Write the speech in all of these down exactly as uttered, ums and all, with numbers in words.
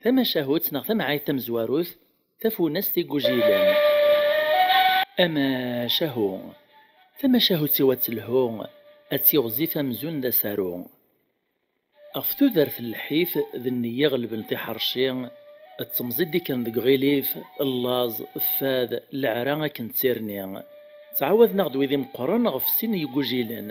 Tamacahut neɣ tamɛayt tamezwarut, tafunast igujilen. Amacahu. Tamacahut-iw ad telhu, ad tiɣzif amzun d asaru. Ɣef tudert n lḥif d nniya ɣelben tiḥerci, d temẓi d-ikkren deg uɣilif, llaẓ, fad, leɛra akken d tirni. Ttɛawaden-aɣ-d wid imeqqren ɣef sin n yigujilen.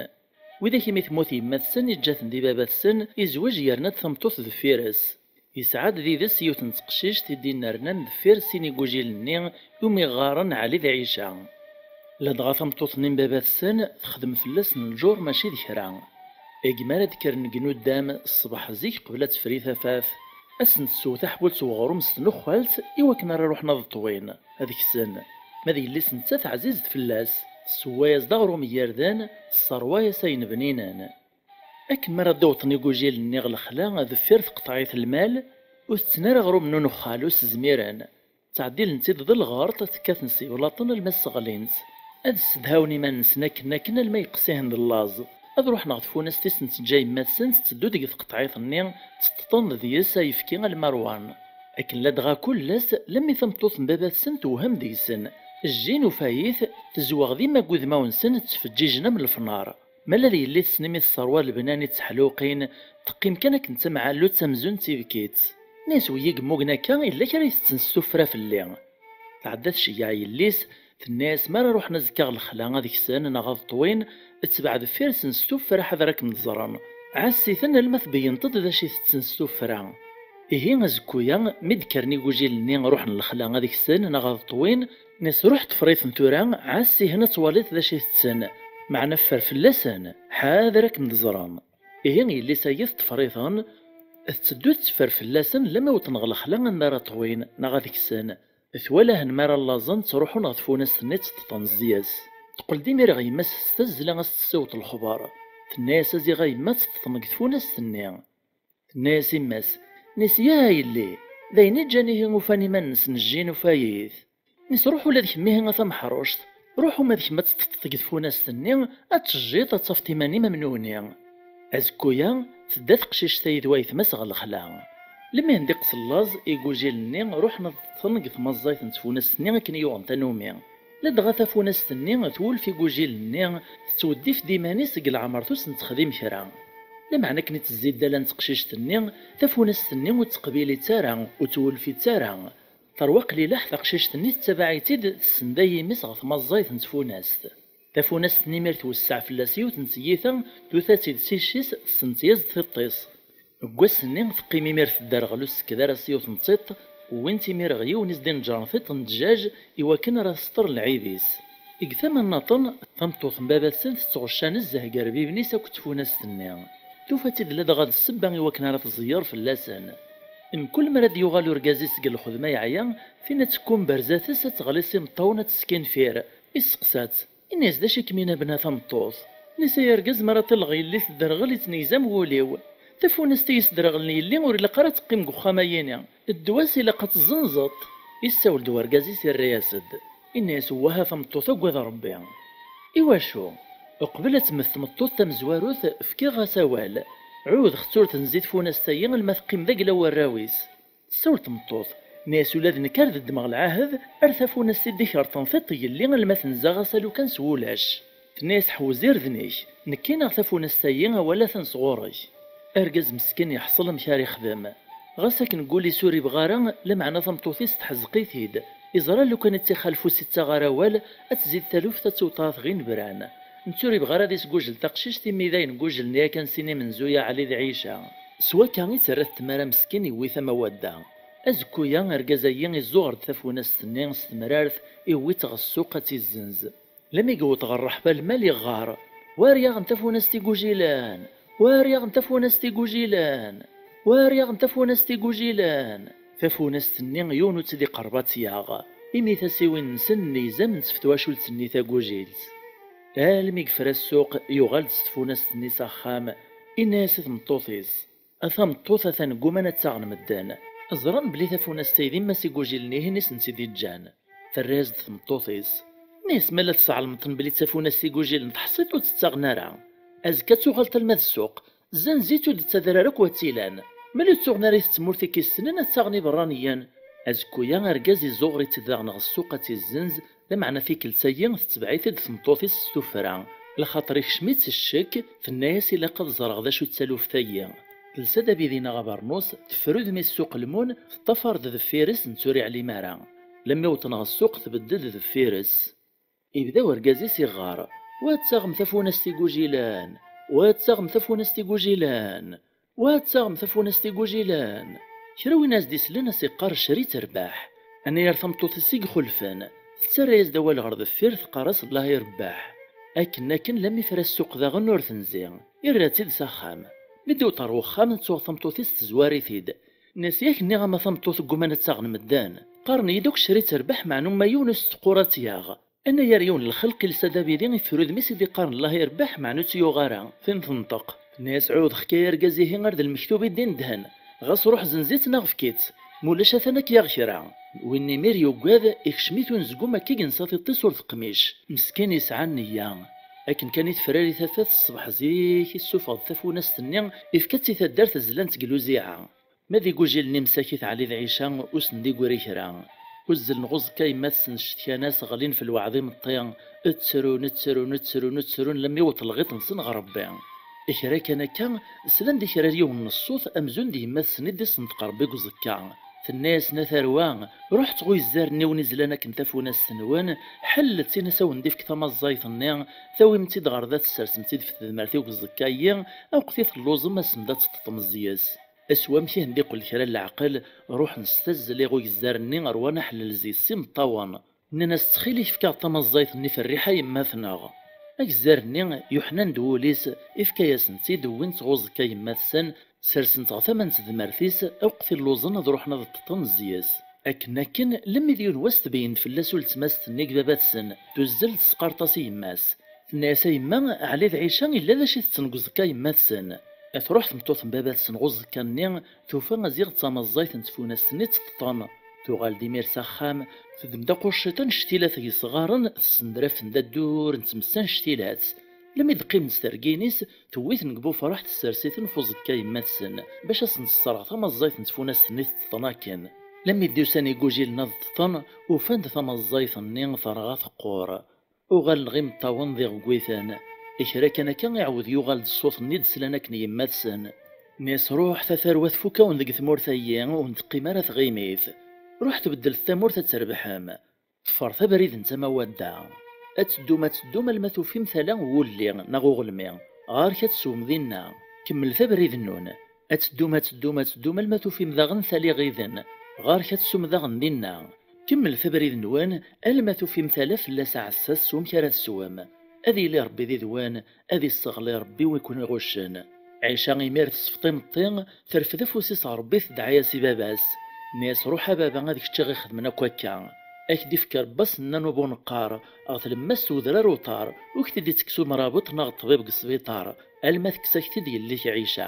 Widak imi temmut yemma-tsen, iǧǧa-ten di baba-tsen, izweǧ yerna-d tameṭṭut deffir-s. Yesɛa-d did-s yiwet n teqcict i d-innernan deffir sin igujilen-nni umi ɣɣaren Ɛli d Ɛica. Ladɣa tameṭṭut-nni n baba-tsen texdem fell-asen lǧur mačči d kra. Agi mi ara d-kkren deg nuddam ṣṣbeḥ zik qbel ad tefri tafat, ad sen-tessew taḥbult n uɣrum s tnuxxalt i wakken ara ruḥen ad ṭṭwin, ad ksen. Ma d yelli-s nettat ɛzizet fell-as, tessewway-as-d aɣrum n yirden, tesserway-as ayen bninen. Akken mi ara d-awṭen igujilen-nni ɣer lexla deffir tqeṭɛit lmal, ur tetten ara aɣrum n unuxxal, ur s-zmiren. Ttɛeddilen-tt-id d lɣerṭ, tekkaten s yeblaṭen alma sseɣlin-tt. Ad ssedhawen iman-nsen akken akken alma yeqqes ihen d llaẓ. Ad ruḥen ɣer tfunast i sen-teǧǧa yemma-tsen, tetteddu deg tqeṭɛit-nni, tteṭṭeḍen deg-s ayefki alma rwan. Akken ladɣa kul ass, lammi tameṭṭut n baba-tsen tewhem deg-sen. Jjin ufayit, tezweɣ dima deg udmawen-nsen, ttfeǧǧijen am lefnar. Ma la d yelli-tsen imi tesserwa lebnan i tteḥluqin, teqqim kan akken d tamɛallutt amzun d tibkitt. Nna-yas, wi yi-yemmugen akka, yella kra i tetten s tuffra fell-i. Tɛedda tceyyeɛ yelli-s, tenna-yas, mi ara ruḥen azekka ɣer lexla ad ksen neɣ ad ṭwin, ttbeɛ deffir-sen s tuffra ḥader ad kem-d-ẓren. Ɛass-iten alma tbeyyneḍ-d d acu i tetten s tuffra. Ihi azekku-ya, mi d-kkren igujilen-nni ruḥen lexla ad ksen neɣ ad ṭwin, nna-yas, ruḥ ṭfer-iten tura, ɛass-ihen ad twaliḍ d acu i tetten. Meɛna ffer fell-asen, ḥader ad kem-d-ẓren. Ihi yelli-s-agi teṭṭfer-iten, tetteddu tetteffer fell-asen lammi wwḍen ɣer lexla anda ara ṭwin neɣ ad ksen. Twala-hen mi ara llaẓen ttruḥun ɣer tfunast-nni tteṭṭeḍen zzi-s. Teqqel-d imir ɣer yemma-s s tazzla a s-tessiweḍ lexbar. Tenna-yas, a ziɣ a yemma tteṭṭeḍen deg tfunast-nni. Tenna-yas yemma-s, nna-yas, ya a yelli, d ayen i ǧǧan ihi ufan iman-nsen jjin ufayit. Nna-yas, ruḥ ula d kemm ihi a tameḥruct, ruḥ uma d kemm ad teṭṭeḍ deg tfunast-nni, ad tejjiḍ ad tafeḍ iman-im am nutni. Azekku-ya, tedda teqcict-a yid wayetma-s ɣer lexla. Lmi hen d-iqqes llaẓ, igujilen-nni ruḥen ad ṭṭeḍen deg tmaẓẓayt n tfunast-nni akken i yuɣen tanumi. Ladɣa tafunast-nni twulef igujilen-nni, tettweddif-d iman-is deg leɛmer-is ur sen-texdim kra. Lameɛna akken i tezzi ddala n teqcict-nni, tafunast-nni ur tt-teqbil ara, ur twulef ara. Terwa qlileḥ teqcict-nni tettabaɛ-itt-id, tessenday imi-s ɣer tmaẓẓayt n tfunast. Tafunast-nni imir twesseɛ fell-as yiwet n tyita, tuta-tt-id s icc-is, tessenṭi-yas-d tiṭ-is. Deg wass-nni teqqim imir tedderɣel ur tessekd ara s yiwet n tiṭ, wwin-tt imir ɣer yiwen i s-d-ineǧren tiṭ n ddjaj i wakken ara tesṭer lɛib-is. Deg tama nnaṭen, tameṭṭut n baba-tsen tettɣecca nezzeh deg rbiben-is akked tfunast-nni. Tufa-tt-id ladɣa d ssebba i wakken ara tẓeyyer fell-asen. Mkul mi ara d-yuɣal urgaz-is seg lxedma yeɛya, tinna tekkumber zdat-s ad teɣli s imeṭṭawen ad teskinfir. Isseqsa-tt, inna-yas, d acu i kem-inabna tameṭṭut? Nna-s, ay argaz, mi ara ṭilleɣ yelli tedderɣel ittnegzam wul-iw. Tafunast i yesderɣlen yelli ur ilaq ara ad teqqim deg uxxam-ayini. Ddwa-s ilaq ad t-tezzenzeḍ. Yessawel-d urgaz-is, irra-yas-d. Inna-yas, wah a tameṭṭut, agad Rebbi. Iwacu? Uqbel ad temmet tmeṭṭut tamezwarut, fkiɣ-as awal. Ɛuhdeɣ-tt ur tenzi tfunast-ayi alma teqqim d agla n warraw-is. Tessawel tmeṭṭut, nna-yas, ula d nekk ar d ddmeɣ lɛahed, ar tafunast i d-ikerṭen tiṭ yelli alma tenza ɣas alukan s wulac. Tenna-yas, ḥewwez irden-ik, nekki neɣ tafunast-ayi awal atan sɣur-k. Argaz meskin yeḥṣel amek ara ixdem. Ɣas akken deg wul-is ur ibɣi ara, lameɛna tameṭṭut-is tḥezzeq-it-id. Iẓra lukan i tt-ixalef ur s-ittaɣ ara awal, ad tzid taluft ad tewteɣ tɣinebran. Netta ur ibɣi ara ad isgujel taqcict imi d ayen gujlen yakan sin imenzuya Ɛli d Ɛica. S wakka i tt-terra tmara meskin iwwi-t am awadda. Azekku-ya argaz-agi iẓuɣer-d tafunast-nni s temrart, iwwi-tt ɣer ssuq ad tt-izzenz. Lmi yewweḍ ɣer ṛṛeḥba lmal iɣɣar, war yaɣen tafunast igujilen! War yaɣen tafunast igujilen! War yaɣen tafunast igujilen! Tafunast-nni yiwen ur tt-id-iqerreb ad tt-yaɣ, imi tasiwin-nsen nni izam n twacult-nni tagujilt. Almi yefra ssuq, yuɣal-d s tfunast-nni s axxam, inna-yas i tmeṭṭut-is, a tameṭṭut, atan gguman ad tt-aɣen medden. Ẓran belli tafunast-a d yemma-s igujilen-ihin i sen-tt-id-iǧǧan. Terra-yas-d tmeṭṭut-is, nna-yas, ma la tesɛelmeḍ-ten belli d tafunast igujilen teḥṣiḍ ur tt-ttaɣen ara. Azekka ad tuɣaleḍ alma d ssuq, zzenz-itt ur d-ttader ara akk wa tt-ilan. Mel ur ttuɣen ara i tmurt i k-issnen, ad ttaɣen iberraniyen. Azekku-ya, argaz izuɣer-itt-id daɣen ɣer ssuq ad tt-izzenz, lameɛna tikkelt-agi tetbeɛ-it-id tmeṭṭut-is s tuffra, lxaṭer ikcem-itt ccek, tenna-yas: "Ilaq ad ẓreɣ d acu d taluft-agi." Telsa-d abidi neɣ abernus, teffer udem-is s uqelmun, teṭṭafar-d deffir-s, netta ur iɛlim ara. Lemmi wwḍen ɣer ssuq, tbeddel-d deffir-s. Ibda urgaz-is iɣɣar: "Wa ad taɣem tafunast igujilen! Wa ad taɣem tafunast igujilen! Wa ad taɣem tafunast igujilen!" Kra win as-d-isellen a s-iqqar: "Cri terbeḥ." Anayer tameṭṭut-is i ixulfen, tettarra-yas-d awal ɣer deffir, teqqar-as: "Allah irebbeḥ." Akken akken, lammi fra ssuq daɣen ur tenzi, irra-tt-id s axxam. Mi d-iwweḍ ɣer wexxam, tuɣ tameṭṭut-is tezwar-it-id. Nnas: "Yak nniɣ-am a tameṭṭut gguman ad tt-aɣen medden. Qqaren-iyi-d akk cri terbeḥ, meɛna uma yiwen ur s-teqqur ad tt-yaɣ." Anayer yiwen n lxelq ilsa-d abidi, iffer udem-is i d-iqqaren: "Allah irebbeḥ", meɛna ur tt-yuɣ ara. Tin tenṭeq, tenna-yas: "Ɛudeɣ-k ay argaz, ihi ar d lmektub i d-inedhen. Ɣas ruḥ zenz-itt neɣ efk-itt, ma ulac atan ad k-yaɣ kra." Win imir yuggad, ikcem-it unezgum akka i yensa tiṭ-is ur teqmic. Meskin yesɛa nniya. Akken kan i tefrari tafat, ṣṣbeḥ zik, issufeɣ-d tafunast-nni, ifka-tt i taddart zlant deg luziɛa. Ma d igujilen imsakit Ɛli d Ɛica, ur sen-d-igri kra. Uzzlen ɣer uẓekka yemma-tsen, ccetkan-as, ɣlin f lweɛd imeṭṭi, ttrun, ttrun, ttrun, ttrun, lammi iwweḍ lɣiṭ-nsen ɣer Rebbi. Kra kan akka, slan-d i kra n yiwen n ṣṣut amzun d yemma-tsen i d-isenṭeq Rebbi deg uẓekka. Tenna-yasen: "A tarwa, ruḥet ɣer uyezzar-nni wen-izlan akken tafunast-nwen, ḥellet-tt, in-as a wen-d-ifk tamaẓẓayt-nni, tawim-tt-id ɣer da, tessersem-tt-id f tedmert-iw deg uẓekka-yi, aweqt i telluẓem, asem-d ad teṭṭeṭṭem zzi-s." Aswamek i hen-d-iqqel kra n leɛqel, ruḥen s tazzla i ugezzar-nni, rwan aḥellel zzi-s s imeṭṭawen. Nnan-as: "Ttxil-k, efk-aɣ-d tamaẓẓayt-nni f rriḥa yemma-tneɣ." Agezzar-nni, yuḥnan-d wul-is, ifka-yasen-tt-id, wwin-tt ɣer uẓekka yemma-tsen, sersen-tt ɣer tama n tedmert-is, aweqt i lluẓen ad ruḥen ad ṭṭeṭṭen zzi-s. Akken akken, lemmi d yiwen wass tbeyyen-d fell-as uletma-s, tennig baba-tsen, tuzzel tesqart-as i yemma-s. Tenna-yas: "A yemma, Ɛli d Ɛica illa d acu i tetten deg uẓekka yemma-tsen." Truḥ tmeṭṭut n baba-tsen ɣer uẓekka-nni, tufa aziɣ d tamaẓẓayt n tfunast-nni tteṭṭen. Tuɣal-d imir s axxam, teddem-d aqucciṭ annect-ilat n yesɣaren, tessendraf-ten-d addur n tmes annect-ilat. Lemmi d-qqiment s tergin-is, tewwi-ten deg bufraḥ, tessers-iten f uẓekka yemma-tsen, bac ad sen-tesserɣ tamaẓẓayt n tfunast-nni tteṭṭen akken. Lemmi d-usan igujilen ad ṭṭeṭṭen, ufan-d tamaẓẓayt-nni terɣa teqqur. Uɣalen ɣ imeṭṭawen d iɣeggwiten. Kra kan akka, iɛawed yuɣal-d ṣṣut-nni d-slan akken yemma-tsen. Nnan-as: "Ruḥet a tarwa, tfuk-awen deg tmurt-ayi, ur n-teqqim ara tɣimit. Ruḥet beddlet tamurt ad trebḥem. Ṭṭfret abrid n tama wadda. Ad teddum, ad teddum, alma tufim tala n wulli neɣ uɣelmi. Ɣer-k ad teswem dinna. Kemmlet abrid-nnun. Ad teddum, ad teddum, ad teddum, alma tufim daɣen tala iɣiden. Ɣer-k ad teswem daɣen dinna. Kemmlet abrid-nwen, alma tufim tala fell-as aɛessas s wamek ara teswem. Ad yili Rebbi did-wen, ad isseɣli Rebbi wi ken-iɣuccen." Ɛica imir tessefḍ imeṭṭi, terfed afus-is ɣer Rebbi, tedɛa-yas i baba-s. Nnan-as: "Ruḥ a baba, ad kečč i ɣ-ixedmen akk akka. Ad k-d-ifk Rebbi asennan ubuneqqar, ɣer tlemmast n udrar uṭar, ur k-t-id-ittekkes umrabeṭ neɣ ṭṭbib deg sbiṭar, alma tekkes-ak-t-id yelli-k Ɛica."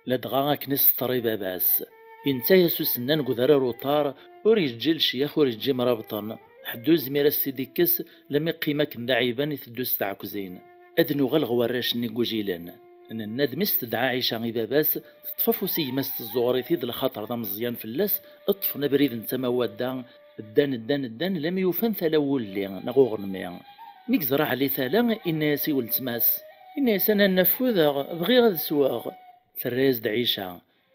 Ladɣa akken i seṭṭer i baba-s. Inta-yas usennan deg udrar uṭar, ur yeǧǧi lecyax, ur yeǧǧi imrabṭen. Ḥedd ur yezmir ad s-t-id-ikkes, lemmi qqim akken d aɛiban iteddu s tɛekkzin. Ad nuɣal ɣer warrac-nni n wujilen. Nenna-d mi s-tedɛa Ɛica i baba-s, teṭṭef afus i gma-s, tezzuɣer-it-id, lxaṭer d ameẓyan fell-as, ṭṭfen abrid n tama wadda, ddan, ddan, ddan, lammi ufan tala n wulli neɣ uɣelmi. Mi yeẓra Ɛli tala, inna-yas i weltma-s, inna-yas: "A nanna, ffudeɣ, bɣiɣ ad sweɣ." Terra-yas-d Ɛica.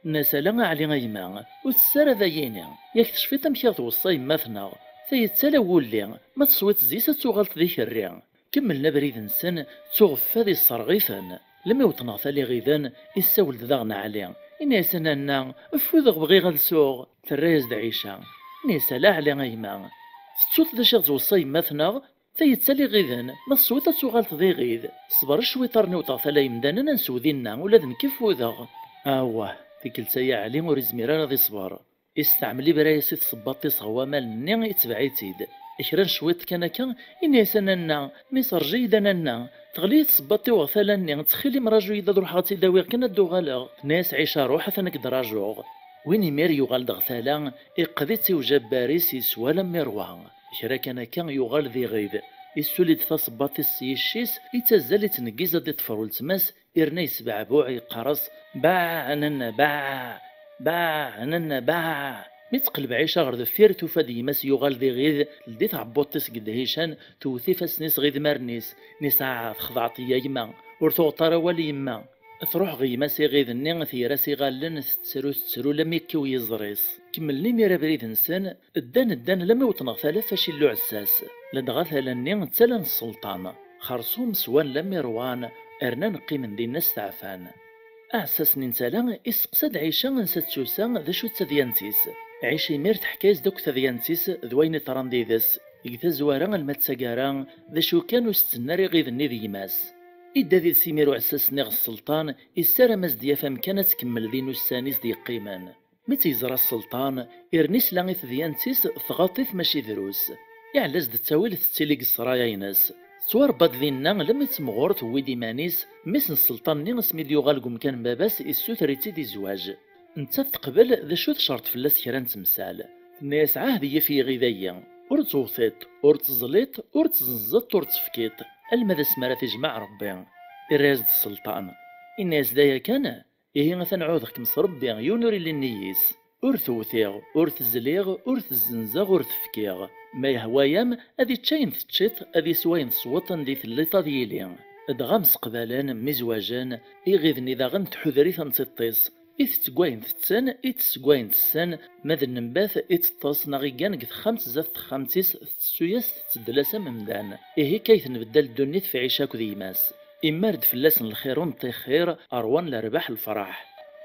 Nna-s: "Ala a Ɛli a gma, ur tess ara d ayini. Yak tecfiḍ amek i ɣ-tweṣṣa yemma-tneɣ? Tayi d tala n wulli, ma teswiḍ zzi-s ad tuɣaleḍ d ikerri." Kemmlen abrid-nsen, ttuɣ fad isserɣ-iten. Lemmi wwḍen ɣer tala iɣiden, issawel-d daɣen Ɛli. Inna-yas: "A nanna, ffudeɣ, bɣiɣ ad suɣ." Terra-yas-d Ɛica. Inna-yas: "Ala a Ɛli a gma, tettuḍ d acu i ɣ-tweṣṣa yemma-tneɣ? Tayi d tala iɣiden, ma teswiḍ ad tuɣaleḍ d iɣid. Ṣber cwiṭ ar n-iwweḍ ɣer tala yemdanen, ad nsew dinna, ula d nekk ffudeɣ." Awah, tikkelt-aya Ɛli ur izmir ara ad iṣber. Isteɛmel ibra-yas i tṣebbaṭ-is ɣer waman-nni, itbeɛ-itt-id. Kra n cwiṭ kan akka, inna-yas: "A nanna, ma iserǧ-iyi-d a nanna, teɣli-yi tṣebbaṭ-iw ɣer tala-nni, ttxil-m raju-yi-d ad ruḥeɣ ad tt-id-awiɣ kan ad d-uɣaleɣ." Tenna-yas Ɛica: "Ruḥ, atan ad k-d-rajuɣ." Win imir yuɣal-d ɣer tala, iqqed-itt i ujabbar-is, yeswa alammi rwa. Kra kan akka yuɣal d iɣid. Issuli-d taṣebbaṭ-is s yicc-is, ittazzal ittneggiz ad d-iṭṭef ɣer weltma-s, irna yesbeɛbuɛ, yeqqar-as: "Baɛ, a nanna, baɛ!" Baɛ, nanna, baɛ! Mi teqleb Ɛica ɣer deffir, tufa-d gma-s yuɣal d iɣid, teldi tɛebbuḍt-is deg ddhican, tewwet ifassen-is ɣer idmaren-is. Nni-as: "Ah, texdeɛḍ-iyi a gma, ur tuɣeḍ ara awal i yemma." Truḥ ɣer gma-s iɣid-nni, tger-as iɣallen, tettru, tettru, lammi yekkiw yiẓri-s. Kemmlen imir abrid-nsen, ddan, ddan, lammi wwḍen ɣer tala f acillu ɛessas. Ladɣa tala-nni d tala n sselṭan. Xerṣum swan lammi ṛwan, rnan qqimen dinna steɛfan. Aɛessas-nni n tala isteqsa-d Ɛica ansa d-tusa, d acu d tadyant-is. Ɛica imir teḥka-yas-d akk tadyant-is d wayen iḍran did-s, deg tazwara alma d taggara, d acu kan ur s-tenna ara iɣid-nni d gma-s. Idda did-s imir uɛessas-nni ɣer sselṭan, issaram-as-d yaf amkan ad tkemmel din ussan-is d-yeqqimen. Mi tt-yeẓra sselṭan, irna isla i tedyant-is tɣaḍ-it mačči drus. Iɛella-as-d ttawil tettili deg ssraya-ines. Tettwarebba-d dinna lammi d temɣur tewwi-d iman-is, mmi-s n sselṭan-nni asmi d-yuɣal deg umkan n baba-s issuter-itt-id i zzwaǧ. Nettat teqbel d acu tcerṭ fell-as kra n temsal. Tenna-yas: "Ɛahd-iyi ɣef yiɣid-agi, ur ttewṭiḍ, ur tteẓliḍ, ur tzenzeḍ, ur tefkiḍ, alma d asmi ara t-ijmeɛ Rebbi." Irra-yas-d sselṭan, inna-yas: "D aya kan? Ihi atan ɛuhdeɣ-kem s Rebbi, yiwen ur illi nnig-s. Ur tewtiɣ, ur tezliɣ, ur tezzenzeɣ, ur tefkiɣ. Ma yehwa-yam, ad ičč ayen teččiḍ, ad iswa ayen tesweḍ, anda i telliḍ ad yili." Dɣa mseqbalen, mizwajen, iɣid-nni daɣen tḥuder-it am tiṭ-is. Itett deg wayen tetten, itess deg wayen tessen, ma d nnbat iteṭṭes neɣ iggan deg texxamt zdat texxamt-is, tettessu-yas, tetteddel-as am umdan. Ihi akka i tenbeddal ddunit f Ɛica akked gma-s. Imar-d fell-asen lxir ur neṭṭixxir, ṛwan lerbaḥ lefraḥ.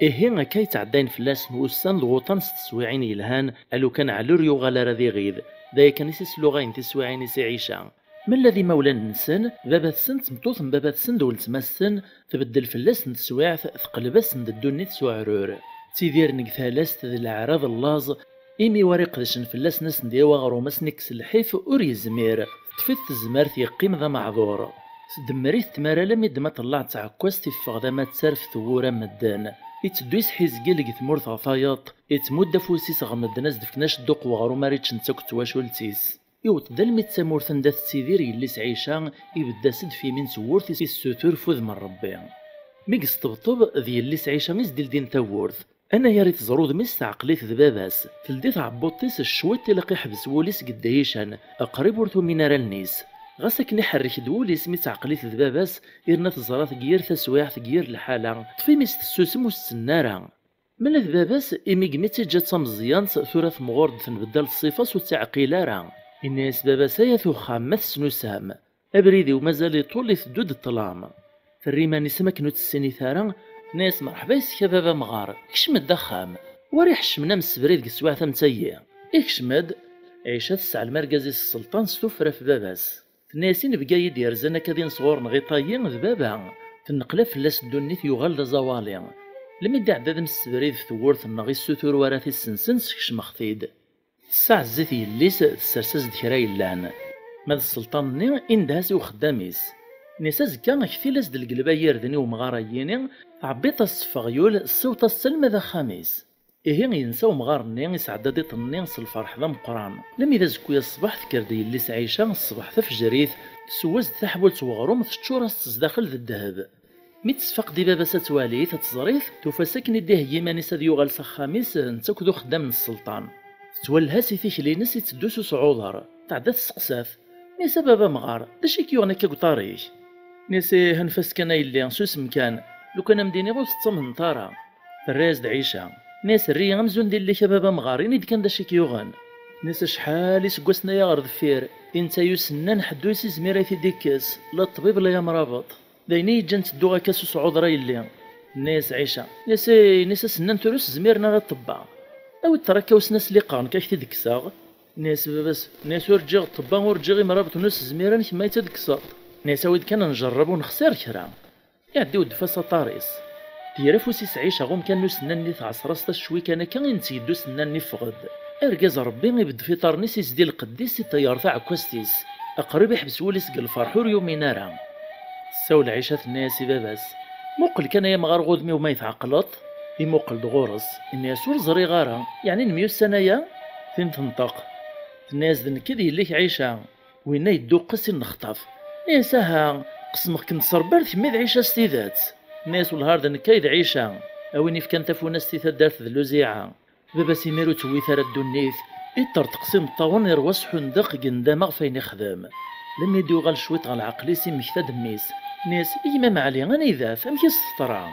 Ihi akka i ttɛeddayen fell-asen wussan d wuṭan s teswiɛin yelhan, alukan Ɛli ur yuɣal ara d iɣid. D aya kan i s-isluɣayen tiswiɛin-is i Ɛica. Ma ula d imawlan-nsen, baba-tsen d tmeṭṭut n baba-tsen d weltma-tsen, tbeddel fell-asen teswiɛt, teqleb-asen-d ddunit s uɛrur. Ttidiren deg talast d leɛra d llaẓ, imi war iqedcen fell-asen ad sen-d-yawi aɣrum, ad sen-ikkes lḥif, ur yezmir. Teṭṭef-it tezmert, yeqqim d ameɛdur. Tdemmer-it tmara lammi d ma tellaɛ d tɛekkazt, iffeɣ d amattar f tewwura n medden. Itteddu isḥizgil deg tmurt ɣer tayeḍ, ittmudd afus-is ɣer medden ad s-d-fken acedduq weɣrum ara ččent akk twacult-is. Iwweḍ-d almi d tamurt anda tettidir yelli-s Ɛica, ibedd-as-d f yimi n tewwurt, issutur f udem n Rebbi. Mi yesṭebṭeb, d yelli-s Ɛica i s-d-ildin tawwurt. Anagar i teẓra udem-is teɛqel-it d baba-s, teldi tɛebbuḍt-is cwiṭ, ilaq iḥbes wul-is deg ddhican, qrib ur tumin ara allen-is. Ɣas akken iḥerrek-d wul-is mi teɛqel-it d baba-s, irna teẓra-t deg yir taswiɛt, deg yir lḥala, ṭṭef imi-s tessusem ur s-tenna ara. Ma d baba-s, imi deg mi tt-iǧǧa d tameẓyant, tura temɣur-d tenbeddal ṣṣifa-s ur tt-iɛqil ara. Inna-yas baba-s: "Ay at uxxam, ma tesnusam! Abrid-iw mazal iṭul, iteddu-d ṭṭlam." Terra iman-is am akken ur tt-tessinit ara, tenna-yas: "Merḥba yes-k a baba amɣar, kcem-d axxam. War iḥeccmen am ssebrid deg teswiɛt am tagi. Ikcem-d." Ɛica tesseɛlem argaz-is sselṭan s tuffra f baba-s. Tenna-yas: "Inebgi-yi-d yerzan akka din sɣur-neɣ iṭayyi d baba." Tenneqlab fell-as ddunit, yuɣal d aẓawali. Lmi d-iɛedda d amsebrid f tewwurt-nneɣ, issutur wara t-issensen, skecmeɣ-t-id. Tessaɛez-it yelli-s, tessers-as-d kra yellan. Ma d sselṭan-nni, indeh-as i uxeddam-is. Nni-as: "Azekka, ktil-as-d lgelba n yirden i umɣar-ayini, tɛebbiḍ-as s ffeɣyul, ssiweḍ-as-tt alma d axxam-is." Ihi yensa umɣar-nni, isɛedda-d iḍ-nni s lferḥ d ameqqran. Lmi d azekka-ya ṣṣbeḥ, tekker-d yelli-s Ɛica ṣṣbeḥ tafejrit, tessew-as-d taḥbult n weɣrum, teččur-as-tt zdaxel d ddheb. Mi tesfaq di baba-s ad twali-t, ad teẓri-t, tufa-t akken i d-iheyya iman-is ad yuɣal s axxam-is, netta akked uxeddam n sselṭan. Tettwelleh-as i tikli-ines, itteddu s usɛuḍer. Tɛedda tesseqsa-t: "Nni-as a baba amɣar, d acu i k-yuɣen akka deg uḍar-ik?" Nni-as: "Ih, anef-as kan a yelli, susem kan. Lukan a m-d-iniɣ ur tettamneḍ ara." Terra-yas-d Ɛica. Nni-as: "Err-iyi amzun d yelli-k a baba amɣar, ini-d kan d acu i k-yuɣen." Nni-as: "Acḥal iseggasen aya ɣer deffir, i netta yusennan ḥedd ur s-izmir ad t-id-ikkes, la ṭṭbib la amrabeṭ. D ayen i yi-ǧǧan ttedduɣ akka s usɛuḍer a yelli." Tenna-yas Ɛica. Nni-as: "Ih, nni-as asennan tura ur s-zmiren ara ṭṭebba. Awi-d ṭṭrad-ik a wesnas liqer, nekk ad k-t-id-kkseɣ." Nni-as baba-s, nni-as: "Ur ǧǧiɣ ṭṭebba, ur ǧǧiɣ imrabṭen ur s-zmiren, kemm ad yi-tt-id-kkseḍ." Nni-as: "Awi-d kan ad njerreb ur nexsir kra." Iɛedda iweddef-as aṭar-is. Tger afus-is Ɛica ɣer umkan n usennan-nni, tɛeṣṣer-as tacwi kan akka, i netta yedda usennan-nni, iffeɣ-d. Argaz n Rebbi ibeddef iḍarren-is, izdi lqedd-is, iṭeyyer taɛekkazt-is. Aqrib iḥbes wul-is deg lferḥ, ur yumin ara. Tessawel Ɛica, tenna-yas i baba-s: "Muqel kan ay amɣar ɣer wudem-iw ma yi-tɛeqleḍ." Imuqel-d ɣur-s, inna-yas: "Ur ẓriɣ ara, yeɛni nemyussan aya?" Tin tenṭeq. Tenna-yas: "D nekk i d yelli-k Ɛica." Winna yedduqqes, innexṭaf. Nni-as: "Aha, qesmeɣ-kem-d s Rebbi, ar d kemmi d Ɛica s tidet." Nni-as: "Wellah ar d nekk ay d Ɛica." A win ifkan tafunast i taddart d Luziɛa. Baba-s imir ur tewwit ara ddunit, iṭṭerḍeq s imeṭṭawen, irwa s ḥundeq, deg ndama ɣef ayen ixdem. Lemmi d-yuɣal cwiṭ ɣer leɛqel-is, immekta-d mmi-s. Nni-as: "Gma Meɛli, anida-t? Amek i s-teḍra?"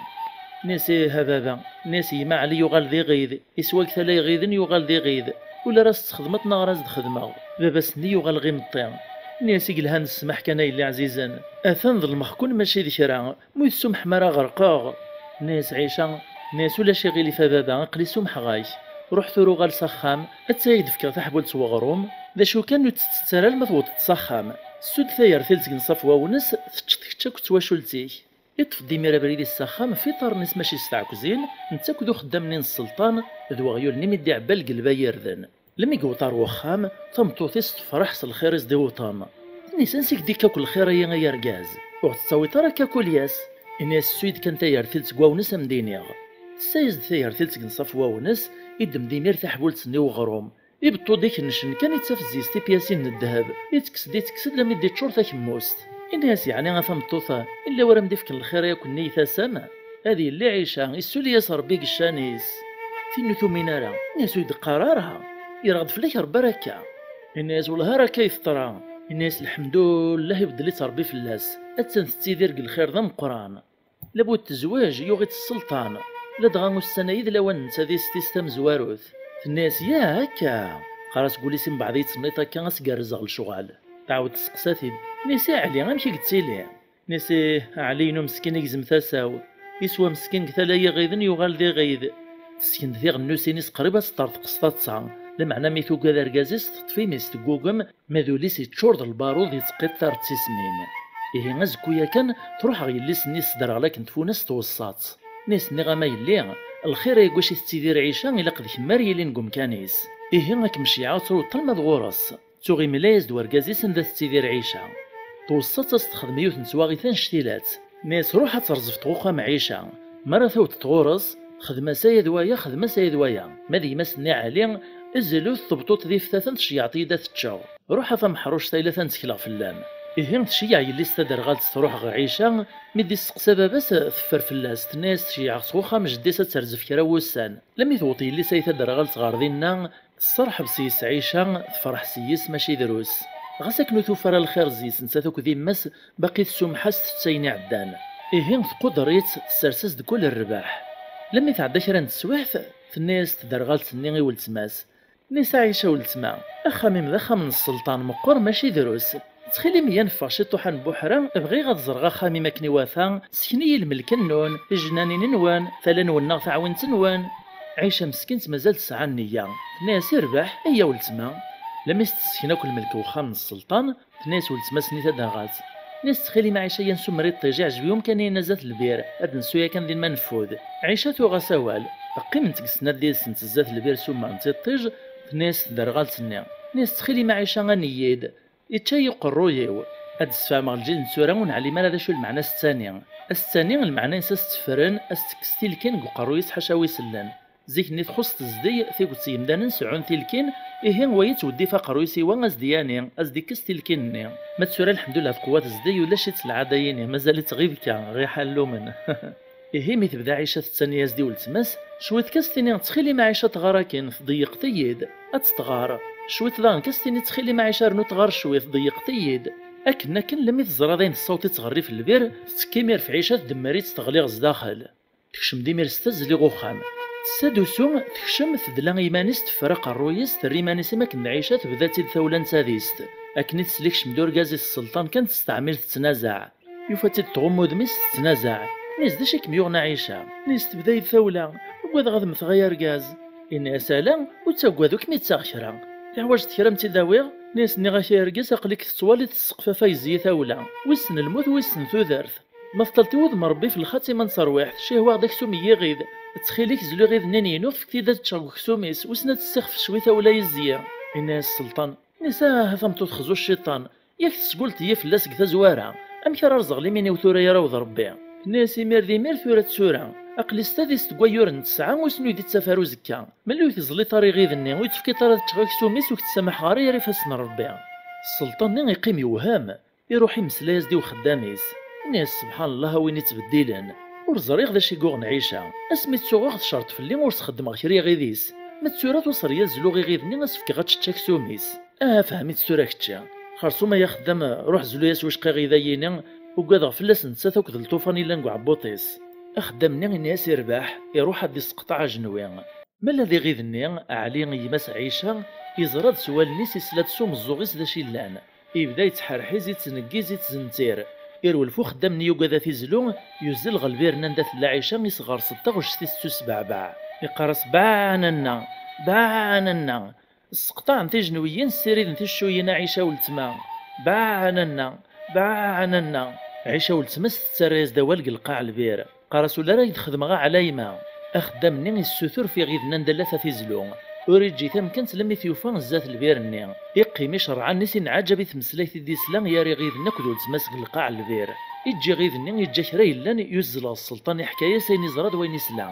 Nni-as: "Ih a baba." Nni-as: "Gma Ɛli yuɣal d iɣid, iswa deg tala iɣiden yuɣal d iɣid, ula ara s-txedmeḍ neɣ ara s-d-xedmeɣ." Baba-s-nni yuɣal ɣ imeṭṭi. Nni-as: "I yelhan d ssmaḥ kan a yelli ɛzizen, atan ḍelmeɣ-ken mačči d kra, ma ur yi-tsumeḥem ara ɣerqeɣ." Nni-as Ɛica, nni-as: "Ulac iɣilif a baba, aql-i sumḥeɣ-ak. Ruḥ tura uɣal s axxam, atta ad k-d-fkeɣ taḥbult n weɣrum. D acu kan ur tt-tett ara alma tewwḍeḍ s axxam. Ssu-d tayertilt n ṣṣafwa-w-nes, teččeḍ kečč akked twacult-ik." Iṭṭef-d imir abrid-is s axxam, f iṭarren-is mačči s tɛekkzin, netta akked uxeddam-nni n sselṭan, d weɣyul-nni mi d-iɛebba lgelba n yirden. Lemmi yewweḍ ɣer wexxam, tameṭṭut-is tefreḥ s lxir i s-d-iwṭem. Tenna-yas: "Ansi k-d-ikka akk lxir-ayi ay argaz? Ur ɣ-tettawiḍ ara akka kul ass?" Ini-as: "Ssu-yi-d kan tayertilt seg wawnes a m-d-iniɣ." Tessa-yas-d tayertilt seg nṣaf wawnes, iddem-d imir taḥbult-nni n uɣrum. Ibeṭṭu-d ikennecen kan, ittaf zzi-s tipyasin n ddheb, ittekkes-d, ittekkes-d, lammi d-iččur takemmust. Ini-as: "Yeɛni a tameṭṭut-a, illa wara m-d-ifken lxir yakk-nni i tasam?" Ad yelli Ɛica, issuli-yas Ṛebbi deg ccan-is. Tin ur tumin ara, ini-as: "Ur yi-d-qqar ara, yerɣed fell-ak Ṛebbi ara akka." Ini-as: "Wellah ara akka i teḍra." Ini-as: "Lḥemdullah, ibeddel-itt Ṛebbi fell-as, attan tettidir deg lxir d ameqqran." Labud tezweǧ, yuɣ-itt sselṭan. Ladɣa ussan-ayi d lawan n tadist-is tamezwarut. Tenna-yas: "Yah, akka!" Teqqar-as deg wul-is: "Mbeɛd i yi-tenniḍ akka, ad s-gerrzeɣ lecɣal." Tɛawed testeqsa-t-id. Tenna-yas: "A Ɛli, amek i yettili?" Tenna-yas: "Ih, Ɛli-inu meskin igzem tasa-w. Iswa meskin deg tala n yiɣiden yuɣal d iɣid." Tessken-d tiɣennusin-is qrib ad s-ṭṭerḍeq s taḍsa. Lameɛna mi tugad argaz-is, teṭṭef imi-s teggugem, ma d ul-is iččur d lbarud, yettqiṭṭir d tismin. Ihi azekku yakan, truḥ ɣer yelli-s-nni tesderɣel akken tfunast tweṣṣa-tt. Nni-as: "Nniɣ-am a yelli, lxir-agi wac i tettidir Ɛica, ilaq d kemm ara yilin deg umkan-is. Ihi ad kem-ceyyɛeɣ ad truweḍ alma d ɣur-s." Tuɣ imla-yas-d wergaz-is anda tettidir Ɛica. Tweṣṣa-tt ad s-texdem yiwet n twaɣit annect-ilat. Nni-as: "Ruḥ ad terẓef tɣuxam Ɛica. Mi ara tawḍeḍ ɣur-s, xdem-as aya d waya, xdem-as aya d waya. Ma d gma-s-nni Ɛli, zlu-t tebṭuṭ d iftaten, tceyyeɛeḍ-iyi-d ad t-ččeɣ. Ruḥ a tameḥruct-a, illa atan ttekleɣ fell-am." Ihi tceyyeɛ yelli-s taderɣalt, truḥ ɣer Ɛica, mi d-isteqsa baba-s, teffer fell-as, tenna-yas: "Tceyyeɛ s uxxam jeddi-s ad terzef kra n wussan." Lammi tewweḍ yelli-s ay taderɣalt ɣer dinna, tesserḥeb s-yes Ɛica, tefreḥ s-yes mačči drus. Ɣas akken ur tufi ara lxir s-yes nettat akked yemma-s, baqi tessumeḥ-as, tett ayen iɛeddan. Ihi tquder-itt, tessers-as-d kul rrbeḥ. Lammi tɛedda kra n teswiɛt, tenna-yas tderɣalt-nni i weltma-s, nni-as: "A Ɛica weltma, axxam-im d axxam n sselṭan meqqer mačči drus. Ttxil-m, iyya neffeɣ ciṭuḥ ad nbuḥra, bɣiɣ ad ẓreɣ axxam-im akken iwata, sken-iyi lmelk-nnun, ijnanin-nwen, tala-nwen neɣ taɛwint-nwen." Ɛica meskint mazal tesɛa nniya, tenna-yas: "Irbeḥ, iyya weltma." Lammi s-tessken akk lmelk n uxxam n sselṭan, tenna-yas weltma-s-nni taderɣalt, tenna-yas: "Ttxil-m a Ɛica, iyya nsumer iṭij, iɛjeb-iyi umkan-ihin zdat lbir, ad nsu yakan din ma neffud." Ɛica tuɣ-as awal. Qqiment deg snat did-sent zdat lbir, sumrent iṭij, tenna-yas tderɣalt-nni, tenna-yas: "Ttxil-m a Ɛica, ani-yi-d. Ičča-yi uqerruy-iw." Ad d-sfehmeɣ lǧil n tura ur neɛlim ara d acu lmeɛna asettani. Asettani, lmeɛna-ines ad s-tteffren, ad s-tekkes tilkin deg uqerruy-is ḥaca wi sellen. Zik-nni txuṣṣ tezdeg, tiget n yemdanen seɛɛun tilkin, ihi wa yettweddif aqerruy-is i wa, ad s-d-yani, ad s-d-ikkes tilkin-nni. Ma d tura, lḥemdullah, tqewwa tezdeg, ulac-itt lɛada-yini, mazal-itt ɣib kan, ɣiḥ allumen. Ihi mi tebda Ɛica tettani-yas-d i weltma-s, cwiṭ kan s-tini: "Ttxil-m a Ɛica, tɣer akin, tḍeyyeqeḍ-iyi-d." Ad tt-tɣer. Cwiṭ daɣen kan s-tini: "Ttxil-m a Ɛica, rnu tɣer cwiṭ, tḍeyyeqeḍ-iyi-d." Akken akken, lammi teẓra dayen tessaweḍ-itt ɣer rrif n lbir, tettekk imir f Ɛica, tdemmer-itt, teɣli ɣer zdaxel. Tekcem-d imir s tazzli ɣer uxxam. Tessa-d usu, tekcem, tedla iman-is, teffer aqerruy-is, terra iman-is am akken d Ɛica, tebda-tt-id tawla n tadist. Akken i tesla ikcem-d urgaz-is sselṭan kan, testeɛmil tettnazaɛ. Yufa-tt-id tɣumm udem-is tettnazaɛ. Nni-as: "D acu i kem-yuɣen a Ɛica?" Nni-as: "Tebda-yi-d tawla, ugadeɣ ad mmteɣ ay argaz." Ini-as: "Ala, ur ttaggad, ur kem-ittaɣ kra. Teḥwaǧeḍ kra m-tt-id-awiɣ?" Nni-as: "Nniɣ-ak ay argaz, aql-ik tettwaliḍ tesseqfafay zzi-yi tawla. Wissen lmut, wissen tudert. Ma teṭṭal tiwudem Ṛebbi f lxatima n terwiḥt, cihwaɣ-d aksum n yiɣid. Ttxil-k, zlu iɣiden-nni n yinuɣ, fek-t-id ad ččeɣ deg uksum-is, wissen ad tessixfef cwi tawla yezzi." Ini-as sselṭan, nni-as: "Ah, a tameṭṭut xzu cciṭan, yak tesguleḍ-iyi fell-as deg tazwara. Amek ara rẓeɣ limin-iw tura yaraw d Ṛebbi?" Tenna-as: "Imir d imir, tura d tura. Aql-i s tadist deg wayyur n tesɛa, wissen ur yi-d-ittaf ara uzekka. Melli ur teẓliḍ ara iɣid-nni, ur yi-tefkiḍ ara ad ččeɣ aksum-is, ur k-ssamaḥeɣ ara yar ifassen n Ṛebbi." Sselṭan-nni iqqim yewhem. Iruḥ imeslay-as-d i uxeddam-is. Ini-as: "Sebḥan Llah, a win ittbeddilen. Ur ẓriɣ d acu i yuɣen Ɛica. Asmi tt-uɣeɣ tcerṭ fell-i ur s-xeddmeɣ kra i yiɣid-is. Ma d tura tuṣer-iyi ad zluɣ iɣid-nni, ad s-fkeɣ ad tečč aksum-is. Aha, fhem-itt tura kečči. Xersum ay axeddam, ruḥ zlu-yas wicqa iɣid-ayini, ugadeɣ fell-as nettat akked lṭufan yellan deg uɛebbuṭ-is. Axeddam-nni yenna-yas irbeḥ, iruḥ ad d-isseqṭeɛ ajenwi. Ma d iɣid-nni, Ɛli, gma-s Ɛica, yeẓra-d s wallen-is, isla-d s umeẓẓuɣ-is d acu yellan. Yebda yettḥerḥiz, yettneggiz, yettzentir. Irwel f uxeddam-nni yugad ad t-izlu, yuzzel ɣer lbir-nni anda tella Ɛica, isɣers-d taɣect-is tettusbeɛbeɛ. Iqqar-as: "Baɛananna! Baɛananna!" Sseqṭaɛen tijenwiyin, ssiriden ticcuyin a Ɛica weltma. "Baɛananna! Baɛananna!" Ɛica weltma-s tettarra-yas-d awal deg lqaɛ lbir. Qqar-as: "Ula ara k-d-xedmeɣ a Ɛlayma." Axeddam-nni yessutur f iɣiden anda lla t-izlu. Ur iǧǧi tamkant lemmi t-yufa zdat lbir-nni. Iqqim icerrɛen-is, inɛaǧab i tmeslayt i d-isla gar iɣiden akked weltma-s deg lqaɛ n lbir. Iǧǧa iɣid-nni, iǧǧa kra yellan, yuzzel ɣer sselṭan, iḥka-yas ayen iẓra d wayen isla.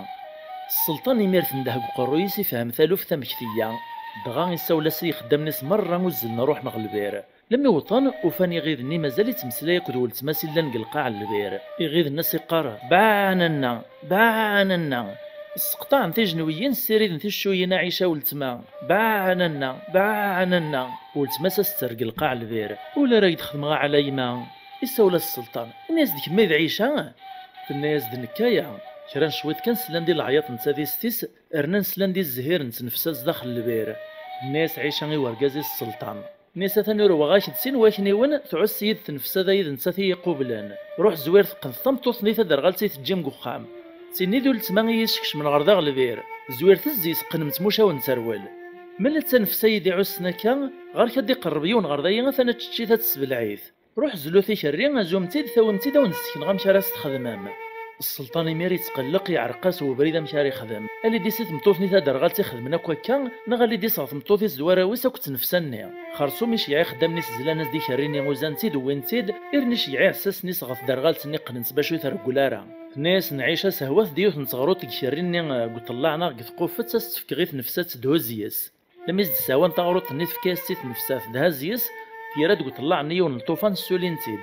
Sselṭan imir tendeh deg uqerruy-is, ifhem taluft amek teyya. Dɣa isawel-as i ixeddam-is merra uzzlen ruḥen ɣer lbir. Lemmi wwḍen, ufan iɣid-nni mazal ittmeslay akked weltma-s i llan deg lqaɛ n lbir. Iɣid-nni as-iqqar: "Baɛananna! Baɛananna!" Sseqṭaɛen tijenwiyin, ssiriden ticcuyin a Ɛica weltma. "Baɛananna! Baɛananna!" Weltma-s as-tetter deg lqaɛ n lbir. "Ula ara k-d-xedmeɣ a Ɛlayma." Isawel-as sselṭan: "Ini-as-d kemm ay d Ɛica?" Tenna-yas-d: "Nekk aya." Kra n cwiṭ kan slan di leɛyaḍ n tadist-is, rnan slan di zzhir n tnefsa zdaxel lbir. Tenna-yas Ɛica i wergaz-is sselṭan. Nni-as: "Atan urweɣ-ak-d sin wakniwen, tɛuss-iyi-d tnefsa d ayed nettat i yi-iqublen. Ruḥ zwir teqqnet tameṭṭut-nni taderɣalt i teǧǧim deg uxxam. D tinni d uletma i yi-iskecmen ɣer daɣ lbir. Zwir tezzi-s, qqnem-tt mucawen terwel. Mel d tanefsa i yi-d-iɛussen akka, ɣer-k ad d-iqerreb yiwen ɣer dayi, atan ad tečč-it ad tessebleɛ-it. Ruḥ zlu tikerri, azum-tt-id, tawim-tt-id, ad wen-d-ssekneɣ amek ara s-txedmem." Sselṭan imir yettqelleq, iɛreq-as webrid amek ara ixdem. Alidis i tmeṭṭut-nni taderɣalt ixedmen akk akka, neɣ alidis ɣer tmeṭṭut-is d warraw-is akked tnefsa-nni. Xersum iceyyeɛ ixeddam-nni s zlan-as-d ikerri-nni, uzan-tt-id, wwin-tt-id, irni iceyyeɛ iɛessasen-is ɣer tderɣalt-nni, qqnen-tt bac ur treggel ara. Tenna-yasen Ɛica: "Sehwat-d yiwet n teɣruṭ deg ikerri-nni, eh, deg uṭellaɛ neɣ deg tquffet, ad s-tt-tefkeɣ i tnefsa ad tt-thuzz yes." Lmi s-d-ssawan taɣruṭ-nni, tefka-yas-tt i tnefsa, tedha zzi-s, yerra-d deg uṭellaɛ-nni yiwen n ṭṭufan, ssulin-tt-id.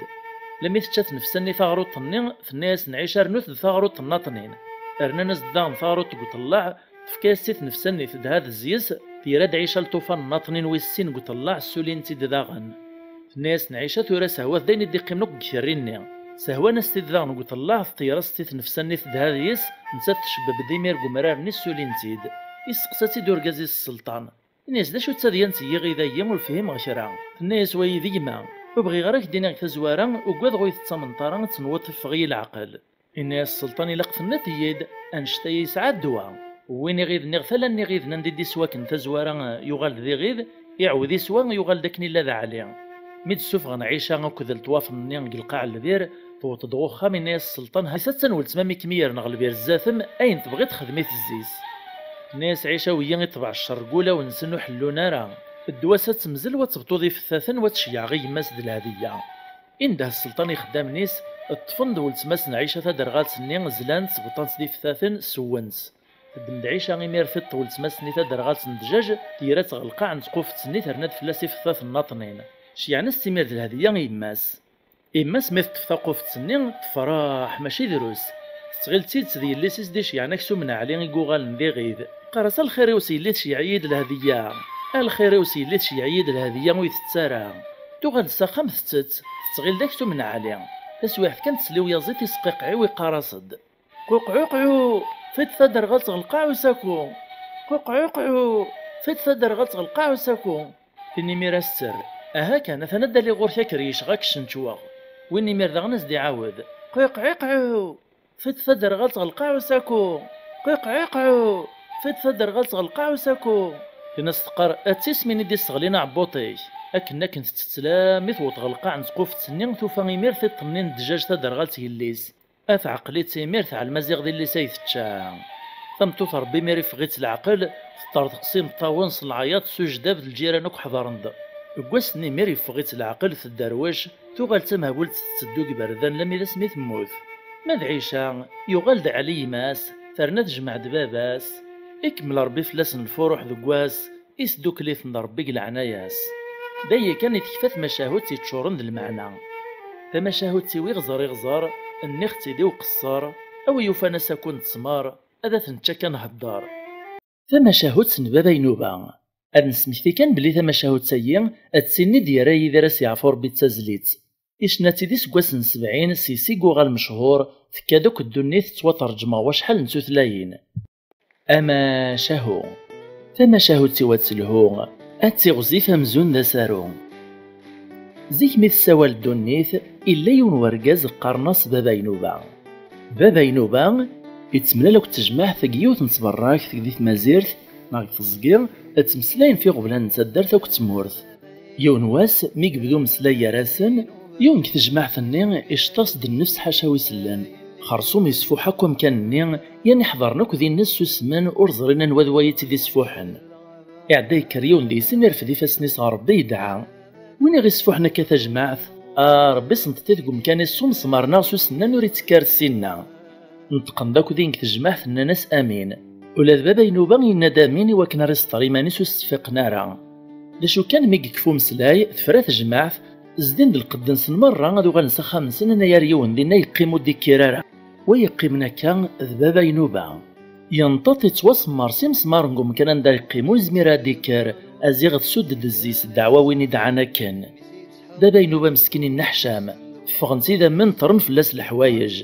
Lmi tečča tnefsa-nni taɣruṭ-nni, tenna-yasen Ɛica: "Rnut-d taɣruṭ nnaṭnin." Rnan-as-d daɣen taɣruṭ deg uṭellaɛ, tefka-yas-tt i tnefsa-nni, tedha d zzi-s, yerra-d Ɛica lṭufan nnaṭnin wis sin deg uṭellaɛ, ssulin-tt-id daɣen. Tenna-yasen Ɛica: "Tura sehwat-d ayen i d-iqqimen akk deg ikerri-nni." Sehwan-as-t-id daɣen deg uṭellaɛ, teṭṭeyyer-as-t i tnefsa-nni, tedha deg-s, nettat tecbebbed imir deg umrar-nni, ssulin-tt-id. Isteqsa-tt-id urgaz-is sselṭan. Ini-as: "D acu d tadyant n yiɣid-agi? Ur fhimeɣ kra." Tenna-yas: "Wayi d gma. Ur bɣiɣ ara k-d-iniɣ deg tazwara, ugadeɣ ur yi-tettamneḍ ara, ad tenweḍ teffeɣ-iyi leɛqel." Yenna-yas sselṭan: "Ilaq tenniḍ-iyi-d, annect-a yesɛa ddwa." Wwin iɣid-nni ɣer tala n iɣiden anda i d-iswa akken tazwara, yuɣal d iɣid, iɛawed iswa, yuɣal-d akken illa d Ɛli. Mi d-ssufɣen Ɛica akked letwafen-nni deg lqaɛ n lbir, tewweḍ-d ɣer uxxam, yenna-yas sselṭan: "Ha-tt-an weltma-m i kem-yerren ɣer lbir zdat-m, ayen tebɣiḍ xdem-it zzi-s." Tenna-yas Ɛica: "Wiyyi iṭbeɛ ccer deg wulawen-nsen, ur ḥellun ara. Ddwa-s ad temzel, wa tebṭuḍ ifettaten, wa tceyyeɛ i yemma-s d lhediyya." Indeh sselṭan ixeddamen-is, ṭṭfen-d weltma-s n Ɛica taderɣalt-nni, zlan-tt, bṭan-tt d ifettaten, sewwen-tt. Teddem-d Ɛica imir tiṭ weltma-s-nni taderɣalt n ddjaj, tira-tt ɣer lqaɛ n tquffet-nni, terna-d fell-as ifettaten nnaṭnin. Ceyɛen-as-tt imir d lhediyya i yemma-s. Yemma-s mi teṭṭef taquffet-nni, tefreḥ mačči drus. Tettɣil d tidet d yelli-s i s-d-iceyɛen aksum n Ɛli i yuɣalen d iɣid. Teqqar-as: "A lxir-iw s yelli, tceyyeɛ-iyi-d lhediyya. A lxir-iw s yelli, tceyyeɛ-iyi-d lhediyya ur itett ara." Tuɣal-d s axxam tettett, tettɣil d aksum n Ɛli. Taswiɛt kan tesla i uyaziḍ isqiqqiɛ-iw, iqqar-as-d: "Quqɛuqɛu! Tiṭ taderɣalt ɣer lqaɛ usaku! Quqɛuqɛu! Tiṭ taderɣalt ɣer lqaɛ usaku!" Tin imir as-tter: "Aha kan, atan ad d-aliɣ ɣur-k akker yecɣa k-cenčweɣ." Win imir daɣen as-d-iɛawed: "Qiqɛiqɛu! Tiṭ taderɣalt ɣer lqaɛ usaku! Qiqɛiqɛu! Tiṭ taderɣalt ɣer lqaɛ usaku!" Tin as-teqqar: "A d tismin i d-isseɣlin aɛebbuṭ-ik!" Akken akken tettett lammi tewweḍ ɣer lqaɛ n tquffet-nni, tufa imir tiṭ-nni n ddjaj taderɣalt yelli-s. A teɛqel-itt imir, teɛlem aziɣ d illi-s ay tečča. Tameṭṭut Ṛebbi imir iffeɣ-itt leɛqel, teṭṭerḍeq s imeṭṭawen, s leɛyaḍ, s ujdab, d lǧiran akk ḥeḍren-d. Deg wass-nni imir iffeɣ-itt leɛqel, tedderwec, tuɣal d tamehbult tetteddu deg iberdan lammi d asmi temmut. Ma d Ɛica, yuɣal-d Ɛli gma-s, terna tejmeɛ-d baba-s. Ikemmel Ṛebbi fell-asen lfuruḥ deg wass, isdukkel-iten Ṛebbi deg leɛnaya-s. D aya kan i tekfa tmacahut yeččuren d lmeɛna. Tamacahut-iw iɣẓer iɣẓer, nniɣ-tt-id i uqeṣṣer, A wi yufan asaku n ttmer, ad t-nečč akka nhedder. Tamacahut n baba Inuba. Ad nesmekti kan belli tamacahut-agi d tin i d-yerra Yidir, ad s-yeɛfu Rebbi, d tazlit. Icenna-tt-id iseggasen n sebɛin, s yes i yuɣal mechuṛ, tekka-d akk ddunit tettwaterǧem ɣer wacḥal n tutlayin. Amacahu. Tamacahut-iw ad telhu, ad tiɣzif amzun d asaru. Zik mi tessawal ddunit, illa yiwen wergaz qqaren-as Baba Inuba. Baba Inuba yettemlal akked tejmaɛt deg yiwet n tberrakt deg tmazirt neɣ deg teẓgi, ttmeslayen f iɣeblan n taddart akked tmurt. Yiwen wass, mi yebda umeslay gar-asen, yiwen deg tejmaɛt-nni iceṭṭ-as-d nnefs ḥaca wi sellen. Xerṣum yesfuḥ akk amkan-nni, yan iḥeḍren akk dinna ssusmen, ur ẓrin anwa d wayi i tt-id-isfuḥen. Iɛedda yekker yiwen deg-sen, irfed ifassen-is ɣer Rebbi, yedɛa: Win i ɣ-isfuḥen akka tajmaɛt? A Rebbi, senṭeṭ-it deg umkan-is s umesmer neɣ s usennan, ur ittekki ar ssinna. Neṭqen-d akk din deg tejmaɛt, nnan-as: Amin. Ula d Baba Inuba yenna-d amin i wakken ara iseṭṭer iman-is ur s-ttfiqen ara. D acu kan, mi yekfa umeslay, tefra tejmaɛt, zdin-d lqedd-nsen merra, ad uɣalen s axxam-nsen, anayer yiwen dinna yeqqim ur d-ikkir ara. Wa yeqqimen akka d Baba Inuba. Yenṭeḍ, yettwasemmer s imesmaren deg umkan anda yeqqim, ur yezmir ad d-ikker. Aziɣ tsudd-d zzi-s ddeɛwawin i dɛan akken. Baba Inuba meskin inneḥcam, ffɣen-t idammen, ṭṭren fell-as leḥwayeǧ.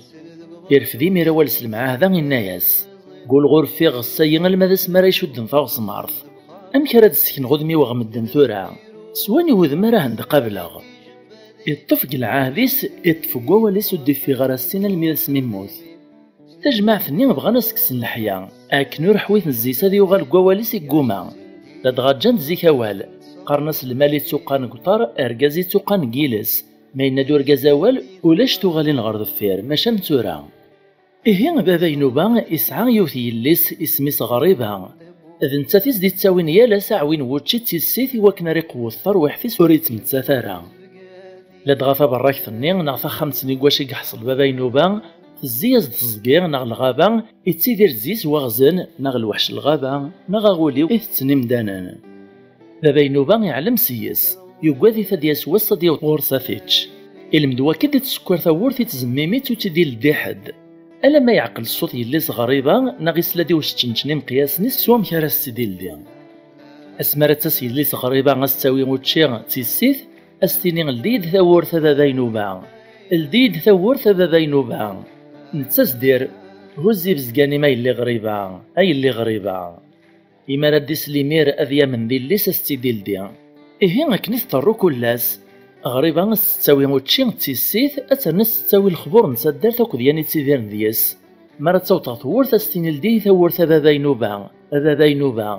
Irfed imir awal s lemɛahda, inna-yas: Gulɣur ffiɣ ɣes-ayi alma d asmi ara icudden taɣesmart. Amek ara d-ssekneɣ udem-iw ɣer medden tura? S waniw udem ara hen-d-qableɣ? Iṭṭef deg lɛahd-is, iṭṭef deg wawal-is, ur d-iffiɣ ara ssin almi d asmi yemmut. Tajmaɛt-nni bɣan ad s-kksen leḥya, akken ur ḥwiten zzi-s ad yuɣal deg wawal-is, igguma. Ladɣa ǧǧan-d zik awal, qqaren-as: Lmal ittuqqan deg uṭar, argaz ittuqqan deg yiles. Ma yenna-d urgaz awal, ulac tuɣalin ɣer deffir, maca am tura. Ihi, Baba Inuba isɛa yiwet yelli-s, isem-is Ɣriba. D nettat i s-d-ittawin yal ass aɛwin n wučči d tissit i wakken ara iqewwet tarwiḥt-is ur yettmettat ara. Ladɣa taberrakt-nni neɣ taxxamt-nni deg wacu i yeḥṣel Baba Inuba, tezzi-yas-d teẓgi neɣ lɣaba, ittidir zzi-s waɣzen, neɣ lweḥc n lɣaba, neɣ aɣuliw itetten imdanen. Baba Inuba iɛlem s-yes, yugad-it ad d-yas wass ad yaweḍ ɣur-s ad t-ičč. Ilmed wakk-d i tsekkar tawwurt i tzemmim-itt ur tt-id-ileddi ḥedd. Alamma yeɛqel ṣṣut yelli-s Ɣriba, neɣ isla-d i useččenčen imeqyasen-is s wamek ara s-tt-id-ildi. Asmi ara d-tas yelli-s Ɣriba ad s-tawi učči d tissit, ad s-tini: Ldi-yi-d tawwurt a Baba Inuba! Ldi-yi-d tawwurt a Baba Inuba! Netta s-d-irr: Huzz ibezgan-im a yelli Ɣriba, a yelli Ɣriba! Imi ara d-isel imir ad yamen d illi-s ad s-tt-id-ildi. Ihi akken i tṭerru kul ass. Ɣriba ad s-tettawi učči d tissit, ad terna s-tettawi lexbur n taddart akked yan ittidiren deg-s. Mi ara d-taweḍ ɣer tewwurt ad s-tini: Ldi-yi tawwurt a Baba Inuba, a Baba Inuba!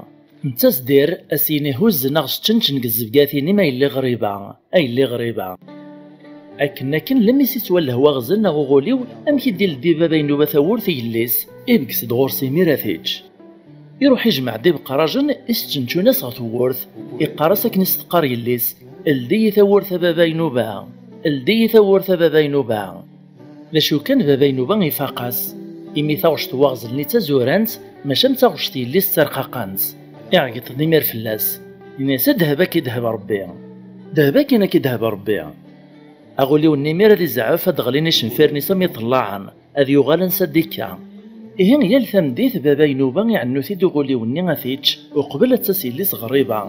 Netta s-d-irr, ad s-yini: Huzz neɣ seččenčen deg zzebgat-inem a yelli Ɣriba, a yelli Ɣriba! Akken akken, lemmi s-ittwalleh waɣzen neɣ uɣuliw, amek i d-ileddi Baba Inuba tawwurt i yelli-s, ibges-d ɣur-s imir ad t-ičč. Iruḥ ijmeɛ-d ibeqrajen, iseččenčun-as ɣer tewwurt, iqqar-as akken i s-teqqar yelli-s: Ldi-yi tawwurt a Baba Inuba! Ldi-yi tawwurt a Baba Inuba! D acu kan, Baba Inuba ifaq-as, imi taɣect n waɣzen-nni d tazurant, maca am taɣect n yelli-s d tarqaqant. Iɛeggeḍ-d imir fell-as, yenna-yas: A ddheb ad k-idheb Rebbi! Ddheb akkin ad k-idheb Rebbi! Aɣuliw-nni imir ad izeɛɛef, ad d-ɣlin icenfiren-is am iṭellaɛen, ad yuɣal ansa d-ikka. Ihi yal tameddit Baba Inuba iɛennu-t-id uɣuliw-nni ad t-ičč uqbel ad tas yelli-s Ɣriba.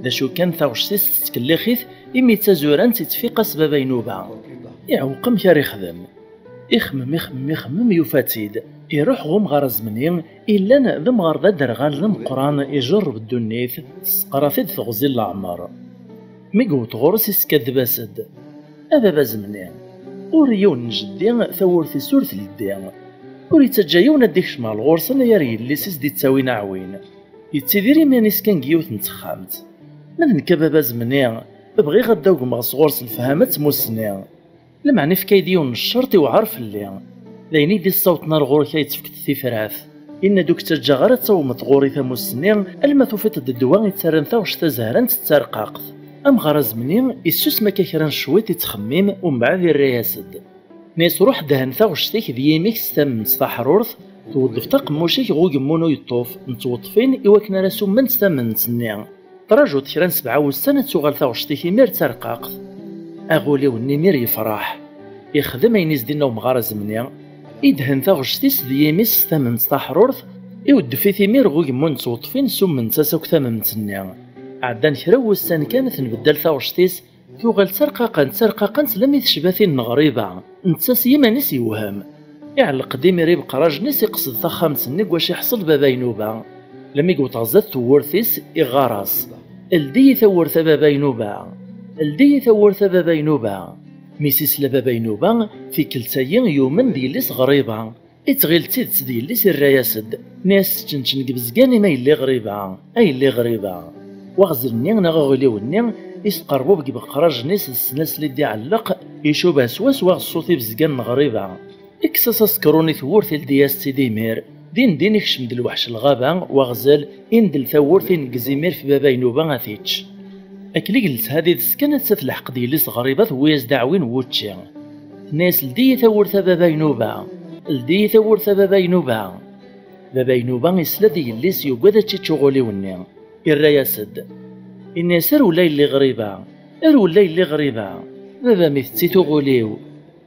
D acu kan, taɣect-is tettkellix-it, imi d tazurant ittfiq-as Baba Inuba. Iɛewweq amek ara ixdem. Ixemmem, ixemmem, ixemmem, yufa-tt-id. Iruḥ ɣer umɣar azemni, illan d amɣar d aderɣal d ameqqran, ijerreb ddunit, tesseqra-t-id teɣzi n leɛmer. Mi yewweḍ ɣur-s, iskaddeb-as-d: A baba azemni, ur yiwen n jeddi tawwurt-is ur tleddi. Ur ittaǧǧa yiwen ad d-ikcem ɣer ɣur-s anayer yelli-s i s-d-ittawin aɛwin. Yettidir iman-is kan deg yiwet n texxamt. Ma d nekk a baba azemni, bɣiɣ ad d-agmeɣ sɣur-s lefhama d tmussni. Lameɛna ifka-yi-d yiwen n ccerṭ iwɛer fell-i. D ayen i d-issawṭen ar ɣur-k ad yi-d-tefkeḍ tifrat. Inna-d: Ur k-ttaǧǧaɣ ara ad tawmeḍ ɣur-i tamussni, alma tufiḍ-d ddwa ittarran taɣect tazehrant d tarqaqt. Amɣar azemni issusem akka kra n cwiṭ, ittxemmim, umbeɛd irra-yas-d: Nni-as: Ruḥ dhen taɣect-ik d yimi-k s tamment taḥrurt, tweddfeḍ aqemmuc-ik ɣer ugemmun u yeṭṭuf n tweṭṭfin iwakken ara summent tamment-nni. Trajuḍ kra n sebɛa wussan ad tuɣal taɣect-ik imir d tarqaqt. Aɣuliw-nni imir yefreḥ. Ixdem ayen i s-d-inna umɣar azemni. Idhen taɣect-is d yimi-s s tamemt taḥrurt, iweddef-it imir ɣer ugemmun n tweṭfin, summent-as akk tamemt-nni. Ɛeddan kra n wussan kan, tenbeddal taɣect-is, tuɣal d tarqaqant, d tarqaqant, lammi tecba tin n Ɣriba. Netta s yiman-is yewhem. Iɛelleq-d imir ibeqrajen-is, iqsed taxxamt-nni deg wacu iḥṣel baba Inuba. Lammi yewweḍ ɣer zdat tewwurt-is, iɣɣar-as: "Ldi-yi tawwurt a baba Inuba! Ldi-yi tawwurt a baba Inuba!" Mi s-isla baba Inuba, tikkelt-agi yumen d yelli-s Ɣriba. Ittɣil d tidet d yelli-s, irra-yas-d, nni-as: "Teččenčen deg Bezgan imi a yelli Ɣriba, a yelli Ɣriba." Waɣzel-nni neɣ aɣiliw-nni isqerrub deg ibeqrajen-is d ssnasel i d-iɛelleq, icuba swaswa ɣer ṣṣut ibezgan n Ɣriba. Ikkes-as asekṛun i tewwurt, ildi-yas-tt-id imir. Din din ikcem-d lweḥc n lɣaba, waɣzel, indel tawwurt, ineggez imir f baba Inuba ad t-ičč. Akken i yelsa ad ides kan, atta telḥeq-d yelli-s Ɣriba, tewwi-yas-d aɛwin n wučči. Tenna-yas: "Ldi-yi tawwurt a baba Inuba! Ldi-yi tawwurt a baba Inuba!" Baba Inuba isla-d i yelli-s yugad ad tt-ičč uɣiliw-nni. Irra-yas-d, inna-yas: "Rwel a yelli Ɣriba! Rwel a yelli Ɣriba!" Baba-m itett-it uɣiliw.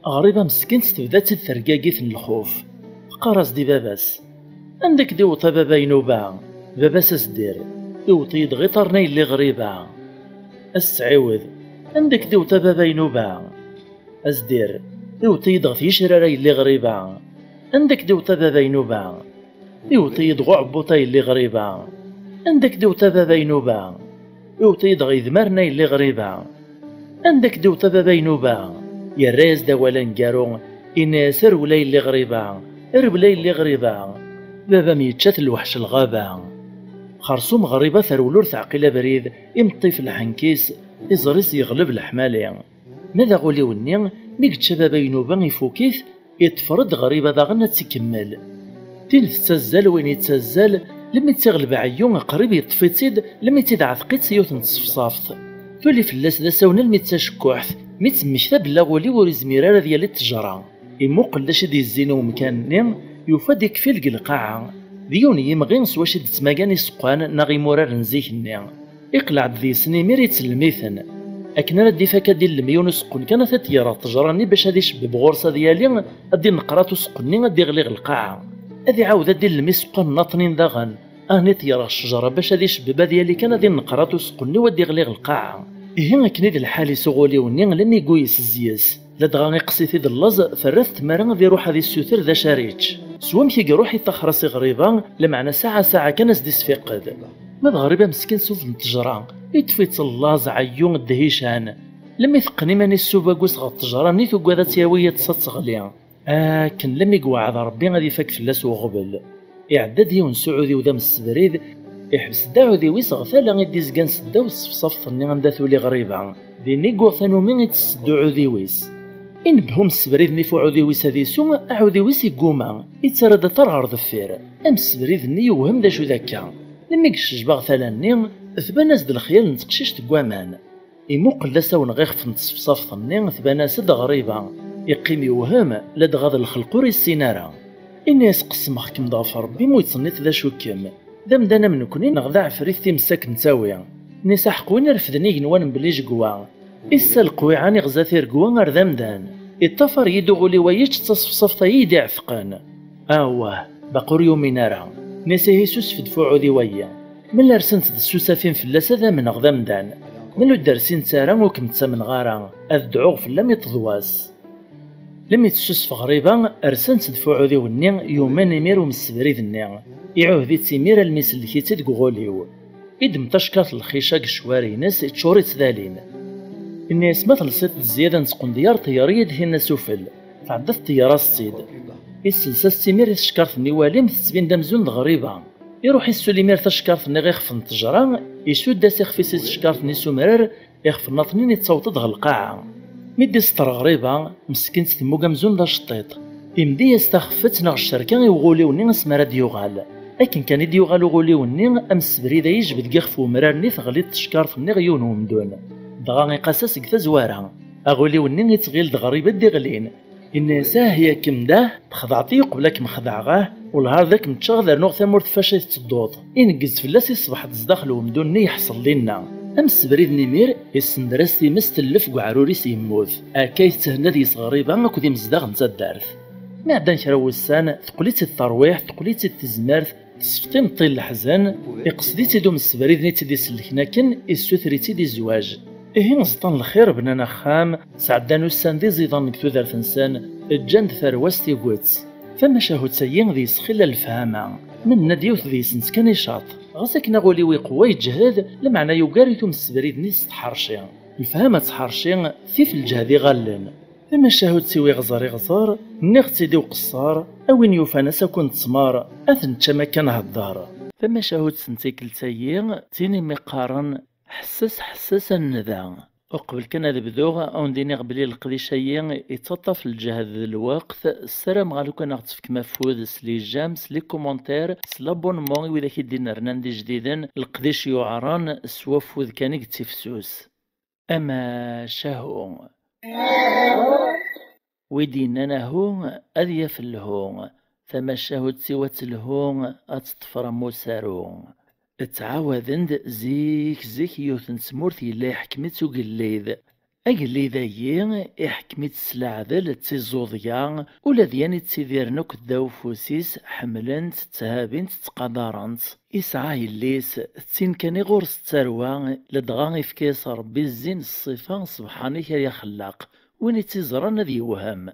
Ɣriba meskint tebda-tt-id tergagit n lxuf. Teqqar-as-d i baba-s: "Anda k-d-iwweḍ a baba Inuba?" Baba-s asdir: "Iwweḍ-iyi-d ɣiṭar-nni a yelli Ɣriba." As-tɛiwed: "Anda k-d-iwweḍ a baba Inuba?" Asdir: "Iwweḍ-iyi-d ɣef yicrar a yelli Ɣriba." "Anda k-d-iwweḍ a baba Inuba?" "Iwweḍ-iyi-d ɣer uɛebbuḍ a yelli Ɣriba." "Anda k-d-iwweḍ a baba Inuba?" "Iwweḍ-iyi-d ɣer yedmaren a yelli Ɣriba." "Anda k-d-iwweḍ a baba Inuba?" Yerra-yas-d awal aneggaru, inna-yas: "Rwel a yelli Ɣriba, rwel a yelli Ɣriba." Baba-m yečča-t lweḥc n lɣaba. Xersum Ɣriba terwel ur teɛqil abrid, imeṭṭi f lḥenk-is, iẓri-s yeɣleb leḥmali. Ma d aɣuliw-nni, mi yečča baba Inuba ifuk-it, iṭṭfer-d Ɣriba daɣen ad tt-ikemmel. Tin tettazzal, win yettazzal, lemmi tt-iɣleb ɛeyyu, qrib yeṭṭef-itt-id, lemmi tt-id-ɛteq-itt yiwet n tsefṣaft. Tuli fell-as d asawen almi d tacekkuḥt, mi tt-temmekta belli aɣuliw ur izmir ara ad yali d ttejra. Imuqel d acu i d-yezzin i umkan-nni, yufa-d ikfil deg lqaɛa. D yiwen n yimɣi s wacu i d-ttmagan iseqqan neɣ imurar n zik-nni. Iqleɛ-d deg-sen imir, ittellem-iten. Akken ara d-ifak ad d-illem yiwen useqqen kan, ad t-id-yerr ɣer ṭṭejra-nni bac ad icebbeb ɣur-s ad yali, ad d-inneqer at useqqen-nni ad d-iɣli ɣer lqaɛa. Ad iɛawed ad d-illem iseqqan nnaṭnin daɣen, ad ten-id-yerr ɣer ccejra bac ad icebbeb ad yali kan ad inneqer at useqqen-nni u ad d-iɣli ɣer lqaɛa. Ihi akken i d lḥal-is uɣuliw-nni, lammi yuyes zzis. Ladɣa iqqes-it-id llaẓ, terra-t tmara ad iruḥ ad issuter d acu ara yečč. S wamek i iruḥ iṭaxer-as i Ɣriba, lameɛna saɛa saɛa kan as-d-isfiqed. Ma d Ɣriba meskin s ufed n ttejra, iṭṭef-itt llaẓ, ɛeyyu, ddihican. Lemmi teqqen iman-is s ubagus ɣer ttejra-nni, tugad ad tt-yawi yiṭes ad teɣli. Akken lemmi iweɛɛed Ṛebbi ad ifak fell-as uɣbel. Iɛedda-d yiwen s uɛudiw d amsebrid, iḥbes-d aɛudiw-is ɣer tala i d-izgan seddaw tsefṣaft-nni anda tuli Ɣriba. Din i yuɣ tanumi ittess-d uɛudiw-is. Inebhe umsebrid-nni f uɛudiw-is ad isu, aɛudiw-is igguma, ittarra-d aṭar ɣer deffir. Amsebrid-nni yewhem d acu d akka. Lemmi yeccejba ɣer tala-nni, tban-as-d lexyal n teqcict deg waman. Imuqel d asawen ɣer ixef n tsefṣaft-nni, tban-as-d Ɣriba. Iqqim yewhem, ladɣa d lxelq ur issin ara. Ini-as qessmeɣ-kem-d ɣef Ṛebbi mu yettṣennit d acu-kem. D amdan am nekni neɣ d aɛefrit times ad kem-tawi? Nni-as aḥeqq win irefden igenwan mebla ijegwa. Issa leqwiɛa niɣza tiregwa ar d amdan. Iṭṭafar-iyi-d uɣuli wa yečč d tasefṣaft-a i yi-d-iɛetqen. Awah, baqi ur yumin ara. Nni-as ihi susef-d f uɛudiw-ayi. Ma la rsent-d tsusafin fell-as ad amneɣ d amdan. Ma ur d-rsint ara ur kem-ttamneɣ ara. Ad dɛuɣ fell-am iṭ d wass. Lemmi tessusef Ɣriba, rsant-d f uɛudiw-nni, yumen imir umsebrid-nni. Iɛuhed-itt imir almi isellek-itt-id deg uɣuliw. Iddem tacekkart n lxica deg ccwari-ines, iččur-itt d alin. Inna-yas ma telsiḍ-d zzyada n tqendyar, teyyer-iyi-d tinna s ufel. Tɛedda tṭeyyer-as-tt-id. Issels-as-tt imir i tcekkart-nni walim, tettbin-d amzun d Ɣriba. Iruḥ issul imir tacekkart-nni ɣer ixef n ttejra, isudd-as ixef-is i tcekkart-nni s umrar, ixef-nnaṭnin ittaweḍ-d ɣer lqaɛa. Mi d-iseṭṭer Ɣriba, meskint temmug amzun d aceṭṭiṭ. Imdi-yas taxeffet neɣ ccerka i uɣuliw-nni asmi ara d-yuɣal. Akken kan i d-yuɣal uɣuliw-nni, amsebrid-a yejbed deg ixef umrar-nni, teɣli-d teckart-nni ɣer yiwen wemdun. Dɣa iqas-as deg tazwara. Aɣuliw-nni ittɣil d Ɣriba i d-iɣlin. Inna-yas ah yakem dah, txedɛeḍ-iyi uqbel ad kem-xedɛeɣ ah, wellah ar d ad kem-ččeɣ ad rnuɣ tamurt f wacu i tettedduḍ. Ineggez fell-as, iṣbeḥ-d zdaxel wemdun-nni yeḥṣel dinna. Amsebrid n imir, isender-as times tellef deg uɛrur-is yemmut. Akka i tetthenna deg-s Ɣriba akked imezdaɣ n taddart. Mi ɛeddan kra n wussan, teqqel-itt-id terwiḥt, teqqel-itt-id tezmert, tesfeḍ imeṭṭi n leḥzen, iqsed-itt-id umsebrid-nni i tt-id-isellken akken, issuter-itt-id i zzwaǧ. Ihi, ẓeṭṭan lxir, bnan axxam, sɛeddan ussan d iẓidan deg tudert-nsen, ǧǧan-d tarwa s tiget. Tamacahut-agi deg-s xilla lefhama, nenna-d yiwet deg-sent kan icaṭ. Ɣas akken aɣul-iw iqewwa yeǧhed, lameɛna yugar-it umsebrid-nni s tḥerci. Lefhama d tḥerci, tif lǧehd iɣallen. Tamacahut-iw iɣẓer iɣẓer, nniɣ-tt-id i uqeṣṣer, a win yufan ass akk n ttmer, ad t-nečč am akka nhedder. Tamacahut n tikkelt-agi, d tin imi qqaren, ḥesses, ḥesses a nnda. Uqbel kan ad bduɣ, ad wen-d-iniɣ belli leqdic-agi yettaṭṭaf lǧehd d lweqt. Ssarameɣ lukan ad ɣ-tefkem afud s les j'aime, s les commentaires, s l'abonnement i widak i d-inernan d ijdiden, leqdic yuɛren, s wafud kan i yettifsus. Amacahu. Wi d-yennan ahu, ad yaf lhu. Tamacahut-iw ad telhu, ad teṭṭef ram usaru. Ttɛawaden-d zik, zik yiwet n tmurt yella iḥkem-itt ugellid. Agellid-agi iḥkem-itt s leɛdel d tiẓuḍya, ula d yan ittidiren akk ddaw ufus-is ḥemmlen-t, tthabin-t, ttqadaren-t. Isɛa yelli-s, d tin kan i ɣur-s ttarwa, ladɣa ifka-yas Ṛebbi zzin s ṣṣifa, ṣebḥan-ik ay axellaq, win i tt-iẓran ad yewhem.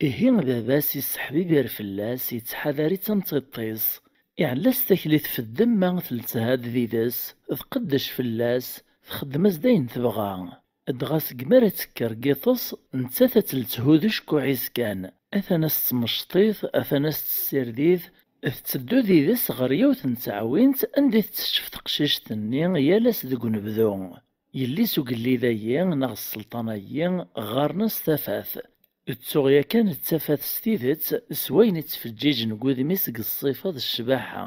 Ihi baba-s isseḥbibir fell-as, yettḥadar-itt am tiṭ-is. Iɛella-s taklit f ddemma, teltehad did-s, tqeddec fell-as, txeddem-as-d ayen tebɣa. Dɣa segmi ara tekker n yiṭes, nettat ad telthu d ucekkuɛ-is kan. Atan as-tettmecṭit, atan as-tessirdit, tetteddu did-s ɣer yiwet n teɛwint anda i tetteccef teqcict-nni yal ass deg unebdu. Yelli-s ugellid-agi neɣ sselṭan-agi ɣɣaren-as Tafat. Ttuɣ yakan d tafat s tidet s wayen ittfeǧǧiǧen deg wudem-is deg ṣṣifa d ccbaḥa.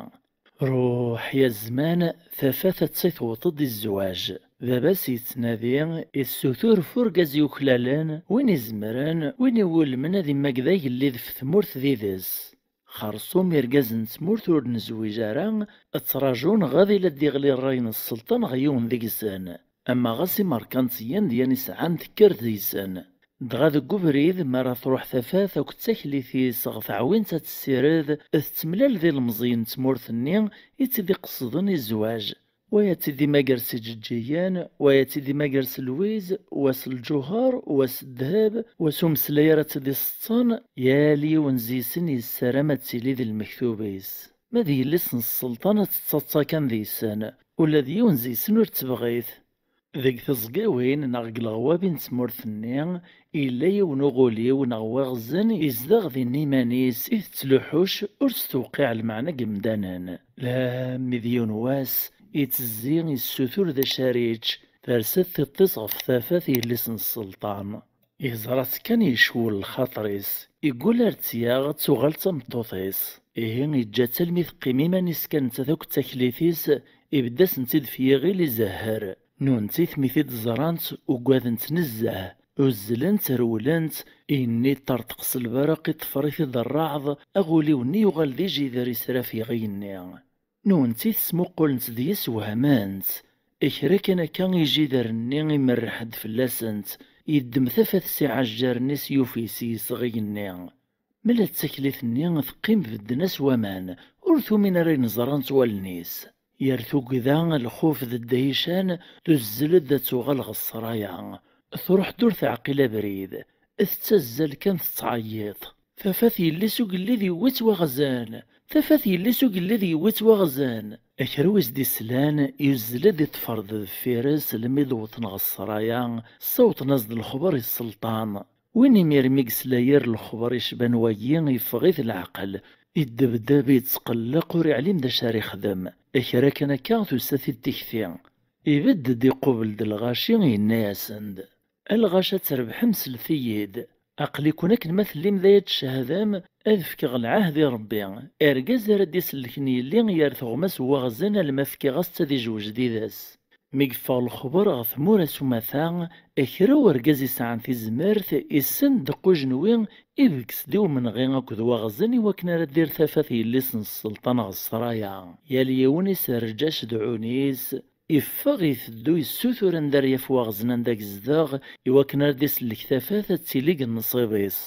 Ruḥ ya zzman, Tafat ad tt-tewweḍ-d i zzwaǧ. Baba-s yettnadi, issutur f urgaz yuklalen, win izemren, win iwulmen ad immaged agellid f tmurt did-s. Xersum irgazen n tmurt ur nezwiǧ ara, ttraǧun ɣad ila d-iɣli ṛṛay n sselṭan ɣer yiwen deg-sen. Ama ɣas imerkantiyen d yan isɛan tekker deg-sen. Dɣa deg ubrid, mi ara truḥ Tafat akked taklit-is ɣer teɛwint ad tessired, tettemlal d ilemẓiyen n tmurt-nni i tt-id-iqesden i zzwaǧ. Wa ad tt-id-imager s iǧeǧǧigen, wa ad tt-id-imager s lwiz, wa s lǧuher, wa s ddheb, wa s umeslay ara tt-id-iseṭṭen, yal yiwen deg-sen yessaram ad tili d lmektub-is. Ma d yelli-s n sselṭan ad tettaḍsa kan deg-sen, ula d yiwen deg-sen ur ttebɣit. Deg teẓgawin neɣ deg leɣwabi n tmurt-nni, yella yiwen uɣuliw neɣ waɣzen izdeɣ din iman-is, itett luḥuc, ur s-tewqiɛ lmeɛna deg yemdanen. Lammi d yiwen wass, ittezzi, issutur d acu ara yečč, tersa tiṭ-is ɣef Tafat yelli-s n sselṭan. Yeẓra-tt kan yecwel lxaṭer-is, iggul ar tt-yaɣ ad tuɣal d tameṭṭut-is. Ihi iǧǧa-tt almi teqqim iman-is kan nettat akked taklit-is, ibedd-asent-id f yiɣil izehher. Nunti mi t-id-ẓrant, ugadent nezzeh, uzzlent, rewlent, igenni ṭṭerṭeq s lbaraq, iṭṭfer-it-id rreɛḍ, aɣuliw-nni yuɣal d ijider, israf yiɣ igenni. Nunti tesmuqulent deg-s, wehment. Kra kan akka, ijider-nni imerreḥ-d fell-asent, yeddem Tafat s iɛejjaren-is, yufi-s yesɣ igenni. Mela d taklit-nni teqqim bedden-as waman, ur tumin ara ayen ẓrant wallen-is. Yer tugda, lxuf d ddhican, tuzzel-d ad tuɣal ɣer ssraya. Truḥ-d ur teɛqil abrid. Tettazzal kan tettɛeyyiḍ. Tafat yelli-s ugellid yewwi-tt waɣzen! Tafat yelli-s ugellid yewwi-tt waɣzen! Kra wis d-islan, yuzzel-d iṭṭfer-d deffir-s, almi d-wwḍen ɣer ssraya, ssawḍen-as-d lexber i sselṭan. Win imir mi yesla yir lexber icban wagi, yeffeɣ-it leɛqel, iddebdeb, yettqelleq, ur iɛlim d acu ara ixdem. Kra kan akka tusa-t-id tikti. Ibedd-d, iqubel-d lɣaci, yenna-yasen-d: "A lɣaci, ad trebḥem, slet-iyi-d. Aql-iken akken ma tellim da ad tcehdem, ad fkeɣ lɛahd i Rebbi, argaz ara d-isellken yelli yer teɣmas n waɣzen alma fkiɣ-as-tt ad ijwej did-s." Mi yeffeɣ lexber ɣer tmura s umata, kra urgaz isɛan tizmert, issen ddeqq ujenwi, ibges-d i umenɣi akked waɣzen i wakken ara d-ir Tafat yelli-s n sselṭan ɣer ssraya. Yal yiwen iserreǧ acedɛun-is, iffeɣ iteddu yessutur anda ara yaf waɣzen anda yezdeɣ, i wakken ara d-isellek Tafat ad tili deg nnṣib-is.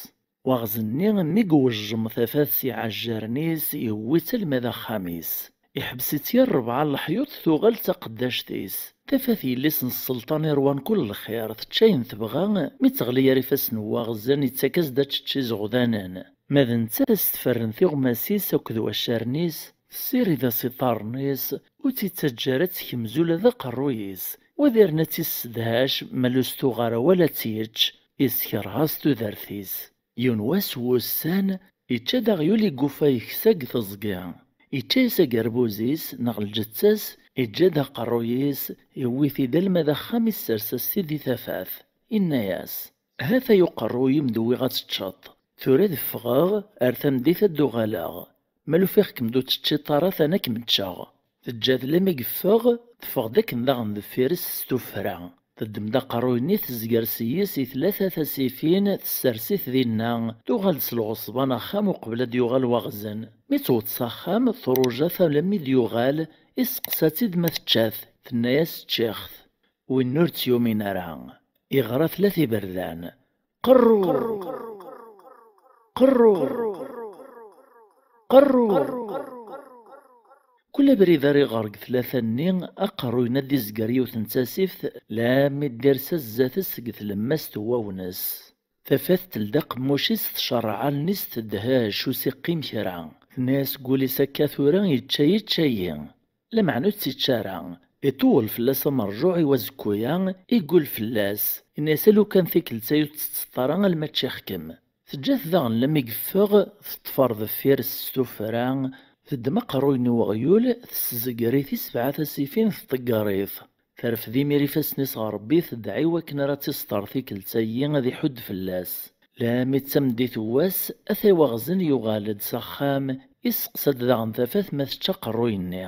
Waɣzen-nni mi iwejjem tafat s iɛejjaren-is, yewwi-tt alma d axxam-is. Iḥbes-itt yir rebɛa n leḥyuḍ, tuɣal d taqeddact-is. Tafat yelli-s n sselṭan irwan kul lxir, tečča ayen tebɣa, mi teɣli ar ifassen n waɣzen, ittak-as-d ad tečč izeɣdanen. Ma d nettat, as-tferren tiɣmas-is akked waccaren-is, tessirid-as iḍarren-is, ur tt-ittaǧǧa ara ad tekmez ula d aqerruy-is. Wa diren ad tt-issedhac, ma ur s-tuɣ ara wala ad tt-yečč, iskerha s tudert-is. Yiwen wass n wussan, ičča-d aɣyul iguffa yeksa deg teẓgi. Ičča-yas agerbuz-is neɣ lǧetta-s, iǧǧa-d aqerruy-is, iwwi-t-id alma d axxam, issers-as-t-id i tafat. Inna-yas: "Ha-t-ay uqerruy-im d-wwiɣ ad teččeḍ. Tura ad ffɣeɣ, ar tameddit ad d-uɣaleɣ. Ma lufiɣ-kem-d ur teččiḍ ara, atan ad kem-ččeɣ." Teǧǧa-t lammi yeffeɣ, teffeɣ-d akken daɣen deffir-s s tuffra. Teddem-d aqerruy-nni, tezger s-yes i tlata tasifin, tessers-it dinna, tuɣal-d s lɣeṣba n axxam uqbel ad d-yuɣal waɣzen. Mi tewweḍ s axxam, truja-t alammi d-yuɣal, isteqsa-tt-id ma tečča-t, tenna-yas: "Ččiɣ-t." Win ur tt-yumin ara, iɣra tlata iberdan: "Qerru! Qerru! Qerru!" Kul abrid ara iɣer deg tlata-nni, aqerruy-nni ad d-izger yiwet n tasift, lammi d-ires-as zdat-s deg tlemmast n wawnes. Tafat teldi aqemmuc-is, tcerreɛ allen-is, tedhec, ur s-iqqim kra. Tenna-yas deg wul-is: "Akka tura, yečča-yi, yečča-yi." Lameɛna ur tt-ičči ara. Iṭewwel fell-as amerjuɛ i wazekku-ya, igul fell-as. Inna-yas: "A lukan tikkelt-a ur tettetteḍ ara alma ččiɣ-kem." Teǧǧa-t daɣen lammi yeffeɣ, teṭṭef ar deffir-s s tuffra, teddem aqerruy-nni n weɣyul, tessezger-it i sebɛa tasifin, tṭegger-it. Terfed imir ifassen-is ɣer Ṛebbi, tedɛa i wakken ara tt-iṣter tikkelt-ayi ad iḥudd fell-as. Lammi d tameddit n wass, ata waɣzen yuɣal-d s axxam, isteqsa-d daɣen tafat ma tečča aqerruy-nni.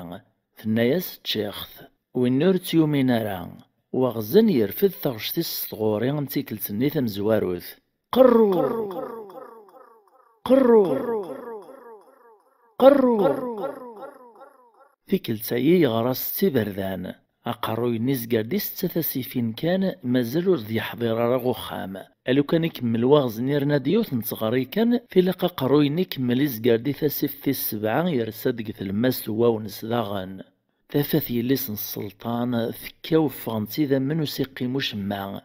Tenna-yas: "Ččiɣ-t." Win ur tt-yumin ara, waɣzen yerfed taɣect-is s tɣuri n tikkelt-nni tamezwarut: "Qerru! Qerru! Qerru!" Tikkelt-ayi yeɣra-s d tiberdan. Aqerruy-nni izger-d i setta tasifin kan, mazal ur d-yeḥḍir ara ɣer uxxam. A lukan ikemmel waɣzen irna-d yiwet n teɣri kan, tilaq aqerruy-nni ikemmel izger-d i tasift tis sebɛa, yersa deg tlemmast n wawnes daɣen. Tafat yelli-s n sselṭan tekkaw, ffɣent idammen, ur s-iqqim ucemma.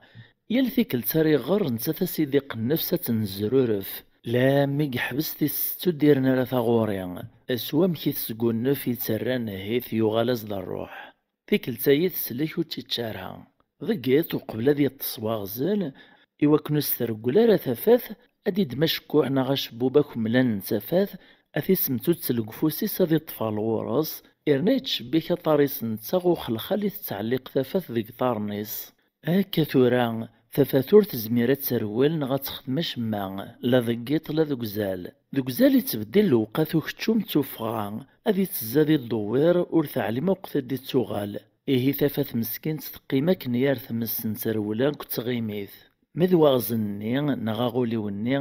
Yal tikkelt ara iɣer, nettat a s-idiq nnefs ad tennezruref. Lammi yeḥbes tis setta ur d-irn ara taɣuri. S wamek i tesgunnef, yettarra nnhit, yuɣal-as-d ṛṛuḥ. Tikkelt-ayi teslek ur tt-ičči ara. Deg yiḍ, uqbel ad yeṭṭes waɣzen, iwakken ur s-treggel ara tafat, ad d-iddem acekkuḥ neɣ acebbub akemlan n tafat, ad t-isemtut deg ufus-is, ad iṭṭef ɣer lɣur-s, irna yettcebbik aṭar-is netta ɣer uxelxal i tettɛelliq tafat deg iḍarren-is. Akka tura, tafat ur tezmir ad terwel neɣ ad texdem acemma, la deg yiḍ la deg uzal. Deg uzal ittbeddil lewqat ukeččum d tuffɣa, ad ittezza di ddewwir, ur teɛlim uqt ad d-ittuɣal. Ihi tafat meskint teqqim akken yar tmes n trewla deg tɣimit. Ma d waɣzen-nni neɣ aɣuliw-nni,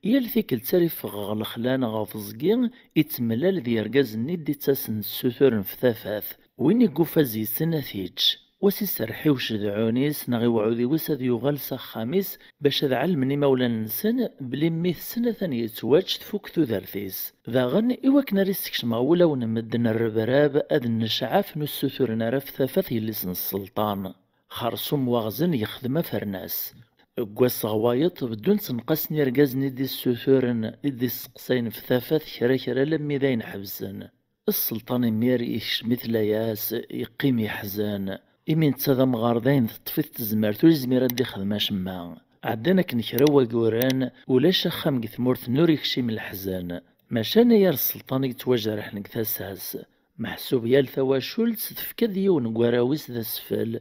yal tikkelt ara iffeɣ ɣer lexla neɣ ɣer teẓgi, ittemlal d yergazen-nni d-ittasen d ssuturen f tafat. Win i yufa zzi-sen ad t-ičč. Wa s iserreḥ i ucedɛun-is neɣ i uɛudiw-is ad yuɣal s axxam-is, bac ad ɛelmen imawlan-nsen belli mmi-tsen atan yettwačč, tfuk tudert-is. Daɣen, iwakken ara issekcem ɣer wulawen n medden rrebrab ad nnecɛafen ur ssuturen ara f tafat yelli-s n sselṭan. Xersum waɣzen yexdem afernas. Deg wass ɣer wayeḍ, beddun ttenqasen irgazen i d-issuturen, i d-isseqsayen f tafat kra kra, alammi d ayen ḥebsen. Sselṭan imir yekcem-it layas, yeqqim yeḥzen. Imi netta d amɣar, d ayen teṭṭef-it tezmert, ur yezmir ad d-ixdem acemma. Ɛeddan akken kra n waguren, ulac axxam deg tmurt-nni ur yekcim leḥzen. Maca anagar sselṭan i yettwajerḥen deg tasa-s. Meḥsub yal tawacult tefka-d yiwen n warraw-is d asfel.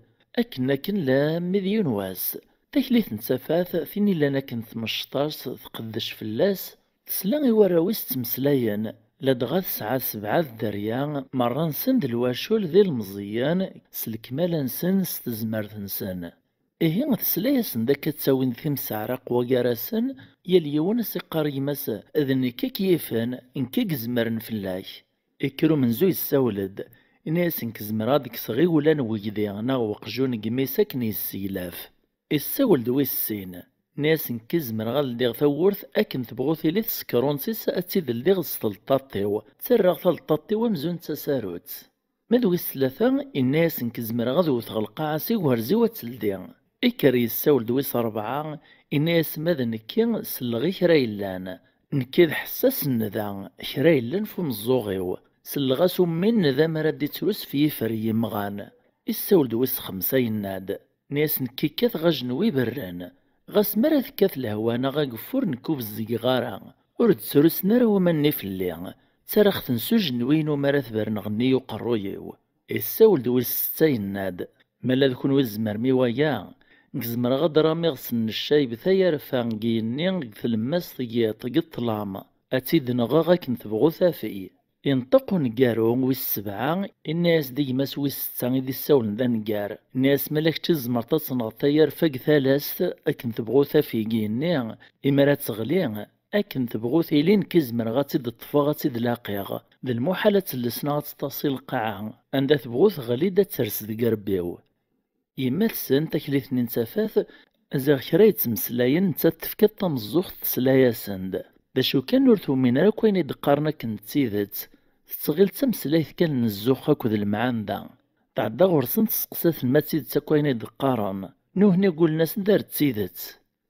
Akken akken lammi d yiwen wass, taklit n tafat, tin illan akken tmecceṭ-as, tqeddec fell-as, tesla i warraw-is ttmeslayen, ladɣa tesɛa sebɛa dderya, merra-nsen d lwacul d ilmeẓyen, s lekmala-nsen, s tezmert-nsen. Ihi tesla-yasen-d akka ttawin-d timseɛraq wagar-asen, yal yiwen a s-iqqar gma-s: "D nekk i k-yifen, nekk i izemren fell-ak." Ikker umenzu yessawel-d, ini-as: "Nekk zemreɣ ad d-kkseɣ iwlan n wegdi neɣ weqjun n gmi-s akken yesseglaf." Issawel-d wis sin, Nni-as: "Nekki zemreɣ ad ldiɣ tawwurt akken tebɣu tili teskerunṣ-is, ad tt-id-ldiɣ s tleṭṭaṭ-iw. Ttarraɣ taleṭṭaṭ-iw amzun d tasarut." Ma d wis tlata, inna-as: "Nekk zemreɣ ad wteɣ lqaɛa s igerzi-w ad teldi." Ikker yessawel-d wis ṛebɛa, inna-as: "Ma d nekki, selleɣ i kra yellan. Nekki d ḥessas n nnda, kra yellan f umeẓẓuɣ-iw. Selleɣ-as ummi n nnda mi ara d-ittrus f yifer n yimɣan." Issawel-d wis xemsa, yenna-d: Nni-as: "Nekki kkateɣ ajenwi iberren. Ɣas mi ara tekkat lehwa neɣ ageffur, nekk ur bezzigeɣ ara. Ur d-ttrusen ara waman-nni fell-i. Ttarraɣ-ten s ujenwi-inu mi ara tberneɣ nni uqerruy-iw." Issawel-d wis setta, yenna-d: "Ma la d kunwi tzemrem i waya, nekk zemreɣ ad d-ramiɣ s nnecc ayebtay arfa deg yigenni, deg tlemmast, deg yiṭ, deg ṭṭlam. Ad tt-id-nɣeɣ akken tebɣu tafi." Inṭeq uneggaru wis sebɛa, inna-yas-d i gma-s wis setta i d-issawlen d aneggar. Inna-yas: "Ma la kečč i tzemreḍ ad tenɣeḍ tayerfa deg talast akken tebɣu tafi deg yigenni, imi ara teɣli, akken tebɣu tili, nekk i zemreɣ ad tt-id-ṭṭfeɣ, ad tt-id-laqiɣ. D lmuḥal ad telles neɣ ad teṭṭasi lqaɛa. Anda tebɣu teɣli-d, ad ters deg irebbi-w." Yemma-tsen, taklit-nni n tafat, ziɣ kra yettmeslayen, nettat tefka-d tameẓẓuɣt, tesla-yasen-d. D acu kan, ur tumin ara akk ayen i d-qqaren akken d tidet. Tettɣil d tameslayt kan n zzux akked lemɛanda. Tɛedda ɣur-sen, testeqsa-ten ma d tidet akk ayen i d-qqaren. Nuhni ggulen-asen-d ar d tidet.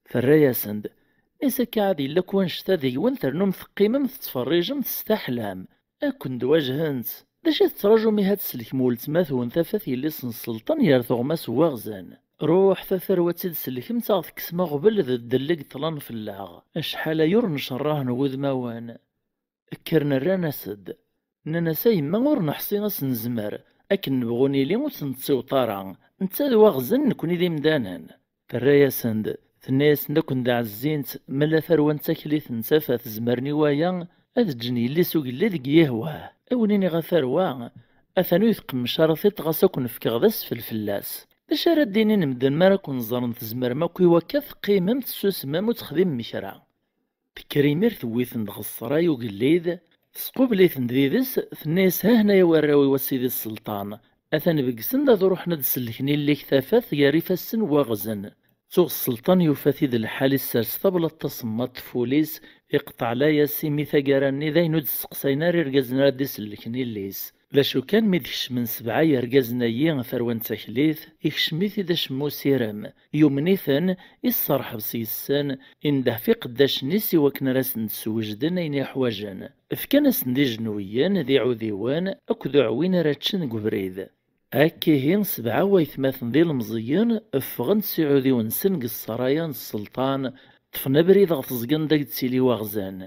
Terra-yasen-d: "Nni-as akka ad yella akk wanect-a deg-wen, ternum teqqimem tettferrijem testaḥlam. Ad ken-d-wajhent. D acu i tettraǧum ihi ad tsellkem weltma-twen tafat yelli-s n sselṭan ger tuɣmas n waɣzen? Ruḥet a tarwa ad tt-id-sellkemt, ad ɣ-tekksem aɣbel d ddel i yeṭṭlan fell-aɣ. Acḥal aya ur ncerrah n wudmawen." Kkren rran-as-d. Nnan-as: "A yemma, ur neḥṣi ad s-nezmer. Akken nebɣu nili ur t-nettewṭ ara. Netta d waɣzen, nekkni d imdanen." Terra-yasen-d, tenna-yasen-d: "Ad ken-d-ɛezzint, ma la tarwa n taklit n tafat zemren i waya, ad ǧǧen yelli-s ugellid deg yihwah. Ad wen-iniɣ a tarwa, atan ur yi-tqemmec ara tiṭ ɣas ad ken-fkeɣ d asfel fell-as. D acu ara d-inin medden mi ara ken-ẓren tzemrem akk i wakka, teqqimem tessusmem ur texdimem kra?" Tekker imir tewwi-ten-d ɣer ṣṣray ugellid, tesqubel-iten-d did-s, tenna-yas: "Ha hna ya warraw-iw a sidi sselṭan, atan begsen-d ad ruḥen ad d-sellken illik tafat gar ifassen n waɣzen." Tuɣ sselṭan yufa-t-id lḥal, issers tablaḍt tasemmaḍt f wul-is, iqeṭṭeɛ layas imi taggara-nni d ayen ur d-steqsayen ara irgazen ara d-isellken illi-s. D acu kan, mi d-kecmen sebɛa yergazen-agi a tarwa n taklit, ikcem-it-id acemma usirem, yumen-iten, isserḥeb s yes-sen, indeh f iqeddacen-is i wakken ara sen-d-swejden ayen i ḥwajen. Fkan-asen-d ijenwiyen d iɛudiwen akked uɛwin ara ččen deg ubrid. Akka ihi, sebɛa waytmaten d ilemẓiyen ffɣen s iɛudiwen-nsen deg ssraya n sselṭan, ṭṭfen abrid ɣer teẓgi anda i yettili waɣzen.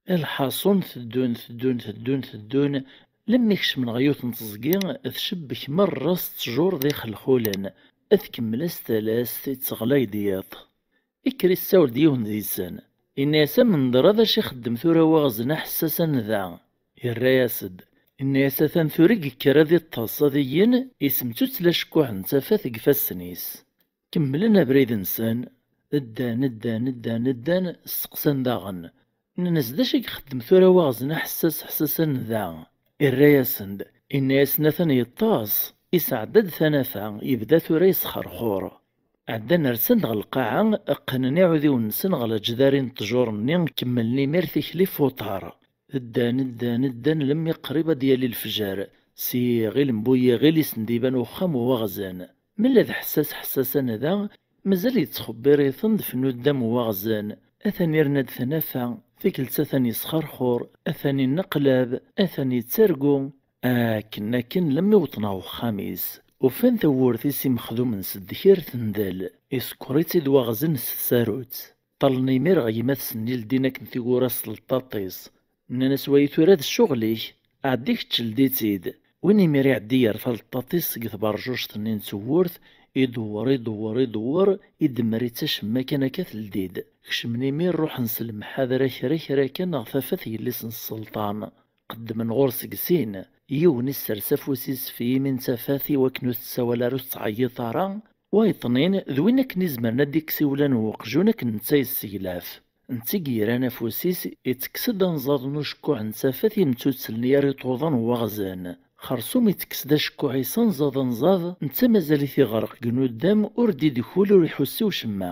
Lḥaṣun, teddun, teddun, teddun, teddun, lemmi kecmen ɣer yiwet n teẓgi, tcebbek merra s ttjur d ixelxulen, tkemmel-as talast, itteɣlay-d yiḍ. Ikker issawel-d yiwen deg-sen, inna-yas: "Amenḍer-a d acu ixeddem tura waɣzen aḥessas anida?" Irra-yas-d, inna-yas: "Atan tura i yekker ad iṭṭes, ad igen, isemttutel acekkuḥ n tafat deg ifassen-is." Kemmlen abrid-nsen, ddan, ddan, ddan, ddan, steqsan daɣen. Nnan-as: "D acu i ixeddem tura waɣzen aḥessas, ḥessas anida?" Irra-yasen-d, inna-yasen: "Atan yeṭṭes." Isɛedda-d tanafa, yebda tura yesxerxur. Ɛeddan rsan-d ɣer lqaɛa, qqnen iɛudiwen-nsen ɣer lejdari n ttjur-nni, kemmlen imir tikli f uṭar. Ddan, ddan, ddan, lemmi qrib ad d-yali lefjer. S yiɣil n bu yiɣil i sen-d-iban uxxam n waɣzen. Mella d ḥessas, ḥessas anida, mazal yettxebbir-iten-d f nuddam n waɣzen. Atan irna-d tanafa, tikkelt atan yesxerxur, atan inneqlab, atan yettargu. Akken, akken, lemmi wwḍen ɣer uxxam-is, ufan tawwurt-is imexdumen s ddkir tendel, isekkeṛ-itt-id waɣzen s tsarut. Ṭṭallen imir ɣer gma-tsen-nni ldin akken tiwwura s tleṭṭaṭ-is. Nnan-as: "Wayi tura d ccɣel-ik, ɛeddi kečč ldi-tt-id." Win imir iɛeddi yerfa leṭṭaṭ-is seg tberjuct-nni n tewwurt, idewwer, idewwer, idewwer, idemmer-itt acemma kan akka teldi-d. Kecmen imir ruḥen s lemḥadra kra kra kan ɣer tafat yelli-s n sselṭan. Qeddmen ɣur-s deg sin, yiwen issers afus-is f yimi n tafat i wakken ur tessawal ara, ur tettɛeyyiḍ ara, wayeḍnin d win akken izemren ad d-ikkes iwlan n weqjun akken netta yesseglaf. Netta i yerran afus-is, ittekkes-d anẓaḍ n ucekkuḥ n tafat imttuttlen i ar iṭuḍan n waɣzen. Xersum ittekkes-d acekkuḥ-is anẓaḍ anẓaḍ, netta mazal-it iɣreq deg nuddam, ur d-idkul, ur iḥussi i ucemma.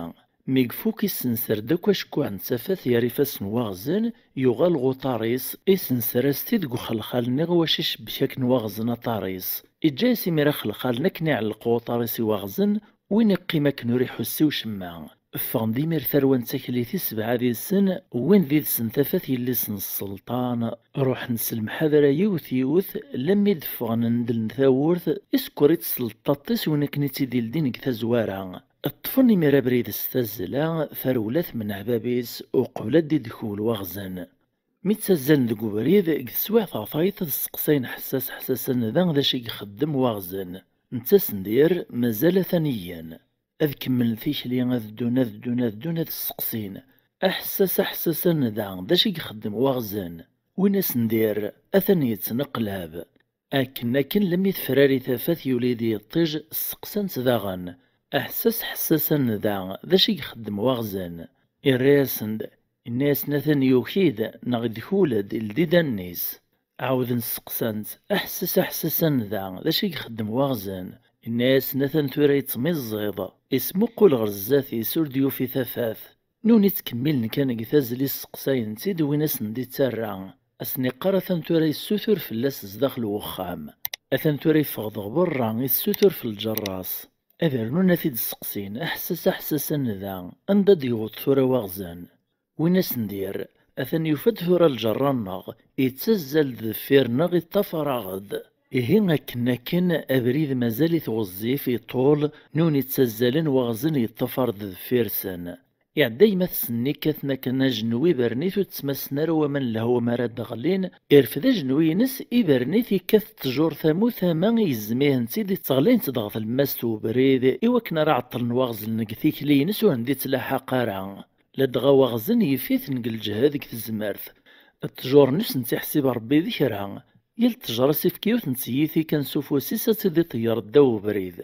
Mi ifuk issenser-d akk acekkuɛ n tafat ger ifassen n waɣzen, yuɣal ɣer uṭar-is, issenser-as-t-id deg uxelxal-nni i wacu icebbek akken waɣzen aṭar-is. Iǧǧa-yas imir axelxal-nni akken iɛelleq uṭar-is i waɣzen, win iqqim akken ur iḥussi i ucemma. Ffɣen-d imir tarwa n taklit i sebɛa did-sen, wwin did-sen tafat yelli-s n sselṭan, ruḥen s lemḥadra yiwet yiwet, lammi d-ffɣen ndlen tawwurt, isekker-itt s leṭṭaṭ-is win akken i tt-id-ildin deg tazwara. Ṭṭfen imir abrid s tazzla, tarewla temneɛ bab-is, uqbel ad d-idkul waɣzen. Mi ttazzalen deg ubrid, deg teswiɛt ɣer tayeḍ ad sseqsayen ḥessas ḥessas anida d acu i ixeddem waɣzen. Netta s-ndir, mazal atan iyyan. Ad kemmlen tikli, ad ddun, ad ddun, ad ddun, ad sseqsin. Aḥessas, aḥessas anida, d acu i ixeddem waɣzen? Win as-ndir, atan yettneqlab. Akken, akken, lammi tefrari tafat yuli-d yiṭij, sseqsan-t daɣen. Aḥessas, ḥessas anida, d acu i ixeddem waɣzen? Irra-yasen-d, inna-yasen atan yuki-d, neɣ idkul-d, ildi-d allen-is. Ɛawden sseqsan-t, aḥessas, aḥessas anida, d acu i ixeddem waɣzen? Inna-yasen atan tura yettmiẓẓiḍ, ismuqul ɣer zdat-is ur d-yufi tafat. Nuni ttkemmilen kan deg tazzla sseqsayen-t-id win asen-d-ittarra. Asen-iqqar atan tura yessutur fell-as zdaxel n wexxam. Atan tura yeffeɣ-d ɣer berra, issutur f lǧerra-s. Ad rnun ad t-id-sseqsin, aḥessas, aḥessas anida, anda d-yewweḍ tura waɣzen? Win asen-d-yerr, atan yufa-d tura lǧerra-nneɣ, yettazzal-d deffir-nneɣ, iṭṭafar-aɣ-d. Ihi akken, akken, abrid mazal-it ɣezzif, iṭul, nuni ttazzalen waɣzen yeṭṭafar-d deffir-sen. Iɛedda gma-tsen-nni kkaten akken ajenwi ibernit ur ttmassen ara waman n lehwa mi ara d-ɣlin, irfed ajenwi-ines, ibernit, ikkat ttjur tamu tama i yezmihen-tt-id, tteɣlayent-d ɣer tlemmast n ubrid i wakken ara ɛeṭṭlen waɣzen deg tikli-ines ur sen-d-ittlaḥaq ara. Ladɣa waɣzen yif-iten deg lǧehd, deg tezmert. Ttjur-nni ur sen-tt-iḥsib Rebbi d kra. Yal ttejra s-ifk yiwet n tyita kan s ufus-is ad tt-id-iṭeyyer ddaw ubrid.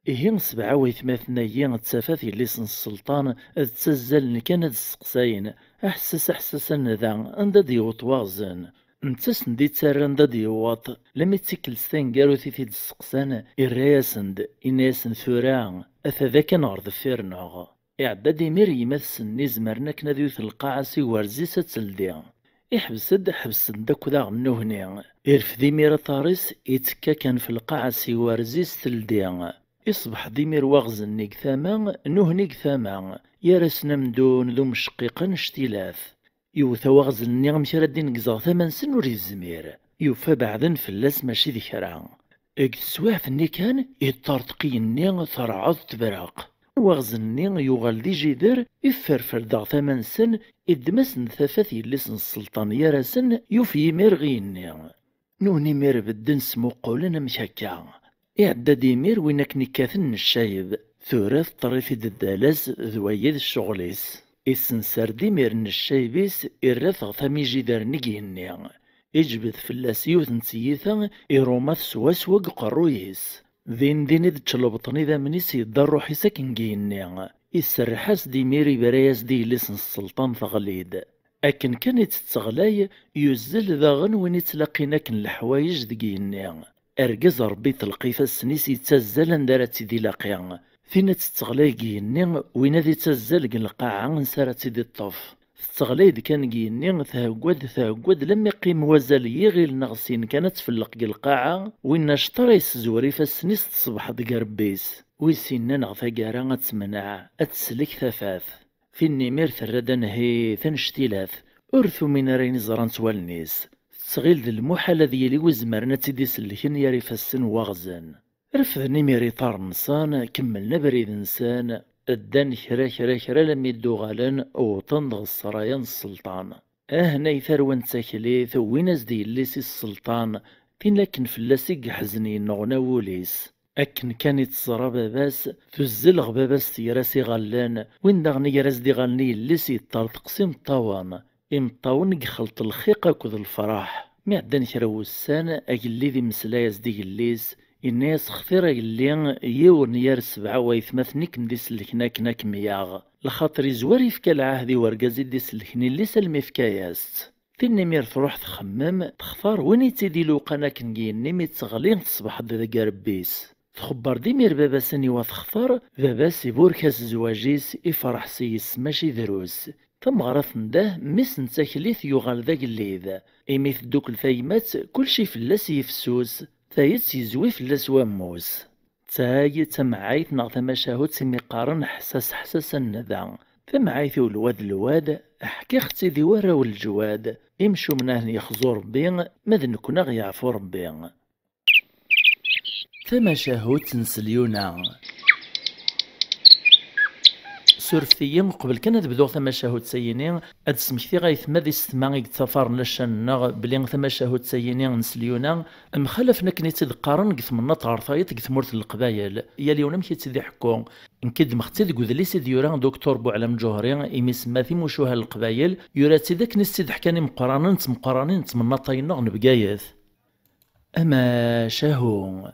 Ihi sebɛa waytmaten-agi d tafat yelli-s n sselṭan, d ttazzalen kan ad sseqsayen, aḥessas aḥessas anida, anda d-yewweḍ waɣzen? Netta asen-d-ittarra anda d-yewweḍ, lammi d tikkelt taneggarut i t-id-sseqsan, irra-yasen-d, inna-yasen tura, ata da kan ɣer deffir-nneɣ. Iɛedda-d imir yemma-tsen-nni izemren akken ad iwet lqaɛa s igerz-is ad teldi. Iḥbes-d, ḥebsen-d akk daɣen nnuhni. Irfed imir aṭar-is, ittekka kan f lqaɛa s igerz-is teldi. Iṣbeḥ-d imir waɣzen-nni deg tama, nnuhni deg tama, gar-asen amdun d umecqiq annect-ilat. Yewwet awaɣzen-nni amek ara d-ineggzeɣ tama-nsen ur yezmir. Yufa beɛden fell-as mačči d kra. Deg teswiɛt-nni kan, iṭṭerḍeq igenni terɛed tebraq. Awaɣzen-nni yuɣal d ijider, ifferfer-d ɣer tama-nsen, iddem-asen-d tafat yelli-s n sselṭan gar-asen, yuf yimir ɣ igenni. Nnuhni imir bedden smuqqulen amek akka. Iɛedda-d imir win akken ikkaten n ccayeb, tura teṭṭer-it-id ddala-s d wagi d ccɣel-is. Issenser-d imir n ccayeb-is, irra-t ɣer tama ijider n igenni. Iǧbed fell-as yiwet n tyita, iruma-t swaswa deg uqerruy-is. Din din i d-ččelbṭen idammen-is, yedda rruḥ-is akken deg igenni. Iserreḥ-as-d imir, ibra-yas-d i yelli-s n sselṭan teɣli-d. Akken kan i tt-teɣlay, yuzzel daɣen win ittlaqin akken leḥwayeǧ deg igenni. Argaz Ṛebbi iṭleq ifassen-is, yettazzal anda ara tt-id-ilaqi. Tin ad tetteɣlay deg igenni, win ad ittazzal deg lqaɛa ansa ara tt-id-iṭṭef. Tetteɣlay-d kan deg igenni, thegga-d, thegga-d, lammi qqim wazal n yiɣil neɣ sin kan ad tfelleq deg lqaɛa, winna acṭar yessezwer ifassen-is, teṣbeḥ-d deg irebbi-s. Wi s-innan ɣer taggara ad temneɛ, ad teslek tafat. Tin imir terra-d anehhit annect-ilat, ur tumin ara ayen i ẓrant wallen-is. Tettɣil d lmuḥal ad yili wi izemren ad tt-id-isellken gar ifassen n waɣzen. Refden imir iṭarren-nsen, kemmlen abrid-nsen, ddan kra, kra, kra, lammi d-uɣalen, wwḍen-d ɣer ssraya n sselṭan. Ahnay tarwa n taklit, wwin-as-d yelli-s i sselṭan, tin akken fell-as i yeḥzen yennuɣna wul-is. Akken kan i tt-teẓra baba-s, tuzzel ɣer baba-s, tegra-s iɣallen, win daɣen igra-s-d iɣallen i yelli-s, yeṭṭerḍeq s imeṭṭawen. Imeṭṭawen i ixelṭ lxiq akked lefraḥ. Mi ɛeddan kra n wussan, agellid imeslay-as-d i yelli-s, yenna-yas: "Xtir a yelli, yiwen gar sebɛa waytmaten i kem-d-isellken akken ad kem-yaɣ." Lxaṭer izwar, ifka lɛahd i urgaz i d-isellken yelli-s almi ifka-yas-tt. Tin imir truḥ txemmem, textar win i tt-id-iluqan akken deg yigenni mi d-teɣli, teṣbeḥ-d deg irebbi-s. Txebber-d imir baba-s aniwa texter, baba-s iburek-as zzwaǧ-is, ifreḥ s yis mačči drus. Tameɣra tendeh, mmi-s n taklit yuɣal d agellid. Imi teddukel tayemmat, kulci fell-as yefsus, tayet yezwi fell-as wammus. Tay d tamɛayt neɣ tamacahut imi qqaren ḥsas ḥsas a nnda. Tamɛayt-iw lwad lwad, ḥkiɣ-tt-id i warraw n leǧwad, imcumen a ten-yexzu Rebbi, ma d nekkni a ɣ-yeɛfu Rebbi. Tamacahut n Selyuna. Surfet-iyi, uqbel kan ad bduɣ tamacahut-ayini, ad d-smektiɣ aytma d isetma i yettafaren laccan-nneɣ belli tamacahut-ayini n Selyuna mxalafen akken i tt-id-qqaren deg tmennaṭ ɣer tayeḍ deg tmurt n Leqbayel, yal yiwen amek i tt-id-iḥekku. Nekk ddmeɣ-tt-id deg udlis i d-yura Doktur Buɛlam Ǧuhri, imi semma Timucuha n Leqbayel, yura-tt-id akken i s-tt-id-ḥkan imeqqranen d tmeqqranin n tmennaṭ-a-nneɣ n Bgayet. Amacahu,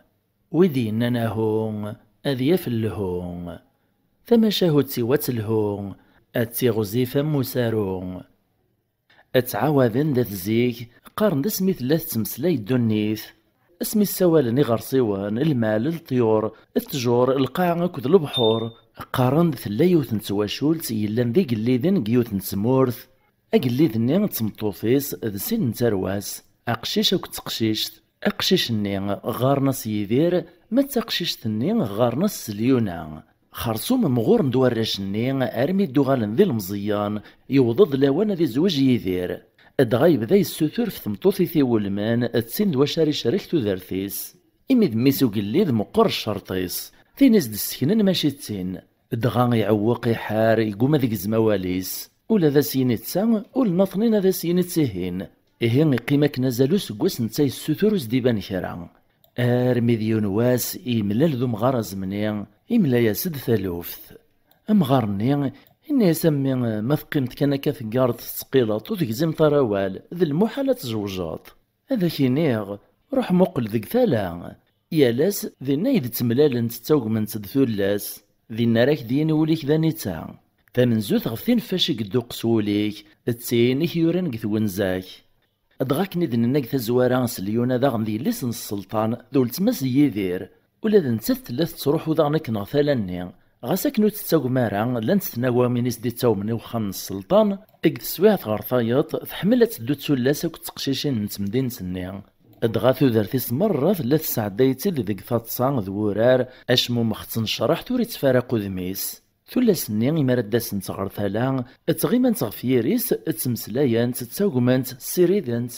wid yennan ahu, ad yaf lhu. Tamacahut-iw ad telhu, ad tiɣzif am usaru. Ad ttɛawaden dat zik, qqaren-d asmi tella tettmeslay ddunit. Asmi ssawalen iɣersiwen, lmal, leṭyur, ttjur, lqaɛa akked lebḥur, qqaren-d tella yiwet n twacult yellan d igelliden deg yiwet n tmurt. Agellid-nni d tmeṭṭut-is d sin n tarwa-s, aqcic akked teqcict. Aqcic-nni ɣɣaren-as Yidir, ma d taqcict-nni ɣɣaren-as Selyuna. Xersum mɣuren-d warrac-nni armi d-uɣalen d ilemẓiyen, yewweḍ-d lawan ad izweǧ Yidir. Dɣa yebda yessutur f tmeṭṭut i t-iwulmen d tin d wacu ara icerrek tudert-is. Imi d mmi-s ugellid meqqer ccerṭ-is, tin i s-d-sseknen mačči d tin. Dɣa iɛewweq iḥar, iguma ad igzem awal-is. Ula d as-yini d ta, ul n aṭnin ad as-yini d tihin. Ihi iqqim akken azal useggas netta yessutur ur s-d-iban kra. Armi d yiwen wass yemlal d umɣar azemni, imla-yas-d taluft. Amɣar-nni yenna-yas: "A mmi, ma teqqimeḍ kan akka teggareḍ tettqileḍ ur tegzimeḍ ara awal, d lmuḥal ad tjewjeḍ." "Ad ak-iniɣ, ruḥ muqel deg tala." Yal ass dinna i d-ttemlalent ttagment d tullas. Dinna ara k-d-yini wul-ik d anita. Tamenzut ɣef tin ɣef wacu i yedduqqes wul-ik, d tin i k-yuran deg twenza-k. Dɣa akken i d-nenna deg tazwara, Selyuna daɣen d yelli-s n sselṭan, d weltma-s n Yidir. Ula d nettat tella tettruḥu daɣen akken ɣer tala-nni. Ɣas akken ur tettagem ara, llant tnawawin i s-d-ittawmen i wexxam n sselṭan, deg teswiɛt ɣer tayeḍ, tḥemmel ad teddu d tullas akked teqcicin n temdint-nni. Dɣa tudert-is merra tella tesɛedday-tt-id deg taḍsa d wurar, acmumex ttnecraḥ ur ittfaraq udem-is. Tullas-nni imi ara d-asent ɣer tala, ttɣimant ɣef yiri-s, ttmeslayent, ttagment, ssirident.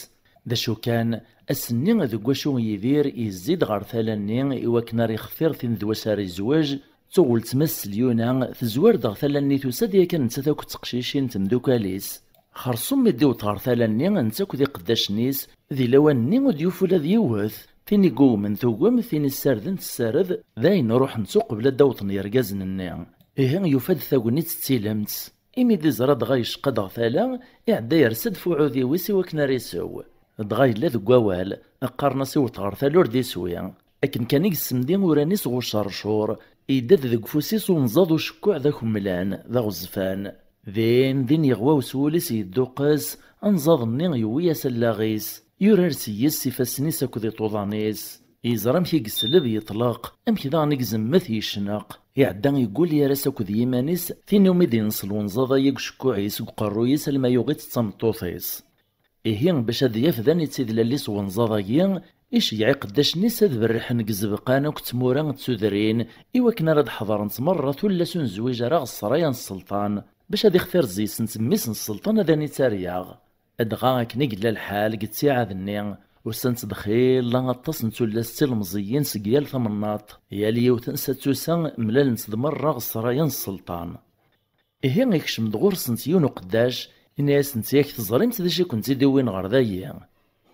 D acu kan, ass-nni deg wacu Yidir yezzi-d ɣer tala-nni i wakken ara ixtir tin d wacu ara yezweǧ, tuɣ weltma-s Selyuna tezwar-d ɣer tala-nni, tusa-d yakan nettat akked teqcicin n temdukal-is. Xersum mi d-iwweḍ ɣer tala-nni, netta akked iqeddacen-is, di lawan-nni ur d-yufi ula d yiwet. Tin i yugmen tugem, tin i ssarden tessared, d ayen ruḥent uqbel ad d-awḍen yergazen-nni. Ihi yufa-d tagnit d tilemt. Imi d-iẓra dɣa yecqa-d ɣer tala, iɛedda yers-d f uɛudiw-is i wakken ara isew. Dɣa yella deg wawal, qqaren-as iwweḍ ɣer tala ur d-iswi. Akken kan i yessemdi uran-is ɣer ucercur, yedda-d deg ufus-is unẓaḍ ucekkuɛ d akemmlan, d aɣezfan. Din din yeɣwa weswul-is yedduqqes, anẓaḍ-nni yewwi-yas allaɣ-is, yurar s yes s ifassen-is akked iṭuḍan-is. Yeẓra amek i yesleb yeṭleq, amek daɣen i izemmet yecneq. Iɛedda yeggul yar-as akked yiman-is, tin umi d-yenṣel wenẓaḍ-agi deg ucekkuɛ-is, deg uqerruy-is, alma yuɣ-itt d tameṭṭut-is. Ihi, bac ad yaf d anita i d lall-is wenẓaḍ-agi, iceyyeɛ iqeddacen-is ad berrḥen deg izebqan akked tmura d tudrin, i wakken ara d-ḥeḍrent merra tullas ur nezwiǧ ara ɣer ṣṣraya n sselṭan, bac ad ixtir zzis-nsent mmi-s n sselṭan ad anita ar yaɣ. Dɣa akken i yella lḥal deg ttiɛad-nni, usant-d xilla aṭas n tullas d tilemẓiyin seg yal tamnaḍt, yal yiwet nsa d tusa mlalent-d merra ɣer ṣṣraya n sselṭan. Ihi ikcem-d ɣur-sent yiwen uqeddac, inna-yasent: "Yak teẓrimt d acu i kent-id-iwwin ɣer dayi?"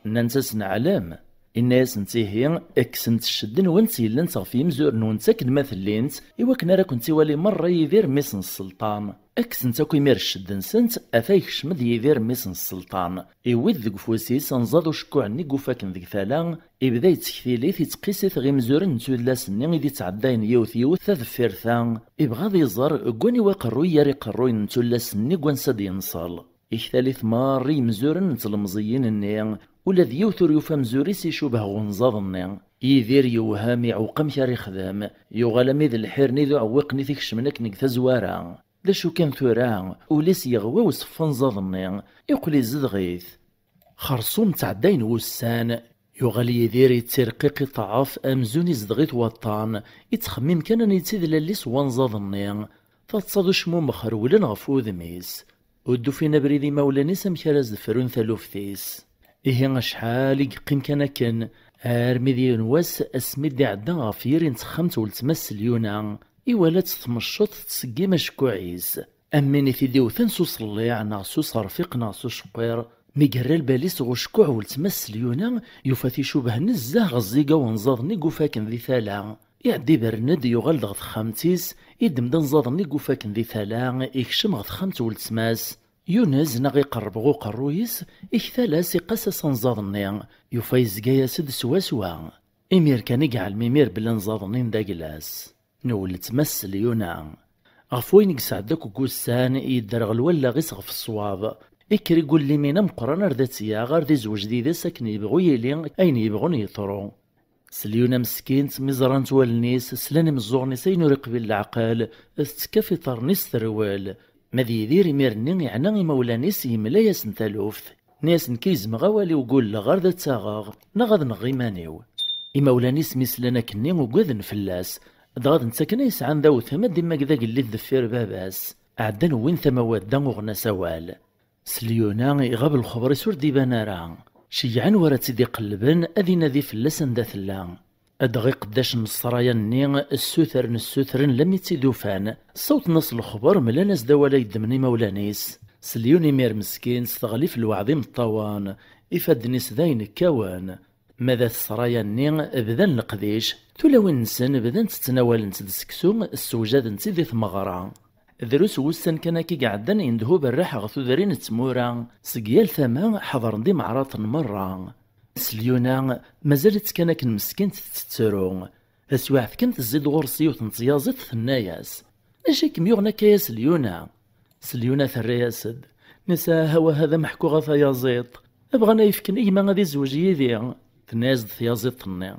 Nnant-as: "Neɛlem." Inna-yasent: "Ihi, kksent cced-nwent yellant ɣef yimzuren-nwent akken ma tellint, i wakken ara kent-iwali merra Yidir mmi-s n sselṭan." Kksent akk imir cced-nsent, ata yekcem-d Yidir mmi-s n sselṭan. Iwwi-d deg ufus-is anẓaḍ ucekkuɛ-nni i yufa akken deg tala, ibda yettektil-it, yettqis-it ɣer imzuren n tullas-nni i d-ittɛeddayen yiwet yiwet ta deffir ta. Ibɣa ad iẓer deg waniwa aqerruy ara iqerruyen n tullas-nni deg wansi ad yenṣel. Iktal-it merra i yimzuren n tlemẓiyin-nni, ula d yiwet ur yufi amzur-is icubeh ɣer unẓaḍ-nni. Yidir yewhem, iɛewweq amek ara ixdem. Yuɣal ami d lḥir-nni d uɛewwiq-nni t-ikecmen akken deg tazwara. D acu kan tura, ul-is yeɣwi useff anẓaḍ-nni, iqqel izedɣ-it. Xerṣum ttɛeddayen wussan, yuɣal Yidir yettirqiq iṭṭɛef amzun izedɣ-it waṭṭan, ittxemmim kan aniti d lall-is wanẓaḍ-nni. Taḍsa d ucmumex rewlen ɣef wudem-is. Ur d-ufin abrid imawlan-is amek ara s-d-frun taluft-is. Ihi acḥal i yeqqim kan akken, armi d yiwen wass asmi d-iɛedda ɣef yiri n texxamt n weltma-s Selyuna, iwala-tt tmecceḍ tettseggim acekkuɛ-is. Am win i t-id-iwten s uṣelliɛ neɣ s uṣerfiq neɣ s uceqqiṛ. Mi yerra lbal-is ɣer ucekkuɛ n weltma-s Selyuna, yufa-t icubeh nezzeh ɣer ẓẓiga wenẓaḍ-nni i yufa akken di tala. Iɛedda ibren-d, yuɣal-d ɣer texxamt-is, iddem-d anẓaḍ-nni i yufa akken di tala, ikcem ɣer texxamt n weltma-s. Yunez neɣ iqerreb ɣer uqerruy-is, iktal-as, iqqas-as anẓaḍ-nni, yufa yezga-yas-d swaswa. Imir kan i yeɛlem imir belli anẓaḍ-nni n d agla-s n weltma-s Selyuna. Ɣef wayen i yesɛedda akk n wussan, yedderɣel wallaɣ-is ɣef ṣṣwab. Ikker igullimin ameqqran ar d at-yaɣ, ar d izweǧ did-s akken yebɣu yili, ayen yebɣun yeḍru. Selyuna meskint, mi ẓrant wallen-is, slan imeẓẓuɣen-is ayen ur iqbil leɛqel, tettekka f iṭarren-is terwel. Ma d Yidir imir-nni iɛna imawlan-is, yemla-yasen taluft. Nni-as, nekk i yezmeɣ awal-iw, gulleɣ ar d ad tt-aɣeɣ, neɣ ad nɣeɣ iman-iw. Imawlan-is mi slan akkenni ugaden fell-as, dɣa d netta kan ay yesɛan d awtem ad d-immaged agellid deffir baba-s. Ɛeddan wwin tama wadda uɣen-as awal. Selyuna iɣab lxeber-is ur d-iban ara. Ceyyɛen wara tt-id-iqellben ad inadi fell-as anda tella. Dɣa iqeddacen n ssraya-nni ssutren ssutren lammi tt-id-ufan, ssawḍen-as lexber, mlan-as-d awal ay ddmen imawlan-is. Selyuna imir meskint teɣli f lweɛd imeṭṭawen, ifadden-is d ayen kkawen. Ma d at ssraya-nni bdan leqdic, tulawin-nsen bdant ttnawalent-d seksu, ssewjadent-tt-id i tmeɣra. Drus wussan kan akka i iɛeddan yendeh uberriḥ ɣer tudrin n tmura, seg yal tama ḥeḍren-d imeɛraṭen merra. Selyuna, mazal-itt kan akken meskint tettru. Taswiɛt kan tezzi-d ɣur-s yiwet n tyaẓiḍt, tenna-yas, d acu i kem-yuɣen akka a Selyuna? Selyuna terra-yas-d, nisa, awah ad am-ḥkuɣ a tayaẓiḍt, bɣan ad yi-fken gma ad izweǧ yid-i. Tenna-yas-d tyaẓiḍt-nni,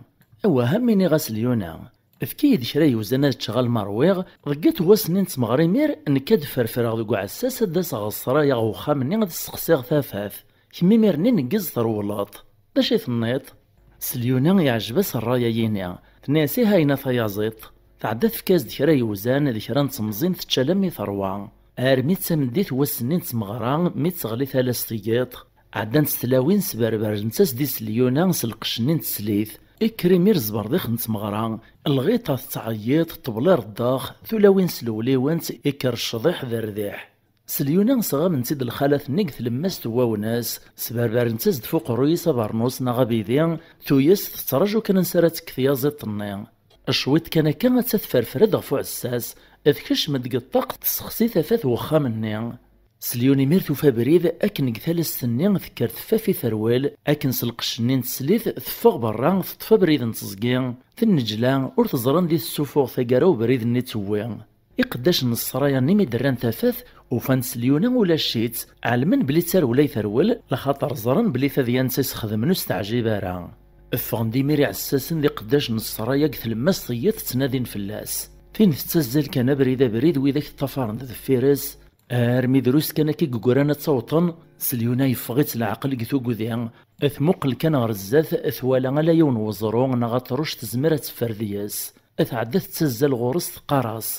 awah am iniɣ a Selyuna, efk-iyi-d kra yewzan ad ččeɣ alma ṛwiɣ, deg at wass-nni n tmeɣra imir, nekk ad d-ferfreɣ deg uɛessas ad d-aseɣ ɣer ssraya ɣer uxxam-nni ad sseqsiɣ tafat. Kemm imir-nni neggez trewleḍ. D acu i tenniḍ? Selyuna yeɛjeb-as ṛṛay-ayini. Tenna-yas, ih a yemma tayaẓiḍt. Tɛedda tefka-as-d kra yewzan d kra n temẓin tečča alammi terwa. Armi d tameddit wass-nni n tmeɣra mi d-teɣli tala s tiyiḍ, ɛeddant tlawin sberberent-as-d i Selyuna s lqecc-nni n teslit. Ikker imir zberdiq n tmeɣra, lɣiṭa tettɛeyyiḍ, ṭṭbel ireḍḍax, tulawin slewliwent, ikker ccḍiḥ d rrdiḥ. Selyuna sɣamen-tt-id lxalat-nni deg tlemmast n wawnas, sberbarent-as-d f uqerruy-is abernus neɣ abidi, tuyes tettraǧu kan ansi ara tekk tyaẓiḍt-nni. Cwiṭ kan akka atta tferfer-d ɣef uɛessas, tekcem-d deg ṭṭaq tessexsi tafat n wexxam-nni. Selyuna imir tufa abrid akken deg talast-nni tekker teffaf i terwel, akken s lqecc-nni n teslit teffeɣ berra teṭṭef abrid n teẓgi, tennejla ur teẓri anda i tessufuɣ taggara ubrid-nni tewwi. Iqeddacen n ssraya-nni mi d-rran tafat, ufan-d Selyuna ulac-itt, ɛelmen belli d tarewla i terwel, laxaṭer ẓran belli tadyant i s-xedmen ur s-teɛjib ara. Ffɣen-d imir iɛessasen d iqeddacen n ssraya deg tlemmast n yiḍ ttnadin fell-as. Tin tettazzal kan abrid abrid, widak ṭṭafaren-d deffir-s, armi drus kan akka i yeggran ad tt-awṭen, Selyuna yeffeɣ-itt leɛqel deg tugdi. Tmuqel kan ɣer zdat, twala ala yiwen weẓru neɣ aṭruc tezmer ad teffer deg-s. Tɛedda tettazzal ɣur-s teqqar-as,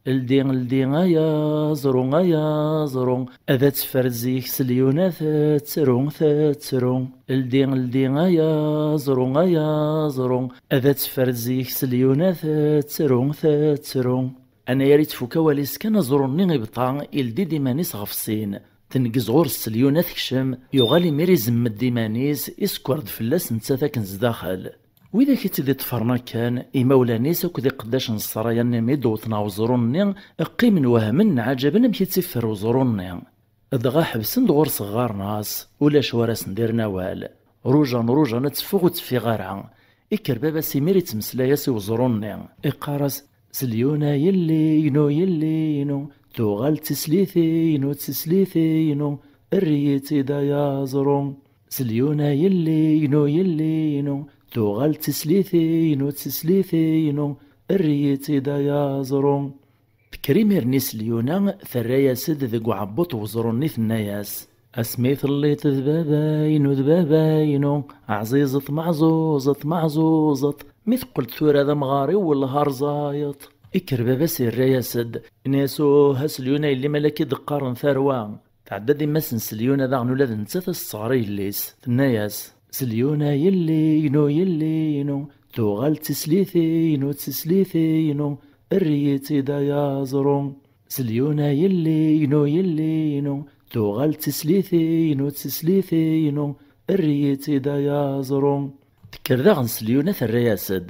ldi, ldi, ay aẓru, ay aẓru, ad teffer zik Selyuna tettru, tettru. Ldi, ldi, ay aẓru, ay aẓru, ad teffer zik Selyuna tettru, tettru. Anayer i tfuk awal-is kan, aẓru-nni ibṭa, ildi-d iman-is ɣef sin. Tneggez ɣur-s Selyuna tekcem, yuɣal imir izemmed-d iman-is, isekker-d fell-as nettat akken zdaxel. Widak i tt-id-iṭṭfren akken, imawlan-is akked iqeddacen n ssraya-nni mi d-wwḍen ɣer uẓru-nni, qqimen wehmen nɛaǧaben amek i tt-iffer uẓru-nni. Dɣa ḥebsen-d ɣur-s ɣɣaren-as, ulac wara sen-d-irren awal. Rujan, rujan ad teffeɣ ur teffiɣ ara. Ikker baba-s imir ittmeslay-as i uẓru-nni, iqqar-as, Selyuna yelli-inu, yelli-inu, tuɣal d tislit-inu, d tislit-inu, err-iyi-tt-id ay aẓru. Selyuna yelli-inu, yelli-inu, Tuɣal d tislit-inu, d tislit-inu, err-iyi-tt-id ay aẓru. Tekker imir-nni Selyuna, terra-yas-d deg uɛebbuṭ n weẓru-nni, tenna-yas: "Asmi telliḍ d baba-inu, d baba-inu, ɛzizeḍ meɛzuzeḍ, meɛzuzeḍ, mi teqqel-d tura d amɣar-iw, wellah rẓayeḍ." Ikker baba-s irra-yas-d, inna-yas: "Uh, a Selyuna yelli, ma la k-id-qqaren tarwa." Tɛedda-d yemma-s n Selyuna daɣen, ula d nettat ad s-tesɣer i yelli-s, tenna-yas: "Selyuna yelli-inu, yelli-inu, tuɣal d tislit-inu, d tislit-inu, err-iyi-tt-id ay aẓru." "Selyuna yelli-inu, yelli-inu, tuɣal d tislit-inu, d tislit-inu, err-iyi-tt-id ay aẓru." Tekker daɣen Selyuna terra-yas-d,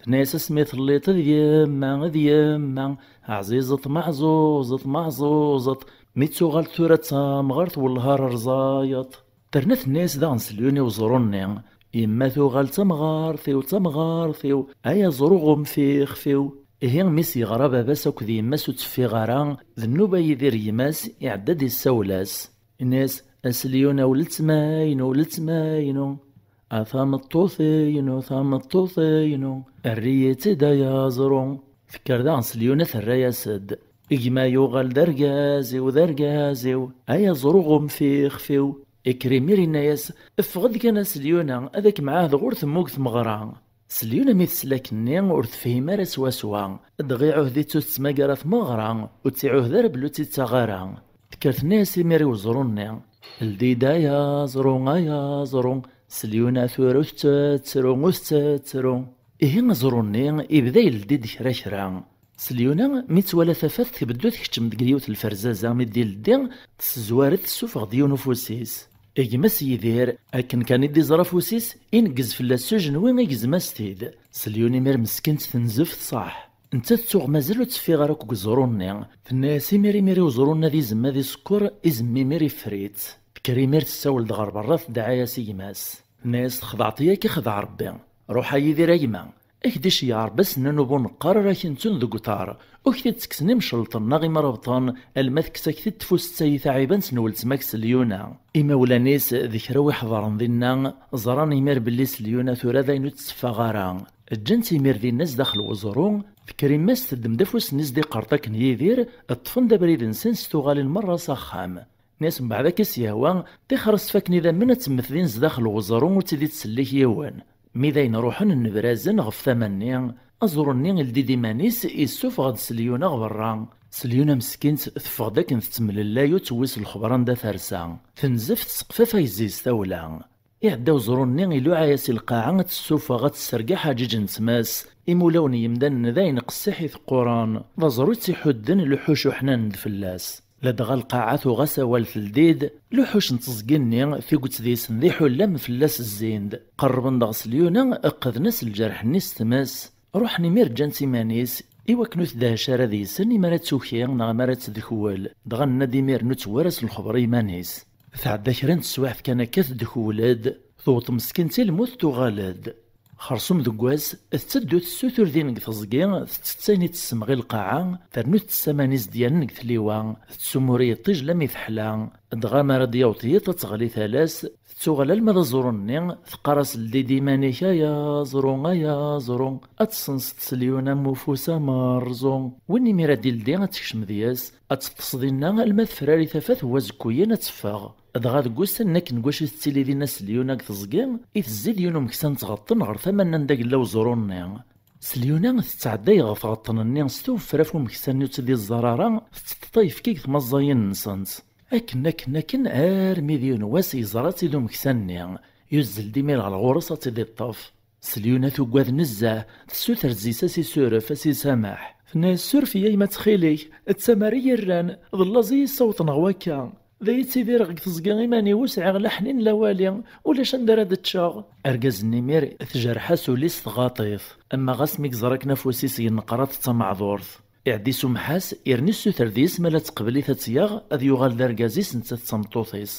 tenna-yas: "Asmi telliḍ d yemma, d yemma, ɛzizeḍ meɛzuzeḍ, meɛzuzeḍ, mi tuɣal tura d tamɣart, wellah rẓayeḍ." Terna tenna-yas daɣen Selyuna i uẓru-nni: "Yemma tuɣal d tamɣart-iw, d tamɣart-iw, ay aẓru ɣum-f ixef-iw." Ihi mi s-yeɣra baba-s akked yemma-s ur tt-ffiɣ ara, d nnuba Yidir gma-s, iɛedda-d issawel-as. Inna-yas: "A Selyuna, weltma-inu, weltma-inu, a tameṭṭut-inu, tameṭṭut-inu, err-iyi-tt-id ay aẓru." Tekker daɣen Selyuna terra-yas-d: "Gma yuɣal d argaz-iw, d argaz-iw, ay aẓru ɣum-f ixef-iw." Ikker imir inna-yas: "Ffeɣ-d kan a Selyuna, ad ak-mɛahdeɣ ur temmug tmeɣra." Selyuna mi tesla akken-nni ur tefhim ara swaswa, dɣa iɛuhed-itt ur tettmagar ara tmeɣra, ur tt-iɛuhed ara belli ur tt-ittaɣ ara. Tekker tenna-yas imir i weẓru-nni: "Ldi-d ay aẓru, ay aẓru, Selyuna tura ur tettru, ur tettru." Ihi aẓru-nni ibda yeldi-d kra kra. Selyuna mi twala tafat tbeddu tkeččem deg yiwet lferzaza, mi d-ileddi tessezwar-d, tessufeɣ-d yiwen ufus-is. Gma-s Yidir, akken kan i d-iẓra afus-is, ineggez fell-as s ujenwi, igzem-as-t-id. Selyuna imir meskint tenzef tṣaḥ. Nettat tuɣ mazal ur tt-ffiɣ ara akk deg uẓru-nni. Tenna-yas imir imir i uẓru-nni ad izem ad isekkeṛ, izem imir iffer-itt. Tekker imir tessawel-d ɣer berra, tedɛa-yas i gma-s. Tenna-yas: "Txedɛeḍ-iyi akka, xdeɛ Rebbi. Ruḥ a Yidir a gma. Ak-d-iceyyeɛ Rebbi asennan ubu neqqar ara k-ntun deg uṭar. Ur k-t-id-ttekksen imcelṭen neɣ imerabṭen, alma tekkes-ak-t-id tfust-ayi taɛibant n weltma-k Selyuna." Imawlan-is d kra wi ḥeḍren dinna, ẓran imir belli Selyuna tura d ayen ur tetteffeɣ ara. Ǧǧan-tt imir dinna zdaxel weẓru, tekker imma-s teddem-d afus-nni s d-iqerṭ akken Yidir, ṭṭfen-d abrid-nsen s tuɣalin merra s axxam. Nni-as mbeɛd akka s-yehwa, tixer-as-tt fakken idammen ad temmet din zdaxel weẓru ur tt-id-ittsellik yiwen. Mi d ayen ruḥen nnebrazen ɣef tama-nni, aẓru-nni ildi-d iman-is, issufeɣ-d Selyuna ɣer berra. Selyuna meskint teffeɣ-d akken tettemlellay, ur tewwi s lexber anda tersa. Tenzef, tesseqfaf ayezzi s tawla. Iɛedda uẓru-nni iluɛa-yas i lqaɛa ad tessufeɣ, ad tesserg aḥaǧiǧ n tmes. Imulawen n yemdanen d ayen qessiḥ i teqquren. D aẓru i tt-iḥudden, luḥuc uḥnanen-d fell-as. Ladɣa lqaɛa tuɣ-as awal teldi-d, luḥuc n teẓgi-nni, tiget deg-sen d iḥullam fell-as zzin-d. Qerrben-d ɣer Selyuna, qqden-as lǧerḥ-nni s tmes. Ruḥen imir ǧǧan-tt iman-is, i wakken ur tdehhec ara deg-sen imi ara tuki neɣ imi ara tedkwel. Dɣa nenna-d imiren ur tewwi ara s lexber i yiman-is. Tɛedda kra n teswiɛt kan akka teddkwel-d, tewweḍ meskint i lmut tuɣal-d. Xersum deg wass, tetteddu tessutur din deg teẓgi, tettett ayen i tessemɣi lqaɛa, ternu tettess aman izedyanen deg tliwa, tettsumur i yiṭij lammi teḥla. Dɣa mi ara d-yaweḍ yiḍ ad teɣli tala-s, tettuɣal alma d aẓru-nni, teqqar-as: "Ldi-d iman-ik ay aẓru, ay aẓru, ad tessenseḍ Selyuna am ufus amerẓu." Win imir ad d-ildi ad tekcem deg-s, ad teṭṭes dinna alma tefrari tafat n wazekkuyen ad teffeɣ. Dɣa deg wussan n akken deg wacu tettili dinna Selyuna deg teẓgi, i tezzi-d yiwen umeksa n tɣeṭṭen ɣer tama-nni anda yella uẓru-nni. Selyuna tettɛedday ɣef tɣeṭṭen-nni s tuffra ɣef umeksa-nni ur tt-id-iẓẓar ara, tetteṭṭeḍ ayefki deg tmaẓẓayin-nsent. Akken, akken, akken, armi d yiwen wass yeẓra-tt-id umeksa-nni. Yuzzel-d imir ɣer ɣur-s ad tt-id-iṭṭef. Selyuna tugad nezzeh, tessuter-d deg-s ad s-isuref, ad s-isameḥ. Tenna-yas: "Suref-iyi a yemma ttxil-k, d tamar i yi-rran, d llaẓ i yi-ssawḍen ɣer wakka. Da i ttidireɣ deg teẓgi iman-iw, ur sɛiɣ la ḥnin la wali, ulac anda ara d-ččeɣ." Argaz-nni imir tjerreḥ-as ul-is, tɣaḍ-it. Ama ɣas mi yeẓra akken afus-is yenneqrat d tameɛdurt. Iɛedda isumeḥ-as, yerna issuter deg-s ma la teqbel-it ad tt-yaɣ, ad yuɣal d argaz-is nettat d tameṭṭut-is.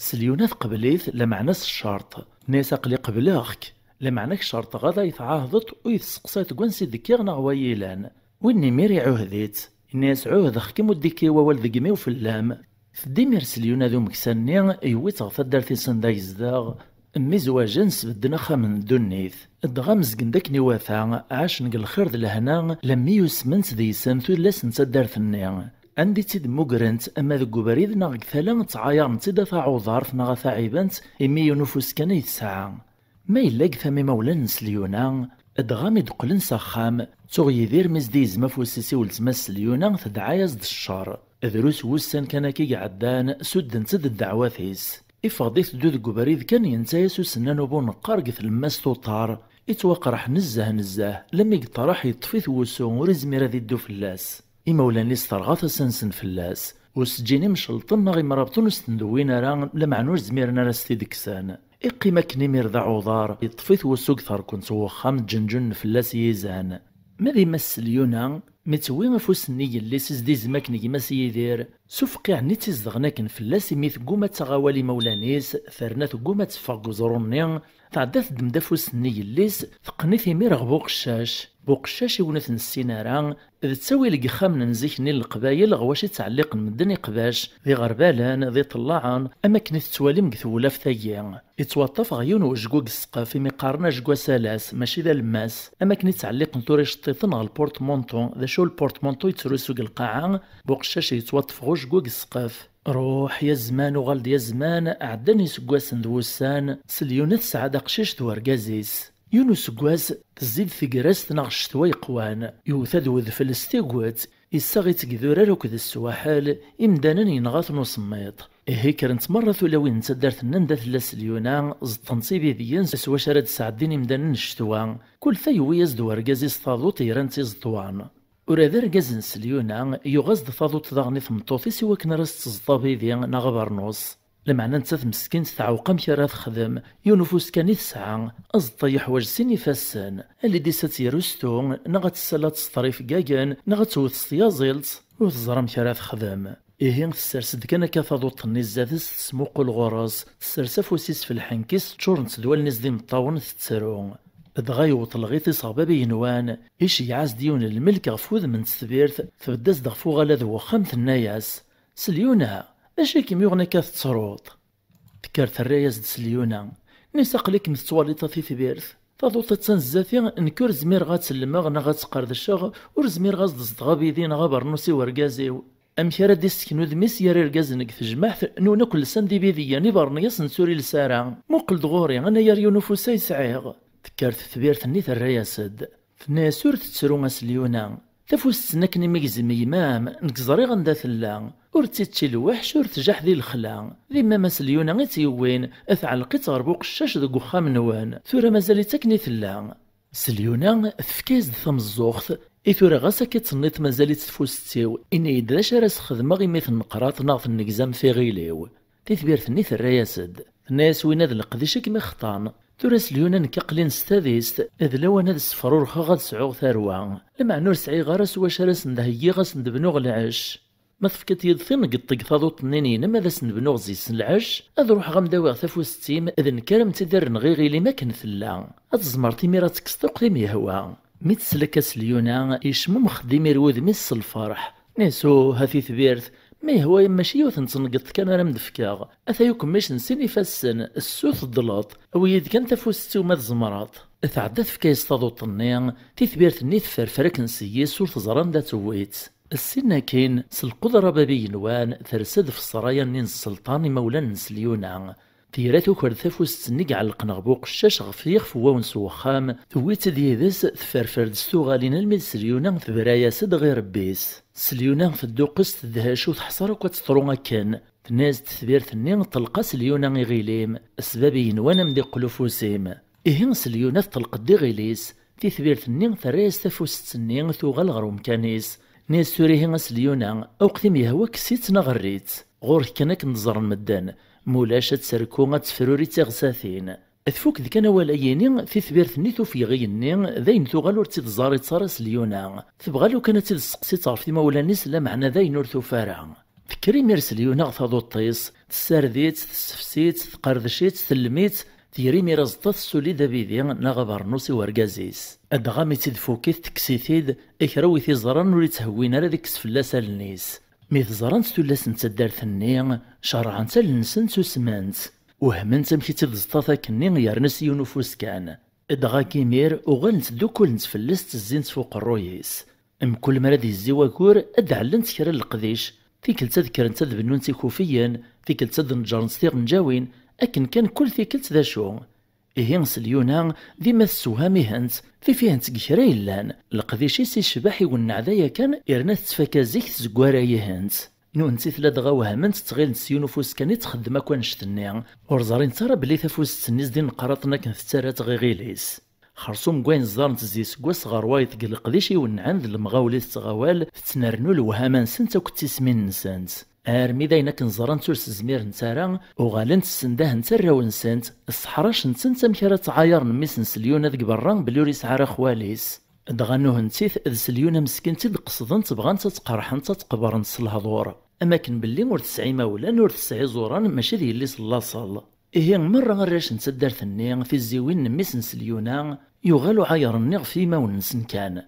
Selyuna teqbel-it, lameɛna s ccerṭ. Tenna-yas: "Aql-i qebleɣ-k, lameɛna ak-cerṭeɣ ad ay-tɛahdeḍ ur yi-testeqsayeḍ deg wansi d-kkiɣ neɣ wa yilan." Win imir iɛuhed-itt, yenna-yas: "Ɛuhdeɣ-kem ur d-ikki wawal deg imi-w fell-am." Tedda imir Selyuna d umeksa-nni, yewwi-tt ɣer taddart-is anda yezdeɣ. Mmi zwaǧen, sbedden axxam n ddunit. Dɣa mezgen-d akken iwata, ɛacen deg lxir d lehna, lemmi usment deg-sen tullas n taddart-nni. Anda i tt-id-mmugrent, ama deg ubrid neɣ deg tala, ttɛayaren-tt-id a taɛuḍart neɣ a taɛibant, imi yiwen ufus kan ay tesɛa. Ma yella deg tama imawlan n Selyuna, dɣa mi d-qqlen s axxam, tuɣ Yidir mi s-d-yezma afus-is i weltma-s Selyuna, tedɛa-yas-d ccer. Drus wussan kan akka i iɛeddan, suddent-d ddeɛwat-is. Iffeɣ-d iteddu deg ubrid kan, yenta-yas usennan ubuneqqar deg tlemmast uṭar. Ittwaqreḥ nezzeh nezzeh, lemmi yeṭṭerreḥ yeṭṭef-it wusu, ur izmir ad iddu fell-as. Imawlan-is terɣa tasa-nsen fell-as. Ur s-ǧǧin imcelṭen neɣ imrabṭen ur s-ten-dewwin ara, lameɛna ur zmiren ara s-t-id-kksen. Iqqim akken imir d aɛuḍar, yeṭṭef-it wusu deg terkent n wexxam, ǧenǧunen fell-as yizan. Ma d yemma-s Selyuna, mi tewwi afus-nni yelli-s i s-d-izem akken gma-s Yidir, s ufqiɛ-nni tt-izedɣen akken fell-as, imi tegguma ad taɣ awal imawlan-is, terna tegguma ad teffeɣ deg uẓru-nni, tɛedda teddem-d afus-nni yelli-s, teqqen-it imir ɣer Buqeccac. Buqeccac iwen ur t-nessin ara, d ttawil deg yexxamen n zik-nni n Leqbayel ɣer wacu i ttɛelliqen medden iqbac, d iɣerbalen, d iṭellaɛen, am akken i tettwalim deg tewlaft-agi. Ittwaṭṭaf ɣer yiwen wejgu deg ssqef, imi qqaren ajgu asalas, mačči d alemmas, am akken i ttɛelliqen tura iceṭṭiḍen ɣer lpurtmanṭu. D acu lpurtmanṭu yettrusu deg lqaɛa? Buqeccac yettwaṭṭef ɣer ujgu deg ssqef. Ruḥ ya zman, uɣal-d ya zman, ɛeddan iseggasen d wussan, Selyuna tesɛa-d aqcic d urgaz-is. Yiwen useggas, tezzi-d tegrest neɣ ccetwa yeqwan, yewwet-d wedfel s tiget, issaɣ-itt deg idurar akked swaḥel, imdanen yenɣa-ten usemmiḍ. Ihi kkrent merra tulawin n taddart-nni anda tella Selyuna, ẓeṭṭent ibidyen s wacu ara d-sɛeddin imdanen n ccetwa. Kul ta yewwi-yas-d urgaz-is taḍuṭ yeran d tiẓeṭwan. Ula d argaz n Selyuna, yuɣ-as-d taḍuṭ daɣen i tmeṭṭut-is i wakken ara s-teẓḍ abidi neɣ abernus. Lameɛna nettat meskint teɛweq amek ara texdem, yiwen ufus kan i tesɛa, aẓeṭṭa yeḥwaǧ sin ifassen, alidis ad tt-yerustu, neɣ ad tessal ad tesṭer ifeggagen, neɣ ad tewwet s tyaẓilt, ur teẓri amek ara texdem. Ihi tessers-d kan akka taḍuṭ-nni zdat-s, tesmuqul ɣur-s, tessers afus-is f lḥenk-is, ččurent-d wallen-is d imeṭṭawen, tettru. Dɣa yewweḍ lɣiṭ-is ɣer bab igenwan, iceyyeɛ-as-d yiwen n lmelk ɣef wudem n tetbirt, tbedd-as-d ɣef uɣalad n wexxam, tenna-yas: "Selyuna, d acu i kem-yuɣen akka tettruḍ?" Tekker terra-yas-d Selyuna: "Nnis aql-ikem tettwaliḍ a titbirt. Taḍuṭ attan zdat-i, nekk ur zmireɣ ad tt-llemeɣ neɣ ad tt-qerdceɣ, ur zmireɣ ad s-d-ẓḍeɣ abidi neɣ abernus i urgaz-iw. Amek ara d-issken udem-is gar irgazen deg tejmaɛt, nwen akk lsan d ibidiyen, ibernyas-nsen ur iles ara? Muqel-d ɣur-i, anayer yiwen ufus ay sɛiɣ." Tekker tetbirt-nni terra-yas-d. Tenna-yas: "Ur tettru a Selyuna. Tafust-nni akken imi gzem yemma-m, nekk ẓriɣ anda tella. Ur tt-ičči lweḥc, ur tjaḥ di lexla. D yemma-m a Selyuna i tt-yewwin, tɛelleq-itt ɣer Buqeccac deg uxxam-nwen. Tura mazal-itt akken i tella." Selyuna tefka-yas-d tameẓẓuɣt: "I tura ɣas akka i tenniḍ mazal-itt tfust-iw, ini-yi-d d acu ara s-xedmeɣ imi tenneqraḍ neɣ tennegzam tiɣil-iw." Titbirt-nni terra-yas-d. Tenna-yas: "Winna d leqdic i kem-ixeṭṭan. Tura Selyuna nekk aql-in s tadist, d lawan ad ssefrurex ad sɛuɣ tarwa. Lameɛna ur sɛiɣ ara s wacu ara sen-d-heggiɣ, ad sen-d-bnuɣ lɛecc. Ma tefkiḍ-yi-d tineggeḍt deg taḍuṭ-nni-inem ad asen-d-bnuɣ zzit n lɛecc, ad ruḥeɣ ad m-d-awiɣ tafust-im, d nekk ara m-tt-id-rreneɣ iɣil-im akken tella. Ad tzemreḍ imir ad tekkseḍ akk tim yehwa." Mi tt-tesla akka Selyuna, yecmumex-d imir wudem-is s lferḥ. Nniɣ-as: "Uh, a titbirt, ma yehwa-yam mačči yiwet n tneggeḍt kan ara m-d-fkeɣ. Ataya ukemmic n sin ifassen, ssu teddleḍ. Awi-yi-d kan tafust-iw ma tzemreḍ." Tɛedda tefka-yas taḍuṭ-nni, titbirt-nni tefferfer akken s yis ur teẓri anda tewwi-tt. Ssin akkin, s lqudra bab igenwan, tersa-d f ṣṣraya-nni n sselṭan imawlan n Selyuna. Tira tuker-d tafust-nni i iɛellqen ɣef uqeccac ɣef yixef n wawens n wexxam, tewwi-tt-id yid-s, tefferfer-d s tuɣalin almi d Selyuna, tebra-yas-d ɣer irebbi-s. Selyuna tedduqqes, tedhec, ur teḥṣa ara akk ad teḍru akken. Tenna-yas-d tetbirt-nni: "Ṭelq a Selyuna iɣil-im, s bab igenwan a m-d-iqqel ufus-im." Ihi Selyuna teṭleq-d iɣil-is, titbirt-nni terra-yas tafust-nni, tuɣal ɣer umkan-is. Nni-as tura ihi a Selyuna, awqet i m-yehwa kkes-itt neɣ err-itt. Ɣur-k kan akken d-ẓren medden, mulac ad terku, ad tefruri d tiɣsatin. Tfuk-d kan awal-ayini, titbirt-nni tufeg iɣi-nni, d ayen tuɣal ur tt-id-ẓaritt ara Selyuna. Tebɣa lukan ad tt-id-testeqsi ɣef imawlan-is, lameɛna d ayen ur tufi ara. Tekker imir Selyuna ɣer taḍuṭ-is, tessared-itt, tessefsi-tt, tqerdec-itt, tellem-itt, tger imir aẓeṭṭa, tessuli-d abidi neɣ abernus i urgaz-is. Dɣa mi tt-id-tfukit, tekkes-it-id, kra wi t-iẓran ur itthewwin ara ad ikkes fell-as allen-is. Mi t-ẓrant tullas n taddart-nni, cerɛent allen-nsent, susment. Wehment amek i tt-id-ẓṭat akkenni, yerna s yiwen ufus kan. Dɣa imir uɣalent ddukulent fell-as, ttezzint f uqerruy-is. Mkul mi ara d-yezzi wagur, ad d-ɛellent kra n leqdic. Tikkelt ad kkrent ad bennunt ikufiyen, tikkelt ad neǧǧrent tiɣenǧawin, akken kan kul tikkelt d acu. Ihi s Lyuna, dima tessewham-ihent, tif-ihent deg kra yellan, leqdic-is icbeḥ iwenneɛ d aya kan, yerna tettfaka zik tzeggaray-ihent. Nuhenti tella dɣa wehment, ttɣilent s yiwen ufus kan i txeddem akk annect-nni. Ur ẓrint ara belli tafust-nni s d ineqqraṭen akken tettarra tɣiɣil-is. Xersum n wayen ẓẓarent zi seg wass ɣer wayeḍ deg leqdic iwennɛen d lemɣawla i tettɣawal, tettnernu lewhama-nsent akked tismin-nsent. Armi d ayen akken ẓrant ur s-zmirent ara, uɣalent ssendahent arraw-nsent, sseḥracent-tent amek ara ttɛayaren mmi-s n Selyuna deg berra belli ur yesɛi ara xwal-is. Dɣa nuhentit d Selyuna meskint i d-qesdent, bɣant ad tt-qerḥent, ad tt-qebrent s lehdur. Am akken belli ur tesɛi imawlan, ur tesɛi iẓuran, mačči d yelli-s n laṣel. Ihi merra arrac n taddart-nni, tiziwin n mmi-s n Selyuna, yuɣal uɛayer-nni ɣef yimawen-nsen kan.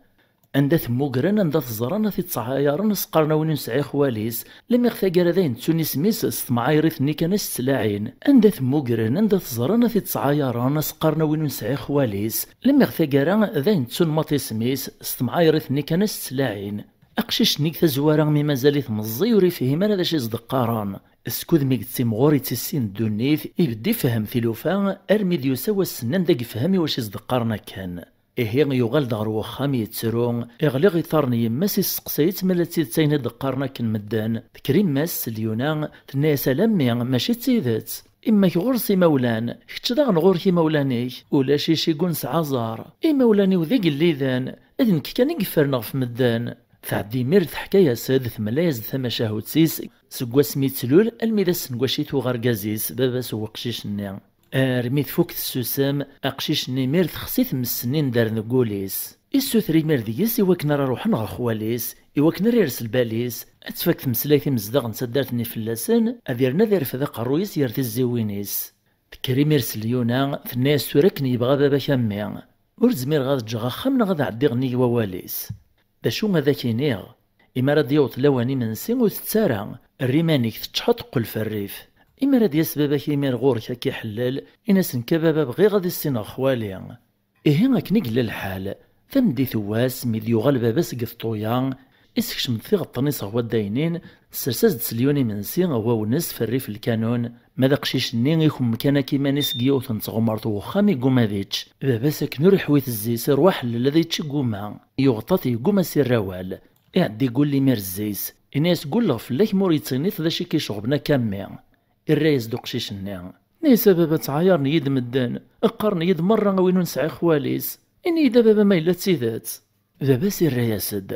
Anda t-mmugren, anda t-ẓran, ad t-id-ttɛayaren, as-qqaren a win ur nesɛi xwal-is, lemmiɣ taggara d ayen ttun isem-is s temɛayrit-nni kan as-ttlaɛin. Anda t-mmugren, anda t-ẓran, ad t-id-ttɛayaren, as-qqaren a win ur nesɛi xwal-is, lemmiɣ taggara d ayen ttun maṭ isem-is s temɛayrit-nni kan as-ttlaɛin. Aqcic-nni deg tazwara mi mazal-it meẓẓiy ur ifhim ara d acu i s-d-qqaren. Skud mi yettimɣur ittissin ddunit, ibedd ifhem tilufa, armi d-yusa wass-nni anda yefhem i wacu i s-d-qqaren akken. Ihi yuɣal-d ɣer wexxam yettru, iɣli ɣer iṭarren n yemma-s, isteqsay-itt ma la d tidet ayen i d-qqaren akken medden. Tekker yemma-s Selyuna, tenna-yas: "Ala mmi, mačči d tidet. Imma-k ɣur-s imawlan, kečč daɣen ɣur-k imawlan-ik. Ulac icigun s aẓar. Imawlan-iw d igelliden, d nekk kan i yeffren ɣef medden." Tɛeddi imir teḥka-yas-d, temla-yas-d tamacahut-is, seg wasmi i tlul almi d ass n wacu i tuɣ argaz-is, baba-s n weqcic-nni. Armi tfuk tessusem, aqcic-nni imir texsi tmes-nni indaren deg wul-is. Issuter imir deg-s i wakken ara ruḥen ɣer xwal-is, i wakken ara yers lbal-is, ad tfak tmeslayt imezdaɣ n taddart-nni fell-asen, ad yernu ad irfed aqerruy-is ger tiziwin-is. Tekker imir Selyuna, tenna-yas: "Tura akken yebɣa baba-k a mmi. Ur zmireɣ ad ǧǧeɣ axxam neɣ ad ɛeddiɣ nnig wawal-is. D acu ad ak-iniɣ? Imi ara d-yaweḍ lawan imensi ur tett ara, err iman-ik teččḥeḍ teqqel f rrif. Imi ara d-yas baba-k imir ɣur-k ad k-iḥellel, in-as nekk a baba bɣiɣ ad issineɣ xwali." Ihi akken i yella lḥal, tameddit n wass mi d-yuɣal baba seg Teṭṭuya, isekcem-d tiɣeṭṭen-is ɣer waddaynin, tessers-as-d Selyuna imensi ɣer wawnes f rrif lkanun, ma d aqcic-nni ikum kan akk iman-is deg yiwet n tɣemert n wexxam iguma ad ičč. Baba-s akken ur iḥwi tezzi-s, iruḥ ḥellel ad ičč iguma. Yuɣeṭ-at yegguma s irrawal. Iɛeddi gulli imir zzi-s. Ini-as: "Gulleɣ fell-ak ma ur yettini-t d acu i k-iceɣben akka a mmi." Irra-yas-d uqcic-nni: "Ini-as a baba ttɛayaren-iyi-d medden, qqaren-iyi-d merra a win ur nesɛi xwal-is. Ini-yi-d a baba ma yella d tidet." Baba-s irra-yas-d: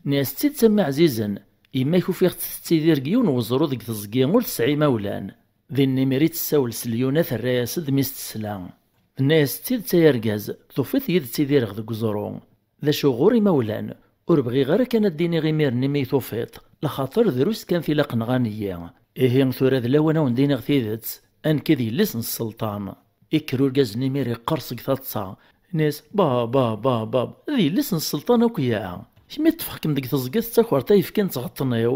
"Ini-as d tidet a mmi ɛzizen, yemma-k ufiɣ-tt tettidir deg yiwen weẓru deg teẓgi ur tesɛi imawlan." Din imir i tessawel Selyuna, terra-yas-d mi s-tesla. Tenna-yas: "D tidet ay argaz, tufiḍ-iyi ttidireɣ deg uẓru. D acu ɣur imawlan, ur bɣiɣ ara kan ad d-iniɣ imir-nni mi tufiḍ, laxaṭer drus kan tilaq nɣan-iyi. Ihi tura d lawan a wen-d-iniɣ tidet, a nekk d yelli-s n sselṭan." Ikker urgaz-nni imir iqqers seg taḍsa, ini-as: "Baba, baba, baba, d yelli-s n sselṭan akk ya. Kemm i ṭṭfeɣ-kem deg teẓgi tettakert ayefki n tɣeṭṭen-iw."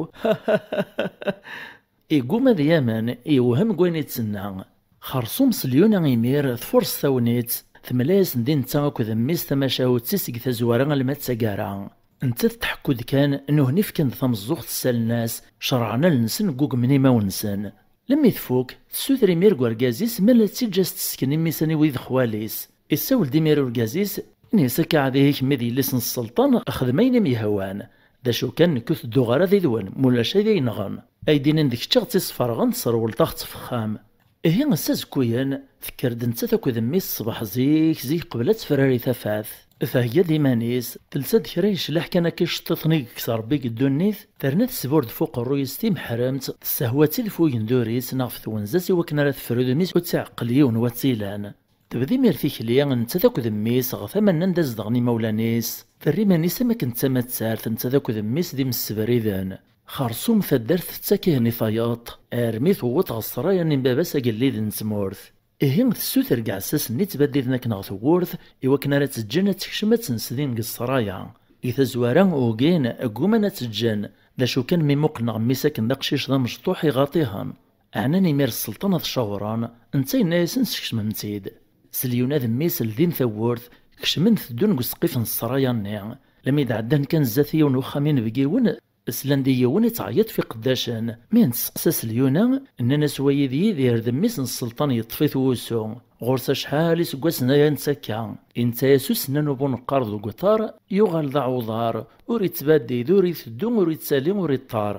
Iguma ad yamen, yewhem deg wayen i d-tenna. Xersum Selyuna imir tfurṣ tagnit, temla-yasen-d i netta akked mmi-s tamacahut-is seg tazwara alma d taggara. Nettat tḥekku-d kan, nuhni fkan-d tameẓẓuɣt ssalen-as, cerɛen allen-nsen ggugmen imawen-nsen. Lemmi tfuk, tessuter imir deg urgaz-is ma la tt-iǧǧ as-tesken i mmi-s aniwi d xwal-is. Issawel-d imir urgaz-is, ini-as: "Akka ɛad ihi kemm i d yelli-s n sselṭan, xdem ayen i m-yehwan. D acu kan, nekk ur tedduɣ ara did-wen, mulac ay d-ay-nɣen." Ay d-inin d kečč i ɣ-tt-isferɣen, tesrewleḍ-aɣ-tt f uxxam. Ihi ass azekkuyen, tekker-d nettat akked mmi-s ṣṣbeḥ zik, zik qbel ad tefrari tafat. Thegga-d iman-is, telsa-d kra yecleḥ kan akka iceṭṭiḍen i yekkes Rebbi deg ddunit, terna tesbur-d f uqerruy-is timeḥremt, tessehwa-tt-id f ugendur-is neɣ f twenza-s i wakken ara tefru udem-is ur tt-iɛeqqel yiwen wa tt-ilan. Tebda imir tikli, nettat akked mmi-s, ɣer tama-nni anda zedɣen imawlan-is. Terra iman-is am akken d tamattart, nettat akked mmi-s d imsebriden. Xersum taddart tettak-ihen i tayeḍ, armi tewweḍ ɣer ssraya-nni n baba-s agellid n tmurt. Ihi tessuter deg iɛessasen-nni ttbaddiden akken ɣer tewwurt, i wakken ara tt-ǧǧen ad tekcem ad tt-nsdin deg ssraya. Di tazwara, ugin, gguman ad tt-ǧǧen. D acu kan, mi muqlen ɣer mmi-s akken d aqcic d amecṭuḥ, iɣaṭ-ihen. Ɛnan imir sselṭan ad cawren, netta yenna-yasen: "Skecmem-tt-id." S Lyuna d mmi-s ldin tawwurt, kecmen teddun deg useqqif n ssraya-nni. Lami d-ɛeddan kan zdat yiwen uxxam inebgiwen, slan-d i yiwen ittɛeyyiḍ f iqeddacen. Mi n-testeqsa s Lyuna, nnan-as: "Wayi d Yidir, d mmi-s n sselṭan, yeṭṭef-it wusu. Ɣur-s acḥal iseggasen aya netta akka." Inetta-yas usennan ubuneqqar deg uṭar, yuɣal d aɛuḍar, ur ittbaddid, ur iteddu, ur ittali, ur iṭṭar.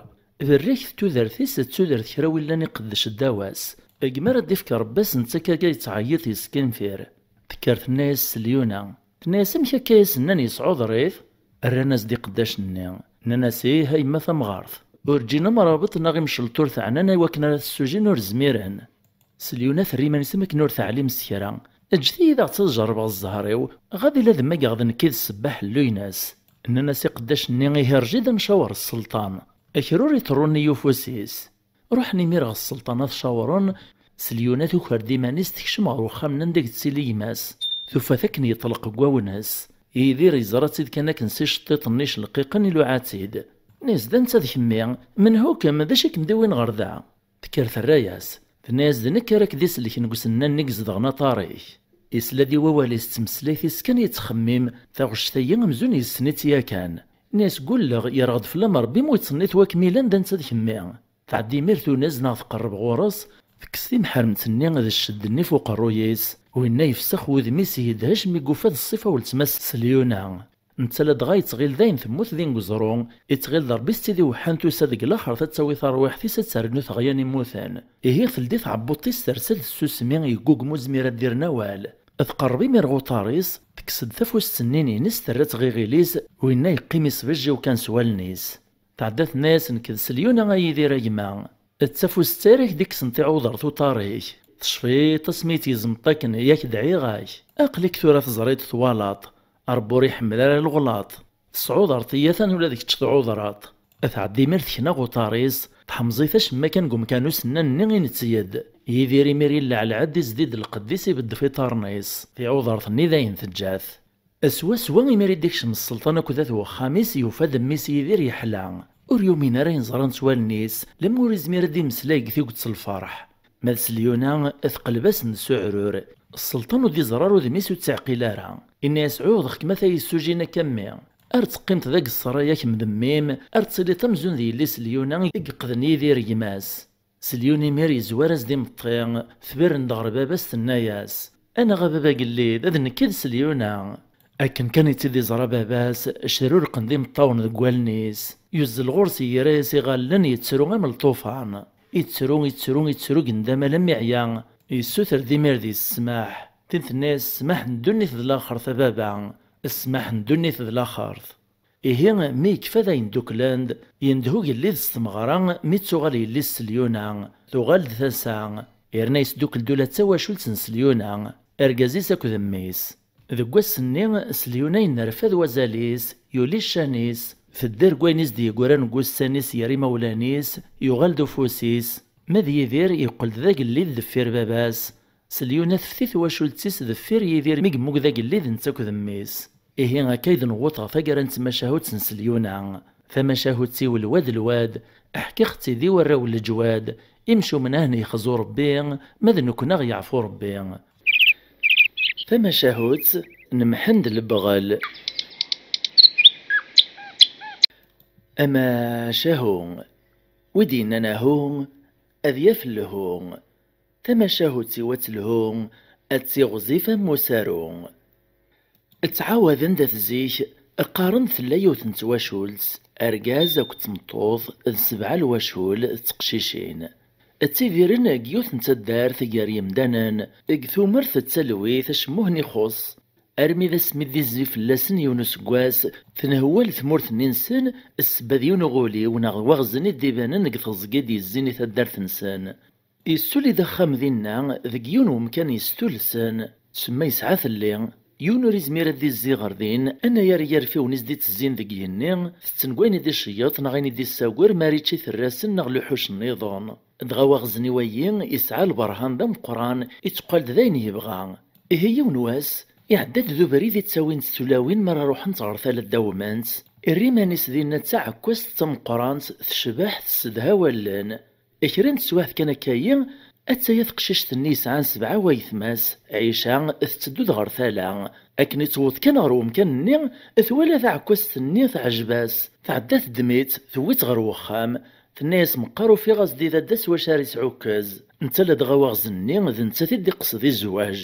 Berriket tudert-is d tudert kra wi llan iqeddec ddaw-as. Gmi ara d-ifk Rebbi-as, netta akka yettɛeyyiḍ, yeskinfir. Tekker tenna-yas s Lyuna. Tenna-yas: "Amek akka i as-nnan yesɛuḍer-it?" Rran-as-d iqeddacen-nni. Nnan-as: "Ih, a yemma tamɣart. Ur ǧǧin amrabeṭ neɣ imcelṭ ur t-ɛnan i wakken ara t-ssujin, ur zmiren." S Lyuna terra iman-is am akken ur teɛlim s kra. "Ǧǧet-iyi-d ad ɣ-tt-ad jerrbeɣ zzher-iw, ɣad ila d mmageɣ d nekk i d ssebba ḥellu-ines." Nnan-as iqeddacen-nni: "Ihi rǧi-d ad ncawar sselṭan. Akra ur iṭerrun i ufus-is." Ruḥen imir ɣer sselṭan ad t-cawren. S Lyuna tuker-d iman-is, tekcem ɣer uxxam-nni anda i yettili gma-s. Tufa-t akken yeṭleq deg wawen-is. Yidir yeẓra-tt-id kan akken s iceṭṭiḍen-nni icelqiqen iluɛa-tt-id. Nnan-as: "D anta d kemmi? Menhu-kem? D acu i kem-d-iwin ɣer da?" Tekker terra-yas. Tenna-yas: "D nekk ara k-d-isellken deg usennan-nni i izedɣen aṭar-ik." Isla-d i wawal-is d tmeslayt-is kan yettxemmim, taɣect-agi amzun yessen-itt yakan. Nnan-as: "Gulleɣ, yerɣed fell-am Rebbi, mu yettṣennit wakk mi llan d anta d kemmi." Tɛeddi imir tunez neɣ tqerreb ɣur-s, tekkes timḥermt-nni d ccedd-nni f uqerruy-is, winna yefsex wudem-is yedhec mi yufa d ṣṣifa weltma-s s Lyuna. Netta ladɣa yettɣil dayen temmut din deg uẓru, yettɣil d Rebbi s tid iweḥḥan tusa deg laxert ad tawi tarwiḥt-is ad ternu teɣya n immuten. Ihi teldi tɛebbuḍt-is tersa-d tsusmi, yeggugem ur zmir ad d-irren awal. Tqerreb imir ɣer uṭar-is, tekkes-d tafust-nni-ines terra-tt ɣer iɣil-is, winna yeqqim isbejjiw kan s wallen-is. Tɛedda tenna-yas: "Nekk d Selyuna a Yidir a gma. D tafust-a ara k-d-ikksen tiɛudert uṭar-ik. Tecfiḍ asmi i tt-gezmeḍ akken, yak dɛiɣ-ak. Aql-ik tura teẓriḍ twalaḍ. Ṛebbi ur iḥemmel ara leɣlaṭ. Tesɛuḍerḍ-iyi atan ula d kečč tɛudreḍ." Tɛedda imir tekna ɣer uṭar-is, tḥemẓ-it acemma kan deg umkan usennan-nni i netteg-d. Yidir imir yelleɛleɛ-d, izdi-d lqedd-is, ibedd f iṭarren-is. Tiɛudert-nni dayen teǧǧa-t. Swaswa imir i d-ikcem sselṭan akked at wexxam-is, yufa-d mmi-s Yidir yeḥla. Ur yumin ara ayen ẓrant wallen-is, lemmer ur izmir ad d-imeslay deg tiget s lferḥ. Ma d Selyuna, teqleb-asen-d s uɛrur. Sselṭan ur d-iẓer ara udem-is, ur tt-iɛqil ara. Inna-yas: "Ɛuhdeɣ-kem a tayessujin akka a mmi. Ar teqqimeḍ deg ṣṣeraya kemm d mmi-m, ar tettiliḍ amzun d yelli-s Selyuna i yeqqden Yidir gma-s." Selyuna imir yezwar-as-d imeṭṭi, tberren-d ɣer baba-s tenna-yas: "Anaɣ a baba agellid, ad nekk i d Selyuna." Akken kan i tt-id-iẓra baba-s, crurqen-d imeṭṭawen deg wallen-is. Yuzzel ɣur-s, yerra-yas iɣallen, yettru am lṭufan. Yettru, yettru, yettru, gendam alammi yeɛya. Yessuter-d imir deg-s ssmaḥ. Tin tenna-yas: "Ssmaḥ n ddunit d laxert a baba, ssmaḥ n ddunit d laxert." Ihi, mi yekfa dayen dduklen-d, yendeh ugellid s tmeɣra, mi d-tuɣal yelli-s Selyuna, tuɣal-d tasa, yerna yesdukkel-d ula d tawacult n Selyuna, argaz-is akked mmi-s. Deg wass-nni, Selyuna yennerfad wazal-is, yuli ccan-is, tedder deg wayen i s-d-yeggran deg ussan-is ger imawlan-is, yuɣal-d ufus-is. Ma d Yidir, yeqqel-d d agellid deffir baba-s. Selyuna tefti twacult-is deffir Yidir mi yemmug d agellid netta akked mmi-s. Ihi akka i d-newweḍ ɣer taggara n tmacahut n Selyuna. Tamacahut-iw lwad lwad, ḥkiɣ-tt-id i warraw n leǧwad, imcumen a hen-yexzu Rebbi, ma d nekkni a ɣ-yeɛfu Rebbi. Tamacahut n Mḥend Lebɣel. Amacahu, wi d-yennan ahu, ad yaf lhu. Tamacahut-iw ad telhu, ad tiɣzif am usaru. Ttɛawaden-d at zik, qqaren tella yiwet n twacult, argaz akked tmeṭṭut, d sebɛa lwacul d teqcicin. Ttidiren deg yiwet n taddart gar yemdanen, deg tumert d talwit acemmuhn ixuṣ, armi d asmi d-izzi fell-asen yiwen useggas, tenhewwal tmurt-nni-nsen, ssebba d yiwen uɣuliw neɣ waɣzen i d-ibanen deg teẓgi d-yezzin i taddart-nsen. Yessuli-d axxam dinna, deg yiwen wemkan yestulsen, tsemma yesɛa telli. Yiwen ur izmir ad d-izzi ɣer din, anayer n yirfiwen i s-d-ittezzin deg yigenni, tetten deg wayen i d-iceyyeḍ neɣ ayen i d-issager, ma ar ičči terrasen neɣ luḥuc nniḍen. Dɣa waɣzen i wayi, yesɛa lberhan d ameqqran, itteqqal-d d ayen yebɣa. Ihi yiwen wass, iɛedda-d d ubrid i ttawint tulawin mi ara ruḥent ɣer tala n dawment. Irra iman-is dinna d taɛekkazt d tameqqrant, tecbeḥ, tessedha wallen. Kra n teswiɛt kan akka-yi, attaya teqcict-nni yesɛan sebɛa waytma-s, Ɛica, tetteddu-d ɣer tala. Akken i tewweḍ kan ɣer wemkan-nni, twala taɛekkazt-nni teɛjeb-as. Tɛedda teddem-itt, tewwi-tt ɣer wexxam. Tenna-yas meqqar ufiɣ-as-d i dadda s wacu ara yesɛukkez. Netta ladɣa waɣzen-nni d nettat i d-iqsed i zzwaǧ.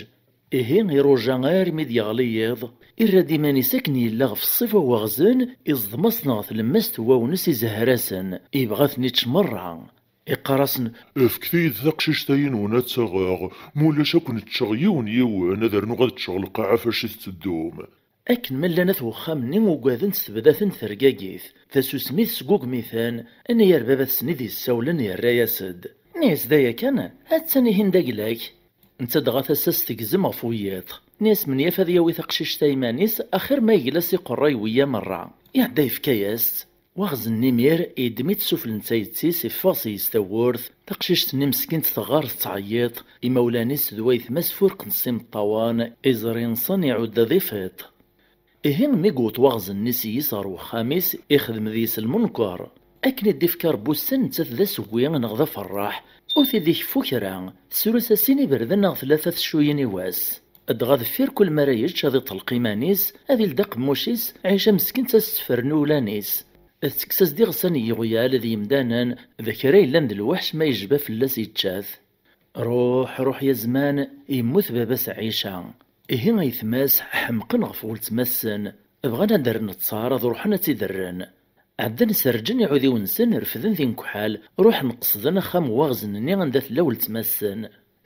Ihi iruja armi d-yeɣli yiḍ, irra-d iman-is akken yella ɣef ṣṣifa n waɣzen, iẓḍem-as-ten ɣer tlemmast n wawnes izehher-asen, yebɣa ad ten-ičč merra. Iqqar-asen: "Efket-iyi-d taqcict-ayi-nwen ad tt-aɣeɣ, ma ulac ad ken-ččeɣ yiwen yiwen, ad rnuɣ ad ččeɣ lqaɛa fac i tetteddum." Akken ma llan at wexxam-nni ugaden-tt tebda-ten tergagit, tasusmi tesgugem-iten, anayer baba-tsen i d-yessawlen yerra-yas-d. Nni-as: "D aya kan, attan ihin d agla-k." Netta dɣa tasa-s tegzem ɣef wiyiḍ. Nni-as menyaf ad yawi taqcict-a iman-is, axir ma yegla s iqerra yewwi-ya merra. Iɛedda yefka-yas-tt. Waɣzen-nni imir yeddem-itt sufell n tayet-is, iffeɣ seg-s tawwurt. Taqcict-nni meskint teɣɣar tettɛeyyiḍ. Imawlan-is d waytma-s furqen s imeṭṭawen. Iẓri-nsen iɛudda d ifiṭ. Ihi mi yewweḍ waɣzen-nni s-is ɣer wexxam-is, ixdem deg-s lmenker. Akken i d-ifka Rebbi ussan, nettat d asewwi neɣ d aferraḥ, ur t-id-ikeffu kra. Tesru-as-as sin iberdan neɣ tlata teccuyin i wass. Dɣa deffir kul mi ara yečč, ad iṭelq iman-is, ad ildi aqemmuc-is, Ɛica meskint ad s-tefren iwlan-is. Tettekkes-as-d iɣsan n yiɣyal d yimdanen, d kra yellan d lweḥc ma yejba fell-as yečča-t. Ruḥ, ruḥ ya zman, yemmut baba-s Ɛica. Ihi aytma-s ḥemqen ɣef weltma-tsen, bɣan ad rren ttaṛ, ad ruḥen ad tt-id-rren. Ɛeddan serǧen iɛudiwen-nsen, refden tinekḥal, ruḥen qesden axxam n waɣzen-nni anda tella weltma-tsen.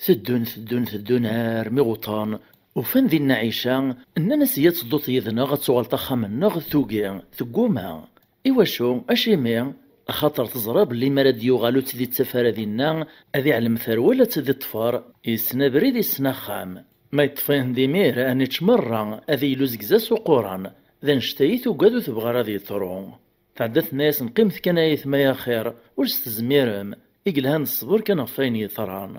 Teddun, teddun, teddun armi ɣuṭan. Ufan dinna Ɛica, nnan-as: "Iyya ad tedduḍ yid-neɣ, ad tuɣaleḍ axxam-nneɣ." Tugi, tegguma. Iwacu? Acimi? Axaṭer teẓra belli mi ara d-yuɣal ur tt-id-ittaf ara dinna, ad iɛlem terwel ad tt-id-iṭṭfer, yessen abrid, yessen axxam. Ma yeṭṭef-ihen d imir, ad ničč merra, ad yellu zegza s uquran. D annect-a i tugad, ur tebɣi ara ad yeḍru. Tɛedda tenna-yasen: "Qqimet kan ay aytma axir, ur s-tezmirem, i yelhan ṣṣber kan ɣef wayen yeḍran."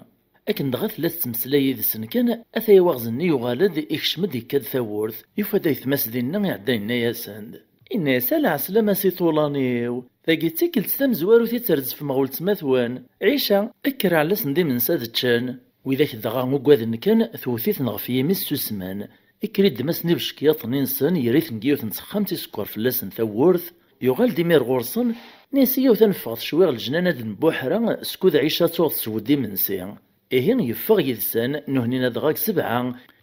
Akken dɣa tella tettmeslay yid-sen kan, ataya waɣzen-nni yuɣal-d, ikcem-d, ikka-d tawwurt, yufa-d aytma-s dinna, iɛedda yenna-yasen-d. Yenna-yas: "A lɛeslama a si Ṭulan-iw, tagi d tikkelt tamezwarut i d-trezzfem ɣer weltma-twen. Ɛica, kker ɛell-asen-d imensi ad ččen." Widak dɣa ugaden kan, tewwet-iten ɣef yimi, ssusmen. Ikker iddem-asen ibeckiyaṭ-nni-nsen, yerr-iten deg yiwet n texxamt, isekker fell-asen tawwurt, yuɣal-d imir ɣur-sen, nni-as: "Iyyaw ad neffeɣ cwiɣ leǧnan ad nbuḥra, skud Ɛica ad tuɣ teswed imensi." Ihi yeffeɣ yid-sen, nuhnin dɣa deg sebɛa,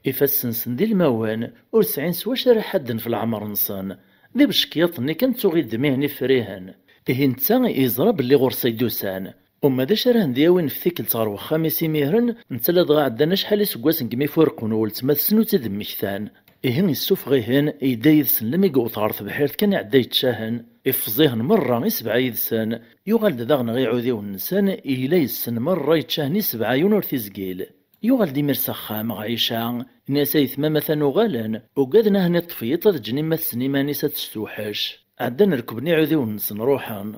ifassen-nsen d ilmawen, ur sɛin s wacu ara ḥadden f leɛmer-nsen. D ibeckiyaṭ-nni kan ttuɣ iddem-ihen ifrihen. Ihi netta yeẓra belli ɣur-s ay d-usan. Uma d acu ara hen-d-yawin f tikkelt ɣer wexxam-is imiren, netta ladɣa ɛeddan acḥal iseggasen deg mi furqen weltma-tsen ur tt-id-mmektan. Ihi yessufeɣ-ihen, yedda yid-sen lmi yewweḍ ɣer tebḥirt kan iɛedda yečča-hen, iffeẓ-ihen merra, isebɛa yid-sen. Yuɣal-d daɣen ɣer iɛudiwen-nsen, yella yessen merra yečča-hen isebɛa yiwen ur t-izgil. Yuɣal-d imir s axxam ɣer Ɛica, nni-as: "Aytma, ma atan uɣalen, ugaden ahen iṭṭef yiṭ ad ǧǧen imma-tsen iman-is ad testewḥec." Ɛeddan rekben iɛudiwen-nsen ruḥen.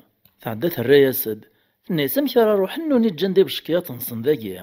Tɛedda terra-yas-d. Tenna-yas: "Amek ara ruḥen, nuni ǧǧan-d ibeckiyaṭ-nsen dagi?"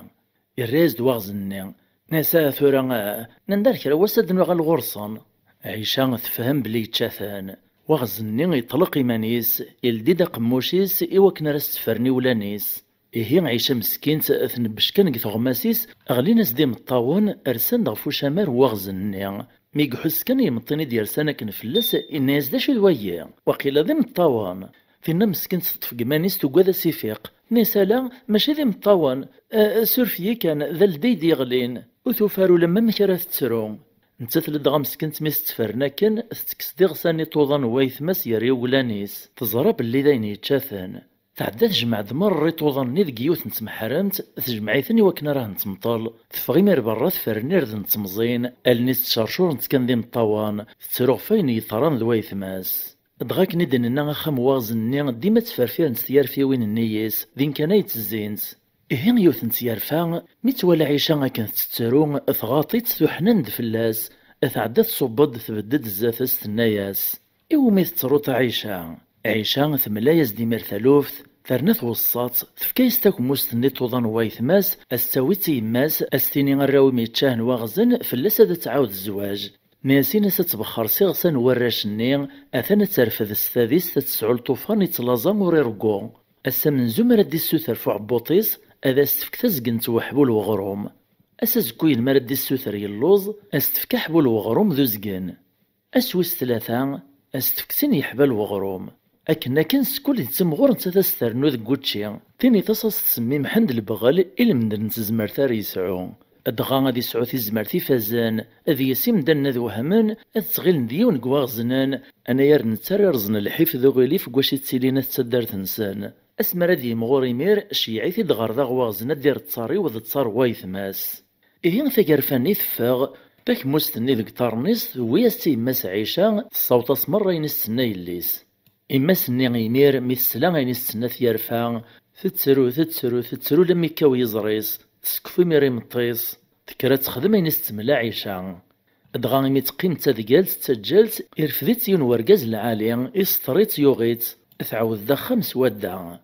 Irra-yas-d waɣzen-nni. Nni-as: "Ah, tura, ah, nnan-d ar kra wass ad d-nuɣal ɣur-sen." Ɛica tefhem belli yečča-ten. Waɣzen-nni yeṭleq iman-is, ildi-d aqemmuc-is i wakken ara s-tefren iwlan-is. Ihi Ɛica meskint tnebbec kan deg teɣmas-is, ɣlin-as-d imeṭṭawen, rsan-d ɣef ucamar n waɣzen-nni. Mi iḥuss kan imeṭṭi-nni d-yersan akken fell-as, inna-yas: "D acu d wagi? Waqila d imeṭṭawen." Tinna meskint teṭṭef deg iman-is, tugad ad s-ifiq. Nni-as: "Ala, mačči d imeṭṭawen. Eh, suref-iyi kan, d aldi i d-yeɣlin." Ur tufi ara ulamma amek ara tettru. Nettat ladɣa meskint mi s-ttferen akken, tettekkes-d iɣsan iṭuḍan n waytma-s gar iwlan-is. Teẓra belli d ayen yečča-ten. Tɛedda tejmeɛ-d merra iṭuḍan-nni deg yiwet n tmeḥremt, tejmeɛ-iten i wakken ara hen-temṭel. Teffeɣ imir berra, tefren irden d temẓin, allen-is ttcercurent kan d imeṭṭawen, tettru ɣef wayen yeḍran d waytma-s. Dɣa akken i d-nenna, axxam n waɣzen-nni dima ttferfirent tyarfiwin-nni-is, din kan ay ttezzint. Ihi yiwet n tyerfa, mi twala Ɛica akken tettru, tɣaḍ-itt tuḥnan-d fell-as, tɛedda tṣubb-d, tbedd-d zdat-s, tenna-yas: "Iwumi tettruḍ a Ɛica?" Ɛica temla-yas-d imir taluft, terna tweṣṣa-tt, tefka-yas takemmust-nni iṭuḍan n waytma-s, a s-tt-tawi d yemma-s, a s-tini: "Arraw-im yeččahen waɣzen, fell-as ad tɛawed zzwaǧ." Nni-as: "Ini-as ad tbexxer s iɣsan n warrac-nni, atan ad terfed s tadist, ad tesɛu lṭufan yettlaẓa ur ireggu." Ass amenzu mi ara d-issuter ɣef uɛebbuṭ-is, ad as-tefk tazgent n uḥbul weɣrum. Ass azekkuyen mi ara d-issuter yelluẓ, ad as-tefk aḥbul weɣrum d uzgen. Ass wis tlata, ad as-tefk sin yeḥbal weɣrum. Akken akken, skud yettimɣur nettat ad as-ternu deg wučči, tin iṭas ad as-tsemmi Mḥend Lebɣel i lemdel n tezmert ara yesɛu. Dɣa ad yesɛu tizmert ifazen, ad yas imdanen ad wehmen, ad ttɣilen d yiwen deg waɣeznen, anayer netta ara yerẓen lḥif d uɣilif deg wacu ittilin at taddart-nsen. Asmi ara d-yimɣur imir, ceyyeɛ-it-id ɣer daɣ waɣzen ad d-ireṭṭar iweḍ ṭṭar wayetma-s. Ihi tagerfa-nni teffeɣ, takemmust-nni deg ṭṭar-nni-s tewwi-as-tt i yemma-s Ɛica, tessaweḍ-as merra ayen i s-tenna yelli-s. Imma-s-nni imir mi tesla ayen i s-tenna tyerfa, tettru, tettru, tettru lammi yekkaw yiẓri-s, teskef imir imeṭṭi-s, tekker ad texdem ayen i s-temla Ɛica. Dɣa imi teqqim d tadgalt d taǧǧalt, irfed-itt yiwen wergaz lɛali, iseṭṭer-itt yuɣ-itt, tɛawed d axxam s wadda.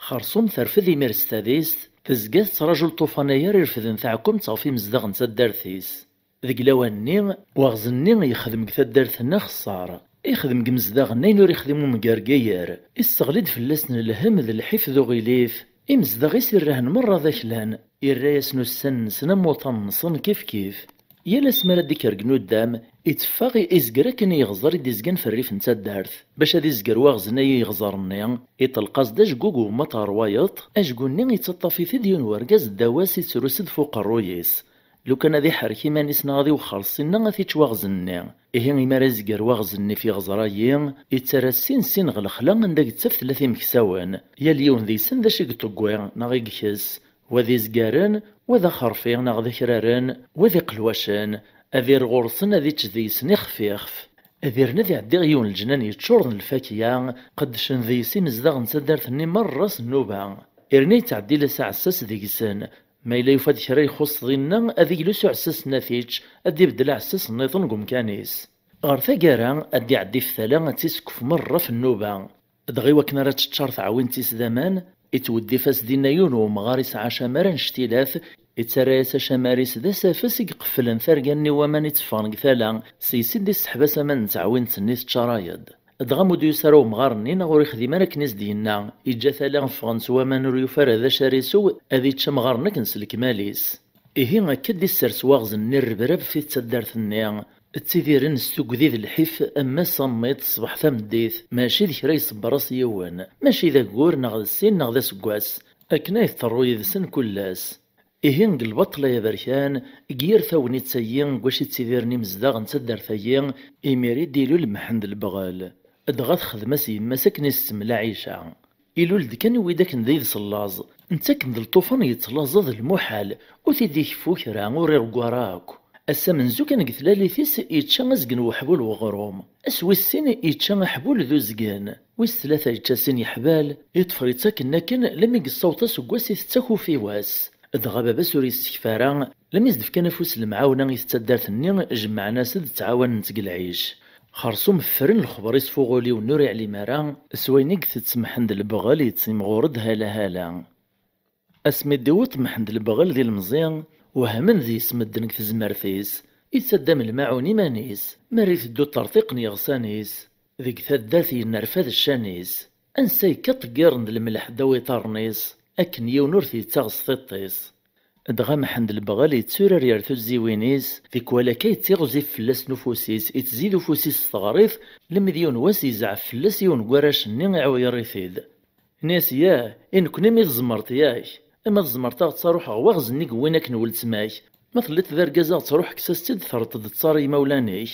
Xerṣum terfed imir s tadist, tezga tettraǧu lṭufan-ayi ara irefden taɛkumt ɣef imezdaɣ n taddart-is. Deg lawan-nni, waɣzen-nni yexdem deg taddart-nni axeṣṣar. Ixdem deg imezdaɣ-nni ayen ur ixdim umgergayer. Isseɣli-d fell-asen lhemm d lḥif d uɣilif. Imezdaɣ-is irrahen merra d aklan. Irra-yasen ussan-nsen am wuṭan-nsen kif kif. Yal asmi ara d-ikker deg nuddam, itteffeɣ izger akken i yeɣẓer i d-izgan f rrif n taddart. Bac ad izger waɣzen-ayi iɣẓer-nni, iṭelq-as-d ajgug uwmaṭ ɣer wayeḍ, ajgu-nni ittaṭṭaf-it-id yiwen wergaz ddaw-as ittrus-d f uqerruy-is. Lukan ad iḥerrek iman-is neɣ ad iwexxer ṣṣin-a ad t-ičč waɣzen-nni. Ihi imi ara izger waɣzen-nni f iɣẓer-ayi, ittarra sin sin ɣer lexla anda yettaf tella timeksawen. Yal yiwen deg-sen d acu i iṭewwi neɣ i ikess. Wa d izgaren, wa d axerfi neɣ d akraren, wa d iqelwacen. Ad ireɣ ɣur-sen ad ičč deg-sen ixef ixef. Ad irn ad iɛeddi ɣer yiwen leǧnan yeččuren d lfakya, qeddcen deg-s imezdaɣ n taddart-nni merra s nnuba. Irna yettɛeddi la s aɛessas deg-sen. Ma yella yufa-d kra ixuṣṣ dinna, ad iglu s uɛessas-nni ad t-ičč, ad d-ibeddel aɛessas nniḍen deg umkan-is. Ɣer taggara, ad d-iɛeddi f tala ad tt-isekf merra f nnuba. Dɣa iwakken ara teččar tɛawint-is d aman, ittweddif-as dinna yiwen wemɣar isɛa acamar annect-ilat, ittarra-yas acamar-is d asafes i iqefflen targa-nni n waman itteffɣen deg tala, seg-s i d-isseḥbas aman n tɛawint-nni teččaray-d. Dɣa ma ur d-yusi ara wemɣar-nni neɣ ur ixdim ara akken i s-d-yenna, iǧǧa tala ffɣen-tt waman ur yufi ara d acu ara isew, ad ičč amɣar-nni akken s lekmal-is. Ihi akka d-issers waɣzen-nni rrebrab fi taddart-nni, ttidiren s tugdi d lḥif am ass am iḍ ṣṣbeḥ tameddit, mačči d kra iṣebber-as yiwen, mačči d aggur neɣ d sin neɣ d aseggas, akken ay teṭṭerru yid-sen kul ass. Ihi deg lbaṭel ay aberkan, deg yir tagnit-agi deg wacu ttidiren imezdaɣ n taddart-agi, imir i d-ilul Mḥend Lebɣel. Dɣa texdem-as yemma-s akken i s-temla Ɛica. Ilul-d kan wid akken d ides n laẓ, netta akken d lṭufan yettlaẓa d lmuḥal, ur t-id-ikeffu kra, ur ireggu ara akk. Ass amenzu kan deg tlalit-is, yečča azgen n weḥbul weɣrum. Ass wis sin, yečča aḥbul d uzgen. Wis tlata yečča sin yeḥbal, iṭfer-itt akken akken, lammi yessaweḍ aseggas itett akufi wass. Dɣa baba-s ur yessekf ara, lammi s-d-fkan afus lemɛawna i taddart-nni, jemmɛen-as-d ttɛawanen-t deg lɛic. Xersum ffren lexber-is f uɣuliw-nni ur iɛlim ara, s wayen i itett Mḥend Lebɣel yettimɣur-d hala hala. Asmi d-iweṭ Mḥend Lebɣel d ilemẓi, wehmen deg-s medden deg tezmert-is, yettaddam lmaɛun iman-is, mi ara iteddu ṭerṭiqen yeɣsan-is, deg taddart yennerfad ccan-is, ansa yekka ṭeggiren d lemleḥ ddaw iṭarren-is, akken yiwen ur t-yettaɣ s tiṭ-is. Dɣa Mḥend Lebɣel yetturar ger tuzziwin-is, tikwal akka yettiɣzif fell-asen ufus-is, ittzid ufus-is s teɣrit, lemmi d yiwen wass yezɛef fell-as yiwen n warrac-nni iɛuyer-it-id. Ini-as, yah, i nekni mi tzemreḍ yak, ama tzemreḍ ad ɣ-tt-ruḥeɣ waɣzen-nni yewwin akken weltma-k, ma telliḍ d argaz ad ɣ-tt-ruḥ kkes-as-tt-id terreḍ-d ttar i yimawlan-ik.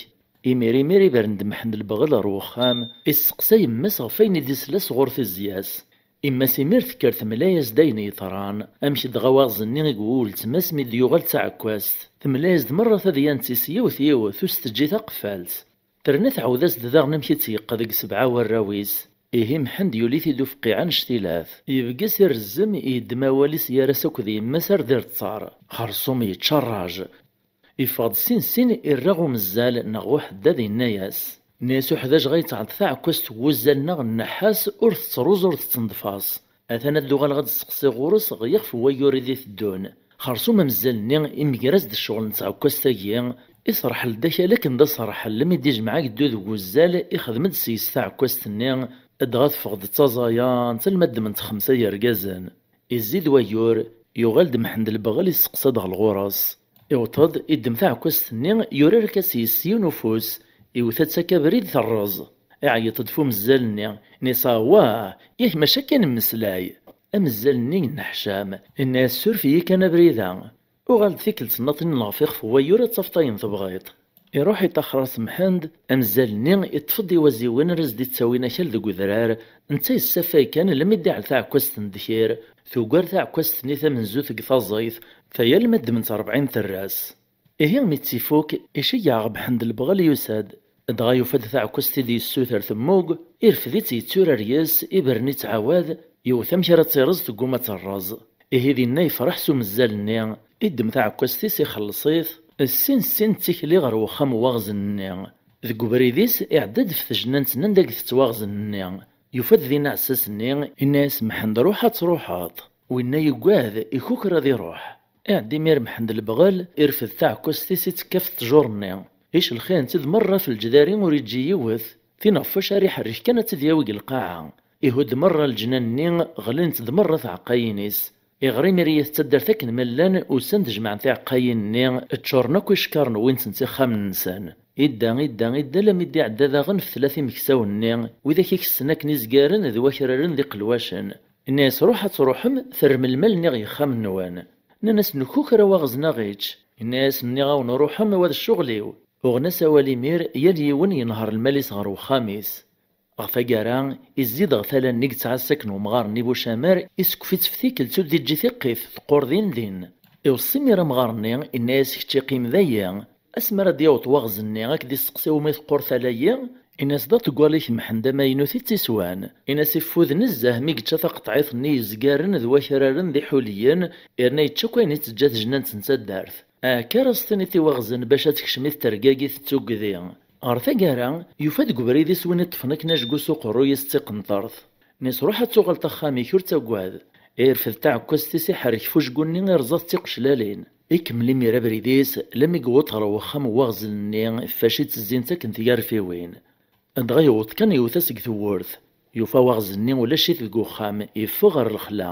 Imir imir ibren-d Mḥend Lebɣel ɣer wexxam, isteqsa yemma-s ɣef wayen i d-isla sɣur tizya-s. Imma-s imir tekker temla-yas-d ayen yeḍran, amek dɣa waɣzen-nni i yewwi weltma-s mi d-yuɣal d taɛekkazt. Temla-yas-d merra tadyant-is yiwet yiwet, ur s-teǧǧi taqeffalt. Terna tɛawed-as-d daɣen amek i tt-yeqqa deg sebɛa warraw-is. Ihi Mḥend yuli-t-id ufqiɛ annect-ilat. Yebges irezzem, yeddem awal-is, yerra-s akked yemma-s ar d ireṭṭar. Xersum yečča rraj. Iffeɣ-d sin sin, irra ɣer umezzal neɣ uḥeddad, yenna-yas, nni-as uḥdac ɣa yetɛeḍḍ taɛekkazt n wuzzal-nneɣ n nnḥas, ur tettruẓ ur tettenḍfas. Atan ad d-uɣaleɣ ad d-steqsiɣ ɣur-s ɣer yixef n wayyur i d-iteddun. Xersum amezzal-nni imeger-as-d ccɣel n tɛekkazt-agi, iserḥel-d akal akken d aserḥel, lemmi d-ijmeɛ ageddu deg wuzzal, ixdem-d seg-s taɛekkazt-nni, Dɣa teffeɣ-d d taẓayant alma ddment xemsa yergazen. Izzi-d wayyur, yuɣal-d Mḥend Lebɣel isteqsa-d ɣer ɣur-s. Iwweḍ-d, iddem taɛekkazt-nni, yurar-ak-as yes s yiwen ufus, iwet-as-tt akka abrid terreẓ. Iɛeyyeḍ-d f umezzal-nni, inna-yas: "Awah, yak mačči akka i nemmeslay." Amezzal-nni yenneḥcam, inna-yas: "Suref-iyi kan abrid-a." Uɣal-d tikkelt nniḍen ɣef ixef n wayyur ad tafeḍ ayen tebɣiḍ. Iruḥ iṭaxer-as Mḥend, amezzal-nni iṭṭef-d iwaziwen ara s-d-ittawin akal deg udrar, netta yessafay kan almi d-iɛell taɛekkazt n ddkir, tugar taɛekkazt-nni tamenzut deg taẓayt, tayal ma ddment rebɛin terras. Ihi mi tt-ifuk, iceggeɛ ɣer Mḥend Lebɣel yusa-d. Dɣa yufa-d taɛekkazt i d-yessuter temmug, irfed-itt yetturar yes-s, ibren ittɛawad, yewwet amek ara tt-ireẓ tegguma ad terreẓ. Ihi dinna yefreḥ s umezzal-nni, iddem taɛekkazt-is ixelleṣ-it, ssin ssin d tikli ɣer wexxam n waɣzen-nni. Deg ubrid-is iɛedda-d ɣef tejnant-nni anda i itett waɣzen-nni. Yufa-d din aɛessas-nni, inna-yas: "Mḥend, ruḥ ad truḥeḍ." Winna yuggad, ikuker ad iruḥ. Iɛedda imir Mḥend Lebɣel, irfed taɛekkazt-is ittekka ɣef ttjur-nni. Icelxi-tent-id merra ɣef lǧdari ur iǧǧi yiwet, tin ɣef wacu ara iḥerrek kan ad tt-id-yawi deg lqaɛa. Ihudd merra leǧnan-nni, ɣlint-d merra tɛeqqayin-is. Iɣer imir yat taddart akken ma llan, usan-d jemɛen tiɛeqqayin-nni, ččuren akk icekkaṛen wwin-tent ixxamen-nsen. Idda, idda, idda, almi d-iɛedda daɣen ɣef tlata imeksawen-nni, widak i kessen akken izgaren d wakraren d iqelwacen. Inna-yas: "Ruḥ ad truḥem, terrem lmal-nni ɣer yexxamen-nwen." Nnan-as: "Nekk ukraɣ aɣzen a ɣ-ičč." Inna-yas: "Nniɣ-awen ruḥem, wa d ccɣel-iw." Uɣen-as awal imir, yal yiwen yenher lmal-is ɣer wexxam-is. Ɣer taggara, izzi-d ɣer tala-nni i yettɛassa akken umɣar-nni Bucamar, isekkef-itt f tikkelt ur d-iǧǧi tiqqit, teqqur din din. Iweṣṣi imir amɣar-nni, inna-yas: "Kečč iqqim dayi, asmi ara d-yaweḍ waɣzen-nni, ad k-d-isteqsi umi teqqur tala-yi, ini-as d aṭeggal-ik Mḥend amaynut i tt-iswan. Ini-as ifud nezzeh mi yečča taqeṭɛit-nni yezgaren d wakraren d iḥuliyen, yerna yečča akk ayen i teǧǧa tejnant n taddart. Akka ara s-tiniḍ i waɣzen bac ad tekcem i ttergagit d tugdi." Ɣer taggara, yufa-d deg ubrid-is win iṭṭfen akken ajgu s uqerruy-is d tiqenṭert. Inna-yas: "Ruḥ ad tuɣaleḍ axxam-ik, ur ttaggad." Irfed taɛekkazt-is, iḥerrek f ujgu-nni, irẓa-t d tiqeclalin. Ikemmel imir abrid-is, lammi yewweḍ ɣer wexxam n waɣzen-nni, fac i ttezzint akken tgarfiwin. Dɣa yewweḍ kan yewwet-as deg tewwurt. Yufa waɣzen-nni ulac-it deg uxxam, yeffeɣ ɣer lexla.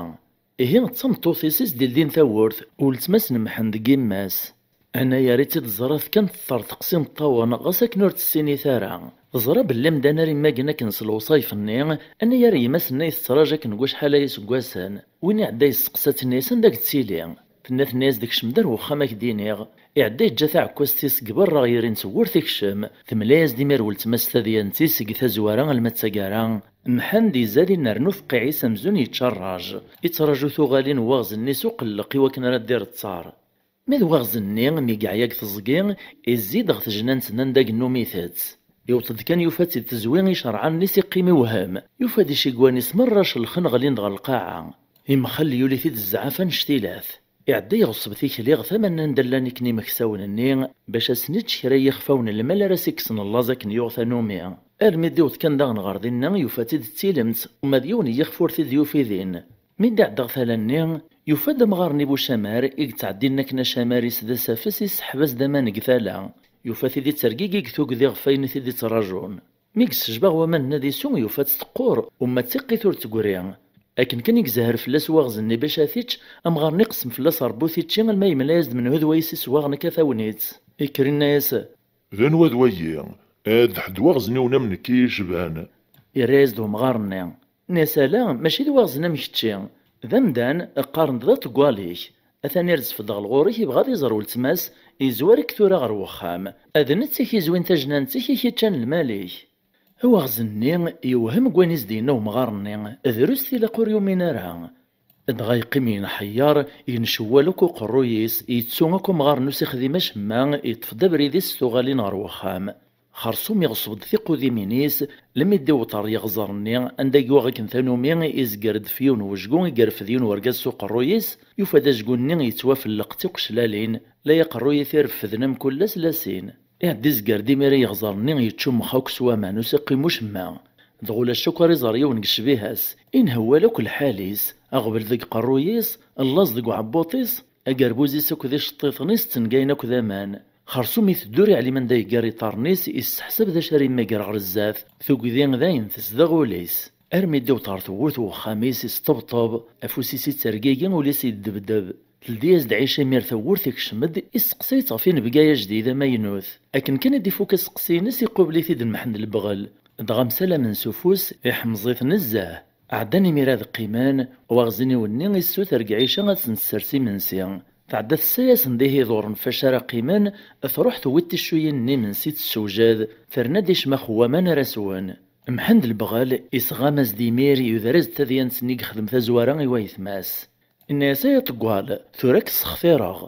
Ihi d tameṭṭut-is i s-d-ildin tawwurt, weltma-s n Mḥend deg yemma-s. Anayer i tt-id-teẓra kan teṭṭerṭeq s imeṭṭawen, ɣas akken ur tt-tessinit ara. Teẓra belli amdan ara immagen akken s lewṣayef-nni, anayer yemma-s-nni tettraǧ akken deg wacḥal aya iseggasen. Win iɛedda yesteqsa-tt, inna-yas: "Anda i yettili?" Tenna, tenna-yas-d: "Kcem-d ar wexxam, ad k-d-iniɣ." Iɛedda yeǧǧa taɛekkazt-is deg berra ɣer yirin n tewwurt, ikcem. Temla-yas-d imir weltma-s tadyant-is seg tazwara alma d taggara. Mḥend izad inernu tqeɛ-is amzun yečča rraj. Ittraǧu tuɣalin n waɣzen-nni s uqelleq i wakken ara d-ireṭṭar. Ma d waɣzen-nni, mi yeɛya deg teẓgi, izzi-d ɣer tejnant-nni anda yennum itett. Iwweḍ-d kan yufa-tt-id tezwi icerɛan-nni s iqqim iwhem. Yufa-d icigwan-is merra celxen ɣlin-d ɣer lqaɛa. Imxell yuli-t-id zzɛaf annect-ilat. Iɛedda yeɣṣeb tikli ɣer tama-nni anda llan akken imeksawen-nni, bac ad sen-ičč kra n yixfawen n lmal ara s-ikksen llaẓ akken yuɣ tanumi. Armi d-iwweḍ kan daɣen ɣer dinna, yufa-tt-id d tilemt, uma d yiwen n yixef ur t-id-yufi din. Mi d-iɛedda ɣer tala-nni, yufa-d amɣar-nni Bucamar i yettɛeddin akken acamar-is d asafes, iseḥbas-d aman deg tala. Yufa-t-id ittergigi deg tugdi ɣef wayen i t-id-ittraǧun. Mi yessejbaɣ waman-nni ad isu, yufa-tt teqqur, uma d tiqqit ur d-tegri. Akken kan i izehher fell-as waɣzen-nni bac ad t-ičč, amɣar-nni iqsem fell-as Ṛebbi ur t-ičči alma yemla-yas-d menhu d wayes i s-waɣen akka tagnit. Ikker inna-yas: "D anwa d wayi? D ḥedd waɣzen-iw am nekk i yi-icban." Irra-yas-d umɣar-nni: "Inna-yas ala, mačči d waɣzen am kečči. D amdan, qqaren-d d aṭeggal-ik. Atan irezf-d ɣer ɣur-k, ibɣa ad iẓer weltma-s, yezwar-ik tura ɣer wexxam. D netta i k-izwin tajnant-ik, i k-iččan lmal-ik." Awaɣzen-nni yewhem deg wayen i s-d-yenna umɣar-nni, drus tilaq ur yumin ara. Dɣa yeqqim yenḥeyyer, yencewwal akk uqerruy-is, yettu akk amɣar-nni ur s-ixdim acemma, yeṭṭef-d abrid-is s tuɣalin ɣer wexxam. Xersum iɣṣeb-d tiqudimin-is, lmi d-iwweḍ ɣer yeɣẓer-nni, anda yuɣ akken tanumi, izger-d f yiwen n wejgu i yerfed yiwen wergaz s uqerruy-is, yufa-d ajgu-nni yettwafelleq d tiqeclalin, la aqerruy i t-ireffden am kullas la sin. Iɛedda izger-d imir i yeɣẓer-nni yeččummex akk s waman, ur s-iqqim ucemma. Dɣa ulac akk ara iẓer yiwen deg ccbiha-s. Inhewwal akk lḥal-is, aɣbel deg uqerruy-is, llaẓ deg uɛebbuṭ-is, agerbuz-is akked iceṭṭiḍen-is ttengayen akk d aman. Xersum iteddu ur iɛlim anda yeggar iṭarren-is, isseḥsab d acu ara yemmager ɣer zdat. Tugdi d ayen tezdeɣ ul-is. Armi d-iwweḍ ɣer tewwurt n uxxam-is, isṭebṭeb, afus-is ittergigi, ul-is yeddebdeb. Teldi-yas-d Ɛica imir tawwurt, ikcem-d, isteqsay-itt ɣef inebgay ajdid amaynut. Akken kan i d-ifuk aseqsi-ines, iqubel-it-id Mḥend Lebɣel. Dɣa msalamen s ufus, iḥemẓ-it nezzeh. Ɛeddan imir ad qqimen, waɣzniw-nni issuter deg Ɛica ad sen-tessers imensi. Tɛedda tessa-yasen-d ihiduren f wacu ara qqimen, truḥ tewwi-d ticcuyin n imensi tessewjed, terna-d icmax n waman ara swen. Mḥend Lebɣel isɣam-as-d imir, yuder-as-d tadyant-nni yexdem tazwara i wayetma-s. Inna-yas: "Ay aṭeggal, tura ad k-ssextireɣ.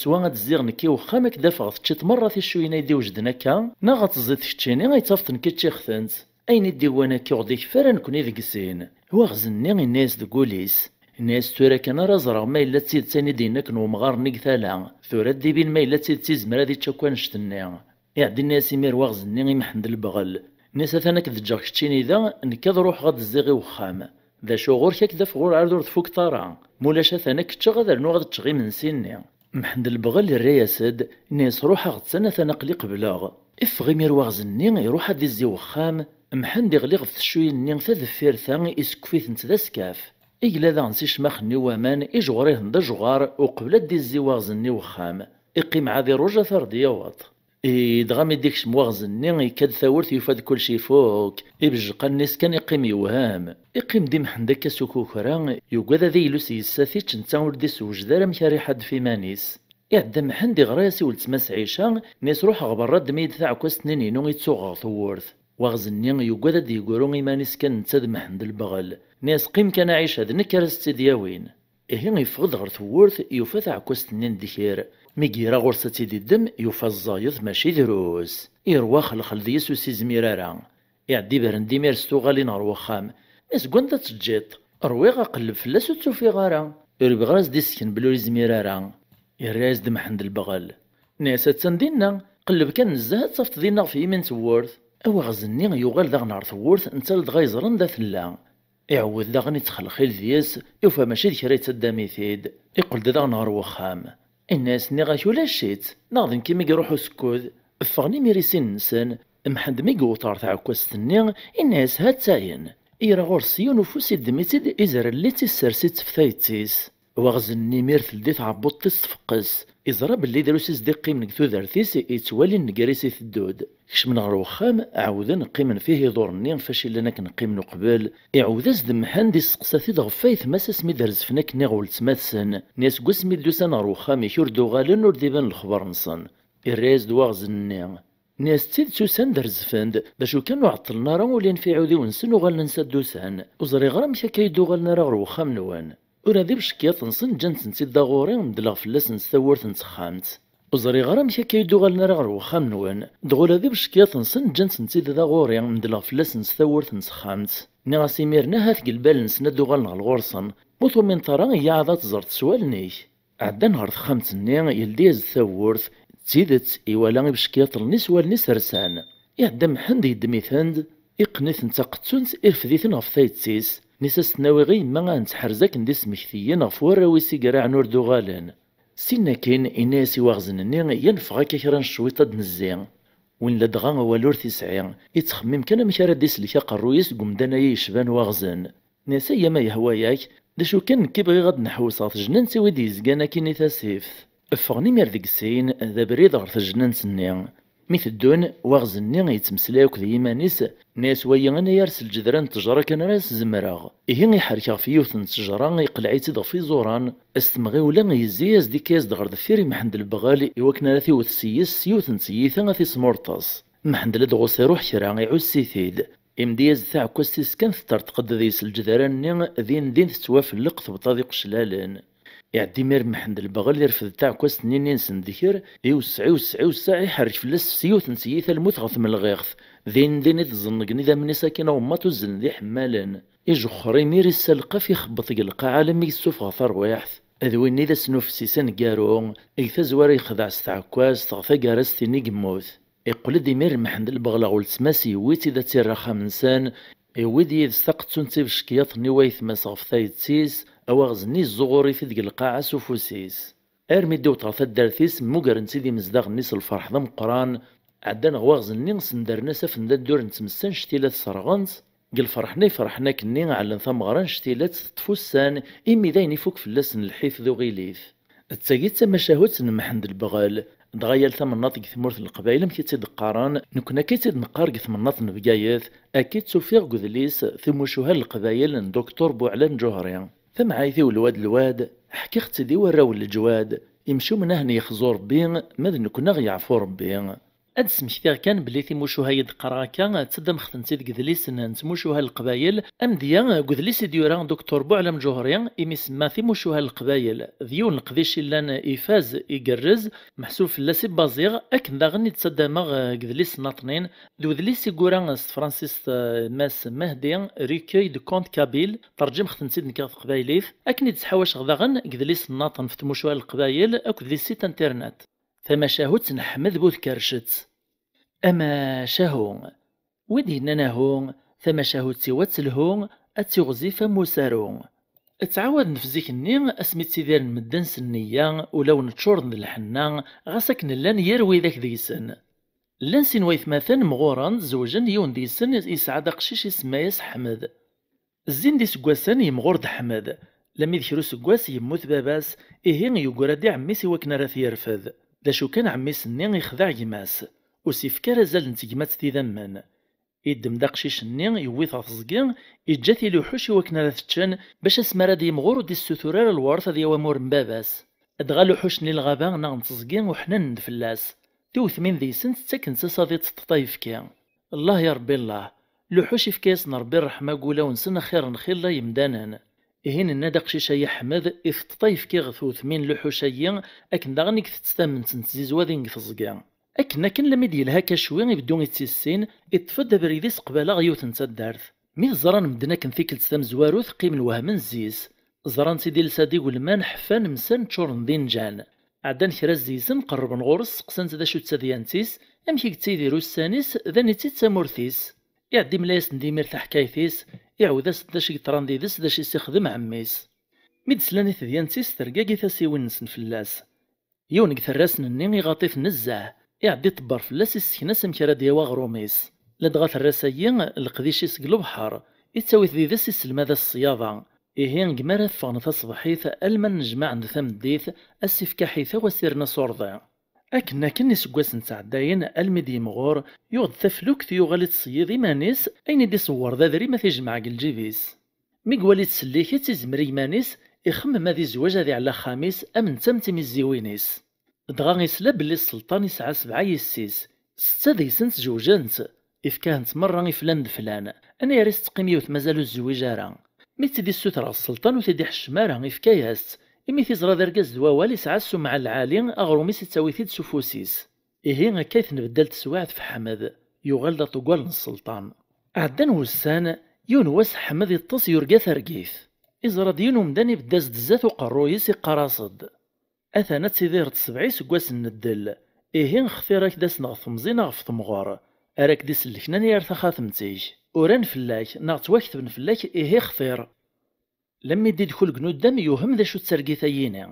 Swa ad d-zziɣ nekk i wexxam, ad k-d-afeɣ teččiḍ merra ticcuyin ay d-iwejden akka, neɣ ad teẓẓiḍ keččini ay d-tafeḍ nekk ččiɣ-tent. Ayen i d-iwwan akka ur ɣ-d-ikeffi ara nekkni deg sin." Waɣzen-nni inna-yas deg wul-is, inna-yas: "Tura kan ara ẓreɣ ma yella d tidet ayen i d-yenna akken wemɣar-nni deg tala. Tura ad d-ibin ma yella d tidet izmer ad ičč akk annect-nni." Iɛedda inna-yas imir waɣzen-nni i Mḥend Lebɣel. Inna-yas: "Atan ad k-d-ǧǧeɣ keččini da, nekk ad ruḥeɣ ad d-zziɣ i wexxam. D acu ɣur-k ad k-d-afeɣ ur ɛad ur tfukeḍ ara. Ma ulac atan ad k-ččeɣ ad rnuɣ ad ččeɣ imensi-nni." Mḥend Lebɣel irra-yas-d, inna-yas: "Ruḥ aɣ-ttan, atan aql-i qebleɣ." Iffeɣ imir waɣzen-nni, iruḥ ad izzi wexxam. Mḥend iɣli ɣef teccuyin-nni ta deffir ta, isekkef-itent d askaf. Igla daɣen s icmaxen-nni n waman, ijeɣrihen d ajɣar, uqbel ad d-izzi waɣzen-nni wexxam. Iqqim ɛad iruj ad t-ar d-yaweḍ. I dɣa mi d-ikcem waɣzen-nni, ikka-d tawwurt, yufa-d kullec ifuk. Ibejjeq allen-is kan, iqqim yewhem. Iqqim-d i Mḥend akka s ukukra, yugad ad iylus yessa tičč, netta ur d-isewjed ara amek ara iḥaddef iman-is. Iɛedda Mḥend iɣra-yas i weltma-s Ɛica, inna-yas: "Ruḥ ɣer berra, ddem-iyi-d taɛekkazt-nni-inu i ttuɣ ɣer tewwurt." Waɣzen-nni yugad ad d-yegru iman-is kan netta d Mḥend Lebɣel. Inna-yas: "Qqim kan a Ɛica, d nekk ara s-tt-id-yawin." Ihi yeffeɣ-d ɣer tewwurt, yufa taɛekkazt-nni n ddkir. Mi ira ɣur-s ad tt-id-iddem, yufa ẓẓayet mačči drus. Irwa axelxel deg-s ur s-izmir ara. Iɛedda ibren-d imir s tuɣalin ɣer wexxam. Inna-yas: "Seg wanda tt-teǧǧiḍ?" "Rwiɣ aqelleb fell-as ur tt-ufiɣ ara." Ur yebɣi ara ad s-d-issken belli ur yezmir ara. Irra-yas-d Mḥend Lebɣel. Inna-yas: "Attan dinna, qelleb kan nezzeh ad tt-tafeḍ dinna ɣef yimi n tewwurt." Awaɣez-nni yuɣal daɣen ɣer tewwurt, netta ladɣa yeẓra anda tella. Iɛewwed daɣen ittxelxil deg-s, yufa mačči d kra yettaddam-it-id. Iqqel-d daɣen ɣer wexxam. Inna-yas: "Nniɣ-ak ulac-itt, neɣ d nekk imi iruḥ usekkud?" Ffɣen imir i sin-nsen. Mḥend mi yewweḍ ɣer tɛekkazt-nni, inna-yas: "Ha-tt-ayen." Ira ɣur-s yiwen ufus, iddem-itt-id, izrel-itt, issers-itt ɣef tayet-is. Waɣzen-nni imir teldi tɛebbuḍt-is tfeqqes. Iẓra belli drus i s-d-iqqimen deg tudert-is, ittwali nnger-is iteddu-d. Kecmen ɣer wexxam, ɛawden qqimen f ihiḍuren-nni f acu llan akken qqimen uqbel. Iɛawed-as-d Mḥend, isteqsa-t-id ɣef wayetma-s asmi d-rezfen akken iɣ weltma-tsen. Inna-yas: "Seg wasmi d-usan ɣer wexxam-ik ur d-uɣalen, ur d-iban lexbar-nsen." Irra-yas-d waɣzen-nni. Inna-yas: "D tidet usan-d rezfen-d, d acu kan ur ɛeṭṭlen ara, ulin f iɛudiwen-nsen uɣalen ansa d-usan. Ur ẓriɣ ara amek akka i d-uɣalen ara ɣer wexxam-nwen. Ula d ibeckiyaṭ-nsen ǧǧan-tent-id da ɣur-i, medleɣ fell-asen s tawwurt n texxamt. Ur ẓriɣ ara amek akka i d-uɣalen ara ɣer wexxam-nwen. Dɣa ula d ibeckiyaṭ-nsen ǧǧan-tent-id da ɣur-i, medleɣ fell-asen s tawwurt n texxamt. Nniɣ-as imiren ahat deg lbal-nsen ad d-uɣalen ɣer ɣur-sen. Ma ur tumineḍ ara, iyya ad teẓreḍ s wallen-ik." Ɛeddan ɣer texxamt-nni, yeldi-yas-d tawwurt. D tidet, iwala ibeckiyaṭen-nni s wallen-is rsan. Iɛedda Mḥend, yeddem-iten-d, iqqen-iten d taqettunt, irfed-iten ɣef tayet-is. Inna-yas: "Ad s-ten-awiɣ i yemma, ad tent-tḥerz akken d ismektiyen ɣef warraw-is i iraɛen ur d-uɣalen." Sin akkin, inna-yas i waɣzen-nni: "Yan ffeɣ akka kra n ccwiṭ ad d-nezzi." Win ladɣa awal ur t-isɛi, ittxemmim kan amek ara d-islek aqerruy-is deg umdan-aya yecban waɣzen. Inna-yas: "Ay ama yehwa-yak, d acu kan nekki bɣiɣ ad d-nḥewwes ɣer tejnant-iw i d-yezgan akkin i tasift." Ffɣen imir deg sin, d abrid ɣer tejnant-nni. Mi teddun, waɣzen-nni yettmeslay akked yiman-is, inna-yas: "Wagi anagar s lǧedra n ttejra kan ara s-zemreɣ." Ihi iḥerrek ɣef yiwet n ttejra, iqleɛ-itt-id ɣef iẓuran, s temɣiwla yezzi-yas-d, ikka-yas-d ɣer deffir i Mḥend Lebɣel, iwakken ara t-iwet s yis s yiwet n tyita ad t-ismurṭes. Mḥend ladɣa ur s-iruḥ kra, iɛuss-it-id. Imdi-yas-d taɛekkazt-is kan, teṭṭerṭeq-d deg-s lǧedra-nni, din din tettwafelleq tebṭa d iqeclalen. Iɛedda imir Mḥend Lebɣel, irfed taɛekkazt-nni-nni-nsen d kra, iwesseɛ, iwesseɛ, iwesseɛ, iḥerrek fell-as s yiwet n tyita lmut ɣer tmelɣiɣt. Din din i d-ẓenngen idammen-is akkin awemmaṭ uzzlen d iḥemmalen. Ijexxer imir, issalqaf, ixebbeṭ deg lqaɛa alammi yessufeɣ tarwiḥt. D winni d asnufes-is aneggaru, deg tazwara yexdeɛ s tɛekkazt, ɣer taggara s tin i yemmut. Iqqel-d imir Mḥend Lebɣel ɣer weltma-s, yewwi-tt-id ad tt-irr axxam-nsen, yewwi-d yid-s taqettunt ibeckiyaṭ-nni n wayetma-s ɣef tayet-is, awaɣez-nni yezzuɣur-it-id deg lqaɛa s ufus-is. Armi d-iwweḍ ɣer taddart-is, mmugren-tt-id imezdaɣ-nni s lferḥ d ameqqran. Ɛeddan ɣer waɣzen-nni, sendren-as afen d adduri n tmes annect-ila tesserɣen-tt. Deg lferḥ-nni ay ferḥen akkenni, ɛellen tameɣra annect-ila teṭṭef ussan, imi d ayen ifuk fell-asen lḥif d uɣilif. D tagi d tamacahut n Mḥend Lbeɣel. Dɣa yal tamnaḍt deg tmurt n Leqbayel, amek i tt-id-qqaren, nekkni akka i tt-id-neqqar deg tmennaḍt n Bgayet, akka i tt-ufiɣ deg udlis Timucuha n Leqbayel n Doctor Buɛla Lǧuhri. Tamɛayt-iw lwad lwad, ḥkiɣ-tt-id i warraw n leǧwad, imcumen ahen yexzu Rebbi, ma d nekkni aɣ yeɛfu Rebbi. Ad d-smektiɣ kan belli timucuha i d-qqareɣ akka, ttaddameɣ-tent-id deg idlisen n tmucuha n Leqbayel, amedya deg udlis i d-yura Doctor Buɛla Lǧuhri, imi semma timucuha n Leqbayel, d yiwen n leqdic illan ifaz, igerrez, meḥsub fell-as i baziɣ, akken daɣen i d-ttaddameɣ deg idlisen nniḍen, d udlis i yura s tefransist, eh, Mass Mehdi, Recueil de contes kabyles, terǧmeɣ-tent-id nekk ɣer teqbaylit, akken i d-ttḥawaceɣ daɣen deg idlisen nniḍen f tmucuha n Leqbayel akked les sites internet. Tamacahut n Ḥmed Bu Tkercet. Amacahu. Wi d-yennan ahu, tamacahut-iw ad telhu, ad tiɣzif am usaru. Ttɛawaden f zik-nni asmi ttidiren medden s nniya, ulawen ččuren d lḥenna, ɣas akken llan yir widak deg-sen. Llan sin waytmaten mɣuren, zewjen, yiwen deg-sen yesɛa-d aqcic isemma-yas Ḥmed. Zzin-d iseggasen yemɣur-d Ḥmed, lammi d kra useggas yemmut baba-s, ihi yeggra-d i ɛemmi-s i wakken ara t-yerfed. D acu kan, ɛemmi-s-nni ixdeɛ gma-s, ur s-yefki ara azal n tegmat t-idammen. Yeddem-d aqcic-nni, yewwi-t ɣer teẓgi, yeǧǧa-t i luḥuc i wakken ara t-ččen, bac asmi ara d-yemɣur ur d-issutur ara lwert ad yawi amur n baba-s. Dɣa luḥuc-nni n lɣaba neɣ n teẓgi uḥnanen-d fell-as. Tiwetmin deg-sent ttakent-as ad iṭṭeṭṭeṭ ayefki. Llah ya Rebbi llah, luḥuc ifka-yasen Rebbi ṛṛeḥma deg wulawen-nsen axir n xilla yemdanen. Ihi nenna-d aqcic-ayi Ḥmed iteṭṭeṭ ayefki ɣer tewtmin n luḥuc-ayi, akken daɣen i itett tament n tzizwa din deg teẓgi. Akken akken lammi d-yelha akka cwi, ibeddu ittissin, iṭṭef-d abrid-is qbala ɣer yiwet n taddart. Mi t-ẓran medden akken tikkelt tamezwarut, qqimen wehmen zzi-s. Ẓran-tt-id ilsa-d igelman ḥeffan, msan, ččuren d inǧan. Ɛeddan kra zzi-sen, qerrben ɣur-s, seqsan-tt d acu d tadyant-is, amek i yettidir ussan-is, d aniti d tamurt-is. Iɛedda imla-yasen-d imir taḥkayt-is, iɛawed-asen-d d acu i yeḍran did-s, d acu i s-ixdem ɛemmi-s. Mi d-slan i tedyant-is, tergagi tasiwin-nsen fell-as. Yiwen deg terrasen-nni iɣaṭ-it nezzeh, iɛedda iṭebber fell-as, issekna-s amek ara d-yawi aɣrum-is. Ladɣa terras-ayi, leqdic-is deg lebḥer, ittawi-t did-s, isselmad-as ṣṣyaḍa. Ihi, deg mi ara teffɣen taṣebḥit, alma nnejmaɛen d tameddit, a s-ifk aḥitaw, a s-irn asurḍi. Akken akken iseggasen ttɛeddayen, almi d-yimɣur, yuɣ-d taflukt, yuɣal ittṣeyyid iman-is, ayen i d-iṣewwer d adrim ad t-ijmeɛ deg lǧib-is. Mi iwala ittsellik-itt, izmer i yiman-is, ixemmem ad izweǧ, ad iɛell axxam-is am netta am timizziwin-is. Dɣa isla belli sselṭan isɛa sebɛa yessi-s, setta deg-sent zewǧent, ifka-hent merra i flan d flan, anayer i s-teqqim yiwet mazal ur tezwiǧ ara. Mi tt-id-issuter ɣer sselṭan ur t-id-iḥeccem ara, ifka-yas-tt, imi t-iẓra d argaz d wawal, isɛa ssumɛa lɛali, aɣrum-is ittawi-t-id s ufus-is. Ihi akka i tenbeddal teswiɛt f Ḥmed, yuɣal d aṭeggal n sselṭan. Ɛeddan wussan, yiwen wass Ḥmed iṭṭes yurga targit. Iẓra-d yiwen umdan ibedd-as-d zdat uqerruy-is, iqqar-as-d: "Atan ad tidireḍ sebɛa iseggasen n ddel, ihi xtir ad k-d-asen ɣef temẓi neɣ ɣef temɣer, ara k-d-isellken anayer taxatemt-ik. Uran fell-ak, neɣ ttwaketben fell-ak, ihi xtir." Lammi d-idkul deg nuddam, yuhem d acu d targit-ayini.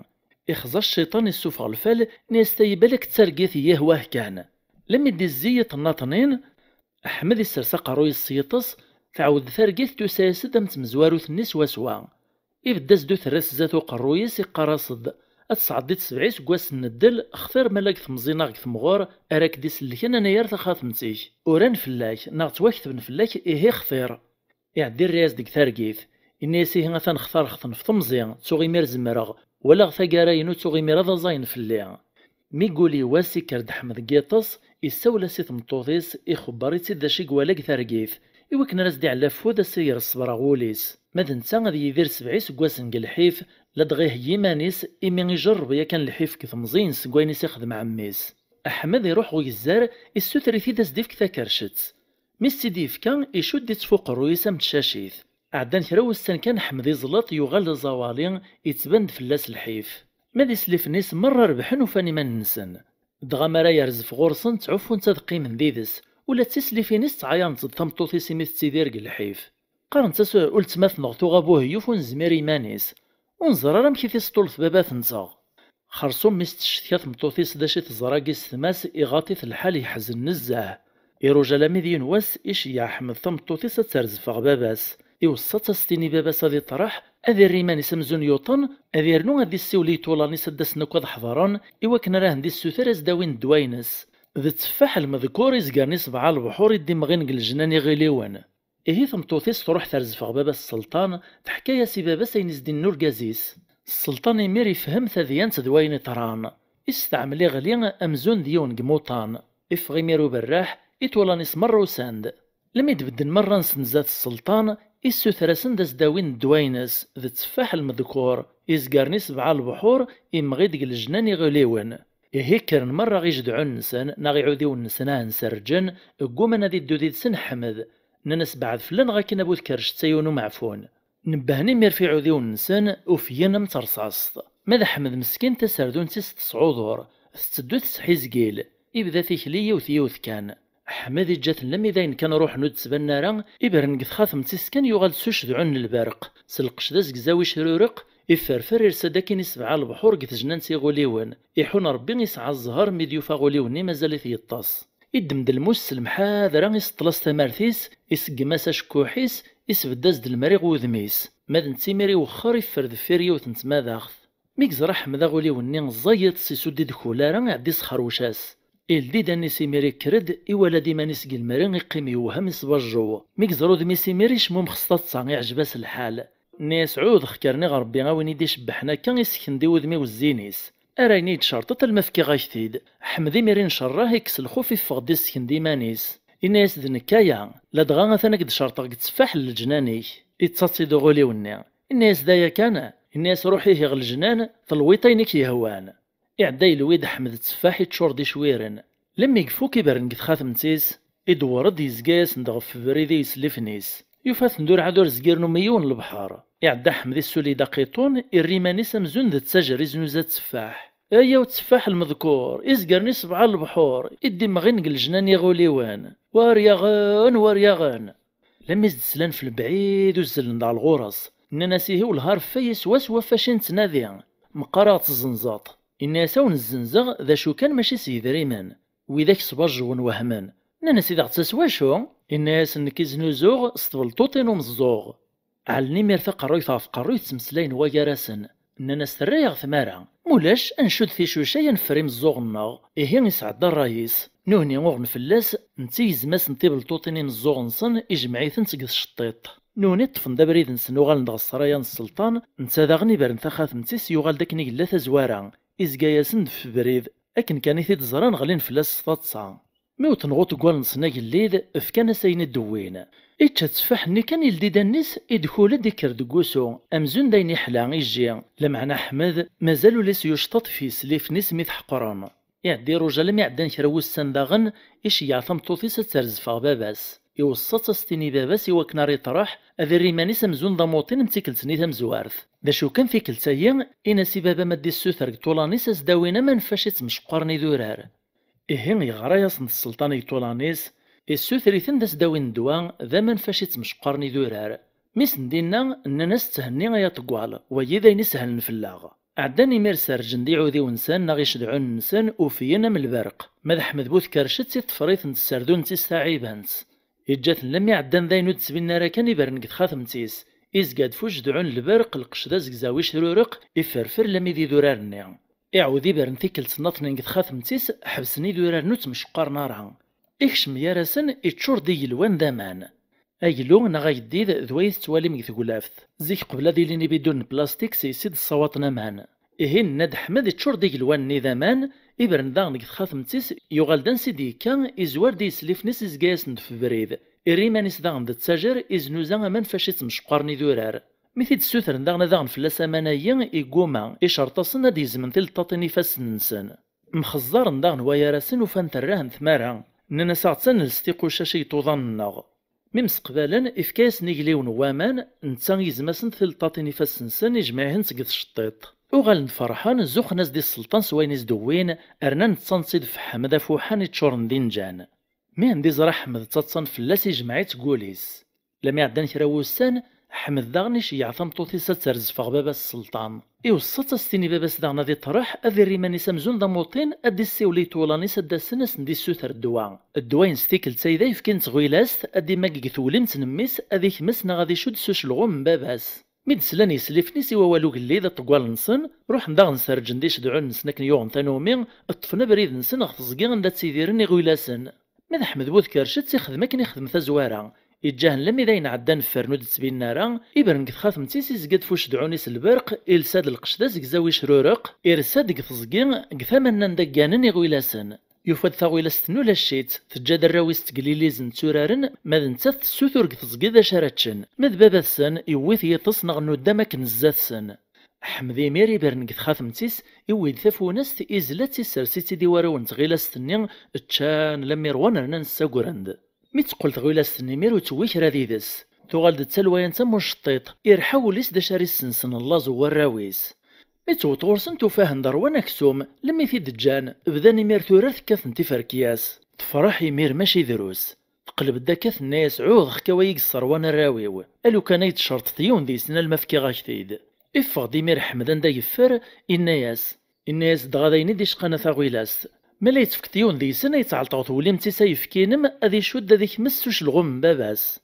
Ixẓa cciṭan, issufeɣ lfal, nni-as: "Tayi balak d targit, yih wah kan." Lammi d-izzi yiṭ nnaṭnin, Ḥmed issers aqerruy-is s yiṭes, tɛawed targit tusa-yas-d am tmezwarut-nni swaswa. Ibedd-as-d uterras zdat uqerruy-is, iqqar-as-d: "Ad tesɛeddiḍ sebɛa iseggasen n ddel, xtir ma la deg temẓi neɣ deg temɣer, ara k-d-isellken anayer taxatemt-ik. Uran fell-ak, neɣ ttwaketben fell-ak, ihi xtir." Iɛeddi rray-as deg targit. Inna-yas: "Ihi atan xtareɣ-ten f temẓi, ttuɣ imir zemreɣ, walaɣ taggara-inu, ttuɣ imir ad aẓayen fell-i." Mi yuli wass, ikker-d Ḥmed deg yiṭes, issawel-as i tmeṭṭut-is, ixebber-itt-id d acu i iwala deg targit, i wakken ara s-d-iɛell afud, ad s-yer ṣṣber ɣer wul-is. Ma d netta ad yidir sebɛa iseggasen deg lḥif, ladɣa iheyya iman-is, imi ijerreb yakan lḥif deg temẓi-ines seg wayen i s-ixdem ɛemmi-s. Ḥmed iruḥ ɣer ugezzar, issuter-it-id ad s-d-ifk takercett. Mi s-tt-id-yefka, icudd-itt f uqerruy-is am tcacit. Ɛeddan kra wussan kan, Ḥmed iẓleṭ, yuɣal d aẓawali, ittban-d fell-as lḥif. Ma d islifen-is merra rebḥen, ufan iman-nsen. Dɣa mi ara yerzef ɣur-sen, ttɛuffun-t ad qqimen did-s, ula d tislifin-is ttɛayarent-d tameṭṭut-is imi tettidir deg lḥif. Qqarent-as: "Uletma-tneɣ tuɣ abuheyyuf ur nezmir i yiman-is. Ur neẓri ara amek i t-isṭullet baba-tneɣ." Xersum mi s-teccetka tmeṭṭut-is d acu i teẓra deg yessetma-s, iɣaḍ-it lḥal, yeḥzen nezzeh. Iruja almi d yiwen wass, iceyyeɛ Ḥmed tameṭṭut-is ad terzef ɣer baba-s. Iweṣṣa-tt ad s-tini i baba-s ad iṭreḥ, ad irr iman-is amzun yuṭen, ad irnu ad issiwel i iṭulan-is ad d-asen akk ad ḥeḍren, i wakken ara hen-d-issuter ad s-d-awin ddwa-ines. D tteffaḥ lmedkur izgaren i sebɛa lebḥur i d-imɣin deg lejnan iɣiliwen. Ihi tameṭṭut-is truḥ terzef ɣer baba-s sselṭan, teḥka-yas i baba-s ayen i s-d-inna urgaz-is. Sselṭan imir ifhem tadyant d wayen iṭran. Isteɛmel iɣli amzun d yiwen deg imuṭan. Iffeɣ imir uberraḥ, iṭulan-is merra usan-d. Lmi d-bedden merra-nsen zdat sselṭan, issuter-asen-d ad s-d-awin ddwa-ines, d tteffaḥ lmedkur, izgaren i sebɛa lebḥur, imɣi-d deg lejnan iɣiliwen. Ihi kkren merra ijedɛun-nsen neɣ iɛudiwen-nsen ad hen-serǧen, gguman ad iddu did-sen Ḥmed. Nnan-as: "Beɛɛed fell-aneɣ akken a bu tkerrect-a yiwen umeɛfun." Nebbhen imir f iɛudiwen-nsen, ufyen am terṣaṣt. Ma d Ḥmed meskin, taserdunt-is tesɛuḍur, tetteddu tesḥizgil, ibda tikli yiwet yiwet kan. Ḥmed iǧǧa-ten lammi d ayen kan ruḥen ur d-ttbanen ara, ibren deg txatemt-is kan yuɣal-d s ucedɛun n lberq, s lqecc d azegzaw icrureq, iferfer irsa-d akkin i sebɛa lebḥur deg tejnant iɣuliwen, iḥun Rebbi isɛa zzher mi d-yufa aɣuliw-nni mazal-it yeṭṭes. Iddem-d lmus s lemḥadra, iseṭṭel-as tamart-is, iseggem-as acekkuḥ-is, isbedd-as-d lemri ɣer wudem-is. Ma d netta imir iwexxer, iffer deffir yiwet n tmadaɣt. Mi yeẓra Ḥmed aɣuliw-nni ẓẓay iṭes, isudd-d kul ara, iɛeddi isxerwec-as. Ildi-d allen-is imir, ikker-d, iwala-d iman-is deg lemri, iqqim yewhem, isbajjew. Mi yeẓra udem-is imir, icmumex s taḍsa, iɛjeb-as lḥal. Nni-as: "Ɛudeɣ-k, rniɣ Rebbi, a win i d-icebbḥen akka, issken-d i wudem-iw zzin-is. Ar ayen i yi-d-tcerṭeḍ, alma fkiɣ-ak-t-id." Ḥmed imir incerreḥ, ikkes lxuf, iffeɣ-d issken-d iman-is. Inna-yas: "D nekk aya, ladɣa atan ad k-d-cerṭeɣ deg tteffaḥ n leǧnan-ik." Ittaḍ-tt-id uɣuliw-nni. Inna-yas: "D aya kan?" Inna-yas: "Ruḥ ihi ɣer leǧnan, telwiḍ ayen i k-yehwan." Iɛedda yelwi-d Ḥmed tteffaḥ iččur d icwiren. Lemmi ifuk, ibren deg txatemt-is, idewwer-d, yezga-yasen-d ɣef ubrid i yeslifen-is. Yufa-ten d urɛad ur zgiren umi yiwen lebḥer. Iɛedda Ḥmed, issuli-d aqiṭun, irra iman-is amzun d ttajer iznuza tteffaḥ. Ayaw tteffaḥ lmedkur, izgaren i sebɛa lebḥur, i d-imɣin deg lejnan iɣuliwen. War yaɣen, war yaɣen! Lemmi s-d-slan f lebɛid, uzzlen-d ɣer lɣur-s. Nnan-as: "Ihi wellah ar fayes wass wafac i nettnadi. Meqqar a ɣ-tezzenzeḍ." Inna-yas: "A wen-zzenzeɣ, d acu kan mačči s yedrimen. Widak sbajjwen wehmen." Nnan-as: "I d aɣ-ttas wacu?" Inna-yas: "Nekk i znuzuɣ s tbelṭuṭin umeẓẓuɣ." Ɛellen imir taqerruyt ɣef tqerruyt, ttmeslayen wagar-asen. Nnan-as: "Terra-yaɣ tmara. Mulac, ad ncudd ticucay, ad neffer imeẓẓuɣen-nneɣ." Ihi isɛedda ṛṛay-is. Nuhni uɣen fell-as, netta igzem-asen tibelṭuṭin imeẓẓuɣen-nsen, ijmeɛ-itent deg tceṭṭiṭ. Nuhni ṭṭfen-d abrid-nsen, uɣalen-d ɣer ssṛaya n sselṭan, netta daɣen ibren taxatemt-is, yuɣal-d akken i yella tazwara. Izga-yasen-d f ubrid. Akken kan i t-id-ẓran, ɣlin fell-as s taḍsa. Mi wwten ɣer uḍeggal-nsen agellid, fkan-as ayen i d-wwin. Ičča tteffaḥ-nni kan, ildi-d allen-is, idkul-d, ikker deg wusu, amzun d ayen iḥla, ijji. Lameɛna Ḥmed, mazal ul-is yucṭaṭ f yeslifen-is mi t-ḥeqren. Iɛedda iruja almi ɛeddan kra wussan daɣen, iceyyeɛ tameṭṭut-is ad terzef ɣer baba-s. Iweṣṣa-tt ad s-tini i baba-s i wakken ara iṭreḥ, ad irr iman-is amzun d amuṭin am tikkelt-nni tamezwart. D acu kan tikkelt-ayi, in-as i baba-m ad d-issuter deg ṭṭulan-is ad s-d-awin aman fac i ttmecqaren idurar. Ihi yeɣra-yasen-d sselṭan i iṭulan-is, issuter-iten-d ad s-d-awin ddwa d aman fac i ttmecqaren idurar. Mi sen-d-inna, nnan-as: "Tthenni ay aṭeggal, wagi d ayen isehlen fell-aɣ." Ɛeddan imir serǧen-d iɛudiwen-nsen neɣ icedɛunen-nsen, ufyen am lberq. Ma d Ḥmed bu tkercett, iṭṭfer-iten s tserdunt-is taɛibant. Iǧǧa-ten lammi ɛeddan d ayen ur d-ttbinen ara kan, ibren deg txatemt-is. Izga-d f ujedɛun n lberq, lqecc d azegzaw icrureq, iferfer lammi d idurar-nni. Iɛawed ibren tikkelt nnaṭnin deg txatemt-is, ḥebsen idurar-nni ur ttmecqaren ara. Ikcem gar-asen, iččur d igelwan d aman. Aglu neɣ ageddid d way tettwalim deg teglaft. Zik, qbel ad ilin ibidunen n plastik, s yes i d-ssawaṭen aman. Ihi, nenna-d Ḥmed iččur d igelwan-nni d aman, ibren daɣen deg txatemt-is, yuɣal-d ansi d-yekka, izwar-d i yeslifen-is, izga-yasen-d f ubrid. Irra iman-is daɣen d ttajer, iznuza aman fac i ttmecqaren idurar. Mi t-id-ssutren daɣen ad aɣen fell-as aman-agi, igguma, icerṭ-asen ad d-gezmen tileṭṭaṭin ifassen-nsen. Mxeẓẓaren daɣen wayar-asen, ufan terrahen tmara. Nnan-as: "Aɣ-tt ad nels tiqucac i iṭuḍan-nneɣ." Mi mseqbalen, ifka-yasen igliwen n waman, netta igzem-asen tileṭṭaṭin ifassen-nsen, ijmeɛ-ihen-tt deg tceṭṭiṭ. Uɣalen-d ferḥen, zuxxen-as-d i sselṭan s wayen i s-d-wwin, rnan ttaḍsan-tt-id f Ḥmed afuḥan iččuren d inǧan. Mi anda iẓra Ḥmed ttaḍsan fell-as, ijmeɛ-itt deg wul-is. Lami ɛeddan kra wussan, Ḥmed daɣen iceyyeɛ tameṭṭut-is ad terzef ɣer baba-s sselṭan. Iweṣṣa-tt ad s-tini baba-s daɣen ad iṭreḥ, ad irr iman-is amzun d amuṭin, ad d-issiwel i ṭṭulan-is ad d-asen ad sen-d-issuter ddwa. Ddwa-ines tikkelt-a i d ayefki n tɣilast, ad d-imagg deg tewlimt n mmi-s, ad ikmes neɣ ad icudd s ucelɣum n baba-s. Mi d-slan yeslifen-is i wawal ugellid aṭeggal-nsen, ruḥen daɣen serǧen-d icedɛunen-nsen akken yuɣen tanumi, ṭṭfen abrid-nsen ɣer teẓgi anda ttidiren iɣilasen. Ma d Ḥmed bu tkercett ixdem akken ixdem tazwara. Iǧǧa-hen lammi d ayen ɛeddan ffren ur d-ttbinen ara, ibren deg txatemt-is izga-d f ucedɛun-is lberq, ilsa-d lqecc d azegzaw icrureq, irsa-d deg teẓgi, deg tama-nni anda gganen iɣilasen. Yufa-d taɣilast-nni ulac-itt, teǧǧa-d arraw-is tteglilizen tturaren, ma d nettat tessutur deg teẓgi d acu ara ččen. Ma d baba-tsen, yewwi-t yiṭes neɣ nuddam akken zdat-sen. Ḥmed imir ibren deg txatemt-is, iwwi-d tafunast, izla-tt, issers-itt-id i warraw n tɣilast-nni, ččan lammi ṛwan rnan ssagren-d. Mi teqqel tɣilast-nni imir ur tewwi kra did-s. Tuɣal-d d talwayant am uceṭṭiṭ, irḥa wul-is d acu ara issensen llaẓ n warraw-is. Mi tewweḍ ɣur-sen tufa-hen d ṛwan aksum, lemmi t-id-ǧǧan, bdan imir turart kkaten tiferkyas. Tefreḥ imir mačči drus. Teqleb-d akka tenna-yas ɛuhdeɣ-k a way i yesserwan arraw-iw, a lukan ay d-tcerṭeḍ yiwen deg-sen alma fkiɣ-ak-t-id. Iffeɣ-d imir Ḥmed anda yeffer, inna-yas, inna-yas dɣa d ayen i d-icqan a taɣilast. Ma la yettfekkeḍ yiwen deg-sen ay ttɛelṭeɣ tewlimt-is ayefki-inem ad icudd ad ikmes s ucelɣum n baba-s.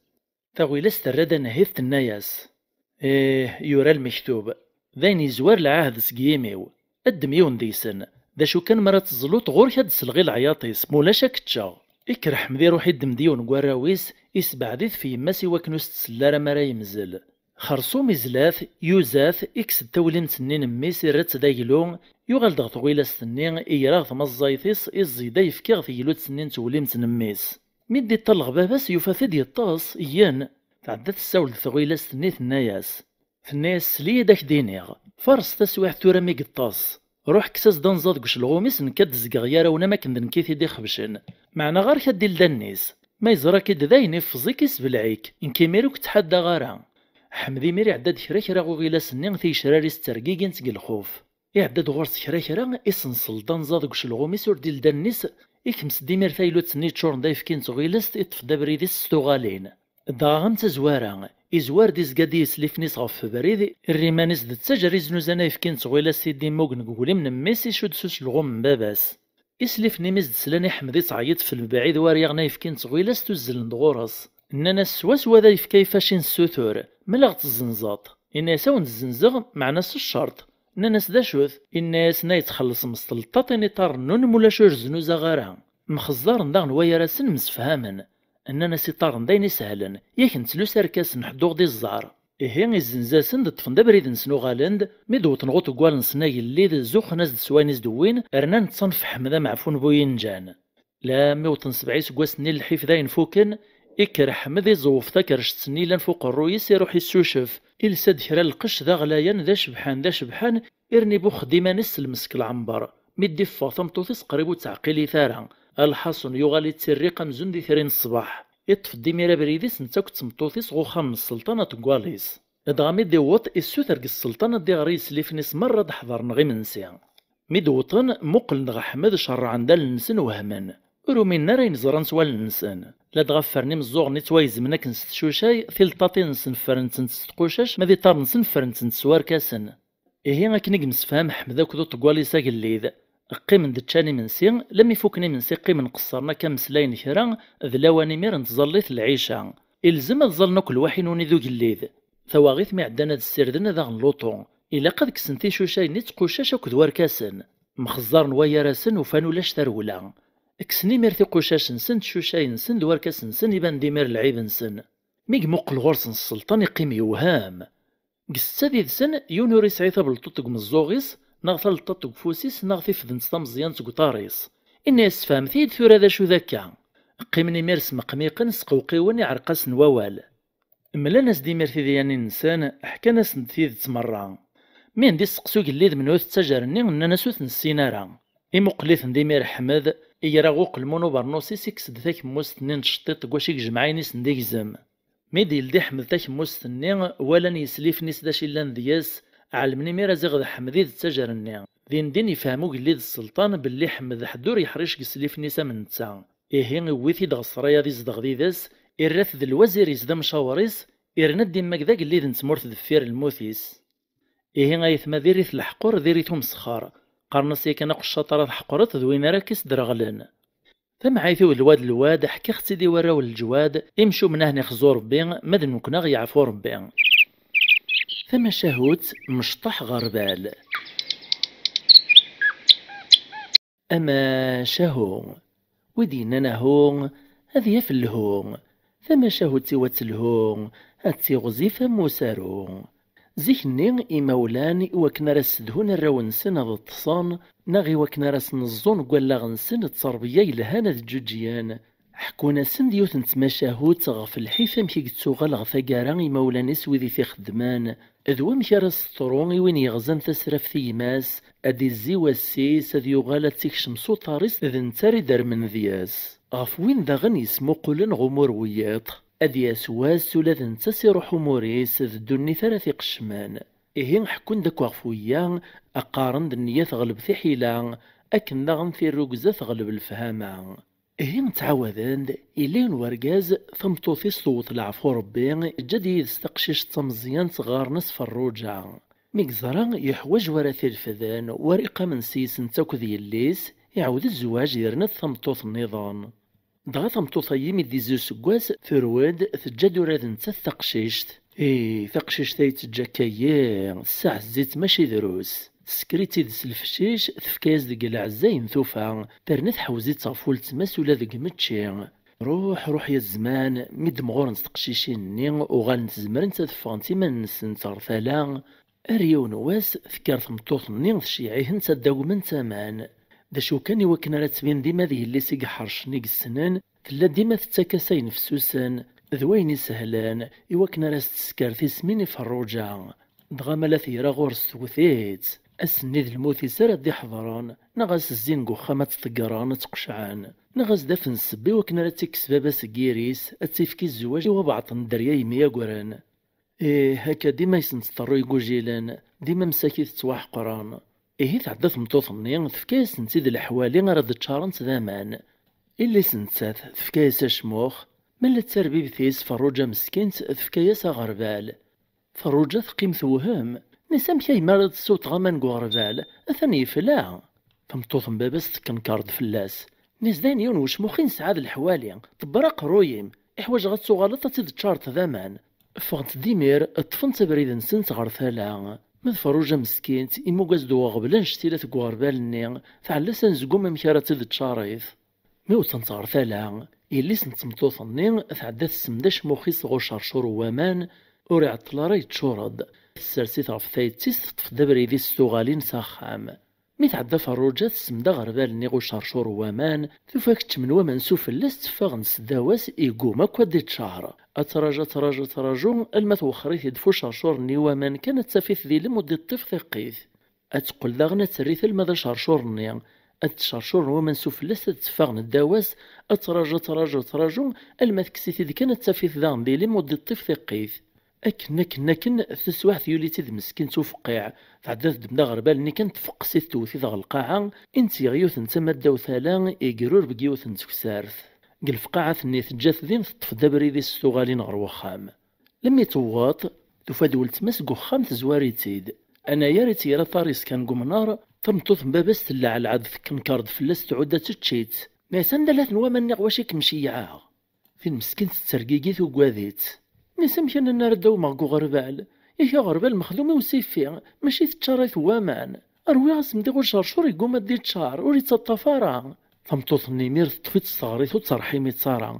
Taɣilast terra-d anehhit tenna-yas, ih, yura lmektub, d ayen yezwar lɛahd seg yimi-w. Ddem yiwen deg-sen, d acu kan mi ara teẓluḍ ɣur-k ad d-sleɣ i leɛyaṭ-is, ma ulac ad k-ččeɣ. Ikker Ḥmed iruḥ iddem-d yiwen n warraw-is, isebɛed-it f yemma-s i wakken ur s-tsell ara mi ara yemzel. Xersum izla-t, yuza-t, ikkes-d tawlimt-nni n mmi-s, irra-tt d aglu, yuɣal-d ɣer tɣilast-nni, igra ɣer tmaẓẓayt-is, iẓẓi-d ayefki ɣer teglut-nni n tewlimt n mmi-s. Mi d-iṭṭalleɣ baba-s, yufa-t-id yeṭṭes, igen. Tɛedda tessawel-d tɣilast-nni, tenna-yas, tenna-yas, sel-iyi-d ad k-d-iniɣ. Fares taswiɛt tura mi yeṭṭes. Ruḥ kkes-as-d anẓad deg ucelɣum-is, nekk ad d-zgeɣ yarawen am akken d nekk i t-id-ixebcen. Meɛna ɣer-k ad d-ildi allen-is. Ma yeẓra-k-id dayen, iffeẓ-ik, isbelɛ-ik. Nekk imir ur k-ttḥaddaɣ ara. Ḥmed imir iɛedda-d kra kra ɣer uɣilas-nni, tigecrar-is ttergigint seg lxuf. Iɛedda-d ɣur-s kra kra, isenṣel-d anẓad deg ucelɣum-is ur d-ildi allen-is, ikmes-d imir taylut-nni yeččuren d ayefki n tɣilest, iṭṭef-d abrid-is s tuɣalin. Dɣa am tazwara, izwar-d izga-d i yeslifen-is ɣef ubrid, irra iman-is d ttajer iznuzan ayefki n tɣilest i d-immugen deg uglim n mmi-s icudd s ucelɣum n baba-s. Islifen-im i s-d-slan i Ḥmed ittɛeyyiḍ f lebɛid war yaɣen ayefki n tɣilest uzzlen-d ɣur-s. Nnan-as swaswa d ayefki ay faci nessutur, ma la ɣ-tezzenzeḍ? Inna-yas a wen-d-zzenzeɣ, meɛna s ccerṭ. Nnan-as d acu-t? Inna-yasen a yettxellṣem s tleṭṭaṭin iṭarren-nwen, mulac ur znuzaɣ ara. Mxeẓẓaren daɣen wayar-asen msefhamen. Nnan-as iṭarren d ayen isehlen, yak nettlus arkasen ḥedd ur ɣ-d-iẓẓar. Ihi izzenz-asen-d, ṭṭfen-d abrid-nsen uɣalen-d, mi d-wwḍen ɣer uṭeggal-nsen agellid, zuxxen-as-d s wayen i s-d-wwin, rnan ṭṭsen f Ḥmed ameɛfun bu yenǧan. Lammi wwḍen sebɛa iseggasen-nni n lḥif d ayen fuken, ikker Ḥmed iẓewwef takercett-nni yellan f uqerruy-is iruḥ issucef, ilsa-d kra n lqecc d aɣlayan d acebḥan d acebḥan, irni buxx-d iman-is s lmesk lɛember. Mi d-iffeɣ tameṭṭut-is qrib ur tt-teɛqil ara. Lḥaṣun yuɣal ittirriq amzun d itri n ṣṣbeḥ. Iṭṭef-d imir abrid-is netta akked tmeṭṭut-is ɣer uxxam n sselṭan aṭeggal-is. Dɣa mi d-iwweḍ, issuter deg sselṭan ad d-iɣer i yeslifen-is merra ad d-ḥeḍren ɣer imensi. Mi d-wwḍen, muqlen-d ɣer Ḥmed, cerrɛen-d allen-nsen wehmen. Ur uminen ara ayen ẓran s wallen-nsen. Ladɣa ffren imeẓẓuɣen ittwayezmen akken s tcucay, tileṭṭaṭin-nsen ffrent-tent s tqucac, ma d iṭarren-nsen ffrent-tent s warkasen. Ihi akken i yemsefham Ḥmed akked uṭeggal-is agellid, qqimen-d ččan imensi, lammi fuken imensi qqimen qeṣṣren akka mmeslayen kra, d lawan imir n tẓallit n lɛica. Ilzem ad ẓallen akk lwaḥi-nwen d ugellid. Tawaɣit mi ɛeddan ad ssirden ad aɣen luṭu. Ilaq ad kksen ticucay-nni d tqucac akked warkasen. Mxeẓẓaren wayar-asen, ufan ulac tarewla. Kksen imir tiqucac-nsen d tcucay-nsen d warkas-nsen, iban-d imir lɛib-nsen. Mi imuqel ɣur-sen sselṭan iqqim yewhem. Deg ssetta did-sen, yiwen ur isɛi tabelṭuṭ deg umeẓẓuɣ-is, neɣ taleṭṭaṭ deg ufus-is, neɣ tifdent tameẓyant deg uṭar-is. Inna-yas sefhemt-iyi-d tura d acu d akka. Qqimen imir smeqmiqen, sqewqiwen, iɛreq-asen wawal. Mlan-as-d imir tidyanin-nsen, ḥkan-asen-d tidet merra. Mi n-d-isteqsi ugellid menhu-t ttajer-nni, nnan-as ur t-nessin ara. Imuqel-iten-d imir Ḥmed, igra ɣer uqelmun ubernus-is, ikkes-d takemmust-nni n tceṭṭiṭ deg wacu i yejmeɛ ayen i sen-d-igzem. Mi d-yeldi Ḥmed takemmust-nni, walan yeslifen-is d acu yellan deg-s, ɛelmen imir aziɣ d Ḥmed i d ttajer-nni. Din din yefhem ugellid sselṭan belli Ḥmed ḥedd ur yeḥric deg yeslifen-is am netta. Ihi iwwi-t-id ɣer ssray ad izdeɣ did-s, irra-t d lwazir-is d amcawar-is, Yerna dima d agellid n tmurt deffir lmut-is. Ihi ayetma, diri-t leḥqur, diri-t umesxer. Qqaren-as yakan aqeccaṭ ara tḥeqreḍ d win ara k-isderɣlen. Tamɛayt-iw d lwad lwad, ḥkiɣ-tt-id i warraw n leǧwad, imcumen ahen ixeẓẓu Rebbi, ma d nekkni aɣ yeɛfu Rebbi. Tamacahut, mecṭaḥ ɣerbal. Amacahu. Wi d-yennan ahu, ad yaf lhu. Tamacahut-iw ad telhu, ad tiɣzif am usaru. Zik-nni, imawlan, i wakken ara ssedhun arraw-nsen ad ṭṭsen, neɣ i wakken ara sen-ẓẓun deg wallaɣ-nsen d tterbiya yelhan ad ǧǧuǧǧgen, ḥekkun-asen-d yiwet n tmacahut ɣef lḥif amek i yettuɣal ɣer taggara imawlan-is wid i t-ixeddmen, d wamek ara s-teḍru i win yeɣzan tasraft i gma-s, ad d-izzi wass-is, ad yuɣal ad tt-ikcem s uṭar-is, d netta ara idermen deg-s. Ɣef win daɣen yesmuqulen ɣ umur n wiyiḍ, ad d-yas wass ula d netta s iruḥ umur-is, d ddunit ara t-iqeccmen. Ihi ḥekkun-d akk ɣef wiya, qqaren-d: nniya teɣleb tiḥila, akken daɣen tirrugza teɣleb lefhama. Ihi ttɛawaden-d, yella yiwen wergaz, tameṭṭut-is tewweḍ leɛfu Rebbi, teǧǧa-d yid-s taqcict d tameẓyant ɣɣaren-as Ferruǧa. Mi yeẓra yeḥwaǧ wara t-irefden, wara iqamen s yis-netta akked yelli-s, iɛawed zzwaǧ yerna d tameṭṭut nniḍen. Dɣa tameṭṭut-agi mi d-izzi useggas, turew-d, teǧǧa-d ula d nettat taqcict. Ih, taqcict ay teǧǧa akka-yi, tessaɛezz-itt mačči drus. Tesker-itt-id s lefcic, tefka-yas deg leɛzayen tufa, terna tḥewz-itt ɣef weltma-s ula deg mečči. Ruḥ, ruḥ ya zzman, mi d-mɣurent teqcicin-nni, uɣalent zemrent ad ffɣent iman-nsent ɣer tala. Ar yiwen wass, tekker tmeṭṭut-nni tceyyeɛ-itent ad d-agment aman. D acu kan, i wakken ara tbin dima d yelli-s i iḥercen i yessnen, tella dima tettak-as ayen fessusen, d wayen isehlen, i wakken ara s-tesker tismin i Ferruǧa. Dɣa ma la tegra ɣur-s tewwet-itt, ass-nni d lmut-is ara d-iḥeḍren, neɣ a s-zzin deg uxxam ad tt-ḍeggren, ad tt-qecɛen, neɣ a s-d-afen ssebba i wakken ara tt-ikkes baba-s seg yiri-s, ad tt-ifk i zzwaǧ i wabɛeṭ n dderya yemyagren. Ih, akka dima i sen-teḍru igujilen, dima msakit ttwaḥeqren. Ihi tɛedda tmeṭṭut-nni, tefka-yasent-id leḥwali ara d-ččarent d aman. Illi-s nettat, tefka-yas acmux, ma la d tarbibt-is Ferruǧa meskint, tefka-yas aɣerbal. Ferruǧa teqqim tewhem. Nni-s: "Amek a yemma ara d-ssiwṭeɣ aman deg uɣerbal? Atan yefla." Tameṭṭut n baba-s tekkenker-d fell-as. Nni-s: "Dayen yiwen wecmux i nesɛa d leḥwali, ḍebber aqerruy-im, iḥwaǧeɣ ad tuɣaleḍ ad tt-id-teččareḍ d aman." Ffɣent d imir, ṭṭfent abrid-nsent ɣer tala. Ma d Ferruǧa meskint, immug-as-d uɣbel annect-ilat deg uɣerbal-nni, tɛella s anezgum amek ara tt-id-teččarit. Mi wwḍent ɣer tala, yelli-s n tmeṭṭut-nni tɛedda tessemd acmux-is ɣer ucercur n waman, ur iɛeṭṭel ara yeččur-d. Tessers-it ɣef tayet-is, teṭṭef-d abrid-is s tuɣalin s axxam. Mi tɛedda Ferruǧa, tessemd aɣerbal-nni ɣer ucercur n waman, tufa keččmen waman s ufella-s tteffɣen seddaw-as, yegguma akk ad d-iččar. Ad traǧu, ad traǧu, ad traǧu, alma twexxer-it-id f ucercur-nni n waman kan, ad taf-it d ilem ur d-iṭṭif tiqqit. Ad teqqel daɣen ad terr-it alma d acercur-nni. Ad d-cercuren waman s ufella-s, ad d-tteffɣen ddaw-as, ad traǧu, ad traǧu, ad traǧu, alma tekkes-it-id kan, ad taf-it daɣen d ilem ur d-iṭṭif tiqqit. Akken, akken, akken, taswiɛt yuli-tt-id meskint ufeqqiɛ. Tɛedda teddem-d aɣerbal-nni kan, tfeqqes-it, tewwet-it ɣer lqaɛa, i n-tt-yeɣ yiwet n tama ddaw tala, igrureb deg yiwet n teksart. Deg lefqaɛat-nni teǧǧa-t din, teṭṭef-d abrid-is s tuɣalin ɣer wexxam. Lemmi tewweḍ, tufa-d weltma-s deg uxxam, tezwar-itt-id. Anayer i tt-yerra aṭar-is kan deg umnar, tameṭṭut n baba-s telleɛleɛ-d, tekkenker-d fell-as, tɛudd ad tečč-itt. Nni-as: "Anda-ten waman-nni ɣer wacu i kem-ceyyɛeɣ?" Tin meskint tettergigi, tugad-itt. Nni-as: "Amek a nanna ara d-awmeɣ deg uɣerbal? Yak aɣerbal mexdum i usifi, mačči teččarit n waman. Rwiɣ asemdi ɣer ucercur, yegguma ad d-iččar, ur ittaṭṭaf ara." Tameṭṭut-nni imir teṭṭef-itt s teɣrit, ur tt-terḥim-itt ara.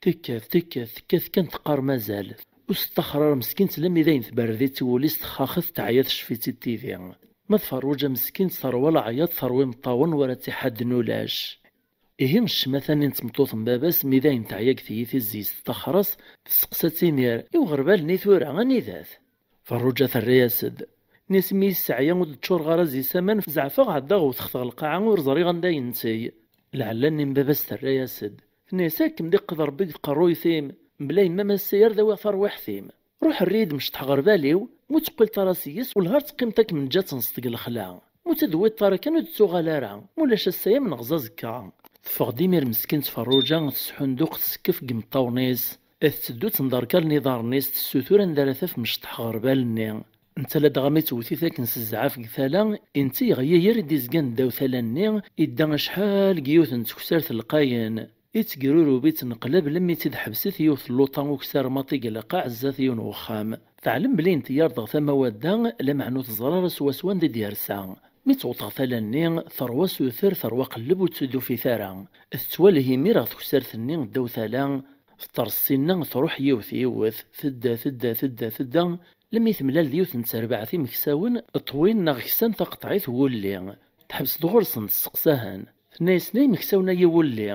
Tekkat, tekkat, tekkat kan teqqar mazal. Ur s-teṭṭaxer ara meskint, lammi d ayen tberred-itt i wul-is, texxaxet, teɛya, tecfi-tt-id tidi. Ma d Ferruǧa meskint, terwa leɛyaḍ, terwa imeṭṭawen, wara tt-iḥadden ulac. Ihi ccmata-nni n tmeṭṭut n baba-s, mi d ayen teɛya deg tiyita-s, teṭṭaxer-as, testeqsa-tt imir: "I uɣerbal-nni tura, anida-t?" Ferruǧa terra-yas-d. Nni-as: "Mi yesseɛya ur d-ččureɣ ara zi-s aman, zeɛfeɣ ɛeddaɣ wteɣ-t ɣer lqaɛa, ur ẓriɣ anda yenteg." Lɛella-nni n baba-s terra-yas-d. Tenna-yas: "Ad kem-d-iqqed Rebbi deg tqerruyt-im, mebla yemma-m ass-a ar d awiɣ tarwiḥt-im. Ruḥ err-iyi-d mecṭeḥ ɣerbal-iw, mu teqqil tara seg-s, welha ar teqqimeḍ ad kem-neǧǧ ad tenseḍ deg lexla. Mu tt-id-tewwiḍ ara kan ur d-tuɣal ara, mulac ass-a ad m-neɣẓ azekka." Teffeɣ-d imir meskint Ferruǧa, tesḥunduq, tessekkef deg imeṭṭawen-is. Tetteddu ttenderkalen iḍarren-is, tessutur anda ara taf mecṭeḥ ɣerbal-nni. Netta ladɣa mi tewwet-it akken s zzɛaf deg tala, i netta yeɣyayar i d-izgan ddaw tala-nni, idda acḥal deg yiwet n teksart lqayen. Ittegrurub-itt neqlab lemmi tt-id-ḥebset yiwet n luṭa ukessar maṭi deg lqaɛ zdat yiwen n uxxam. Teɛlem belli inteyyared ɣer tama wadda, lameɛna ur teẓri ara swaswa anda i d-yersa. Mi tewweḍ ɣer tala-nni, terwa suter, terwa qelleb, ur tt-id-tufit ara. Tettwalih imir ɣer teksart-nni ddaw tala, teṭṭers sinna, truḥ yiwet yiwet, tedda, tedda, tedda, tedda, lemmi temlal d yiwet n terbaɛt imeksawen ṭwin neɣ ksan taqeṭɛit n wulli. Teḥbes-d ɣur-sen, tesseqsa-hen. Tenna-yasen: "Ay imeksawen, ay iwulli,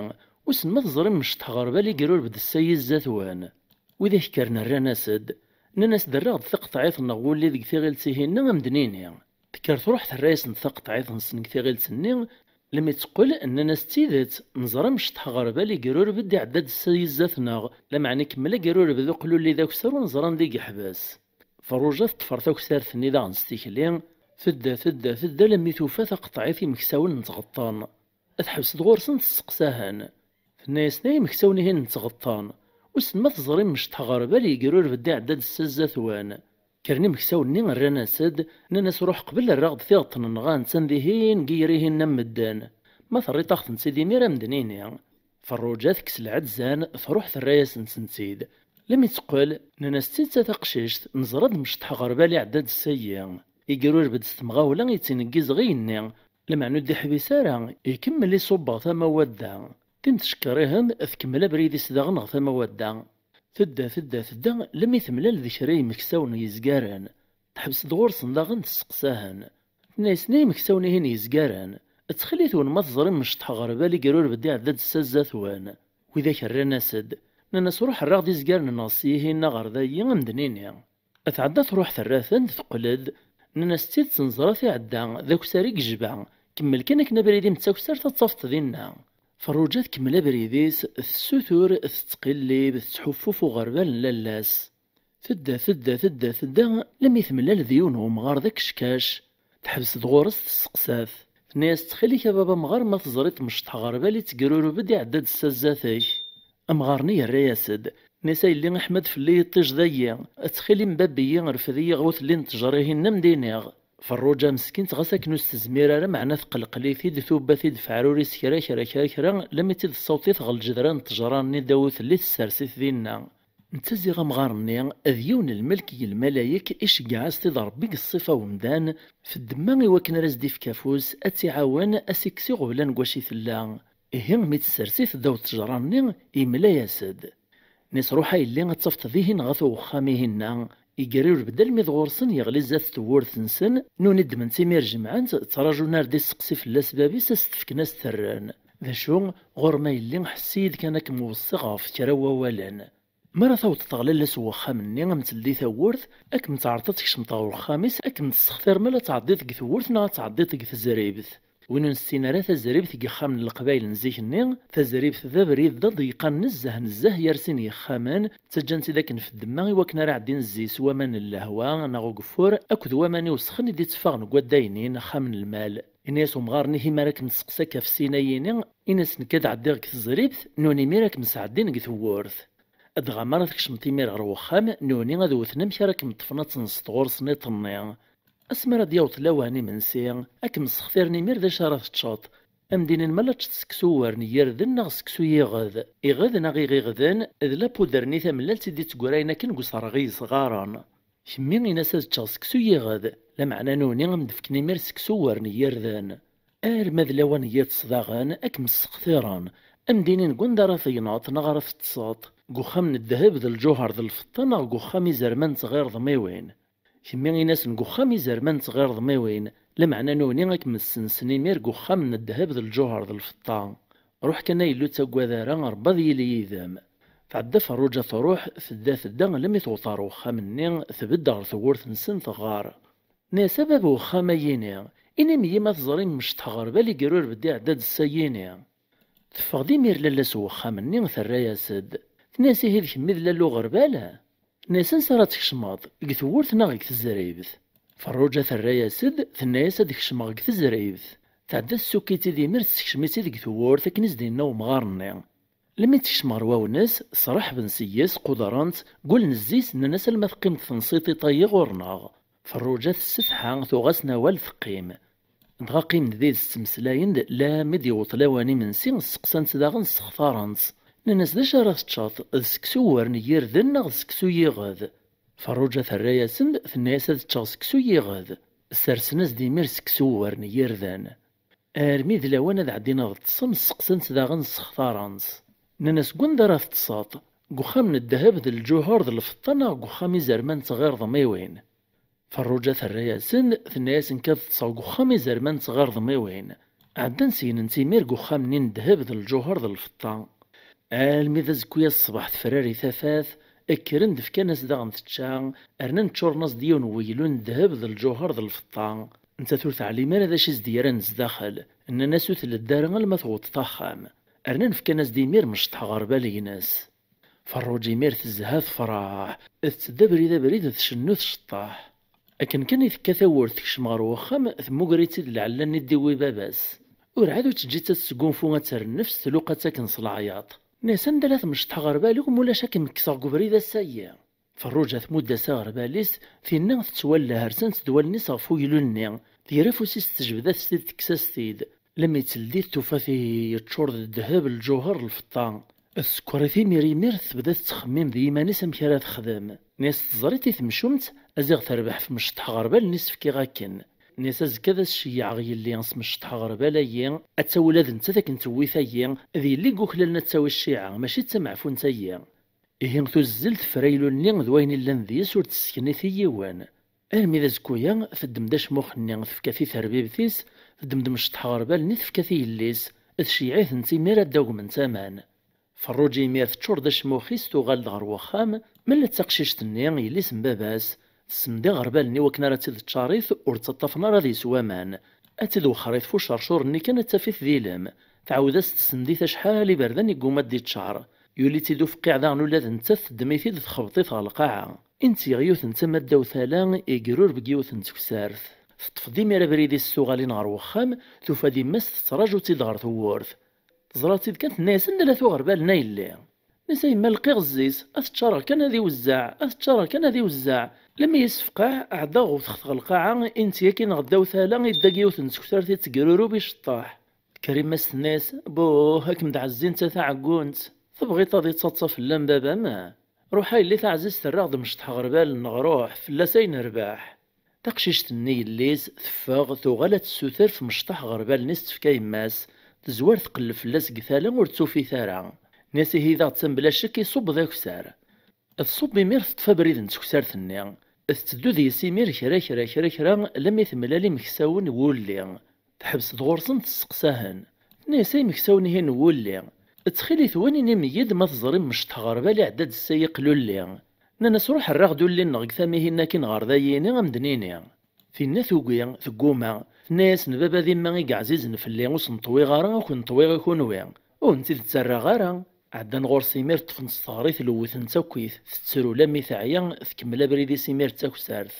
wissen ma teẓrim mecṭeḥ ɣerbal i igrureb-d ssya zdat-wen?" Widak kkren rran-as-d, nnan-as-d: "Rriɣ-d taqeṭɛit-nneɣ n wulli deg tiɣilt-ihin-nni, a m-d-nini." Tekker truḥ terra-yasen-d taqeṭɛit-nsen deg tiɣilt-nni, lemmi teqqel, nnan-as: "D tidet, neẓra mecṭeḥ ɣerbal igrureb-d iɛedda-d ssya zdat-neɣ, lameɛna ikemmel agrureb d uqlulli d akessar, ur neẓri anda i yeḥbes." Ferruǧa teṭṭfer taksart-nni daɣen s tikli, tedda, tedda, tedda, lemmi tufa taqeṭɛit imeksawen n tɣeṭṭen. Teḥbes-d ɣur-sen, tesseqsa-hen. Tenna-yasen: "Ay imeksawen-ihin n tɣeṭṭen, wissen ma teẓrim mecṭeḥ ɣerbal yegrureb-d iɛedda-d ssya zdat-wen?" Kkren imeksawen-nni, rran-as-d, nnan-as: "Ruḥ qbel, rriɣ-d tiɣeṭṭen-nneɣ, a-tt-an dihin deg yiger-ihin n medden. Ma terriḍ-aɣ-tent-id imir, a m-d-nini." Ferruǧa tekkes lɛezzan, truḥ terra-yasen-tent-id. Lemmi teqqel, nnan-as: "D tidet a taqcict, neẓra-d mecṭeḥ ɣerbal iɛedda-d ssya. Igrureb-d s temɣawla, yettneggiz ɣi-yenni, lameɛna ur d-iḥbis ara, ikemmel iṣubb ɣer tama wadda." Tim tcekker-ihen, tkemmel abrid-is daɣen ɣer tama wadda. Tedda, tedda, tedda, lemmi temlal d kra yimeksawen yezgaren. Teḥbes-d ɣur-sen daɣen, tesseqsa-hen. Tenna-yasen: "Ay imeksawen-ihin yezgaren, ttxil-wen ma teẓrim mecṭeḥ ɣerbal igrureb-d iɛedda-d ssya zdat-wen?" Widak rran-as-d, nnan-as: "Ruḥ rriɣ-d izgaren-nneɣ syihin-nni ɣer dayi, a m-d-nini." Tɛedda truḥ terra-ten, teqqel-d, nnan-as: "D tidet neẓra-t iɛedda, d akessar i yejba. Kemmel kan akken abrid-im d taksart ad t-tafeḍ dinna." Ferruǧa tkemmel abrid-is, tessutur, tettqillib, tettḥuffuf uɣerbal n lalla-s. Tedda, tedda, tedda, tedda, lemmi temlal d yiwen wemɣar d akeckac. Teḥbes-d ɣur-s, tesseqsa-t. Tenna-yas: "Ttxil-k a baba amɣar, ma teẓriḍ mecṭeḥ ɣerbal ittegrurub-d iɛedda-d ssya zdat-k." Amɣar-nni yerra-yas-d. Tenna-yas: "A yelli, iḥma-d fell-i yiṭij dayi. Ttxil-m bab-iyi, rfed-iyi ɣer tlin n ttejra-ihin, a m-d-iniɣ." Ferruǧa meskint ɣas akken ur s-tezmir ara, meɛna tqelqel-it-id, tubba-t-id f aɛrur-is kra, kra, kra, kra, lemmi tt-id-tessaweḍ-it ɣer lǧedra n ttejra-nni ddaw utelli, tessers-it dinna. Netta ziɣ amɣar-nni d yiwen n lmelk n lmalayek, iceggeɛ-as-t-id Ṛebbi deg ṣṣifa n umdan, f ddemma, i wakken ara s-d-ifk afus, ad tt-iɛawen, ad s-ikkes iɣeblan deg wacu i tella. Ihi, mi tessers-it ddaw ttejra-nni, yemla-yas-d. Nni-as: "Ruḥ a yelli, ad tafeḍ dihin ɣef uxxam-ihin-nna." Igrureb-d almi d ɣur-sen, yeɣli zdat tewwurt-nsen, nuni ddmen-tt imir jemɛen-tt, ttraǧun ar d-isteqsi fell-as bab-is, ad s-t-fken, ad s-t-rren. "D acu, ɣur-m a yelli, ḥess-iyi-d kan, ad kem-weṣṣiɣ ɣef kra n wawalen. Mi ara tawḍeḍ ɣer lalla-s n wexxam-nni, a m-teldi tawwurt, ad kem-teɛreḍ ad tkecmeḍ ɣer uxxam-is, ad kem-tessextir ma la tɛeddiḍ deg tewwurt neɣ ad tɛeddiḍ deg tezribt. Win ur nessin ara tazribt deg yexxamen n Leqbayel n zik-nni, tazribt d abrid d aḍeyqan nezzeh nezzeh gar sin yexxamen, ttaǧǧan-tt-id akken f ddemma i wakken ara ɛeddin zzi-s waman n lehwa neɣ ugeffur akked waman iwesxen i d-itteffɣen deg waddaynin, axxam n lmal. Ini-as umɣar-nni: "Hi mi ara kem-testeqsi akka f sin-ayini, ini-as nekk ad ɛeddiɣ deg tezribt, nuni imir ad kem-sɛeddin deg tewwurt." Dɣa mi ara tkecmeḍ imir ɣer wexxam, nuni ad wten amek ara kem-ṭṭfen ad tenseḍ ɣur-sen iḍ-nni. Asmi ara d-yaweḍ lawan imensi, ad kem-ssextiren imir d acu ara teččeḍ. Ad m-d-inin ma la teččeḍ seksu uwren n yirden neɣ seksu yiɣed. Iɣed neɣ iɣiɣden d lapuder-nni tamellalt i d-itteggrayen akken deg userɣi yesɣaren. Kemmi, ini-as ad ččeɣ seksu yiɣed, lameɛna nuni ad m-d-fken imir seksu uwren n yirden. Arma d lawan n yiḍes daɣen, ad kem-ssextiren. Ad m-d-inin deg wanda ara tegneḍ neɣ ara teṭṭseḍ, deg uxxam n ddheb d lǧuher d lfeṭṭa neɣ deg uxxam izerman d tɣirdmiwin. Kemmi, ini-asen deg uxxam izerman d tɣirdmiwin, lameɛna nuni ad kem-ssensen imir deg uxxam n ddheb d lǧuher d lfeṭṭa. Ruḥ kan a yelli, ur ttaggad ara, Ṛebbi ad yili yid-m. Tɛedda Ferruǧa truḥ, tedda tedda, almi tewweḍ ɣer uxxam-nni, tbedd ɣer tewwurt-nsen teɣɣar. Tenna-yas: "A bab uxxam-ayini, inim-iyi ma teẓrim mecṭeḥ ɣerbal igrureb-d iɛedda-d ssya-yini." Teffeɣ-d imir lalla-s n wexxam-nni, terra-yas-d. Tenna-yas: "Ihi d kemmi i d lalla uɣerbal?" Tenna-yas: "Ansi ara tkecmeḍ, deg tewwurt neɣ deg tezribt?" Ferruǧa terra-yas-d, tenna-yas: "Ad kecmeɣ deg tezribt." Tɛedda tessukk-itt-id imir, tessekcem-itt-id deg tewwurt akken i s-d-yenna umɣar-nni. Lemmi tekcem ɣer wawnes, sraḥben seg-s, qudren-tt, gullen zzi-s, nnan-as: "Alma teqqimeḍ tenṣiṭ-iḍ-ayi ɣur-neɣ." Ferruǧa tessetḥa, tuɣ-asen awal, teqqim. Dɣa qqimen-d did-s ttmeslayen-d, lammi d-yewweḍ lawan imensi, sseqsan-tt daɣen, ssextaren-tt. Nnan-as: "D acu ara teččeḍ, d seksu uwren n yirden neɣ d seksu yiɣed?" Ferruǧa terra-yasen-d, tenna-yas: "Ad ččeɣ seksu yiɣed." Ssersen-as-d imir seksu uwren n yirden. Armi d lawan ad ɛeddin ad ṭṭsen, sseqsan-tt daɣen, ssextaren-tt. Nnan-as: "Deg wanda ara teṭṭseḍ? Deg uxxam n ddheb d lǧuher d lfeṭṭa neɣ deg uxxam izerman d tɣirḍmiwin?" Ferruǧa terra-yasen, tenna-yasen: "Nekk ad ṭṭseɣ deg uxxam izerman d tɣirḍmiwin." Ɛeddan syen-nni imir deg uxxam-nni n ddheb d lǧuher d lfeṭṭa. Almi d azekka-yas ṣṣbeḥ tefrari tafat, kkren-d fkan-as daɣen tečča, rnan ččuren-as-d yiwen n weylu n ddheb d lǧuher d lfeṭṭa. Nettat ur teɛlim ara d acu i s-d-yerran zdaxel. Nnan-as: "Ur tleddi ara alma tewwḍeḍ axxam." Rnan fkan-as-d imir mecṭeḥ ɣer bal-ines. Ferruǧa imir tezha tefreḥ, tetteddu abrid abrid tcennu tceṭṭeḥ. Akken kan i tekka tawwurt tekcem ɣer wexxam, temmuger-itt-id lɛella-nni d-iwwi baba-s. Urɛad ur teǧǧi-tt ad tesgunfu, ad terr nnefs, tluqa-tt akken s leɛyaḍ. Nnan-as: "Anda la tmecṭeḥ ɣer bal-iw, ma ulac ad kem-kkseɣ deg ubrid ass-ayi." Ferruǧa tmudd-as aɣerbal-is, tinna tettwalleh, rsant-d wallen-is ɣef uylu-nni, tger afus-is tejbed-as-t-id tekkes-as-t-id. Lemmi teldi tufa-t ihi yeččur d ddheb, lǧuher, lfeṭṭa. Tsekkeṛ-it imir imir, tebda tettxemmim d yiman-is amek ara texdem. Nnan-as: "Teẓriḍ i temcumt, a ziɣ terbeḥ f mecṭeḥ ɣerbal-nni s-fkiɣ akken." Nnan-as: "Azekka ad as-ceyyɛeɣ yelli s mecṭeḥ ɣerbal-ayi, ad tawi ula d nettat akken tewwi tayi, d yelli i yuklalen ad tawi cciɛa, mačči d tameɛfunt-ayi." Ihi tuzzel teffer aylu-nni d wayen illan deg-s, ur tt-tesseknit i yiwen. Armi d azekka-ya, teddem-d acmux-nni, tefka-t i terbibt-is, teddem-d mecṭeḥ ɣerbal-nni, tefka-t i yelli-s, tceyyeɛ-iten-tt imir ad d-agment aman. Ferruǧa imir teččur-d acmux-is, tuɣal-d ɣer wexxam, mella d taqcict-nni, yelli-s n baba-s, tessemd iɣerbalen-nni wakken ara tt-id-teččarit, ur ttaṭṭafen ara ad yeswa aman. Ad tt-id-wexxer i tfucercur-nni kan, ad taf-it d ilem. Tɛawed-as tessemd-it acḥal iberdan, yegguma ad d-iččar. Yuli-tt-id ufqiɛ daɣen, ula d nettat teddem-it-id, txebbeḍ-it ɣer lqaɛa. I n-tgeɣ yiwet n tama ddaw tala, igrureb deg yiwet n teksart. Teṭṭef-d imir abrid-is s tuɣalin ɣer wexxam, tufa-d yemma-s tettraǧu-tt-id ɣer tewwurt. Teẓra-tt-id kan, tenna-yas: "Anda la tuɣ ɣerbal-nni a yelli?" Nnan-as: "A yemma, lqiɣ zzi-s, ad t-ččareɣ kan ad iwezzeɛ, ad t-ččareɣ kan ad iwezzeɛ." Lemmi yessefqeɛ, ɛeddaɣ wwteɣ-t ɣer lqaɛa, i n-tt yakin ɣer ddaw tala, idda deg yiwet n teksart i ttegrurub iceṭṭeḥ. Tekker yemma-s tenna-yas: "Buh, ad kem-d-ɛezzi netta taɛeggunt. Tebɣiḍ ad ittaḍsa fell-am baba-m? Ruḥ a yelli taɛzizt, err-aɣ-d mecṭeḥ ɣerbal-nneɣ, ruḥ, fell-as ay nerbeḥ." Taqcict-nni yelli-s teffeɣ, tuɣal ad tessuter f mecṭeḥ ɣerbal-nni s-tefka yemma-s, tezwar tqelleb fell-as deg tala ur tt-tufi ara. Nnan-as: "Ihi daɣ d ta mebla ccek iṣubb d akessar." Tṣubb imir teṭṭef abrid n teksart-nni. Tetteddu deg-s imir kra, kra, kra, kra, lammi temlal imeksawen n wulli. Teḥbes-d ɣur-sen tesseqsa-hen. Tenna-yas: "Ay imeksawen-ihin n wulli, ttxil-itwen inim-iyi-d ma teẓrim mecṭeḥ ɣerbal iɛedda-d ssa yiqlulli." Nnan-as: "Ruḥ err-aɣ-d ulli-nneɣ deg tama-ihin akkin ɣer dayini, a m-d-nini." Tinna tugi, tegguma. Tenna-yasen: "Baba d yemma i yeɛzizen fell-i, ur sen-ṭwiɣ ara, ad ken-ṭwiɣ i kunwi. Ur wen-tt-id-ttarraɣ ara." Ɛeddan ɣur-s imir, ṭṭfen-tt s teɣrit, lewwten-tt akkit, tettru lammi teɛya, tkemmel abrid-is imir d taksart.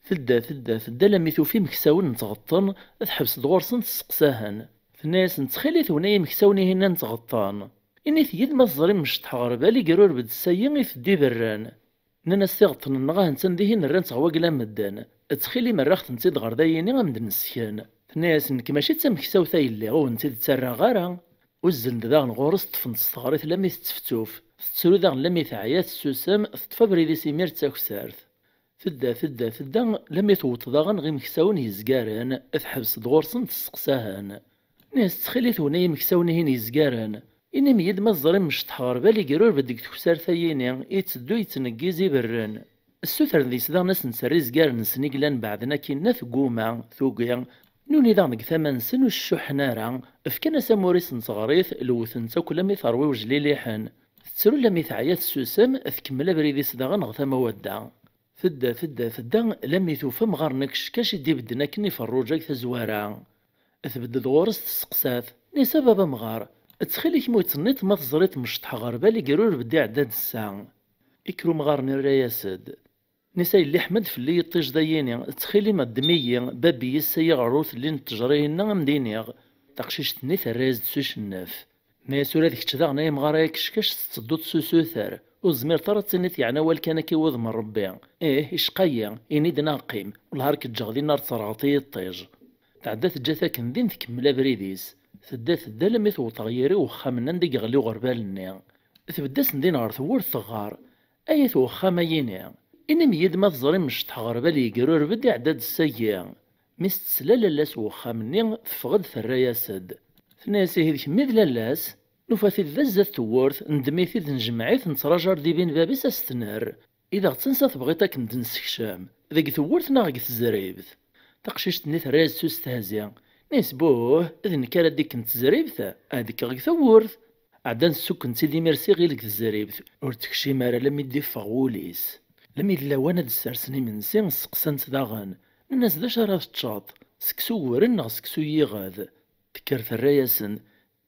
Tedda, tedda, tedda, lammi tufa imeksawen n tɣeṭṭen, teḥbes-d ɣur-sen tesseqsa-hen. Tenna-yasen: "Ttxil-itwen ay imeksawen-ihin n tɣeṭṭen, init-iyi-d ma teẓrim mecṭeḥ ɣerbal igrureb-d ssa-yi iteddu iberren." Nnan-as: "Tiɣeṭṭen-nneɣ ahen-tt-an dihin rran-tt ɣer wagla n medden. Ttxil-im err-aɣ-tent-id ɣer dayini a m-d-nessken." Tenna-yas: "Nekk mačči d tameksawt ay lliɣ, ur wen-tt-id-ttarraɣ ara." Uzzlen-d daɣen ɣur-s, ṭṭfen-tt s teɣrit lammi tettefttuf. Tettru daɣen lammi teɛya, tessusem, teṭṭef abrid-is imir d taksart. Tedda, tedda, tedda, lammi tewweḍ daɣen ɣer imeksawen yezgaren, teḥbes-d ɣur-sen tesseqsa-hen. Nnan-as: "Ttxil-itwen ay imeksawen-ihin yezgaren, inim-iyi-d ma teẓrim mecṭeḥ ɣerbal igrureb-d deg teksart-ayini, itteddu yettneggiz iberren." Ssutren deg-s daɣen ad sen-terr izgaren-nsen i yellan beɛden akkinna, tegguma, tugi. Nuni daɣen deg tama-nsen ur ccuḥen ara, fkan-as amur-is n teɣrit, lewten-tt akk lammi terwi wejliliḥen. Tettru lammi teɛya, tessusem, tkemmel abrid-is daɣen ɣer tama wadda. Tedda, tedda, tedda, lammi tufa amɣar n akeckac i d-ibedden akken i Ferruǧa deg tazwara. Tbedd-d ɣur-s, tesseqsa-t: "Nisa, baba amɣar, ttxil-k, ma ur tenniḍ ma teẓriḍ mecṭeḥ ɣerbal igrureb-d iɛedda-d ssa?" Ikker umɣar-nni, irra-yas-d: "Nisa, yelli ḥma-d fell-i yiṭij dayini, ttxil-im ddem-iyi, bab-iyi ssa-yi ɣer ur telli n ttejra-inna a m-d-iniɣ." Taqcict-nni terra-yas-d s ucennef. Tenna-yas: "Ula d kečč daɣen ay amɣar ay akeckac tettedduḍ s usuter, ur tezmireḍ ara ad tiniḍ yeɛni awal kan akka i wudem n Rebbi. Ih, icqa-yi, ini-d neɣ qqim, wellah ar k-ǧǧeɣ dinna ar terɣeḍ i yiṭij." Tɛedda teǧǧa-t akken din tkemmel abrid-is. Tedda tedda alammi tewweḍ ɣer yiri uxxam-nni anda i yeɣli uɣerbal-nni. Tbedd-asen din ɣer tewwurt teɣɣar: "Ay at uxxam ay ini, inim-iyi-d ma teẓrim mecṭeḥ ɣerbal yegrureb-d iɛedda-d ssagi." Mi s-tesla lalla-s n uxxam-nni, teffeɣ-d terra-yas-d. Tenna-yas: "Ihi d kemm i d lalla-s? Nufa-t-id da zdat tewwurt, neddem-it-id, nejmeɛ-it, nettraǧu ar d-ibin bab-is ad s-t-nerr. I daɣ d tansa tebɣiḍ akken d-nessekcem, deg tewwurt neɣ deg tezribt?" Taqcict-nni terra-yas s ustehzi: "Nis buh, d nekk ara d-ikken tezribt, ad kkeɣ deg tewwurt." Ɛeddan ssukken-tt-id imir s iɣil deg tezribt, ur tekcim ara alammi d-iffeɣ wul-is. Lammi d lawan ad d-ssersen imensi, sseqsan-tt daɣen, nnan-as: "D acu ara teččeḍ, seksu uwren neɣ seksu yiɣed?" Tekker terra-yasen: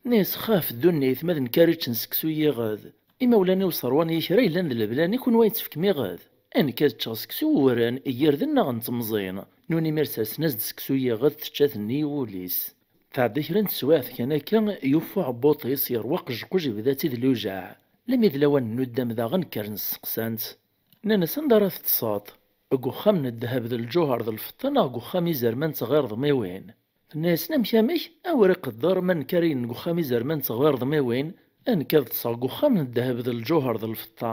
"Nis xaf ddunit, ma d nekk ara yeččen seksu yiɣed. Imawlan-iw ṣerwan-iyi kra yellan d leblan, i kunwi ad yi-tefkem iɣed? Ay nekk ad ččeɣ seksu uwren, n yirden neɣ n temẓin." Nuni imir sersen-as-d seksu yiɣed, tečča-t nnig wul-is. Tɛedda kra n teswiɛt kan akka, yuffa uɛebbuḍ-is, yerwa qejquj, yebda-tt-id lujaɛ. Lammi d lawan n nuddam daɣen, kkren sseqsan-tt. Nnan-as: "Anda ara teṭṭseḍ? Deg uxxam n ddheb d lǧuher d lfeṭṭa neɣ deg uxxam izerman d tɣirḍmiwin?" Tenna-yasen: "Amek amek? Awer iqedder, ma nekk ara yilin deg uxxam izerman d tɣirḍmiwin, ad nekk ad ṭṭseɣ deg uxxam n ddheb d lǧuher d lfeṭṭa."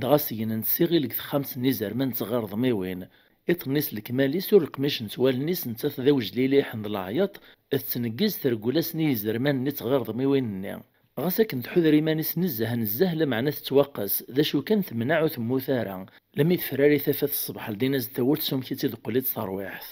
Dɣa segnen-tt s iɣil deg texxamt n izerman d tɣirḍmiwin. Iṭ-nni s lekmal-is ur leqmicent wallen-is, nettat d awejliliḥ d leɛyaṭ, tettneggiz treggel-asen i yizerman-nni d tɣirḍmiwin-nni. Ɣas akken tḥuder iman-is nezzeh nezzeh, lameɛna tettwaqqes, d acu kan temneɛ ur temmut ara. Lammi tefrari tafat ṣṣbeḥ, ldin-as-d tawwurt s umki tt-id-teqqel-itt terwiḥt.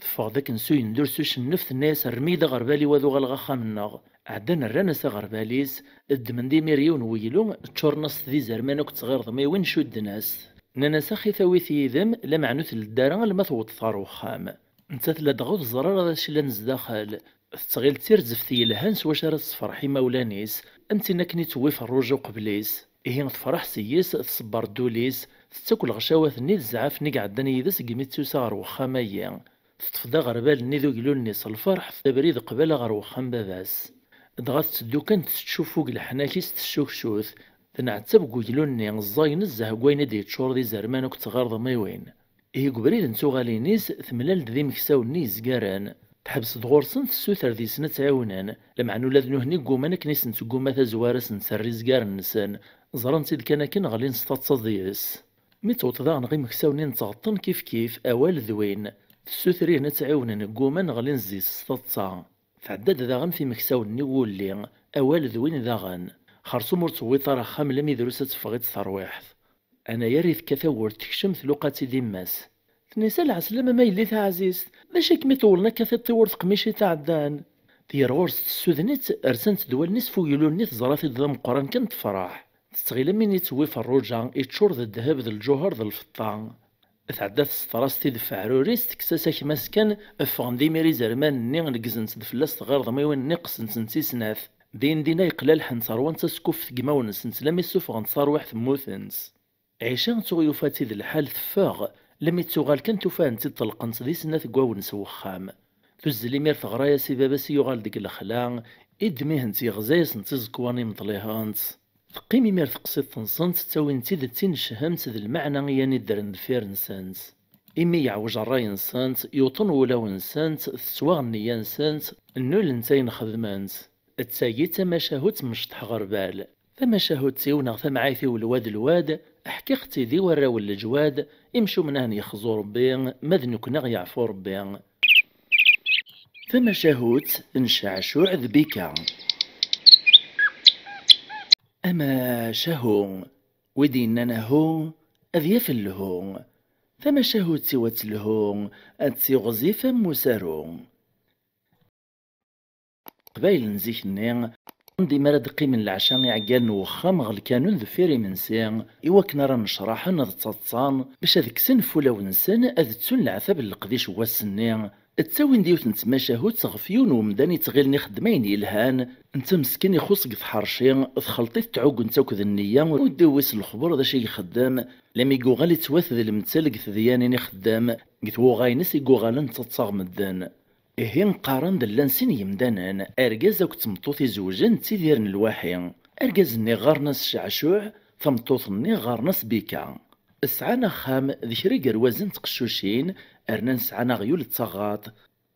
Teffeɣ-d akken s uyendur s ucennef, tenna-yas: "Rrem-iyi-d aɣerbal-iw ad uɣaleɣ axxam-nneɣ." Ɛeddan rran-as aɣerbal-is, ddmen-d imir yiwen n weylu, ččuren-as-t d izerman akked tɣirḍmiwin, cudden-as-t. Nnan-as: "Axi tawi-t yid-m, lameɛna ur t-ledd ara alma tewwḍeḍ ɣer wexxam." Nettat la dɣa ur teẓri ara d acu yellan zdaxel. Tettɣil d tirzeft yelhan s wacu ara tessefreḥ imawlan-is, am tin akken ittewwi ferruǧ uqbel-is. Ihi tefreḥ seg-s, tṣebber-d ul-is, tettak lɣecawat-nni d zzɛaf-nni iɛeddan yid-s segmi d-tusa ɣer wexxam-agi. Teṭṭef-d aɣerbal-nni d uglu-nni s lferḥ, tefda abrid qbala ɣer wexxam baba-s. Dɣa tetteddu kan tettcuffu deg leḥnak-is, tessukcut, tenɛettab deg uglu-nni ẓẓay nezzeh deg wayen i d-yeččur d izerman akked tɣirḍmiwin. Ihi deg ubrid n tuɣalin-is, temlal-d d imeksawen-nni yezgaren. Teḥbes-d ɣur-sen, tessuter deg-sen ad tt-ɛiwnen, lameɛna ula d nutni gguman akken i sen-tegguma tazwara ad sen-terr izgaren-nsen, ẓran-tt-id kan akken ɣlin s taḍsa deg-s. Mi tewweḍ daɣen ɣer imeksawen-nni n tɣeṭṭen kifkif, awal d win. Tessuter-ihen ad tt-ɛiwnen, gguman ɣlin zzi-s s taḍsa. Tɛedda-d daɣen f imeksawen-nni n wulli, awal d win daɣen. Xersum ur tewwiḍ ara axxam lammi drus ad teffeɣ-itt terwiḥt. Anayer i tekka tawwurt, tekcem, tluqa-tt-id imma-s. Tenna-yas: "A lɛeslama, ma yelli taɛzizt, d acu i kem-iṭewlen akka tiṭ-iw ur teqmic i tɛeddan?" Tger ɣur-s tessuden-itt, rsant-d wallen-is f uglu-nni, teẓra-t-id d ameqqran kan tefreḥ. Tettɣil am win ittewwi ferruǧa, iččur d ddheb d lǧuher d lfeṭṭa. Tɛedda tesseṭer-as-t-id f aɛrur-is, tekkes-as akmas kan, ffɣen-d imir izerman-nni, neggzent-d fell-as tɣirḍmiwin-nni, qqsent-tent i snat. Din din ay qlalḥent, ṛwant askuffet deg imawen-nsent, lammi ssufɣent tarwiḥt mmutent. Ɛica tuɣ yufa-tt-id lḥal teffeɣ, lammi d-tuɣal kan tufa-tent-id ṭelqent di snat deg wawnes n wexxam. Tuzzel imir teɣra-yas i baba-s i yuɣal deg lexla, iddem-ihent yeɣza-yasent iẓekwan imeṭlihen-tt. Teqqim imir teqsiṭ-nsent, ttawin-tt-id d tinechem-tt d lmeɛna i yan-iddren deffir-nsent. Imi yeɛwej ṛṛay-nsent, yuṭen wulawen-nsent, tettwaɣ nniya-nsent, nnulent ayen xedment. D tagi d tamacahut n Mecṭeḥ Ɣerbal. Tamacahut-iw neɣ tamɛayt-iw lwad lwad, ḥkiɣ-tt-id i warraw n leǧwad, imcumen a hen-yexzu Ṛebbi, ma d nekkni a ɣ-yeɛfu Ṛebbi. Tamacahut n Ceɛcuɛ d Bika. Amacahu, wi d-yennan ahu, ad yaf lhu. Tamacahut-iw ad telhu, ad tiɣzif am usaru. Qbayel n zik-nni, dima ara d-qqimen leɛca iɛeggalen n wexxam ɣer lkanun deffir imensi, i wakken ara necraḥen ad ttaḍsan, bac ad kksen f ulawen-nsen, ad ttun leɛtab n leqdic n wass-nni. Ttawin-d yiwet n tmacahut ɣef yiwen n umdan yettɣilen ixeddem ayen yelhan, netta meskin ixuṣ deg tḥerci, txelṭ-it tɛuggent akked nniya, ur d-iwwi s lexber d acu i ixeddem, lami i yuɣal ittwat d lemtel deg tedyanin ixeddem, deg twuɣa-ines i yuɣalen ttaḍsaɣ medden. Ihi qqaren-d llan sin yemdanen, argaz akked tmeṭṭut izewjen ttidiren lwaḥi. Argaz-nni ɣɣaren-as Ceɛcuɛ, tameṭṭut-nni ɣɣaren-as Bika. Sɛan axxam d kra igerwazen n tqeccucin, rnan sɛan aɣyul d taɣaṭ.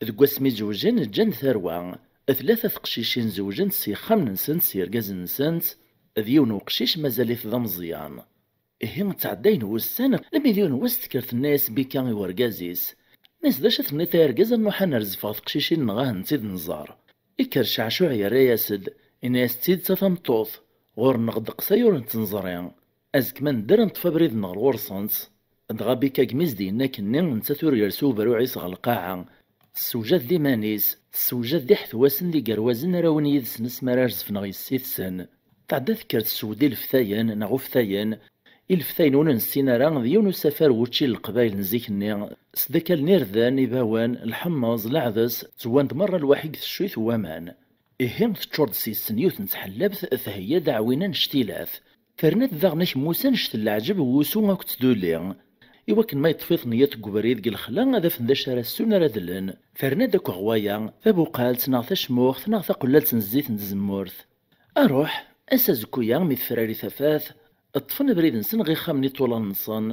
Deg wasmi zewjen, ǧǧan-d tarwa. Tlata teqcicin zewjent s yexxamen-nsent, s yergazen-nsent, d yiwen uqcic mazal-it d ameẓyan. Ihi ttɛeddayen wussan, lmilyun wass tekker tenna-yas Bika i urgaz-is. Nna-s: "D acu tenniḍ ay argaz, ad nruḥ ad nerzef ɣer teqcicin-nneɣ ad hent-id-nẓer?" Ikker Ceɛcuɛ yerra-yas-d, inna-yas: "D tidet a tameṭṭut, ɣur-neɣ ddeqs ay ur tent-neẓri. Azekka ma nedder ad neṭṭef abrid-nneɣ ɣur-sent." Dɣa Bika gmi s-d-yenna akkenni, nettat ur yersi ubruɛ-is ɣer lqaɛa. Tessewjad-d iman-is, tessewjad-d iḥetwasen d igerwazen ara awin yid-sen asmi ara rzefen ɣer yessi-tsen. Tɛedda tekker tessewd ileftayen neɣ uftayen. Ileftayen ur nessin ara d yiwen usafar n wučči n leqbayel n zik-nni, sdakalen irden, ibawen, lḥemmeẓ, leɛdes, ttewwan-d merra lwaḥi deg teccuyt n waman. Ihi teččur-d s yes-sen yiwet n tḥellabt, theyya-d aɛwin annect-ilat. Terna-d daɣen akemmus annect n leɛǧeb n wusu akked tduli, i wakken ma yeṭṭef-iten yiḍ deg ubrid deg lexla ad afen d acu ara ssun ara dlen. Terna-d akk ɣer waya, tabuqalt neɣ tacmuxt neɣ taqellalt n zzit n tzemmurt. Aruḥ, ass azekku-ya mi tefrari tafat, ṭṭfen abrid-nsen ɣer yixxamen iṭulan-nsen.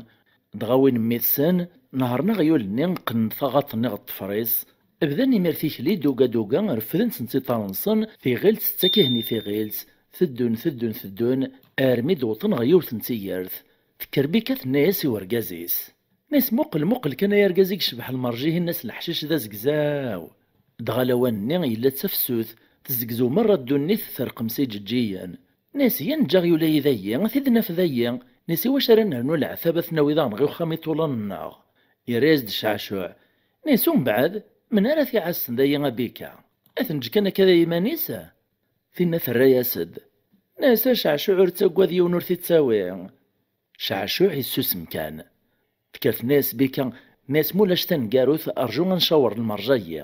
Dɣa win mmi-tsen, nehṛen aɣyul-nni, qqnen taɣaṭ-nni ɣer ṭṭfer-is, bdan imir tikli duga duga, refden-tent iḍarren-nsen, tiɣilt tettak ihen i tiɣilt, teddun, teddun, teddun, armi d-wwḍen ɣer yiwet n tigert. Tekker Bika tenna-yas i urgaz-is. Nna-s: "Muqel, muqel kan ay argaz i yecbeḥ lmerj-ihin, ass leḥcic d azegzaw." Dɣa lawan-nni yella d tafsut, tezzegzew merra ddunit, terqem s iǧeǧǧigen. Nna-s: "Yan ǧǧaɣ yula-yi dayi, ad t-id-naf dayi." Nna-s: "I wacu ara nernu leɛtab, ad t-nawi daɣen ɣer uxxam iṭulan-nneɣ?" Yerra-yas-d Ceɛcuɛ. Nna-s: "Umbeɛd, men ara t-iɛassen dayi a Bika? Ad t-neǧǧ kan akka d iman-is?" Tinna terra-yas-d. Nna-s: "A Ceɛcuɛ, ur ttaggad, yiwen ur t-ittawi." Ceɛcuɛ yessusem kan. Tekker tenna-yas Bika, tenna-yas: "Ma ulac taneggarut, rju ad ncawer lmerj-agi."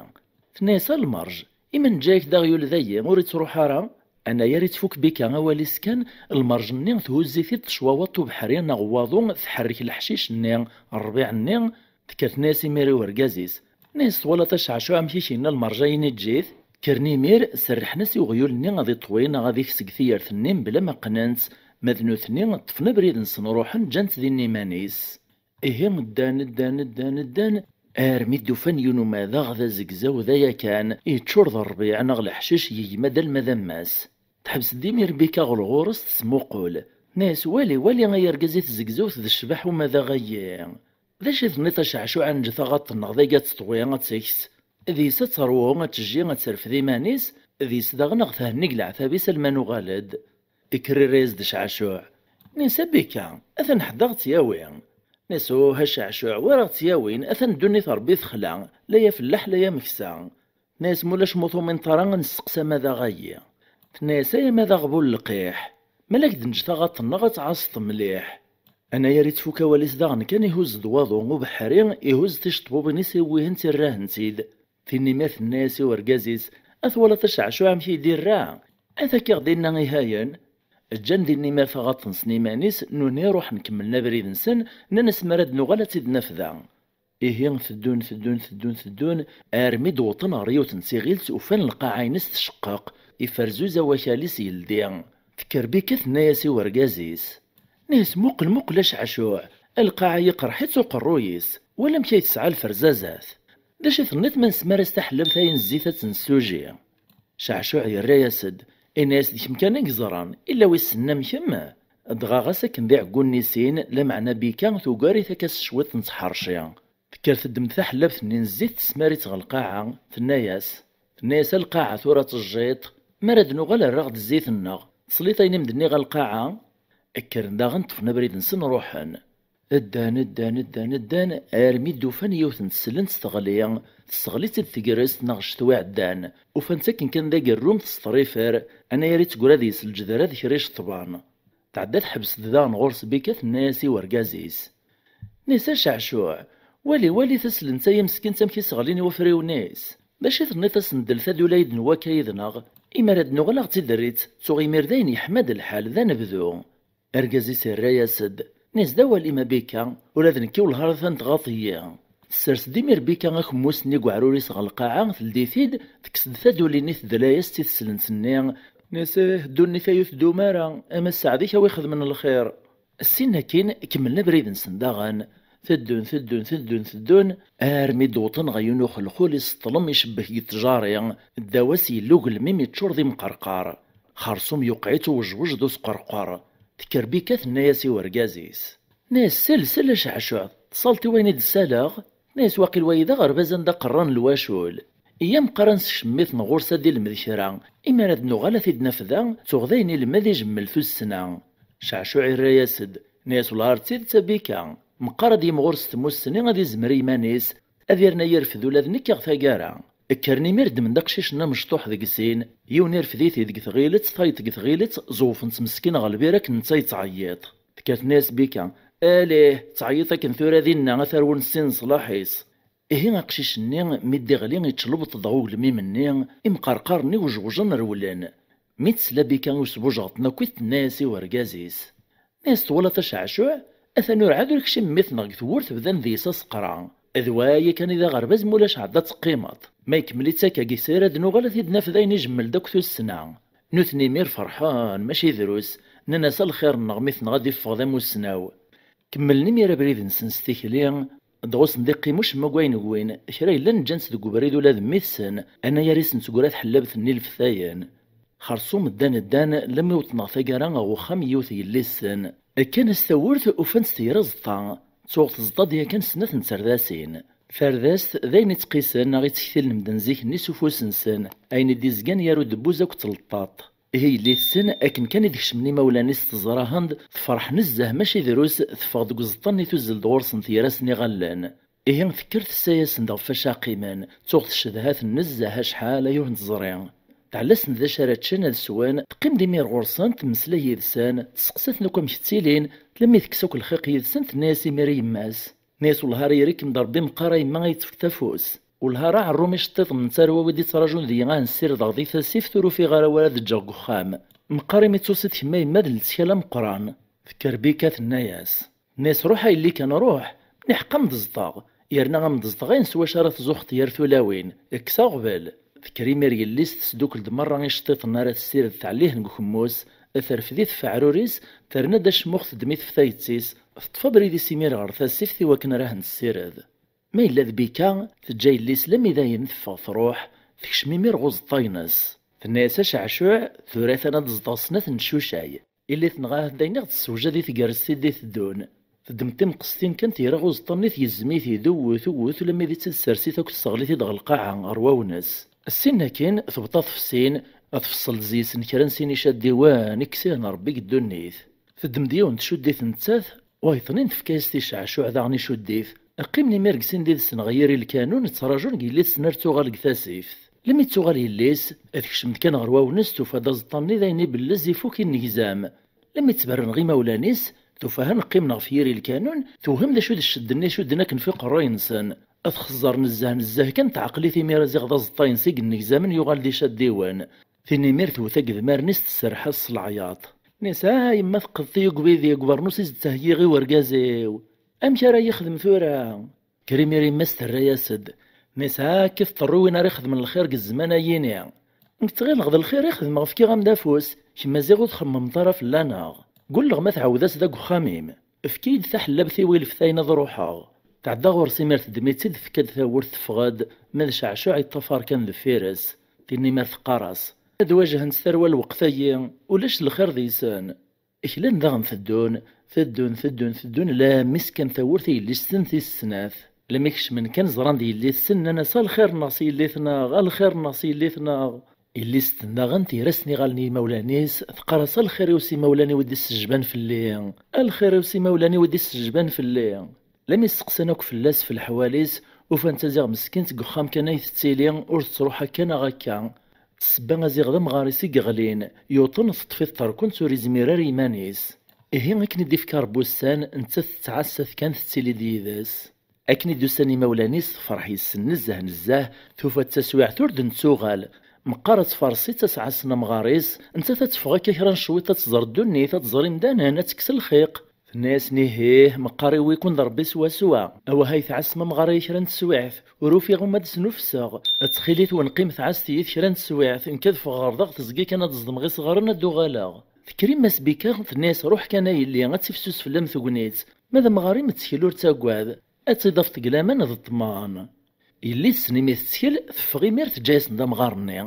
Tenna-yas: "A lmerj, i ma neǧǧa-yak-d aɣyul dayi, ur ittruḥ ara?" Anayer i tfuk Bika awal-is kan, lmerj-nni thuzz-it-id tecwawaḍt ubeḥri neɣ waḍu, tḥerrek leḥcic-nni, rrbiɛ-nni, tekker tenna-yas imir i urgaz-is. Tenna-yas: "Twalaḍ a Ceɛcuɛ amek i k-yenna lmerj-ayi-nni, eǧǧ-it?" Kkren imir, serrḥen-as i uɣyul-nni ad iṭwi neɣ ad iks deg tiyert-nni mebla ma qqnen-tt, ma d nutni ṭṭfen abrid-nsen ruḥen, ǧǧan-t din iman-is. Ihi ddan, ddan, ddan, ddan, armi d-ufan yiwen umadaɣ d azegzaw d aya kan, yeččur d rrbiɛ neɣ leḥcic, yegma-d alma d ammas. Teḥbes-d imir Bika ɣer ɣur-s, tesmuqul. Tenna-yas: "Wali, wali ay argaz i tzegzewt d ccbaḥ umadaɣ-agi. D acu i tenniḍ a Ceɛcuɛ, ad neǧǧ taɣaṭ-nneɣ dagi ad teṭwi, ad teks? Deg-s ad terwu, ad tejji, ad terfed iman-is, deg-s daɣen ad ɣ-thenni deg leɛtab-is alma nuɣal-d." Ikker irra-yas-d Ceɛcuɛ. Nna-s: "A Bika, atan ḥedd ad ɣ-tt-yawi." Nna-s: "Uh a Ceɛcuɛ, wi ara ɣ-tt-yawin, atan ddunit Ṛebbi texla, la ya felleḥ la ya meksa." Tenna-yas: "Ma ulac ma ur tumineḍ ara, ad nesteqsi amadaɣ-ayi." Tenna-yas: "Ay amadaɣ bu lqaɛa, ma la k-d-neǧǧ taɣaṭ-nneɣ ad tɛasseḍ mliḥ." Anayer i tfuk awal-is daɣen kan, ihuzz-d waḍu ubeḥri, ihuzz ticeṭbubin-is, iwwi-hent irra-hent-id. Tin imir tenna-yas i urgaz-is: "A twalaḍ a Ceɛcuɛ amek i yi-d-irra? Ata kkiɣ dinna ihayen." Ǧǧan din imir taɣaṭ-nsen iman-is, nutni ruḥen kemmlen abrid-nsen, nnan-as: "Mi ara d-nuɣal ad tt-id-naf da." Ihi teddun, teddun, teddun, teddun, armi d-wwḍen ɣer yiwet n tiɣilt, ufan lqaɛa-ines tceqqeq, iferzuz awakal-is yeldi. Tekker Bika tenna-yas i urgaz-is. Nna-yas: "Muqel, muqel a Ceɛcuɛ, lqaɛa yeqreḥ-itt uqerruy-is, wala amek ay tesɛa lferzazat. D acu i tenniḍ ma nesmar-as taḥellebt-ayi n zzit ad tt-nessuji?" Ceɛcuɛ yerra-yas-d, inna-yas: "D kemm kan i yeẓran, illa wissen am kemm." Dɣa ɣas akken d iɛeggunen i sin, lameɛna Bika tugar-it akka s cwiṭ n tḥerci. Tekker teddem taḥellabt-nni n zzit, tesmar-itt ɣer lqaɛa, tenna-yas, tenna-yas: "A lqaɛa, tura tejjiḍ, mi ara d-nuɣal rreɣ-d zzit-nneɣ, tesliḍ ayen i m-d-nniɣ a lqaɛa?" Kkren daɣen ṭṭfen abrid-nsen ruḥen. Ddan, ddan, ddan, ddan, armi d-ufan yiwet n teslent teɣli, tesseɣli-tt-id tegrest neɣ ccetwa iɛeddan, ufan-tt akken kan d agerrum tesṭrifer, anayer i teggra deg-s lǧedra d kra iceṭṭben. Tɛedda teḥbes-d daɣen ɣur-s Bika, tenna-yas i urgaz-is. Nna-s: "A Ceɛcuɛ, wali, wali taslent-ayi meskint amek i sseɣlin i wafriwen-is. D acu i tenniḍ aseddel taduli-ayi-d n wakka yid-neɣ? Imi ara d-nuɣal ad ɣ-tt-id-terr-itt, ttuɣ imir d ayen yeḥma-d lḥal, d anebdu." Argaz-is irra-yas-d, nna-s: "D awal-im a Bika, ula d nekk i welhaṛ atan tɣaḍ-iyi." Tessers-d imir Bika akemmus-nni deg uɛrur-is ɣer lqaɛa, teldi-t-id, tekkes-d taduli-nni, tedla-yas-tt i teslent-nni. Nnas: "Ih, ddunit-a ur teddum ara, ama sseɛd-ik a wi xedmen lxir." Sin akkin, kemmlen abrid-nsen daɣen. Teddun, teddun, teddun, teddun, armi d-wwḍen ɣer yiwen uxelxul iseṭṭlen icebbek deg ttjari, ddaw-as yella ugelmim yeččur d imqerqar. Xersum yuqeɛ-itt uwejwej d usqerqer. Tekker Bika tenna-yas i urgaz-is: "Nnas, sel, sel a Ceɛcuɛ, tṣalt i wayen i d-ssaleɣ?" Nnas: "Waqil wayi d aɣerbaz anda qerran lwacul. Iyya meqqar ad nsekcem mmi-tneɣ ɣur-s ad ilmed kra, imi ara d-nuɣal ad t-id-naf da, tuɣ d ayen ilmed ijemmel tussna." Ceɛcuɛ irra-yas-d, nnas: "Wellah ar d tidet a Bika, meqqar ad yimɣur s tmussni ad izmer i yiman-is, ad yerna yerfed ula d nekk ɣer taggara." Kkren imir ddmen-d aqcic-nni amecṭuḥ deg sin, yiwen irfed-it-id deg tɣilet, tayeḍ deg tɣilet, ẓewfen-t meskin ɣer lbir akken netta yettɛeyyiḍ. Tekker tenna-yas Bika: "Alih, ttɛeyyiḍ akken tura dinna, a tarwel n sin ṣṣlaḥ-is." Ihi aqcic-nni mi d-iɣli iččelbeṭ-d ɣer ugelmim-nni, imqerqaren-nni wejwjen rewlen. Mi tesla Bika i usbujaɣeṭ-nni akkit tenna-yas i urgaz-is: "Nnas, twalaḍ a Ceɛcuɛ? Atan urɛad ur kcim mmi-tneɣ deg tewwurt bdan deg-s aseqra. D wa yakan i d aɣerbaz, ma ulac ɛedda ad teqqimeḍ. Ma ikemmel-itt akka deg sira ad nuɣal ad t-id-naf d ayen ijemmel-d akk tussna." Nutni imir ferḥen, mačči drus, nnan-as: "A lxir-nneɣ mmi-tneɣ ad iffeɣ d amussnaw." Kemmlen imir abrid-nsen s tikli, dɣa ur sen-d-iqqim ucemma deg wayen gwin, kra yellan ǧǧan-tt deg ubrid ula d mmi-tsen, anagar i sen-teggra tḥellabt-nni leftayen. Xersum ddan ddan, lammi wwḍen ɣer taggara ɣer uxxam n yiwet yelli-tsen. Kkan-as tawwurt, ufan-tt tger aẓeṭṭa, tuɣ teẓḍa-d yakan snat n terdasin. Tardast d ayen ittqisen neɣ ittektilen medden zik-nni s ufus-nsen, ayen i d-izgan gar udebbuz akked tleṭṭaṭ. Ihi yelli-tsen, akken kan i d-kecmen imawlan-is teẓra-hen-d, tefreḥ nezzeh, mačči drus, teffeɣ deg uẓeṭṭa-nni tuzzel-d ɣur-sen tger-asen iɣallen. Ihi tekker tessa-yasen-d ɣef wacu ara qqimen, tuɣ tcedha-ten nezzeh acḥal ay ur ten-teẓri. Tɛella-sen-d d acu ara ččen ad swen, teqqim-d imir ɣur-sen, temmeslay yid-sen, testeqsa-ten akk amek ttilin, lammi tekkes akk lxiq yid-sen, tenna-yas imir i yemma-s. Tenna-yas: "Wellah ara yerr-ikem-d Rebbi meqqar a yemma ad yi-tefkeḍ afus. Wellah ara ɛerrum iceṭṭiḍen n tarwa wid ittraǧun deg-i ad ssirdeɣ di tasift ur ufiɣ ara wara ad ǧǧeɣ deg uxxam. Meqqar imi d tusiḍ kemm a yemma d lettkal ameqqran." Tekker Bika tenna-yas. Tenna-yas: "Ruḥ a yelli kan ruḥ, niḥeq am d-ẓḍeɣ, yerna am d-ẓḍeɣ ayen s wacu ara tzuxxeḍ gar tulawin, kkes aɣbel." Tekker imir yelli-s tesdukkel-d merra iceṭṭiḍen ara tessired tɛellihen deg ukemmus, terfed-it ɣef uɛrur-is, terna-d acmux teddem-it ɣef tayet-is, teṭṭef abrid-is imir ɣer tasift i wakken ara hen-tessired. Ma yella d Bika, teǧǧa yelli-s lammi dayen teffeɣ truḥ, tekcem imir ɣer uẓeṭṭa-ines. Tenna-yas: "A Ceɛcuɛ, tura atan ad d-ẓḍeɣ snat n tcucay. Yelli-tneɣ ahat d ayen i ɣ-d-tessewjad i tgerrest i d-iteddun." Teddem timqestin kan, tger ɣer uẓeṭṭa-nni, tgezzem-it-id uwwet uwwet ulammi d i tt-id-tessers-it akk, tesseɣli-t-id ɣer lqaɛa ɣer wawnes. Ssin akkin tebṭa tefsin, tfeṣṣel-d zi-sen kra n sin icaddiwen i yessihen Rebbi deg ddunit. Teddem-d yiwen tcudd-it nettat, wayeḍnin tefka-yas-t i Ceɛcuɛ daɣen icudd-it. Qqimen imir deg sin d-id-sen ɣer yiri lkanun, ttraǧun deg yelli-tsen ar tuɣal deg tasift. Lammi d-tuɣal yelli-s, tekcem-d kan ɣer wawnes, tufa-d aẓeṭṭa-nni d ayen ibellez ifuk inegzam. Lammi ttberren ɣer imawlan-is, tufa-hen qqimen ɣef yiri lkanun, tewhem d acu d ccedd-nni icudden akken f iqerray-nsen. Ad txeẓẓer nezzeh nezzeh kan, teɛqel-it imir ziɣ d aẓeṭṭa-ines i yennegzamen, yuɣal d icaddiwen. Tin imir tewwet agedmar-nni-s, tesserḥ-as s leɛyaḍ. Nnas: "Ah, yemma, teqqeḍ tiyugbi deg ubernus i s-d-ttheggiɣ i urgaz-iw. Amek ara yexdem tura?" Kker imir yemma-s terra-yas-d. Nnas: "Ah, akka i teṭṭerru win ara ixedmen lxir deg zzman-ayini. Nekk ttɣileɣ d lxir i xedmeɣ, fkiɣ-am-d afus, kemm ziɣ ur txemmemeḍ ara fell-aneɣ. Gulleɣ ma tɛawed-as-d deg uxxam-im. Efk-iyi-d taḥellabt-iw i leftayen ad ruḥeɣ." Tɛedda ɣur-s imir teddem-itt-id, tefka-d tawwurt, teffeɣ-d, ma d Ceɛcuɛ yeṭṭafar kan deffir-s. Tin imir teqqar-as: "Ad wajhent tarwa lweqt-agi, ulac lxir deg-sen." Klan daɣen teddun, teddun, teddun, teddun, lammi s-kkan tawwurt i yelli-tsen tis snat. Lammi kecmen kan, ẓran d yelli-tsen, nnan-as: "A lxir-nneɣ s yelli-tneɣ, a lxir-nneɣ s yelli-tneɣ." Yelli-s daɣen tger-asen iɣallen i yimawlan-is, teqqar-as: "A lxir-iw s imawlan-iw i d-issejban fell-i, a lxir-iw s imawlan-iw i d-issejban fell-i." Lammi steqsan akk fell-as, f leḥwal-is, ufan-tt aziɣ meskint deg uxxam kan ay tettili, ur tettruḥ akka neɣ akka. Ssebba aziɣ d amɣar-is i yeɣlin, yuṭen, teṭṭef-it terkent, ur izmir ara i yiman-is. Ihi akken i d-ifka Rebbi ussan, nettat tettɛassa-t kan, tettili-d yid-s. Akken i d-usan imawlan-is, tefreḥ yes-sen nezzeh nezzeh, tufa-d taswiɛt ur d-nettuɣal. Meqqar ad tfares-itt, ad s-ɛassen amɣar-is, nettat ad teffeɣ akka kra n cwiṭ, ad tẓer ddunit, ad tẓer imdanen, ad tekkes lxiq. Nna-yasen: "Ihih, meqqar iwi-ken-d Ṛebbi swaswa. Awah ay tɛassem amɣar-ayi kra n teswiɛt, ur ufiɣ uma d-snuffseɣ. Ttxil-wen qqimet ɛasset-iyi-d kra n teswiɛt, nekk ad ffɣeɣ ɣer daɣ teẓgi kan ad ẓedmeɣ isɣaren ad d-uɣaleɣ." Tekker yemma-s Bika, tenna-yas: "Ruḥ kan a yelli, ad tifsus fell-am tegnit. Ma d amɣar-im ttkel ur ttagad, ad tt-id-tafeḍ deg laman d ṭṭman." Yelli-tsen imi tettkel, teffeɣ imir teǧǧa-yasen-d amɣar-nni.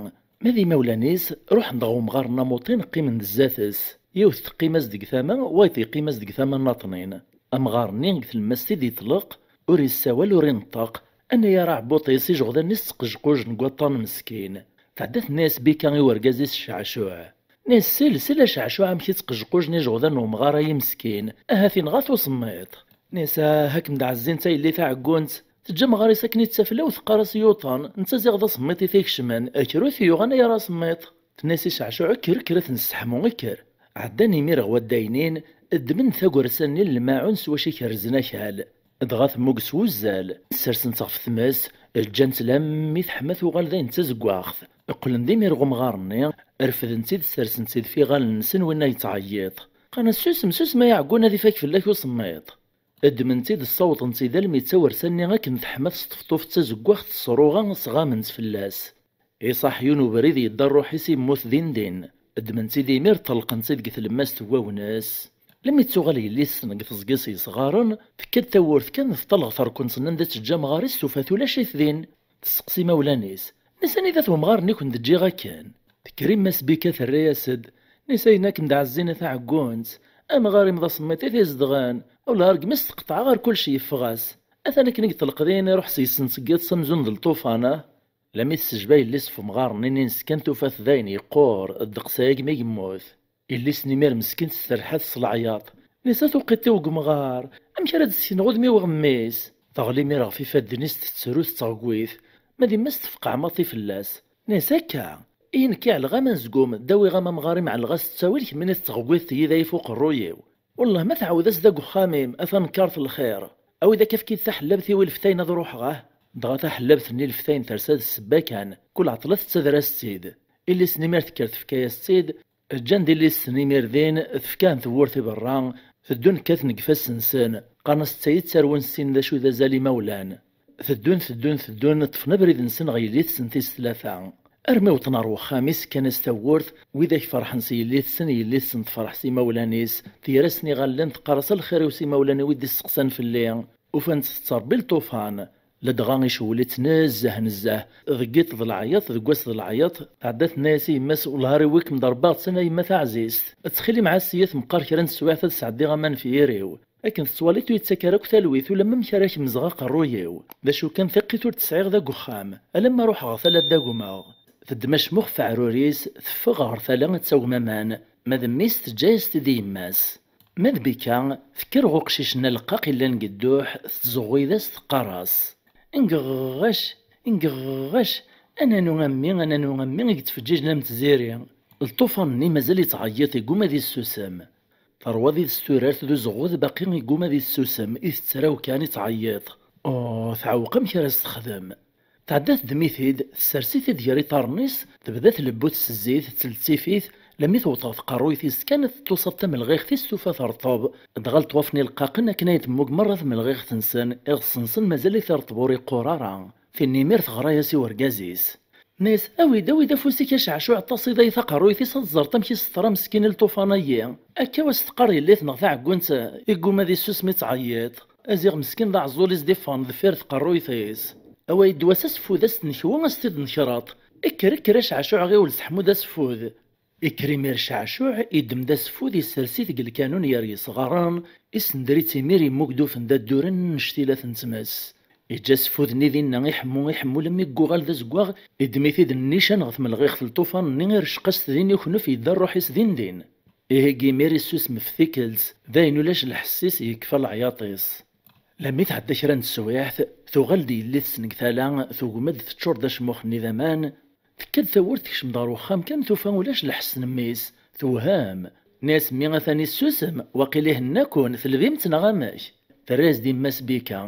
Ma d imawlan-is, ruḥen-d ɣer umɣar-nni amuṭin qqimen-d zdat-s. Yiwet teqqim-as deg tama, wayeḍ yeqqim-as deg tama nnaṭnin. Amɣar-nni deg tlemmast i d-yeṭleq, ur yessawal ur ineṭṭeq. Anagar aɛebbuṭ-is ijeɣdan-is ttqejqujen deg waṭṭan meskin. Tɛedda tenna-yas Bika i urgaz-is Ceɛcuɛ. Nna-yas: "Sel, sel a Ceɛcuɛ amek i ttqejqujen ijeɣdan n umɣar-ayi meskin. Ahat inɣa-t usemmiḍ." Nna-yas: "Ah, ad kem-d-ɛezzint a yelli taɛeggunt. Teǧǧa amɣar-is akken i d tafla u teqqar-as yuṭan, netta ziɣ d asemmiḍ i t-ikecmen, akrut i yuɣan ay ara asemmiḍ." Tenna-yas i Ceɛcuɛ: "Kker, kker ad t-nesseḥmu, kker." Ɛeddan imir ɣer waddaynin, ddmen-d tagersa-nni n lmaɛun s wacu i kerrzen akal. Dɣa temmug s wuzzal, sersen-tt ɣef tmes, ǧǧan-tt lammi teḥma tuɣal d ayen d tazeggaɣt. Qqlen-d imir ɣer umɣar-nni, refden-tt-id, sersen-tt-id f iɣallen-nsen, winna yettɛeyyiḍ. Qqaren-as: "Susem, susem ay aɛeggun, ad ifak fell-ak usemmiḍ." Ddmen-tt-id, ssawḍen-tt-id almi d tawersa-nni akken teḥma tesṭefṭuf d tazeggaɣt tesruɣa, sɣamen-tt fell-as. Iṣaḥ yiwen ubrid, yedda rruḥ-is, yemmut din din. Ddmen-tt-id imir, ṭelqen-tt-id deg tlemmast n wawnes. Lemmi d-tuɣal yelli-tsen deg teẓgi-s yesɣaren, tekka-d tawwurt kan, teṭṭal ɣer terkent-nni anda tt-teǧǧa amɣar-is, tufa-t ulac-it din. Tesseqsi imawlan-is: "Nna-s, anida-t wemɣar-nni i ken-d-ǧǧiɣ akken?" Tekker yemma-s Bika terra-yas-d: "Nna-s, ayen akken d-ɛezzin a taɛeggunt, amɣar-im d asemmiḍ i t-izedɣen, ula rregm-is tqeṭɛeɣ ar kullec yeffeɣ-as. Atan akken i yeṭleq din, iruḥ s yes-sen seg yiḍes amzun d lṭufan." Lammi tessejba yelli-s f umɣar-nni-ines kan, tufa-t d ayen yeqqur, ddeqs-agi mi yemmut. Yelli-s n imir meskint tserreḥ-as s leɛyaḍ: "Nna-s, a tuqiṭ-iw deg umɣar, amek ara d-ssekneɣ udem-iw ɣemmis?" Teɣli imir ɣef ifadden-is, tettru, tettɣegwit. Ma d yemma-s tefqeɛ maḍi fell-as. Nna-s: "Akka, ihi nekk i ɛelleɣ am anezgum, ddawiɣ-am amɣar-im, ɛelleɣ-as ttawil, kemmini tettɣegwiteḍ yid-i f uqerruy-iw. Wellah ma tɛawed-as-d deg uxxam-im, a tanekkart n lxir. Awi-d akka, efk-iyi-d taḥellabt-iw i leftayen ad ruḥeɣ, ah." Dɣa taḥellabt-nni leftayen tersa d ssebba kan, kul ɛeṭṭla tettader-as-tt-id. Illi-s n imir tekker tefka-yas-tt-id, ǧǧan-d illi-s n imir din, tefka-n tewwurt i berra, teddun kkaten deg ifassen-nsen, qqaren-as d tayi ttarwen sin d acu d azal imawlan. Teddun, teddun, teddun, ṭṭfen abrid-nsen ɣer yelli-tsen tis tlata. Armi wwḍen ɣer wexxam-is, kkan-as tawwurt, widak ferḥen s yelli-tsen, yelli-tsen tferḥ s imawlan-is, tger-asen iɣallen, teqqar-as: "A lxir-iw s imawlan-iw i d-isteqsan fell-i, ufan-tt tettṛebbi lṭufan." Ladɣa icewwel-itt nezzeh, nezzeh, deg yiḍ d leɛyaḍ, deg wass d leɛyaḍ, tɛedda tenna-yas i yemma-s: "Wellah ar iwi-kem-d Ṛebbi, attan a yemma taɛzizt. Ttxil-m ɛass-iyi, meqqar kra n teswiɛt ad sɛeddiɣ aman f yiri-w. Akken tettwaliḍ ur yettak ara akk talwit, ulamma amek ara kemzeɣ aqerruy-iw. D acu kan, tiqqit ur tt-sɛiɣ d deg uxxam, alamma ruḥeɣ ɣer tala ad d-agmeɣ." Teddem acmux f aɛrur-is, teffeɣ ɣer tala ad tagem aman, ma d mmi-s teǧǧa-yas-t-id i yemma-s. Ma d Bika, tekker ɣer uqcic-nni aleqqaq yellan deg dduḥ, tettẓeɣɣuy-as, teqqar-as: "Ngeɣɣac, ngeɣɣac, ananu a mmi, ananu a mmi i yettfeǧǧiǧen am tziri." Lṭufan-nni mazal yettɛeyyiḍ, yegguma ad yessusem. Terwa did-s turart d uzeɣɣud, baqi yegguma ad yessusem, itett raw kan, ittɛeyyiḍ. Oh, teɛweq amek ara s-texdem. Tɛedda teddem-it-id, tessers-it-id gar iṭarren-is, tebda tlebbut s zzit, tettlettif-it, lammi tewweḍ ɣer tqerruyt-is kan, teṭṭuṣaḍ tamelɣiɣt-is, tufa terṭeb, dɣa leṭwaf-nni leqqaqen akken ay temmug merra tmelɣiɣt-nsen, iɣes-nsen mazal-it ireṭṭeb ur iqqur ara. Tin imir teɣra-yas i urgaz-is. Tenna-yas: "Awi-d, awi-d afus-ik a Ceɛcuɛ, ṭṭasiḍ-iyi taqerruyt-is ad teẓreḍ amek i s-teḍra meskin i lṭufan-agi. Akka wa s-teqqar yelli-tneɣ taɛeggunt, igguma ad issusem, ittɛeyyiḍ. Aziɣ meskin d aɛeẓẓul i s-d-iffɣen deffir tqerruyt-is. Awi-d ddwa-s aseffud, a s-t-nekwu, a s-t-id-nekreḍ. Kker, kker a Ceɛcuɛ, ɣiwel seḥmu-d aseffud." Ikker imir Ceɛcuɛ, iddem-d aseffud, issers-it deg lkanun gar yesɣaren, isender-itt imir, immug-d ufend adduren n nnectilat n tmes. Iǧǧa aseffud-nni dinna, iḥemmu, iḥemmu, lammi yuɣal d azeggaɣ, iddem-it-id nnican ɣer tmelɣiɣt n lṭufan-nni, irceq-as-t din, iknef, yedda rruḥ-is din din. Ihi imir issusem f tikkelt, d ayen ulac lḥess-is, yekfa leɛyaṭ-is. Lammi tɛedda kra n teswiɛt, tuɣal-d yelli-tsen deg tala, tugem-d, teččur-d acmux-nni d aman, tekka-d tawwurt, tekcem-d ɣer wexxam kan, tufa ulac lḥess n mmi-s, tewhem. Tenna-yas: "Mmi atan issusem, waqil ihenna-ken, telbim-t neɣ amek?" Terra-yas-d yemma-s Bika.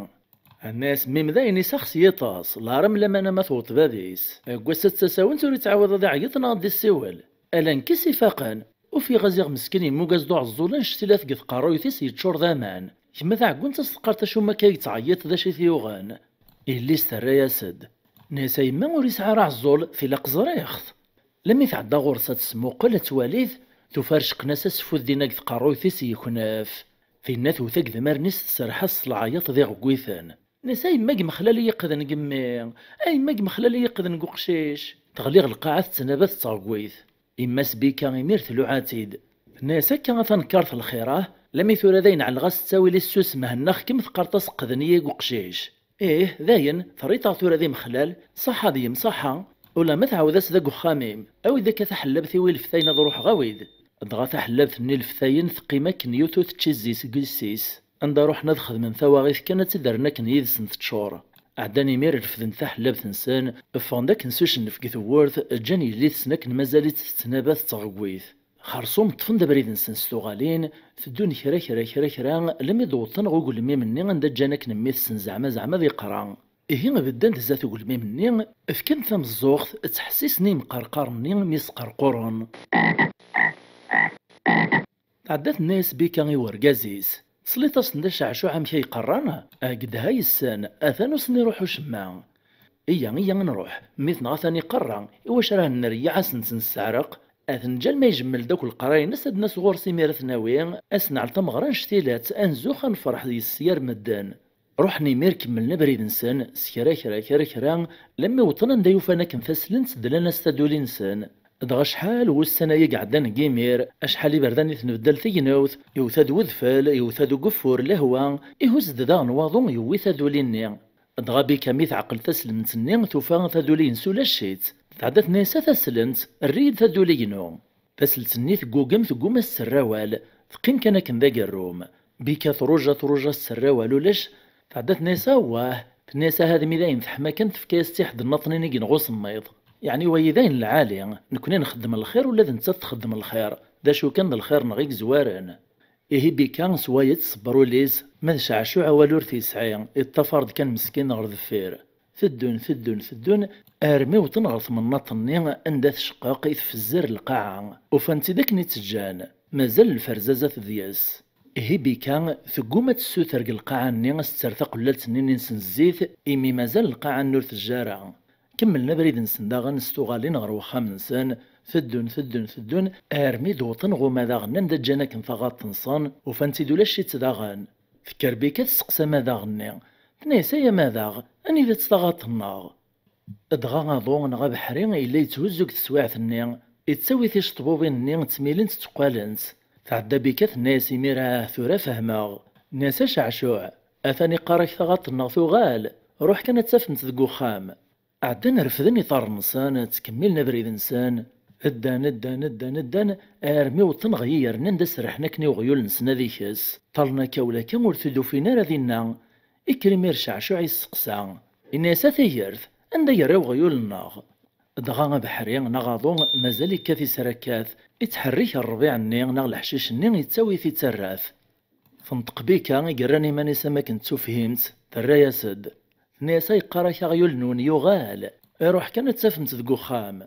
Tenna-yas: "Mmi-m d ayen isax s yiṭas, lɛar am lamana ma tewweḍ bab-is. Deg wass-a d tasawent ur ittɛawad ad iɛeyyeḍ neɣ ad d-issiwel. Ala nekk i s-ifaqen." Ufiɣ aziɣ meskin yemmug-as-d uɛeẓẓul annect-ilat deg tqerruyt-is yeččur d aman. Gma taɛeggunt ad s-teqqar acu akka i yettɛeyyiḍ, d acu i t-yuɣen? Yelli-s terra-yas-d. Nna-yas a yemma ur yesɛi ara aɛeẓẓul, tilaq ẓriɣ-t. Lemmi tɛedda ɣur-s ad tesmuqel ad twali-t, tufa rcqen-as aseffud dinna deg tqerruyt-is yeknef. Tinna tewwet agdemar-nni-s tserreḥ-as s leɛyaṭ d iɣeggiten. Nna-yas a yemma yemxel-iyi iqden n yemmi, a yemma yemxel-iyi iqden n uqcic. Teɣli ɣer lqaɛa tettnaba tettɣeggwit. Yemma-s Bika imir tluɛa-tt-id. Tenna-yas akka a tanekkart lxir ah, lemmi tura dayen ɛelleɣ-as ttawil-is s usmeh nneɣ kemm teqqareḍ-as qqden-iyi deg uqcic. Ih, dayen, terriḍ-aɣ tura d imexlal, ṣaḥa deg-m, ṣaḥa. Ulamma tɛawed-as deg uxxam-im, awi-d akka taḥellabt-iw i leftayen ad ruḥeɣ awi-d. Dɣa taḥellabt-nni leftayen teqqim akken yiwet ur tečči zzi seg yessi-s. Anda ruḥen ad xedmen tawaɣit kan ad tt-id-rren akken yid-sen teččur. Ɛeddan imir refden taḥellabt-nsen, ffɣen-d akken s ucennef deg tewwurt, ǧǧan yelli-tsen akken mazal-itt tettnaba tettɣeggwit. Xerṣum ṭṭfen-d abrid-nsen s tuɣalin, teddun kra kra kra kra, lemmi d-wwḍen ɣer ugelmim-nni anda ǧǧan akken mmi-tsen zeɛma zeɛma ad iqra. Ihi bedden-d zdat ugelmim-nni, fkan tameẓẓuɣt, ttḥessisen i yimqerqar-nni mi sqerquren. Tɛedda tenna-yas Bika i urgaz-is, tesliḍ-asen-d a Ceɛcuɛ amek ay qerran? Agdeh ay ssen, atan ur sen-iruḥ ucemma. Iyya, iyya ad nruḥ, mmi-tneɣ atan iqerra, iwacu ara neryeɛ ad sen-tt-nesseɛreq? Ad t-neǧǧ alma ijemmel-d akk leqraya-ines, ad d-nas ɣur-s imir ad t-nawi, ad s-nɛel tameɣra annect-ilat, ad nzux ad nefreḥ yes-s yir medden. Ruḥen imir kemmlen abrid-nsen, s kra kra kra kra, lemmi wwḍen anda i ufan akken taslent dlan-as taduli-nsen. Dɣa acḥal wussan ay iɛeddan deg imir, acḥal iberdan i tenbeddal tegnewt, iwta-d wedfel, iwta-d ugeffur, lehwa, ihuzz-d daɣen waḍu yewwi taduli-nni. Dɣa Bika mi teɛqel taslemt-nni tufa taduli-ines ulac-itt. Tɛedda tenna-yas a taslent, err-iyi-d taduli-inu. Taselt-nni teggugem, tegguma ad s-terr awal, teqqim kan akken d agerrum. Bika truja truja s-terr awal ulac. Tɛedda tenna-yas awah, tenna-yas aha d mi dayen teḥma kan tefka-yas-tt i ḥedd nniḍen inig n usemmiḍ. Yeɛni wayi dayen lɛali, nekni nxeddem lxir ula d nettat txeddem lxir, d acu kan d lxir-nneɣ i yezwaren. Ihi Bika s waya tṣebber ul-is, ma d Ceɛcuɛ awal ur t-yesɛi, iṭṭafar-d kan meskin ɣer deffir. Teddun, teddun, teddun, armi wwḍen ɣer temnaḍt-nni anda tceqqeq i tfezzer lqaɛa. Ufan-tt-id akken i tt-ǧǧan, mazal lferzaza deg-s. Ihi Bika tegguma ad tessuter deg lqaɛa-nni ad s-terr taqellalt-nni-ines n zzit, imi mazal lqaɛa-nni ur tejji ara. Kemmlen abrid-nsen daɣen s tuɣalin ɣer wexxam-nsen, teddun, teddun, teddun, armi d-wwḍen ɣer umadaɣ-nni anda ǧǧan akken taɣaṭ-nsen, ufan-tt-id ulac-itt daɣen. Tekker Bika tesseqsa amadaɣ-nni, tenna-yas ay amadaɣ, anida-tt taɣaṭ-nneɣ? Dɣa aḍu neɣ abeḥri yella yetthuzzu deg teswiɛt-nni, ittawi ticeṭbubin-nni ttmilent tteqqalent. Tɛedda Bika tenna-yas imir ah tura fehmeɣ. Nna-yas a Ceɛcuɛ, atan iqqar-ak taɣaṭ-nneɣ tuɣal, ruḥ kan ad tafem-tt deg uxxam. Ɛeddan refden iḍarren-nsen, ttkemmilen abrid-nsen. Ddan, ddan, ddan, ddan, armi wwḍen ɣer yiger-nni anda serrḥen akken i uɣyul-nsen ad ikes. Ṭṭalen akka u lakka ur t-id-ufin ara dinna. Ikker imir Ceɛcuɛ yesteqsa. Inna-yas a tigert, anda yerra uɣyul-nneɣ? Dɣa abeḥri neɣ aḍu mazal ikkat israkkat, ittḥerrik rrbiɛ-nni neɣ leḥcic-nni, ittawi-t ittarra-t. Tenṭeq Bika i yerran iman-is am akken d tufhimt, terra-yas-d. Tenna-yas a yeqqar-ak aɣyul-nwen yuɣal, iruḥ kan ad tafem-t deg uxxam.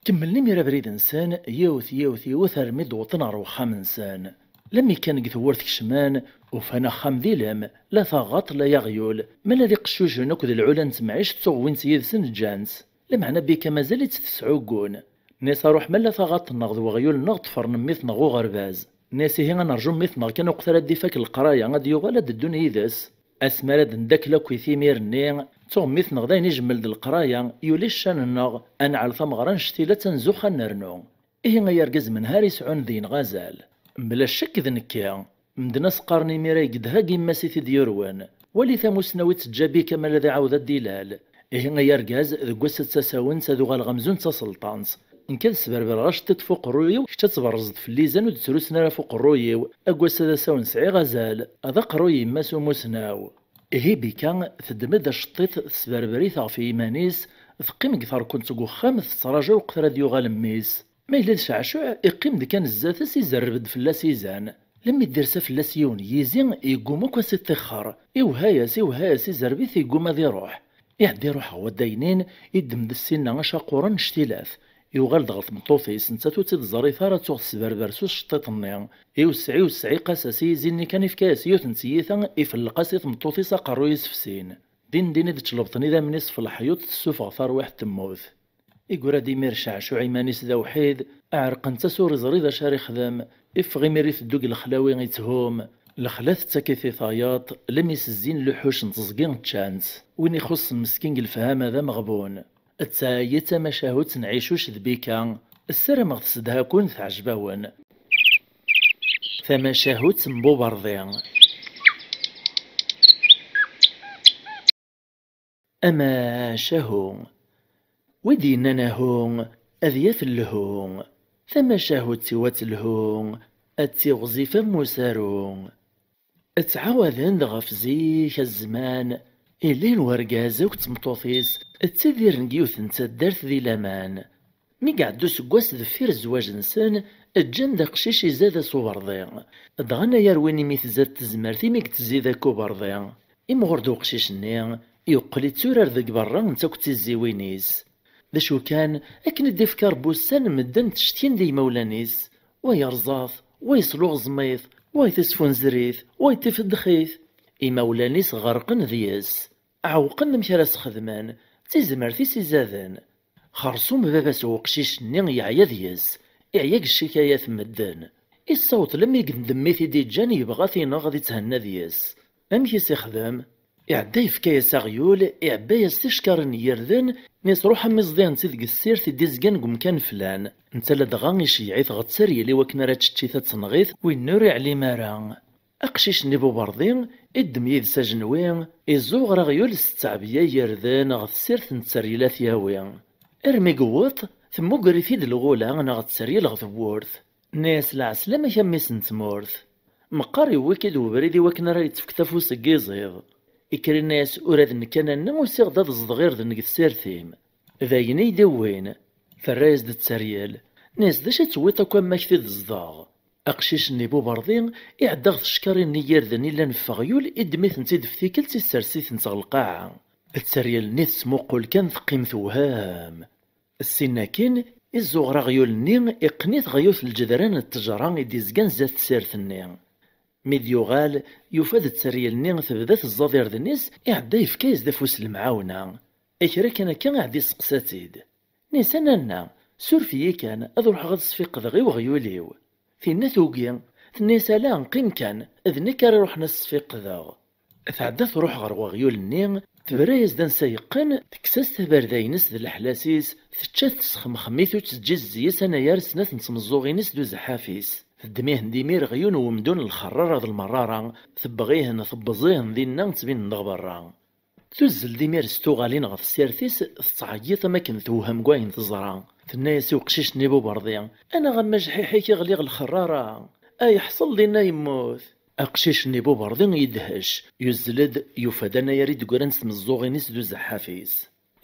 Kemmlen imir abrid-nsen, yiwet, yiwet, yiwet, armi d-wwḍen ɣer wexxam-nsen. Lemmi kan deg tewwurt kecmen, ufan axxam d ilem, la taɣaṭ, la aɣyul, ma la d iqeccucen akked lɛula n temɛict ttuɣwin-tt yid-sen ǧǧan-tt. Lameɛna Bika mazal-itt tesɛuggun. Nna-yas a ruḥ ma la taɣaṭ-nneɣ d weɣyul-nneɣ ṭṭfren mmi-tneɣ ɣer uɣerbaz. Nna-yas ihi a nerǧu mmi-tneɣ kan uqet ara d-ifak leqraya ad d-yuɣal ad d-ddun yid-s. Asmi ara d-neddakel akkit imir-nni, ttuɣ mmi-tneɣ dayen ijemmel-d leqraya, yuli ccan-nneɣ, a nɛel tameɣra n cctilat ad nzux ad nernu. Ihi ay argaz menhar yesɛun deg-neɣ azal. Mebla ccekk d nekki. Medden a s-qqaren imir ay yedheg yemma-s i t-id-yurwen. Wali tamussnaw i teǧǧa Bika ma la d-iɛawed ad d-ilal. Ihi ay argaz, deg wass-a d tasawent ad uɣaleɣ amzun d taselṭant. Nekk ad sberbereɣ aceṭṭiḍ f uqerruy-iw, kečč ad tberrzeḍ fell-i izan ur d-ttrusen ara f uqerruy-iw. Deg wass-a d asawen sɛiɣ azal. D aqerruy yemma-s umussnaw. Ihi Bika teddem-d aceṭṭiḍ tesberber-it ɣef yiman-is, teqqim deg terkunt deg uxxam tettraǧu lweqt ara d-yuɣal mmi-s. Ma yella d Ceɛcuɛ, iqqim-d kan zdat-s izerreb-d fell-as izan. Lemmi d-irsa fell-as yiwen yizi, yegguma akk ad s-iṭixxer. Iwehha-yas, iwehha-yas, izerreb-it, yegguma ad iruḥ. Iɛedda iruḥ ɣer waddaynin, iddem-d ssinna acaqquren n cctilat. Yuɣal-d ɣer tmeṭṭut-is, nettat ur tt-id-ẓrit ara, tuɣ tesberber s uceṭṭiḍ-nni. Iwesseɛ, iwesseɛ, iqas-as i yizi-nni kan, ifka-yas yiwet n tyita, ifelleq-as i tmeṭṭut-is aqerruy-is f sin. Din din i d-čelbṭen idammen-is f leḥyuḍ, tessufeɣ tarwiḥt, temmut. Iggra-d imir Ceɛcuɛ iman-is d awḥid, ɛerqent-as, ur iẓri d acu ara ixdem. Iffeɣ imir iteddu deg lexlawi, itthum. Lexla tettak-it i tayeḍ, lmi s-zzin luḥuc n teẓgi ččan-tt. Win ixuṣṣen meskin deg lefhama d ameɣbun. Ttɛayyi d tamacahut n Ɛicuc d Bika. Ssarameɣ tessedha-ken, teɛjeb-awen. Tamacahut n Buberḍi. Amacahu. Wi d-yennan ahu, ad yaf lhu. Tamacahut-iw ad telhu, ad tiɣzif am usaru. Ttɛawaden-d ɣef zik a zzman, ilin wergaz akked tmeṭṭut-is ttidiren deg yiwet n taddart di laman. Mi iɛedda useggas deffir zzwaǧ-nsen, ǧǧan-d aqcic izad-as uberḍi. Dɣa anayer win imi tzad tezmert imi i yettzid akk uberḍi. Imɣur-d uqcic-nni, yeqqel itturar deg berra netta akked tiziwin-is. D acu kan, akken i d-ifka Rebbi ussan, medden ttcetkin-d i yimawlan-is. Wa yerẓa-t, wa yesluɣẓem-it, wa yesfunzer-it, wa yefdex-it. Imawlan-is ɣerqen deg-s. Ɛewqen amek ara s-xedmen, d tizmert i s-izaden. Xersum baba-s n uqcic-nni yeɛya deg-s, iɛya deg ccikayat n medden. Issaweḍ lemmi deg ndemmi t-id-iǧǧan yebɣa ad t-ineɣ ad itthenna deg-s. Amek i s-ixdem? Iɛedda yefka-yas aɣyul, iɛebba-yas ticekkarin n yirden, nni-s ruḥ am iẓḍi n tid deg ssirt i d-izgan deg umkan flan. Netta ladɣa iceyyeɛ-it ɣer tteryel i wakken ara teččit ad tenɣit, win ur iɛlim ara. Aqcic-nni Buberḍi iddem yid-s ajenwi, izuɣer aɣyul s ttɛebga n yirden ɣer tessirt n tteryel ad t-yawi. Armi yewweḍ, temmuger-it-id lɣula neɣ tteryel ɣer tewwurt. Nni-as lɛeslama-k a mmi-s n tmurt. Meqqar yewwi-k-id webrid i wakken ara yettefkeḍ afus deg iẓid. Ikker inna-as ula d nekk a nanna usiɣ-d ad zḍeɣ irden deg tessirt-im. D ayen i yi-d-iwwin. Terra-yas-d tteryel. Nni-as d acu i tewwiḍ akk a mmi-k t-id-zḍeɣ? Aqcic-nni Buberḍi iɛedda ɣer tcekkarin-nni n yirden i llan ɣef uɣyul, iddem-itent-id ɣef tikkelt, issers-itent ɣer lqaɛa. Tteryel-nni tesmuqul kan, teqqim tewhem. Ssin akkin, izuɣer aɣyul-nni, iqqen-it ɣer yiwet n lǧedran n ttejra i d-izgan zdat tsirt-nni. Mi d-yuɣal, yufa-d tteryel-nni tebda teẓẓaḍ irden-is, iɛedda yefka-yas-d afus n lemɛawna. Kra kan akka, iɛedda isteqsa-tt-id. Nni-s a nanna, suref-iyi kan, ad ruḥeɣ ad sfiqdeɣ i weɣyul-iw. Tinna tugi, tenna-yas ala, qqim kan, d nekk ara iruḥen ad s-sfiqdeɣ. Tɛedda truḥ ɣer weɣyul-nni, tebra-yas-d ansa yeqqen, tekkes-as tabarda-ines d leḥlas-is, tečča-t, tesxemxem-it ur teǧǧi zzi-s anayer snat n tmeẓẓuɣin-is d uzeḥḥaf-is. Teddem-ihen d imir ɣyun n wemdun n lxerrara d lmerrara, tebbeɣ-ihen, tebbeẓ-ihen dinna ttbinen-d ɣer berra. Tuzzel-d imir s tuɣalin ɣer tessirt-is, tettɛeyyiḍ am akken tewhem deg wayen teẓra. Tenna-yas i uqcic-nni Buberḍi, anaɣ am ajeḥḥiḥ-ik i ɣliɣ lxerrara, ay ḥṣel dinna yemmut. Aqcic-nni Buberḍi yedhec, yuzzel-d, yufa-d anayer i d-ggran s tmeẓẓuɣin-is d uzeḥḥaf-is.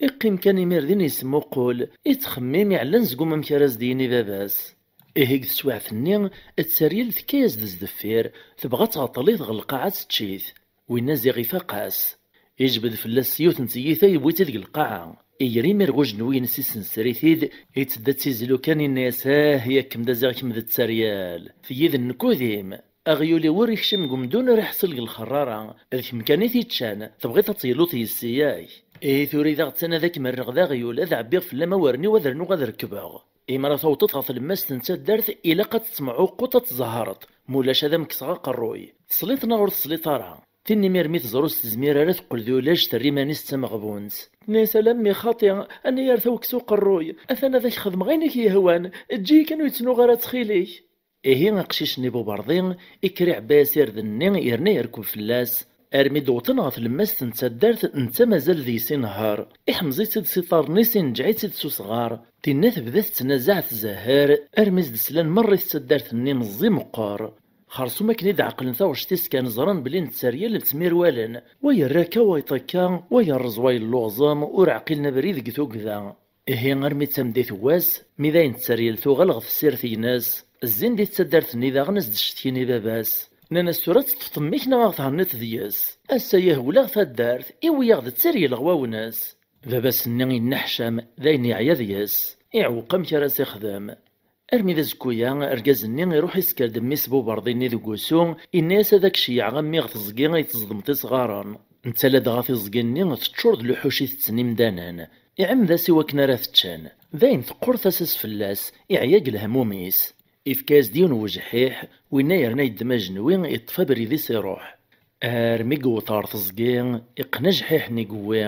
Iqqim kan imir din yesmuqul, ittxemmim, iɛellan seg umamek ara s-d-yini baba-s. Ihi deg teswiɛt-nni, tteryel tekka-yas-d sdeffir, tebɣa ad tɛeṭṭel-it ɣer lqaɛa ad tečč-it. Winna ziɣ ifaq-as. Ijbed fell-as s yiwet n tyita, yewwi-tt-id deg lqaɛa. Iger imir ɣ ujenwi-ines, isensr-it-id, ittedda d tizlu kan, inna-yas ah, yakkem d aziɣ kemm d tteryel. Tigi d nnkud-im. Aɣyul-iw ur ikcim deg umdun, ur iḥṣel deg lxerrara. D kemm kan i t-iččan, tebɣiḍ ad teyluḍ yessi-yak. Ihi tura i d aɣ-ttan ad ak-merreɣ d aɣyul, ad ɛebbiɣ fell-am awren-iw, ad rnuɣ ad rekbeɣ. Imi ara tawḍeḍ ɣer tlemmast n taddart, ilaq ad tettemɛuqquḍ, ad tẓehreḍ, mulac ad am-kkseɣ aqerruy. Tesliḍ neɣ ur tesliḍ ara? Tin imir mi teẓra ur s-tezmir ara, teqqel d ulac, terra iman-is d tameɣbunt. Tenna-yas ala mmi xaṭi, anayer tawekkes uqerruy, atan ad ak-xedmeɣ ayen i k-yehwan, eǧǧ-iyi kan ur yettnuɣ ara ttxil-k. Ihi aqcic-nni Buberḍi ikker iɛebba-yas irden-nni yerna yerkeb fell-as, armi d-wwḍen ɣer tlemmast n taddart, netta mazal deg-s inehher. Iḥemẓ-itt-id s iṭarren-is, inǧeɛ-itt-id s usɣar. Tinna tebda tettnazaɛ, tzehher, armi s-d-slan merra i taddart-nni meẓẓi meqqer. Xersum akken i d-ɛeqlen taɣect-is kan, ẓran belli n tteryel ttmirwalen, wa yerra akka, wa yeṭṭ akka, wa yerreẓ, wa yelluɣẓem, ur ɛqilen abrid deg tugda. Ihi armi d tameddit n wass, mi d ayen tteryel tuɣal ɣer tessirt-ines, zzin di taddart-nni daɣen ad s-d-ccetkin i baba-s. Nnan-as tura ad teṭṭfeḍ mmi-k neɣ ad ɣ-thenniḍ deg-s. Ass-a yehwel-aɣ taddart, iwwi-yaɣ-d tteryel ɣer wawnes. Baba-s-nni yenneḥcam, d ayen yeɛya deg-s. Iɛewweq amek ara s-ixdem. Armi d azekka-ya, argaz-nni iruḥ isker-d mmi-s Buberḍi-nni deg wusu, inna-yas: "Ad ak-ceyyɛeɣ a mmi ɣer teẓgi ay teẓḍmeḍ isɣaren." Netta ladɣa tiẓgi-nni teččur d luḥuc itetten imdanen. Iɛemmed-as i wakken ara t-ččen. Dayen teqqur tasa-s fell-as, iɛya deg lehmum-is. Ifka-yas-d yiwen n wejḥiḥ, winna yerna yeddem ajenwi, iṭṭef abrid-is iruḥ. Armi yewweḍ ɣer teẓgi, iqqen ajḥiḥ-nni yewwi.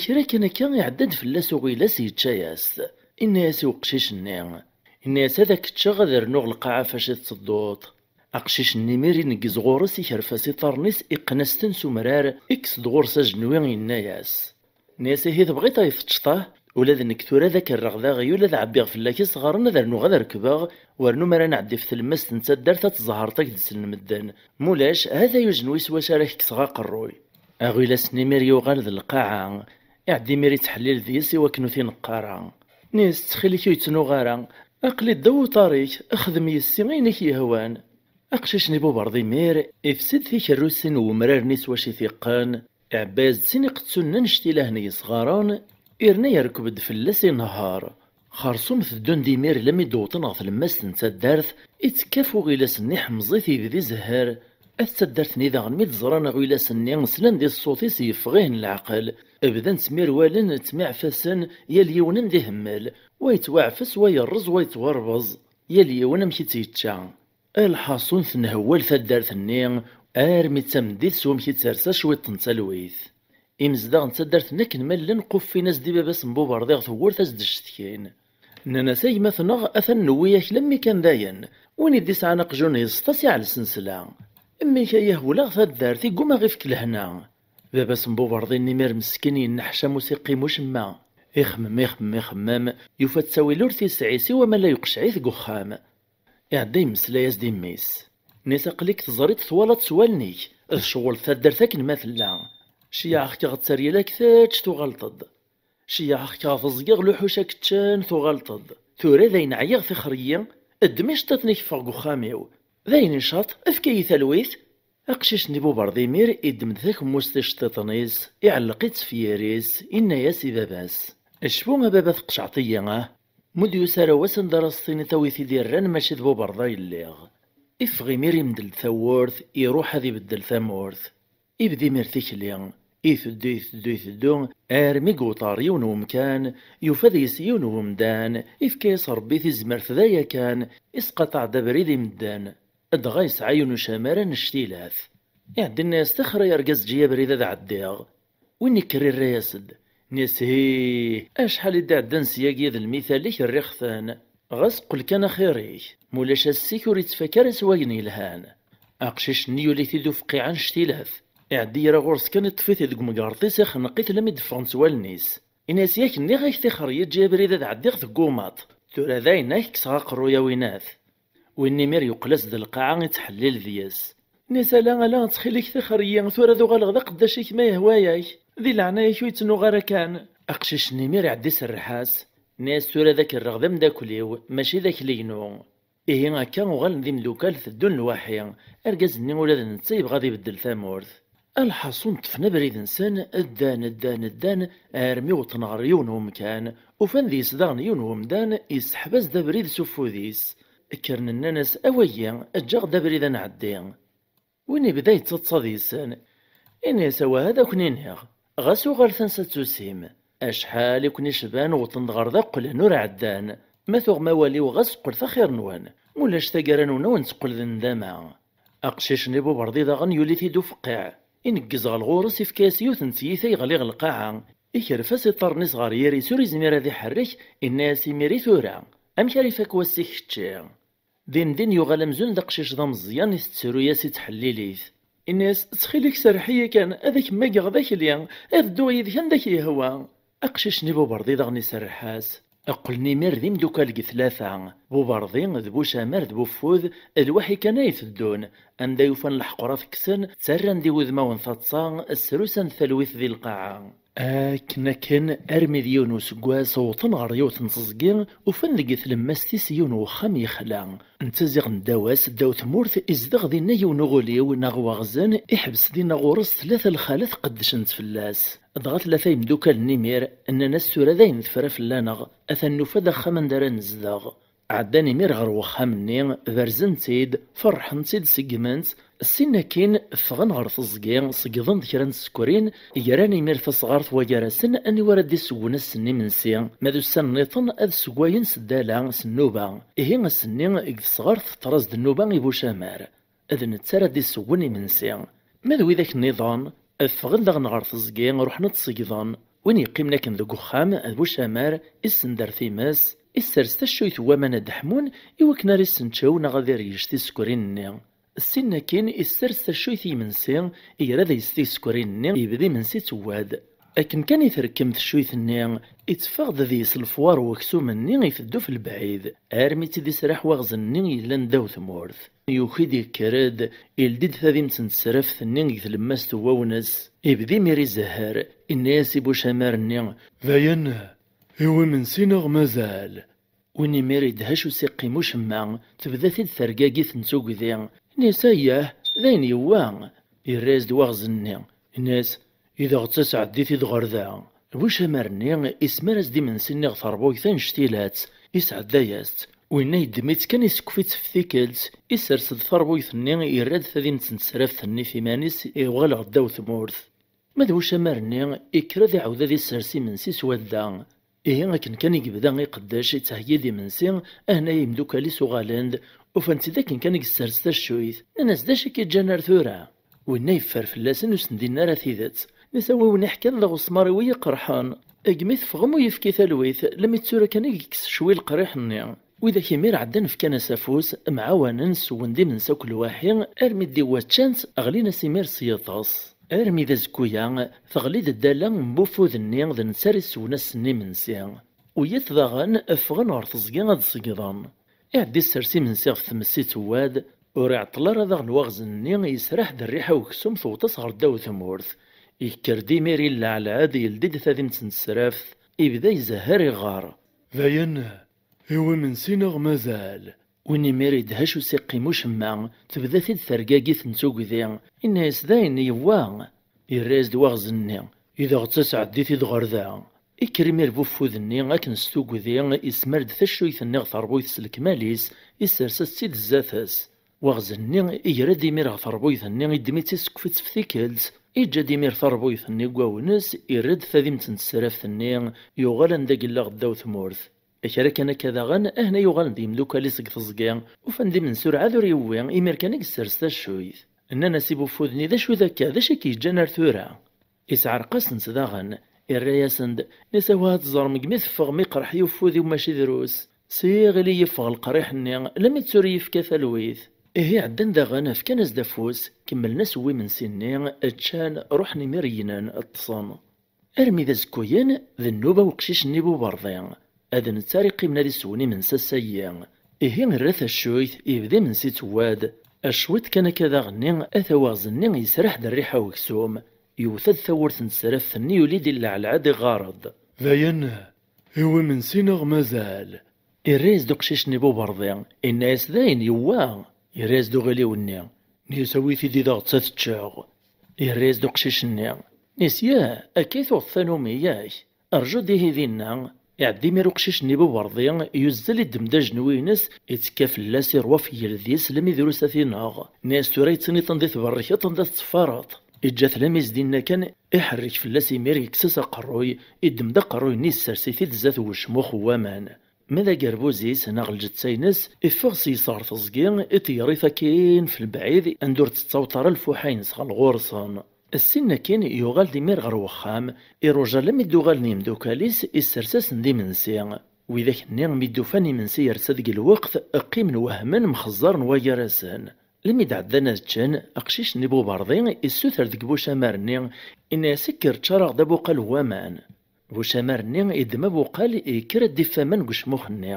Kra kan akka iɛedda-d fell-as uɣilas yečča-yas-t. Inna-yas i uqcic-nni, inna-yas: "Ad ak-ččeɣ, ad rnuɣ lqaɛa fac i tettedduḍ." Aqcic-nni imir ineggez ɣur-s, ikerf-as iṭarren-is, iqqen-as-ten s umrar, ikkes-d ɣur-s ajenwi, yenna-yas: Nni-as: "Ihi tebɣiḍ ay teččeḍ, ah? Ula d nekk tura ad ak-rreɣ d aɣyul, ad ɛebbiɣ fell-ak isɣaren, ad rnuɣ ad rekbeɣ, wernu mi ara nɛeddi ɣef tlemmast n taddart ad tẓehreḍ ad k-d-slen medden. Mulac, ha-t-a ujenwi s wacu ara k-kkseɣ aqerruy." Aɣilas-nni imir yuɣal d lqaɛa, iɛedda imir ittḥellil deg-s i wakken ur t-ineqq ara. Nni-as: "Ttxil-k ur yettnuɣ ara, aql-i ddaw uṭar-ik, xdem yess-i ayen i k-yehwan." Aqcic-nni Buberḍi imir ifsi-d tikerrusin n wemrar-nni s wacu i t-iqqen, iɛebba-yas-d sin iqettunen annect-ilah n yesɣaren, irna yerkeb-d fell-as inehher. Xersum teddun-d imir lammi d-wwḍen ɣer tlemmast n taddart, ittekka ɣef uɣilas-nni iḥemmeẓ-it, yebda izehher. At taddart-nni daɣen mi d-ẓran aɣilas-nni, slan di ṣṣut-is yeffeɣ-ihen leɛqel. Bdan tmirwalen, ttmiɛfasen, yal yiwen anda ihemmel, wa yettwaɛfes, wa yerreẓ, wa yettwarbeẓ, yal yiwen amek i tt-yečča. Lḥaṣun tenhewwal taddart-nni armi d tameddit s wamek i d-tersa cwiṭ n talwit. Imezdaɣ n taddart-nni akken ma llan quffin-as-d i baba-s n Buberḍi ɣer tewwurt ad s-d-ccetkin. Nnan-as: "A gma-tneɣ, atan newwi-yak lammi kan dayen. Win i d-isɛan aqjun yeṣṭa-s iɛel sensla. Mmi-k a yahwel-aɣ taddart, igguma ɣ-ifk lehna." Baba-s n Buberḍi-nni imir meskin yenneḥcam ur s-iqqim ucemma. Ixemmem, ixemmem, ixemmem, yufa ttawil ur t-isɛi siwa ma la yuqceɛ-it deg uxxam. Iɛedda yemmeslay-as-d i mmi-s. Nni-as: "Aql-ik teẓriḍ, twalaḍ s wallen-ik, d ccɣel taddart akken ma tella. Ceyyeɛeɣ-k ɣer tteryel ad k-tečč, tuɣaleḍ-d. Ceyyeɛeɣ-k ɣer teẓgi, ɣer luḥuc ad k-ččen, tuɣaleḍ-d. Tura dayen ɛyiɣ, tixer-iyi, ddem iceṭṭiḍen-ik ffeɣ deg uxxam-iw. Dayen icaṭ, efk-iyi talwit." Aqcic-nni Buberḍi imir iddem-d takemmust iceṭṭiḍen-is, iɛelleq-itt f yiri-s, inna-yas i baba-s: "Cfu a baba, tqecɛeḍ-iyi, ah? Mu d-yusa ara wass anda ara s-tiniḍ a wi t-id-irran mačči d Buberḍi ay lliɣ." Iffeɣ imir, imdel-d tawwurt, iruḥ ad ibeddel tamurt. Ibda imir tikli, iteddu, iteddu, iteddu, armi yewweḍ ɣer yiwen n wemkan, yufa deg-s yiwen n wemdan, ifka-yas Ṛebbi tizmert d aya kan, isqaṭaɛ-d abrid i medden. Dɣa yesɛa yiwen ucamar annect-ilat. Iɛedda inna-yas: "Tixer ay argaz, eǧǧ-iyi abrid ad ɛeddiɣ." Win ikker irra-yas-d, nni-as: "Hih, acḥal i d-iɛeddan s yagi d lmital-ik rriɣ-ten. Ɣas qqel kan axir-ik, mulac ass-ik ur ittfak ara s wayen yelhan." Aqcic-nni yuli-t-id ufqiɛ annect-ilat. Iɛedda ira ɣur-s kan, iṭṭef-it deg umgerḍ-is, ixneq-it lammi d-ffɣen s wallen-is. Ini-as: "Yak nniɣ-ak tixer, yeǧǧa abrid ad ɛeddiɣ, teggumaḍ. Tura dayen ad k-kkseɣ aqerruy a winat." Win imir yuqqel-as-d lqaɛa, ittḥellil deg-s. Nni-as: "Ala, ala, ttxil-k tixer-iyi, tura ad uɣaleɣ d aqeddac-ik ma yehwa-yak. Di leɛnaya-k ur yettnuɣ ara kan." Aqcic-nni imir iɛedda iserreḥ-as. Nni-as: "Tura ad ak-rreɣ d ameddakel-iw, mačči d akli-inu." Ihi akka uɣalen d imdukal, teddun lwaḥi. Argaz-nni ula d netta yebɣa ad ibeddel tamurt. Alḥaṣun ṭṭfen abrid-nsen, ddan, ddan, ddan, armi wwḍen ɣer yiwen n wemkan, ufan deg-s daɣen yiwen n wemdan, yesseḥba-s-d abrid s ufud-is. Kkren nnan-as: "A wagi, eǧǧ-aɣ-d abrid ad nɛeddi." Win ibda yettaḍsa deg-sen, ini-as: "Awah, ad akn-iniɣ, ɣas uɣalet ansa d-tusim. Acḥal i ken-icban, wwḍen-d ɣer da qqlen ur ɛeddan. Ma tuɣem awal-iw, ɣas qqlet axir-nwen, mulac taggara-nwen ad wen-teqqel d nndama." Aqcic-nni Buberḍi daɣen yuli-t-id ufqiɛ. Ineggez ɣer ɣur-s, ifka-yas yiwet n tyita, yeɣli ɣer lqaɛa. Ikerref-as iṭarren-is ɣer yiri-s, ur izmir ad iḥerrek, inna-yas: "Imir i tura, amek ara ifak wass-ik kečči?" Din din yuɣal amzun d aqcic d ameẓyan, itettru-yas, ittḥellil-it. Inna-yas: "Ttxil-k serreḥ-iyi kan, ad ak-mmageɣ d akli, ad dduɣ yid-k anda k-yehwa." Aqcic-nni Buberḍi daɣen iserreḥ-as. Qqlen imir d imdukal deg tlata, Buberḍi d Bucamar d Bufud, d lwaḥi kan ay teddun, anda yufan leḥqura tekksen, ttarran-d i wudmawen taḍsa, srusan-d talwit di lqaɛa. Akken akken, armi d yiwen useggas, wwḍen ɣer yiwet n teẓgi, ufan deg tlemmast-is yiwen n uxxam yexla. Netta ziɣ n ddaw-as, ddaw tmurt, izdeɣ dinna yiwen uɣiliw neɣ waɣzen, iḥbes dinna ɣur-s tlata lxalat qeddcent fell-as. Dɣa tlata yemdukal-nni imir nnan-as: "Tura dayen tefra fell-aneɣ, atan nufa-d axxam anda ara nezdeɣ." Ɛeddan imir ɣer wexxam-nni, berzen-tt-id, ferḥen-tt-id, seggmen-tt. Ssin akkin, ffɣen ɣer teẓgi, ṣeggden-d kra n tsekrin, gran imir tasɣart waggar-asen, aniwa ara d-isewwen ass-nni imensi, ma d ussan nniḍen ad ssewwayen s ddala, s nnuba. Ihi ass-nni deg tesɣart teṭṭer-as-d nnuba i Bucamar. D netta ara d-isewwen imensi. Ma d widak nniḍen, ffɣen daɣen ɣer teẓgi, ruḥen ad t-ṣeggden. Win yeqqimen akken deg uxxam, d Bucamar, isender times, issers taccuyt n waman ad ḥmun, i wakken ara issenčew neɣ ad irgec tisekrin-nni. Ssin akkin, issers taccuyt i yimensi, igra deg-s tisekrin-nni, yebda imensi ittewwad. Akken kan i trekkem teccuyt-nni, itteffeɣ-d deg-s lefwar n weksum-nni iteddu f lebɛid, armi tt-id-israḥ waɣzen-nni yellan ddaw tmurt. Yuki-d, yekker-d, ildi-d tadimt n tesraft-nni deg tlemmast n wawnes, ibda imir izehher, inna-yas i Bucamar-nni: "Dayen, iwi imensi neɣ mazal?" Win imir idhec ur s-iqqim ucemma, tebda-t-id tergagit n tugdi. Inna-yas: "Ayyah, d ayen yewwa." Yerra-yas-d waɣzen-nni, inna-yas: "Idɣ d taseɛddit-id ɣer da." Bucamar-nni ismar-as-d imensi-nni ɣer terbuyt annect-ilat, isɛedday-as-tt. Winna yeddem-itt kan, isekf-itt f tikkelt, isers-d tarbuyt-nni, yerra-d tadimt n tesraft-nni f iman-is, iɣuɣal ɣer ddaw tmurt. Ma d Bucamar-nni, ikker ad iɛawed ad issers imensi s wadda. Ihi akken kan i yebda iqeddec, ittheyyi-d imensi, ahna yimdukal-is uɣalen-d, ufan-tt-id akken kan i yessers taccuyt. Nnan-as: "D acu i k-iǧǧan ar tura?" Winna yeffer fell-asen, ur sen-d-inni ara tidet. Nnan-as: "A wi wen-iḥkan d aɣesmar-iw i yi-iqerḥen. Deg mi teffɣem ur yefki talwit, lemmi d tura kan i yekkes ccwi leqriḥ-nni." Widak imir ɛeddan fkan-as afus, mɛawanen, swen-d imensi akk lwaḥi, armi d-iwwa ččan-tt, ɣlin-as imir s yiḍes. Armi d azekku-ya, teɣli-d ddala n wufud-nni, d netta ara iswen ass-nni imensi. Wiyaḍ daɣen ffɣen ɣer teẓgi ad ṣeggden. Iɛedda issers imensi ɣef tmes ittewwad, ur iɛeṭṭel ara daɣen waɣzen-nni, yesraḥ-d rriḥa n uksum, tewweḍ-as ɣer ddaw tmurt. Yekker-d imir illaɛlaɛed, yeldi-d tadimt n tesraft, ibda izehher iɣer: "Dayen, iwi imensi neɣ mazal?" Win imir idhec ur s-iqqim ucemma, tebda-t-id tergagit n tugdi, inna-yas: "Dayen yewwa." Yerra-yas-d waɣzen-nni: "Idɣ d taseɛddit-id ɣer da." Ikker imir bufud-nni akken s tugdi, ismar-d taccuyt-nni ɣer terbuyt s lekmal-is, issers-as-tt-id zdat-s. Waɣzen-nni igra-d imir ɣer terbuyt-nni, iddem-itt, isekf-itt f tikkelt, iǧǧa-d imir tarbuyt-nni deg wawnes, irra-d tadimt n tesraft-nni, yuɣal anda yella ɣer ddaw tmurt. Kra kan akka daɣen, ahna yuɣalen-d yimdukal-is seg teẓgi, ufan-d imensi urɛad ur yewwi, imir kan i yessers taccuyt. Nnan-as i wufud-nni: "D acu d akka? D acu i k-yeǧǧan ar tura?" Isɛerq-asent daɣen, irra-yasen-d, nnan-as: "Awah ad teẓrem, deg mi teffeɣ mi iqerḥ-iyi ufud-iw mačči drus. S yiɣil i yi-iffeɣ leqriḥ-nni, lemmi d tura i yi-yefka talwit." Ihi ɛeddan daɣen, fkan-as-d afus, kemmlen asewwi imensi-nni, ččan, ruḥen imir gnen, ṭṭsen. Armi d azekkuyen, d nnuba uqcic-nni Buberḍi. D netta ara iqqimen ad iswen imensi ass-ayi. Ihi irra taccuyt, ibda imensi ittewwad. Cwiṭ kan akka daɣen-nni, ata waɣzen-nni yesraḥ-d rriḥa uksum. Yewwet-d tawwurt n tesraft-nni, yuli-d illaɛlaɛ-d, iɣar-d: "Dayen, iwi imensi neɣ mazal?" Irra-yas-d uqcic-nni Buberḍi, inna-yas: "Dayen, yewwa." Irra-yas-d uɣiliw-nni, nnan-as: "Awi-t-id, idɣ-tt ad t-ččeɣ." Irra-yas-d uqcic-nni, nnan-as: "Yah, akka i tuɣeḍ tanumi, yak? Rju-d ihi dinna." Iɛedda imir uqcic-nni Buberḍi, yuzzel, iddem-d ajenwi-ines, ittekka fell-as, iṛwa f yeldi-s, lemmi drus ad t-ineɣ. Nnan-as: "Tura yettiniṭen di tberrkeḍ, anda tetteffareḍ?" Iǧǧa-t lemmi s dinna kan, iḥerrek fell-as imir, yekkes-as aqerruy, iddem-d aqerruy-nni, yessers-it-id zdat wecmux n waman. Ma d agerbuz-is neɣ lǧetta-ines, iffeɣ s-yes ɣer teẓgi, iṭeyyer-it akkin f lebɛid, anda ur d-tettaweḍ ara lfuḥa-ines ɣer ɣur-sen. Ssin akkin, yuɣal-d imir ɣer wexxam, iruja lemmi d-uɣalen yimdukal-is, issers-asen-d imensi. Widak-nni mi d-ufan imensi yersa deg lweqt, qqimen wehmen, mxeẓẓaren wagar-asen. Lemmi d-ɛeddan ad ččen, aqcic-nni Buberḍi issuter deg Bucamar-nni, inna-yas: "Kker ččar-aɣ-d abuqal n waman." Bucamar-nni iddem abuqal, yekker ad d-iff aman deg ucmux-nni.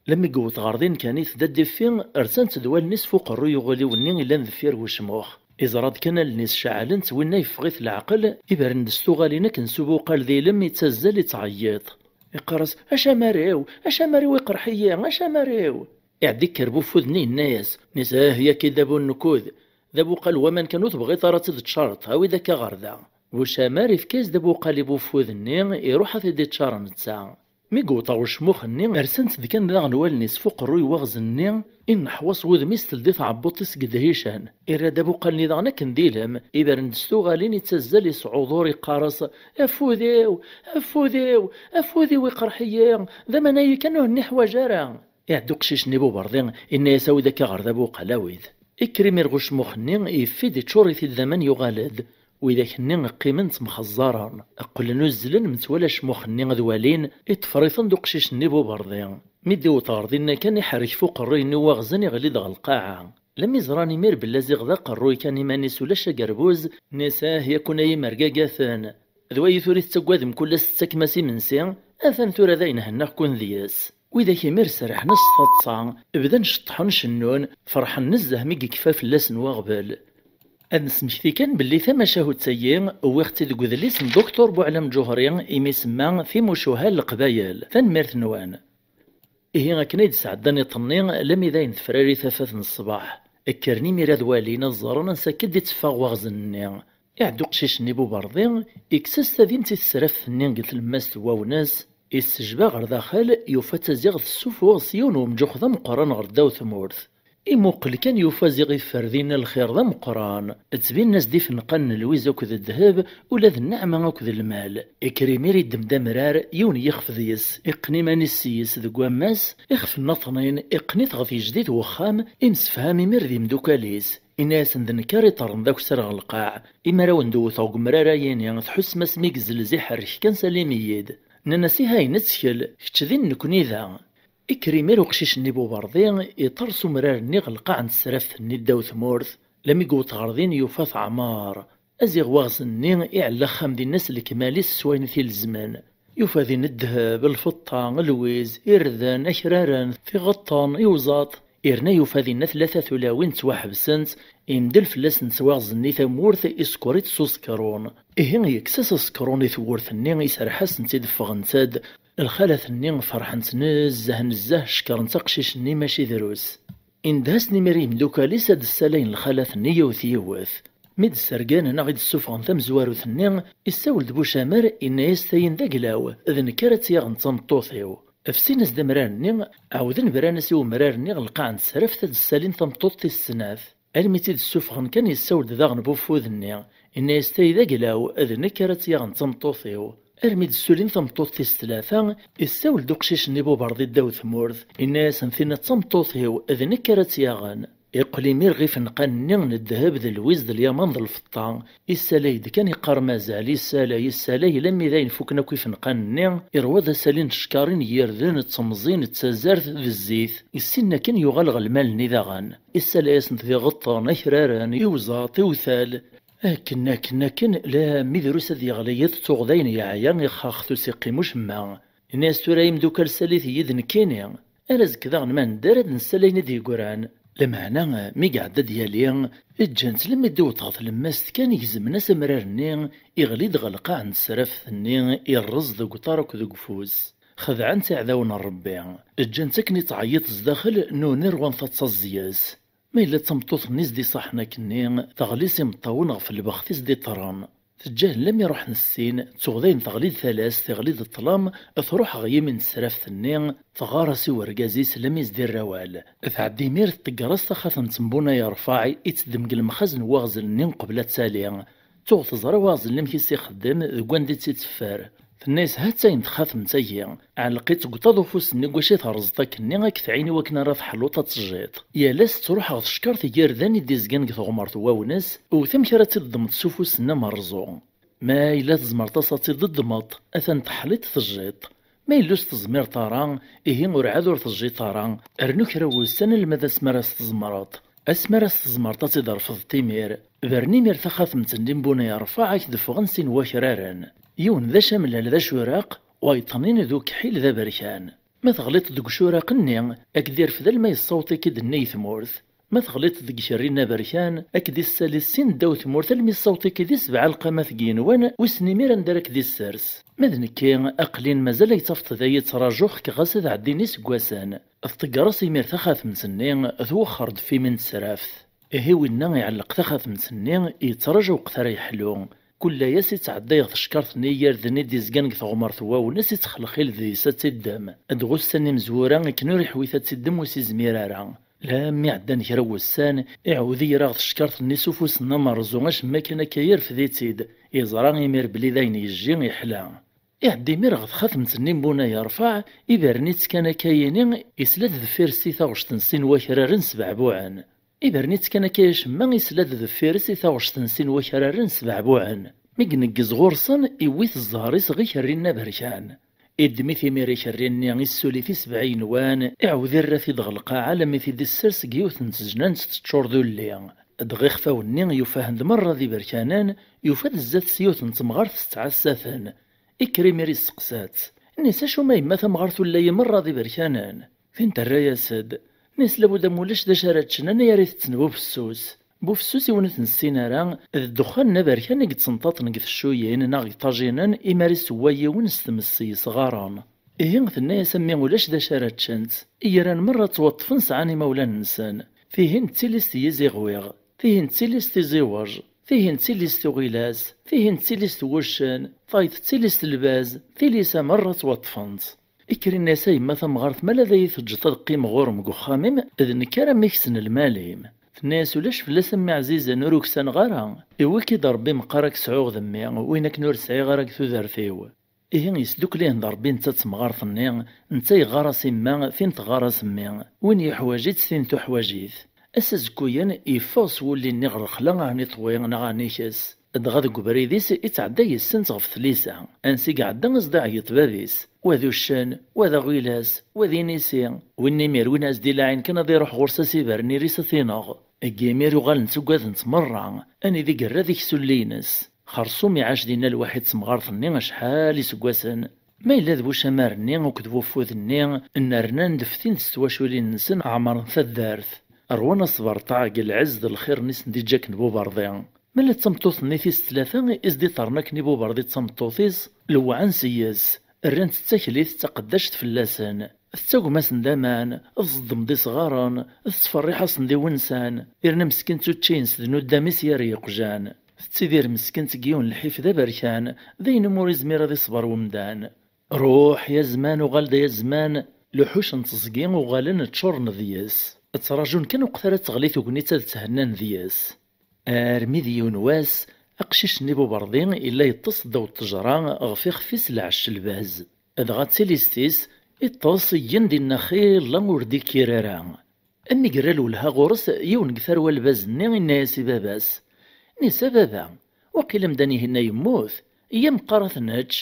Lemmi yewweḍ ɣer din kan, itedda ad d-iffi, rsan-tt-d wallen-is f uqerruy uɣiliw-nni yellan deffir ucmux. Iẓra-d kan allen-is ceɛlent, winna yeffeɣ-it leɛqel, ibren-d s tuɣalin akken s ubuqal d ilem, ittazzal, ittɛeyyiḍ. Iqqar-as: "Acamar-iw, acamar-iw iqerḥ-iyi, acamar-iw!" Iɛedda ikker bufud-nni, yenna-yas, nnis: "Ah, yaki d abu nnukud, d abuqal n waman kan, ur tebɣiḍ ara ad tt-id-tččareḍ, awi-d akka ɣer da." Bucamar ifka-yas-d abuqal i bufud-nni, iruḥ ad t-id-iččar netta. Mi yewweḍ ɣer ucmux-nni, rsant-d kan daɣen wallen-is f uqerruy n waɣzen-nni, inneḥwaṣ wudem-is, teldi tɛebbuḍt-is deg ddhican. Irra-d abuqal-nni daɣen akken d ilem, ibren-d s tuɣalin, ittazzal, isɛuḍur, iqqar-as: "Afud-iw, afud-iw, afud-iw iqerḥ-iyi, d aman-ayi kan ur nniḥwaǧ ara." Iɛedda uqcic-nni Buberḍi, inna-yas: "Awi-d akka ɣer da abuqal, awi-d." Ikker imir ɣer ucmux-nni, yeffi-d, iččur-it-id d aman, yuɣal-d. Widak-nni qqimen ttemxeẓẓaren, qqlen uzzlen, metwal acmux-nni ad walin, iṭṭfer-iten-d uqcic-nni Buberḍi. Mi d-iwweḍ ɣer dinna kan, iḥerrek f uqerruy-nni n waɣzen, iɣli-d ɣer lqaɛa. Lammi ẓran imir belli aziɣ d aqerruy kan iman-is, ulac agerbuz, nnis: "Ah, yakun ay imergagaten! D wayi tura i tettaggadem kul ass tettakem-as imensi? Atan tura dayen hennaɣ-ken deg-s." Widak imir serrḥen-as s taḍsa, bdan ceṭṭḥen, cennun, ferḥen nezzeh mi yekfa fell-asen waɣbel. Ad nesmekti kan belli tamacahut-agi wwiɣ-tt-id deg udlis n Doctor Buɛlam Ǧuhri, imi semma Timucuha n Leqbayel. Tanemmirt-nwen. Ihi akken ay d-sɛeddan iḍ-nni, lammi d ayen tefrari tafat n ṣṣbeḥ. Kkren imir ad walin, ad ẓren ansi akka d-itteffeɣ waɣzen-nni. Iɛedda uqcic-nni Buberḍi, ikkes-as tadimt i tesraft-nni deg tlemmast n wawnes, issejba ɣer daxel, yufa-tt aziɣ tessufuɣ s yiwen wemǧux d ameqqran ɣer ddaw tmurt. Imuqel kan, yufa ziɣ iffer dinna lxir d ameqqran. Ttbinen-as-d ifenqanen n lwiz akked ddheb, ula d nneɛma akked lmal. Ikker imir, iddem-d amrar, yiwen yexf deg-s, iqqen iman-is seg-s deg wammas, ixef nnaṭnin, iqqen-it ɣef yejdid n wexxam, imsefham imir d imdukal-is. Inna-yasen: "D nekk ara iṭerren d akessar ɣer lqaɛ. Imi ara wen-d-wwteɣ deg umrar-ayini, tḥussem asmi yezlez, iḥerrek kan, salim-iyi-d." Nnan-as: "Ihi ayen ttkel, kečč din, nekkni da." Ikker imir uqcic-nni Buberḍi, iṭer s umrar-nni ɣer lqaɛ n tesraft-nni ddaw tmurt. Lami yewweḍ ɣer din, yufa teɛmer. Aziɣ waɣzen-nni iɛella axxam dinna s lekmal-is s wayen i t-ilezmen. Yufa din ddheb, lfeṭṭa, lwiz, irden, akraren, tiɣeṭṭen, iwẓaṭ. Yerna yufa dinna tlata tulawin ttwaḥebsent, imdel fell-asent waɣzen-nni tamurt, isekker-itt s usekrun. Ihi yekkes-as asekrun i tewwurt-nni, iserreḥ-asent-id, ffɣent-d. Lxalat-nni ferḥent nezzeh nezzeh, cekrent aqcic-nni mačči drus. Indeh-asen imir i yimdukal-is ad d-ssalayen lxalat-nni yiwet yiwet. Mi d-sserganen neɣ i d-ssufɣen tamezwarut-nni, issawel-d Bucamar, inna-yas: "Tayin d aglaw, d nekk ara tt-yaɣen d tameṭṭut-iw." Fsin-as-d amrar-nni, ɛawden bran-as i umrar-nni ɣer lqaɛ n tesraft ad d-ssalin tameṭṭut tis snat. Almi tt-id-ssufɣen kan, yessawel-d daɣen bufud-nni, inna-yas: "Tayi d aglaw, d nekk ara tt-yaɣen d tameṭṭut-iw." Armi d-ssulin tameṭṭut tis tlata, issawel-d uqcic-nni Buberḍi ddaw tmurt, inna-yasen: "Tinna d tameṭṭut-iw, d nekk ara tt-yaɣen." Iqqel imir ɣef ifenqan-nni n ddheb d lwiz d lyaman d lfeṭṭa, issalay-d kan, iqqar mazal issalay, issalay, lammi d ayen fuken akk ifenqan-nni, irwa-d asali n tcekkarin n yirden, d temẓin, d tazart, d zzit. Issin akken yuɣal ɣer lmal-nni daɣen. Issalay-asent d iɣeṭṭen, akraren, iwẓaṭ, iwtal. Akken, akken, akken, lammi drus ad yeɣli yiḍ, tuɣ dayen yeɛya, ixax-t, ur s-iqqim ucemma. Ini-as tura a imdukal, salit-iyi-d nekkini. Ar azekka daɣen ma nedder ad nessal ayen i d-yeggran. Lameɛna, mi iɛedda-d yali, ǧǧan-tt lammi d-iwweḍ ɣer tlemmast kan, gezmen-as amrar-nni, iɣli-d ɣer lqaɛ n tesraft-nni, irreẓ deg uṭar akked deg ufus. Xedɛen-tt iɛdawen n Ṛebbi. Ǧǧan-tt akken i tɛeyyiḍ zdaxel, nuni rwan taḍsa zzi-s. Ma yella d tameṭṭut-nni s-d-iṣaḥen akkenni, teɣli s imeṭṭawen ɣef lbext i s-d-iṭṭren. Teǧǧa-hen lammi ruḥen ssin, tuɣ dayen teɣli-d talast, iɣli-d ṭṭlam, truḥ ɣer yimi n tesraft-nni, teɣɣar-as i urgaz-is lammi s-d-irra awal. Tɛedda imir tṭegger-as taxatemt n Bunay Rfaɛ i teddem deg lemxazen n waɣzel-nni qbel ad tali. Tuɣ teẓra waɣzen-nni amek i s-ixeddem deg wanda i tt-itteffer. Tenna-yas: "Ha-tt-ayen texxatemt-agi, ɛelleq-itt deg uṭaḍ ufus-nni deg wacu i terreẓeḍ akkenni, ad k-tɛin i wakken ara teḥluḍ ad tejjiḍ." Yal ass ttruḥeɣ tcekkart n yirden i d-izgan deg teɣmert n wawnes, wwet amek ara tt-id-ddmeḍ s ufus-nni amerẓu. Ma yella tzemreḍ-as ad tt-id-ddmeḍ, atan teḥliḍ tejjiḍ. Ma yella ur s-tezmireḍ ara, ihi urɛad ur tejjiḍ ara, rnu kra n wussan alma d asmi ara s-tzemreḍ. Asmi ara s-tzemreḍ ad tt-id-refdeḍ imir, bren imir taxatemt-nni n Bunay Rfaɛ, ad k-d-ffɣen sin wakraren. Yiwen d acamlal d acuraq, wayeḍ-nni d ukḥil d aberkan. Ma teɣliḍ deg ucuraq-nni, ad k-d-irfed alma yessaweḍ-ik-id nnig tmurt. Ma teɣliḍ deg ikerri-nni aberkan, ad k-d-issali ssin ddaw tmurt almi ssaweḍ-ik di sebɛa lqamat n yigenwan, wissen imir anda ara k-d-issers. Ma d nekki, aql-in mazal ay ttafeḍ-d ay ttṛajuɣ-k ɣas ad ɛeddin iseggasen. Tḍegger-as imir taxatemt-nni, twexxer-d ɣef imi n tesraft. Ihi winna iɛelleq taxatemt-nni, yettraǧu lweqt ara yeḥlu. Kul layas i ttɛeddayeɣ tecekkaṛt-nni i yirden i d-izgan deg teɣmert n wawnas i ttxelxil deg-s ad tt-iddem. Dɣa ussan imezwura akken ur iḥwit ad tt-iddem ur s-izmir ara. Lammi ɛeddan kra n wussan, iɛawed-iyi-d ɣer tecekkaṛt-nni s ufus-nni amerẓu acemma kan akka irfed-itt-id, iẓra imir belli d ayen yejji iḥla. Iɛedda imir ɣer txatemt-nni n Bunay Rfaɛ, ibren-itt kan akka yini, isla-d deffir-s i taɣect n sin wakraren sbeɛbuɛen. Ibren-itt kan akka acemma, isla-d deffir-s i taɣect n sin wakraren sbeɛbuɛen. Mi ineggez ɣur-sen, iwwi-t zzher-is ɣer ikerri-nni aberkan. Iddem-it imir ikerri-nni, issuli-t i sebɛa igenwan, iɛawed irra-t-id ɣer lqaɛa alammi t-id-issers deg yiwet n tejnant teččur d ulli. Dɣa ixfawen-nni yufa-hen-d merra d iberkanen, yufa-d zdat-s yiwet n temɣart tettɛassa-ten. Ikker imir isteqsa-tt. Nni-s: "Acu ma yemma tamɣart ula-yi merra d iberkanen?" Tin terra-yas-d. Nni-s: "Labud am ulac d acu ara ččen, anagar i tetten bufessus." Bufessus i wen ur t-nessin ara, d ddexxan n aberkan i yettenṭaṭen deg teccuyin neɣ deg ṭajinen, imi ara isewwa yiwen s tmes yesɣaren. Ihi tenna-yas: "A mmi, ulac d acu ara ččent. Igran merra ttwaṭṭfen sɛan imawlan-nsen. Tihin d tilist n yiziɣwiɣ, tihin d tilist n iziweṛ, tihin d tilist n uɣilas, tihin d tilist n wuccen, tayeḍ d tilist n lbaz, tilisa merra ttwaṭṭfent." Ikker inna-yas: "A yemma tamɣart, ma la d iyi-teǧǧeḍ ad qqimeɣ ɣur-m deg uxxam-im, d nekk ara m-ikksen lmal-im." Tenna-yas: "Ulac fell-as a mmi ɛzizen, ur uksaneɣ ara. Iwwi-k-id Ṛebbi meqqar ad k-sɛuɣ d mmi, win akken ur sɛiɣ ara deg tudert-iw." Ihi yesdukkel-ihen-d Ṛebbi netta d temɣart-nni, netta yeɣɣar-as i mma, tin teɣɣar-as mmi. Win yeḥwaǧ-itt, tin tuḥwaǧ-it. Ass azekkuyen, yeffeɣ s wulli-nni ɣer lexla, ɛni ṭwi neɣ ɛni ikes. Dɣa deg ubrid-is, ittɛedday yes-sent ɣef tlisa. Ansi i iɛedda, as-d iɛeyyeḍ bab-is. Wa d uccen, wa d aɣilas, wa d inisi. Win imir, win as-d-ilaɛin kan ad iruḥ ɣur-s, as-ibren iri-s ad t-ineɣ. Deg yimir uɣalent uggadent merra, anida i yerra deg-s ulli-ines. Xersum iɛac dinna lwaḥid d temɣart-nni acḥal iseggasen. Ma yella d bu camar-nni akked bu ufud-nni, nnernan-d ftin-d s twaculin-nsen ɛemren taddart. Rwan asberṭeɛ deg lɛezz d lxir-nni i sen-d-iǧǧa akken Buberḍi. Ma yella d tameṭṭut-nni tis tlata i s-d-iṭerren akken i Buberḍi d tameṭṭut-is, lewɛan seg-s, rran-tt d taklit d taqeddact fell-asen. Tettagem-asen-d aman, tẓeddem-d isɣaren, tettferriḥ-asen-d iwensan, yerna meskint učči-ines d nuddam-is gar yiqjan. Tettidir meskint deg yiwen lḥif d aberkan, d ayen umi ur izmir ad iṣber wemdan. Ruḥ ya zman, uɣal-d ya zman, luḥuc n teẓgi uɣalen ččuren deg-s. Ttraǧun kan uqet ara teɣli tegnit ad thennan deg-s. Armi d yiwen wass, aqcic-nni Buberḍi yella yeṭṭes ddaw ttejra ɣef ixef-is lɛecc lbaz. Dɣa d tilist-is, iṭṭes igen dinna xilla ur d-ikkir ara. Am mi yerra lwelha ɣur-s, yiwen deg tarwa lbaz-nni inna-yas i baba-s: "Nni-s, a baba, waqil amdan-ihin-a yemmut, iyya meqqar ad t-nečč."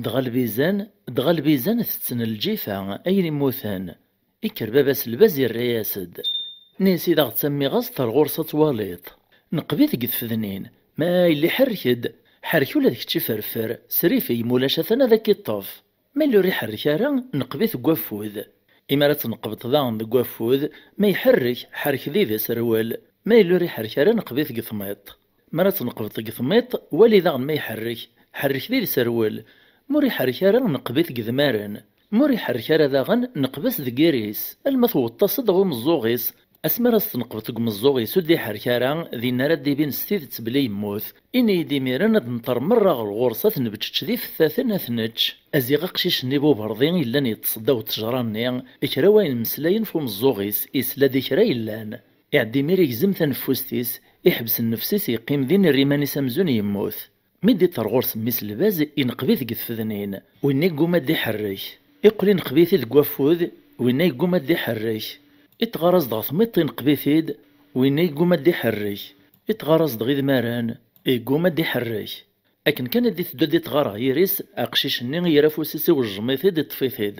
Dɣa lbizan, dɣa lbizan tetten lǧifa, ayen immuten. Ikker baba-s lbaz, irra-yas-d: "Nni-s i d aɣ-ttammiɣ, aẓ-d ar ɣur-s ad twaliḍ. Neqb-it deg tfednin, ma yella iḥerrek-d, ḥerrek ula d kečč iferfer, srifeg, mulac atan ad k-iṭṭef. Ma yella ur iḥerrek ara, neqb-it deg waffud. Imi ara tt-neqbeḍ daɣen deg waffud, ma iḥerrek, ḥerrek-d aserwel. Ma yella ur iḥerrek ara, neqb-it deg tmiḍt. Mi ara tt-neqbeḍ deg tmiḍt, wali daɣen ma iḥerrek, ḥerrek-d aserwel. Ma ur iḥerrek ara, neqb-it deg idmaren. Ma ur iḥerrek ara daɣen, neqb-as deg iri-s, alma tewweḍ-as-d ɣer umeẓẓuɣ-is. Asmi ara s-tneqbeḍ deg umeẓẓuɣ-is ur d-iḥerrek ara, dinna ara d-ibin s tidet belli yemmut. Ini-yi-d imiren ad nṭer merra ɣer ɣur-s, ad t-nebčečč d ifettaten, ad t-nečč." Aziɣ aqcic-nni Buberḍi yellan yeṭṭes ddaw ttejra-nni, kra wayen mmeslayen f umeẓẓuɣ-is, isla-d i kra yellan. Iɛedda imir igzem taneffust-is, iḥbes nnefs-is, yeqqim din, irra iman-is amzun yemmut. Mi d-iṭṭer ɣur-s mmi-s lbaz, ineqb-it deg tfednin. Winna yegguma ad d-iḥerrek. Iqqel ineqb-it-id deg waffud, winna yegguma ad d-iḥerrek. Iṭɣar-as-d ɣer tmiḍt, ineqb-it-id, winna yegguma ad d-iḥerrek. Iṭɣar-as-d ɣer idmaren, yegguma ad d-iḥerrek. Akken kan i d-iteddu ad d-iṭɣar ɣer yiri-s, aqcic-nni yerra afus-is, iwejjem-it-id, iṭṭef-it-id.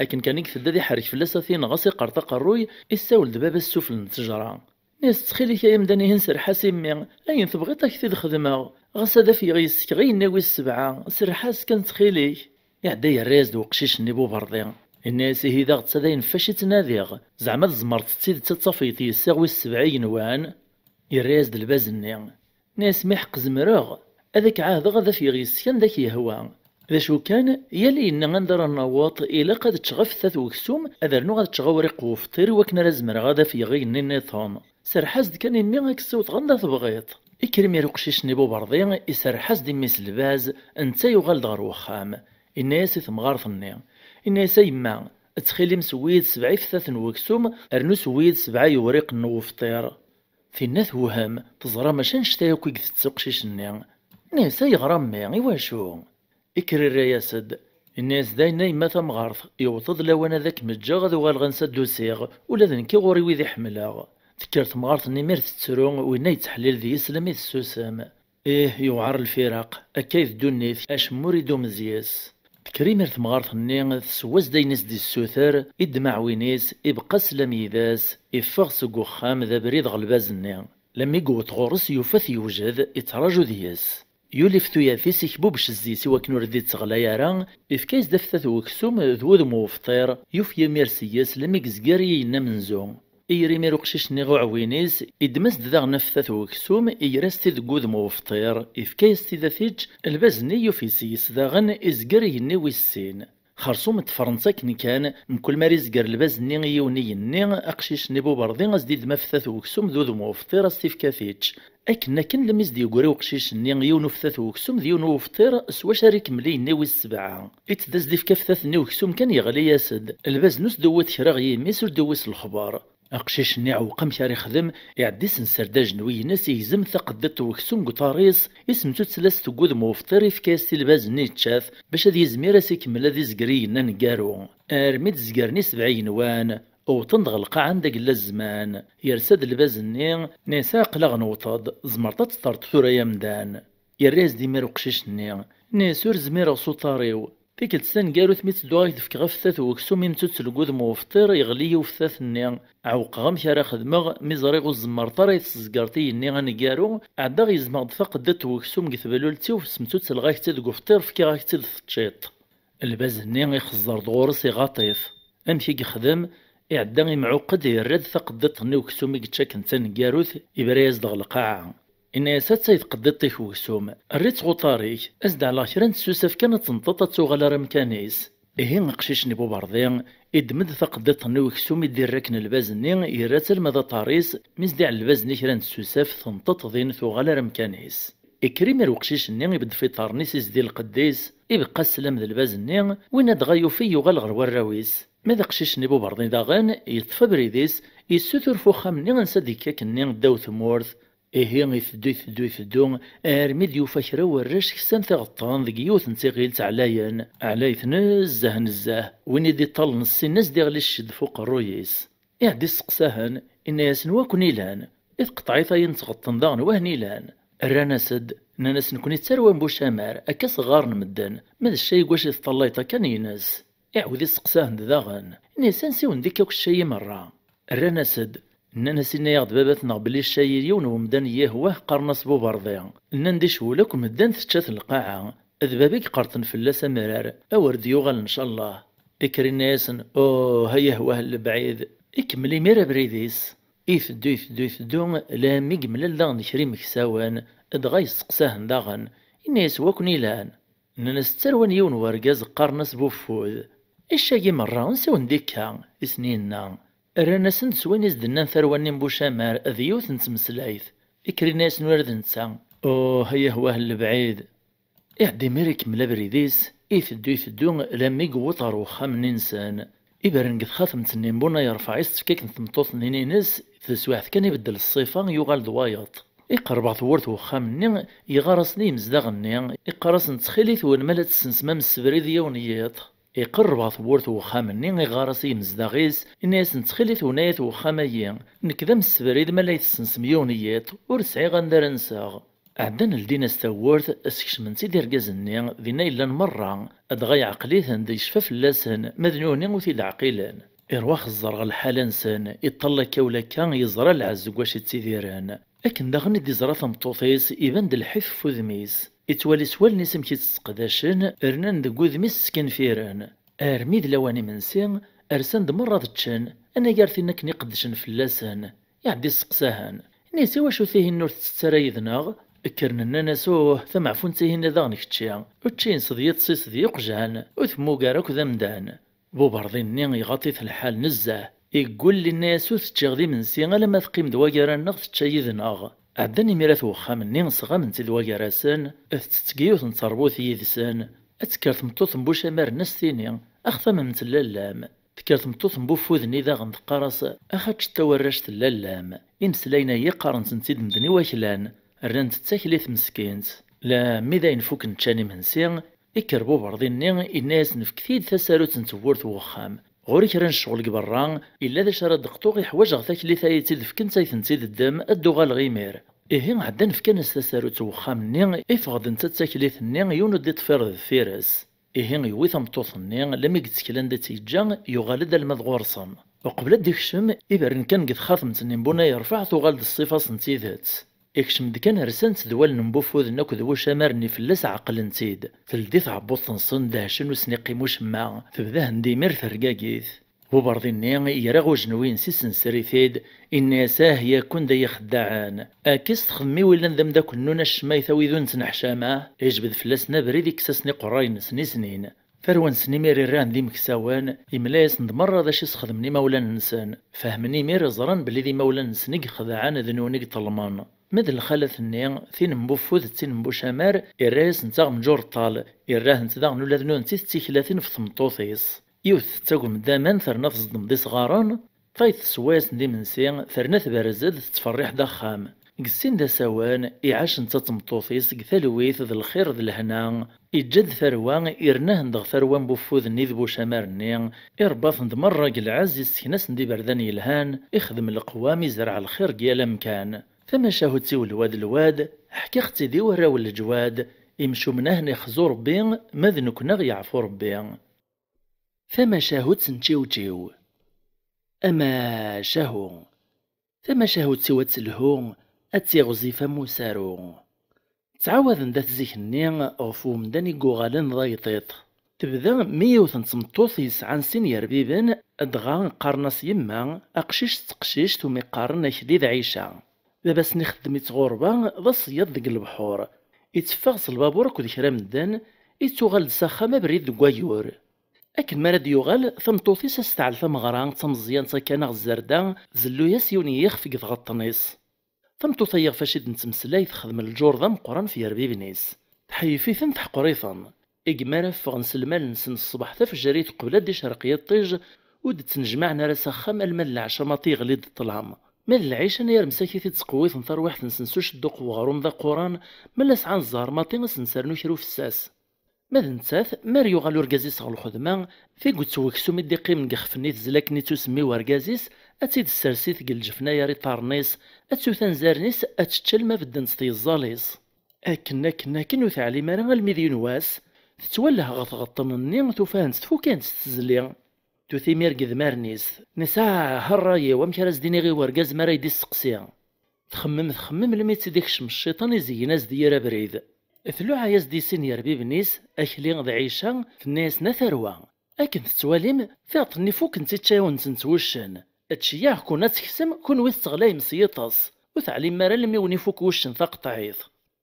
Akken kan i iteddu ad iḥerrek fell-as ad t-ineɣ, ad s-iqqert aqerruy, issawel-d baba-s s ufell n ttejra. Nni-as: "Ttxil-k ay amdan-ihin, serreḥ-as i mmi, ayen tebɣiḍ ad k-t-id-xedmeɣ, ɣas ad afgeɣ yes-k ɣer igenni wis sebɛa, serreḥ-as kan ttxil-k." Iɛedda yerra-yas-d weqcic-nni Buberḍi. Inna-yas: "Ihi d aɣetta d ayen ɣef wacu i ttnadiɣ, zeɛma tzemreḍ d tidet ad tafeḍ yes-i wis sebɛa igenwan?" Yerra-yas-d lbaz-nni. Inna-yas: "Mi ḥeqq zemreɣ, ad ak-ɛahdeɣ ad afgeɣ yes-k anda k-yehwa. D acu kan, yal ayenni anda ara naweḍ, ilaq ad ččeɣ afettay n weksum, ad rnuɣ ad ččeɣ awriq n ufṭir i wakken ara zemreɣ ad afgeɣ igenni nniḍen. Serreḥ-as-d kan i mmi ad k-ssiwḍeɣ anda tebɣiḍ." Ikker imir uqcic-nni Buberḍi, iserreḥ-as-d i mmi-s lbaz, netta yuɣal-d ɣer wexxam. Inna-yas i temɣart-nni, inna-yas: "A yemma, ttxil-m sewwi-yi-d sebɛa iftaten n weksum, rnu sewwi-yi-d sebɛa yewriqen n wefṭir." Tinna tewhem, teẓra mačči annect-a akk i itett uqcic-nni. Inna-yas: "Ayɣer a mmi, iwacu?" Ikker irra-yas-d, inna-yas: "D ayen a yemma tamɣart, yewweḍ-d lawan ad kem-ǧǧeɣ ad uɣaleɣ ansa d-usiɣ, ula d nekk ɣur-i wid i ḥemmleɣ." Tekker temɣart-nni imir tettru, winna yettḥellil deg-s lammi tessusem. Ih, yewɛer lfiraq, akka i d ddunit, acemma ur idum zyes. Tekker imir temɣart-nni, tesseww-as-d ayen i s-d-issuter, iddem aɛwin-is, ibeqqa sslam yid-s, iffeɣ seg uxxam d abrid ɣer lbaz-nni. Lammi yewweḍ ɣur-s, yufa-t yewjed, ittraǧu deg-s. Yulif tuyat-is, ikbubec zzi-s i wakken ur d-itteɣlay ara, ifka-yas-d afettay n weksum d wudem n ufṭir, yufa imir seg-s lammi yezger i yigenni amenzu. Iyer imir uqcic-nni uɛwin-is, iddem-as-d daɣen afettay n weksum, iger-as-t-id deg wudem n ufṭir, ifka-yas-t-id ad t-ičč, lbaz-nni yufi seg-s daɣen izger igenni wis sin. Xersum ṭṭfren-tt akken kan, mkul mi ara izger lbaz-nni i yiwen igenni, aqcic-nni Buberḍi a s-d-iddem afettay n weksum d wudem n ufṭir a s-t-ifk ad t-ičč. Akken akken lammi s-d-yeggri uqcic-nni yiwen ufettay n weksum d yiwen n ufṭir s wacu ara ikemmel igenni wis sebɛa. Itedda s-d-ifk afettay-nni n weksum kan yeɣli-yas-d. Lbaz-nni ur s-d-tewwiḍ kra ɣer yimi-s, ur d-tewwi s lexbar. Aqcic-nni iɛewweq amek ara yexdem, iɛedda isenser-d ajenwi-ines, igzem taqeddiṭ n weksum deg uṭar-is, isemttutel-as-t deg wudem n ufṭir, ifka-yas-t i lbaz-nni yečča-t, bac ad yizmir ad s-ikemmel ad izger igenni aneggaru. Armi d-zgren i sebɛa igenwan, wwḍen-d ɣer lqaɛa anda yella zzman. Yersa-d lbaz-nni, inna-yas: "Aql-aɣ newweḍ-d, tzemreḍ ad teṭṭerḍeḍ tura ay amdan." Yerra-yas-d imir uqcic-nni, inna-yas: "Ur zmireɣ s uṭar-iw. Tikkelt taneggarut mi ttedduɣ ad ak-d-fkeɣ afettay n weksum imttutel deg wudem n ufṭir, yeɣli-yi ufettay-nni. Ɛewqeɣ amek ara xedmeɣ, mi ẓriɣ ur tzemmreḍ ara ad yi-tessezzgereḍ igenni aneggaru, ɛeddaɣ gezmeɣ-d taqeddiṭ n weksum deg teblult-iw, semttutleɣ-ak-tt-id deg ufṭir, fkiɣ-ak-tt-id teččiḍ." Lbaz-nni ixeẓẓer-d ɣur-s iɣaṭ-it. Amek i yexdem? Iɛedda imɛuqq-d, yerra-d taqeddiṭ-nni n weksum i yečča akken d taneggarut, ibra-yas-d ɣer lqaɛa. Inna-yas: "Attay tqeddiṭ-ik n weksum, err-itt ɣer uṭar-ik, a s-d-ɛelleɣ kra n tsusaf kan ad tenṭeḍ ad tuɣal ar amkan-is." Ihi aqcic-nni Buberḍi iddem-d taqeddiṭ-nni n weksum i d-irra akken lbaz-nni, yerra-tt alma d aṭar-is, mi s-d-iɛell lbaz-nni kra n tsusaf, tenṭeḍ din tuɣal ar amkan-is. Ikker imir uqcic-nni, ibeddef iṭarren-is, izdi lqedd-is, ibeqqa sslam d lbaz-nni, winna dɣa yufi yuɣal ɣer warraw-is. Ma d aqcic-nni Buberḍi daɣen, yeṭṭef abrid-is, yessutur f uxxam-nni ansa d-ikka akkenni ddaw tmurt. Ihi iteddu, iteddu, iteddu, armi d-yufa kra n warrac ksan tiɣeṭṭen deg yiwet n tiɣilt ɛlayen, ɛlayet nezzeh, nezzeh, win i d-iṭṭallen ssin a s-d-iɣli cced f uqerruy-is. Iɛedda isteqsa-hen, inna-yasen: "Wa ken-ilan? I tqeṭɛit-ayi n tɣeṭṭen daɣen wa hen-ilan?" Rran-as-d, nnan-as: "Nekni d tarwa n Bucamar, akka s-ɣɣaren medden, ma d ccay n wacu i teṭṭallayeḍ akka n-ines." Iɛawed isteqsa-hen-d daɣen, inna-yas: "Ansi wen-d-ikka akk ccay-i merra?" Rran-as-d, nnan-as: "Inna-yaɣ-d baba-tneɣ belli ccay i yiwen n wemdan i yihwa qqaren-as Buberḍi." Nnan-d: "Icewwel akk medden, tečča-t lqaɛa. D baba i iqerṭen fell-as amrar, a wer d-yuɣal ncallah." Ikker inna-yasen: "Uh, ay ahwah n lebɛid." Ikemmel imir abrid-is. Iteddu, iteddu, iteddu, lammi yemlal daɣen kra imeksawen, dɣa yesteqsa-hen daɣen. Inna-yas: "Wa ken-ilan?" Nnan-as: "D tarwa n yiwen n wergaz qqaren-as Buffud." "Icagi merra, ansi wen-d-ikka?" i sen-yenna. Rran-asen-d s wayen i s-d-nnan tarwa-nni n Bucamar, d yiwet n tmeslayt. Ikker inna-yasen ula d netta: "Uh, ay ahwah n lebɛid." Iɛedda imir ikemmel abrid-is, iteddu, iteddu, lammi yewweḍ ɣer wexxam-nni-nsen. Ibren deg txatemt-nni n Bunna Yerfeɛ i s-tefka akken tmeṭṭut-nni-ines, d taswiɛt kan ibeddel ṣṣifa, yuɣal d wayeḍ. Iqerreb ɣer tewwurt n wexxam-nni, iɣar-asen i yimezdaɣ-nni, iqqar-asen: "Ttxil-wen, ma la tessensem amsebrid i yiwen n yiḍ." Iqerreb ɣer tewwurt n wexxam-nni, iɣar-as i yimezdaɣ-is, inna-yasen: "Ttxil-wen ay at wexxam-agi, nekk d amsebrid, ma la tessensem yiwen n yiḍ, ur sɛiɣ anda ara nseɣ." Ɛeddan ldin-as tawwurt, skecmen-tt-id irgazen-nni, dinna i llan merra, dɣa yeɛqel-iten-d, yecfa fell-asen, ma d nutni ur t-id-ɛqilen. Iṛwa xeẓẓer ɣer lḥala-nsen, iṭṭal akka u lakka, yeẓra lɛezz deg wacu i ttidiren. Akken daɣen i d-iẓra tameṭṭut-is, iban-d lḥif ɣef wudem-is. Ittwali s wallen-is amek i tt-sseqdacen, rnan deg wudem-is skinfiren. Armi d lawan imensi, rsan-d merra ad ččen, anagar tin akken iqeddcen fell-asen. Iɛeddi isteqsa-hen, inna-yas: "Iwacu tihin ur tettett ara yid-neɣ?" Kkren nnan-as: "Uh, tameɛfunt-ihin daɣen kečči, učči-ines d yiṭes-is d yiqjan, ur temmuger akk d amdan." Buberḍi-nni iɣaṭ-it lḥal nezzeh, iggul, inna-yas: "Ur t-ččiɣ d imensi alamma teqqim-d wagar-nneɣ tečča yid-neɣ." Ɛeddan imir at wexxam-nni, sɣamen-tt-id wagar-asen, tettett deg yiwet n terbut yid-sen. Ad tekker tmeṭṭut n Bucamar-nni ad s-tini: "Ax tamem tella llam." Tekker tmeṭṭut n Bufud-nni daɣen teqqar-as: "Ax ad teččeḍ a warract tella llam." Imeslayen-agi qqaren-ten-id medden i waklan, rran-tt d taklit meskint. Lammi d ayen fukken ččan imensi, ikker Buberḍi-nni, inna-yasen: "Fket-iyi-d tasarut n tewwurt n wexxam. Ɣur-i kra n ccɣel deg berra, illa d acu ara d-qṭuɣ, iḥwaǧeɣ taklit ay tt-id-fkent ay tent-id-ddem, ad d-uɣaleɣ imir." Ihi ɛeddan fkan-as tasarut n wexxam-nni, iffeɣ-d netta d taklit-nni, yiwen ur d-iṭṭfir deffir-s. Ihi yewwi tameṭṭut-nni, lammi yettkel anda tt-yeǧǧa, yuɣal-d alma d ɣur-sen. Uqbel ad d-ikcem, ibren kan deg texxatemt-nni n Bunay Rfeɛ, tuɣal-d ṣṣifa-s n tidet. Ikcem-d kan, rsan-tt d wallen n Bufuden akked Wucamar-nni fell-as, ɛeqlen-tt-id. Teldi tɛebbuḍt-nsen, dehcen, ur sen-iqqim ucemma. Tebda hen-d imir tergagit. Buberḍi-nni yerra ujenwi-ines, isenseri-t-id, inna-yas: "Ah, yakk-n d ay ixeddaɛen! Akka i s-texdem i wilan d ameddakel-nnun acemma i tawid ur nettneḥcama?" Ijbed fell-asen abrid, ikkes-asen iqerray-nsen i snin. Tarwa-nsen imir irran d imeksawen, imla-yasen-d merra d acu i s-xedmen imawlan-nsen. Fehmen imir, ẓran belli d imawlan-nsen i ixedɛen, d nwen i iṭelmen. Ma d lxalat-nni, tin n Bufud d tin n Bucamar, irra-yasent aɣenǧur ṭṭal, irra-hent daɣen ula d nutenti d tiklatin ɣef tmeṭṭut-is. Yiwet tettagem-d aman, terna tẓeddem-d isɣaren, tayeḍ teswa-yasen-d imensi, terna tberrez-d, tettferriḥ-d axxam. Deg sin d asawen, iɛac netta d tmeṭṭut-is deg talwit d lxir d lehna. Iǧǧa-d tarwa, irna-hen-d ɣer tarwa n Bufud-nni d Bucamar-nni, irebba-ten-d merra deg lɛezz, issekna-sen-d iberdan yelhan, ixdem leqwam, izreɛ lxir deg yal amkan. Tamacahut-iw lwad lwad, ḥkiɣ-tt-id i warraw n leǧwad, imcumen a hen-ixzu Rebbi, ma d nekkni a ɣ-yeɛfu Rebbi. Tamacahut n Čiwčiw. Amacahu. Tamacahut-iw ad telhu, ad tiɣzif am usaru. Ttɛawaden-d at zik-nni ɣef umdan i yuɣalen d ayṭiṭ. Tebda mi yiwet n tmeṭṭut yesɛan sin yerbiben, dɣa qqaren-as yemma, aqcic d teqcict umi qqaren Akli d Ɛica. Baba-s-nni ixeddem-itt ɣurba, d aṣeyyaḍ deg lebḥur. Itteffeɣ s lbabur akked kra medden, ittuɣal-d s axxam abrid deg wayyur. Akken mi ara d-yuɣal, tameṭṭut-is a s-tɛell tameɣra d tameẓyant akka neɣ zzerda, tzellu-yas yiwen n yixef deg tɣeṭṭen-is. Tameṭṭut-a iɣef aci d-nettmeslay texdem lǧur d ameqqran f yerbiben-is. Tḥeyyef-iten, teḥqer-iten. Igmi ara ffɣen s lmal-nsen ṣṣbeḥ tafejrit qbel ad d-icerreq yiṭij, ur d-ttnejmaɛen ara s axxam alma d lɛecṛa maḍi yeɣli-d ṭṭlam. Ma d lɛica-nni ar msakit i ttqewwiten tarwiḥt-nsen s ucedduq n weɣrum d aquran, ma la sɛan zzher maḍi a sen-sernu kra ufessas. Ma d nettat, mi ara yuɣal urgaz-is ɣer lxedma, tigget n weksum i d-iqqimen deg ixef-nni tezla akken i ttusemmi wergaz-is, ad tt-id-tessers-it deg lǧefna ar iṭarren-is, ad tewt anzaren-is, ad tečč alma beddent tyeẓẓal-is. Akken, akken, akken ur teɛlim ara almi d yiwen wass, tettwalleh ɣer tɣeṭṭen-nni, tufa-hent tfuk-hent s tezli. Tewt imir deg idmaren-is, tenna-as: "Ah, a ṛṛay-iw, amek ara s-d-iniɣ i wergaz mi ara yi-d-isteqsi?" Txemmem, txemmem, almi tt-id-ikcem cciṭan, izeyyen-as-d yir abrid. Tluɛa-yas-d i sin yerbiben-is, Akli d Ɛica, tenna-yasen: "A tarwa, akken tettwalim, tiɣeṭṭen-nni fukkent ičča-yawen-tent wuccen. Ttceyyiɛeɣ-ken ad teksem, kunwi tettɣlayem s yiṭes. Ur teɛlim ara almi wen-ifuk wuccen taqeṭɛit.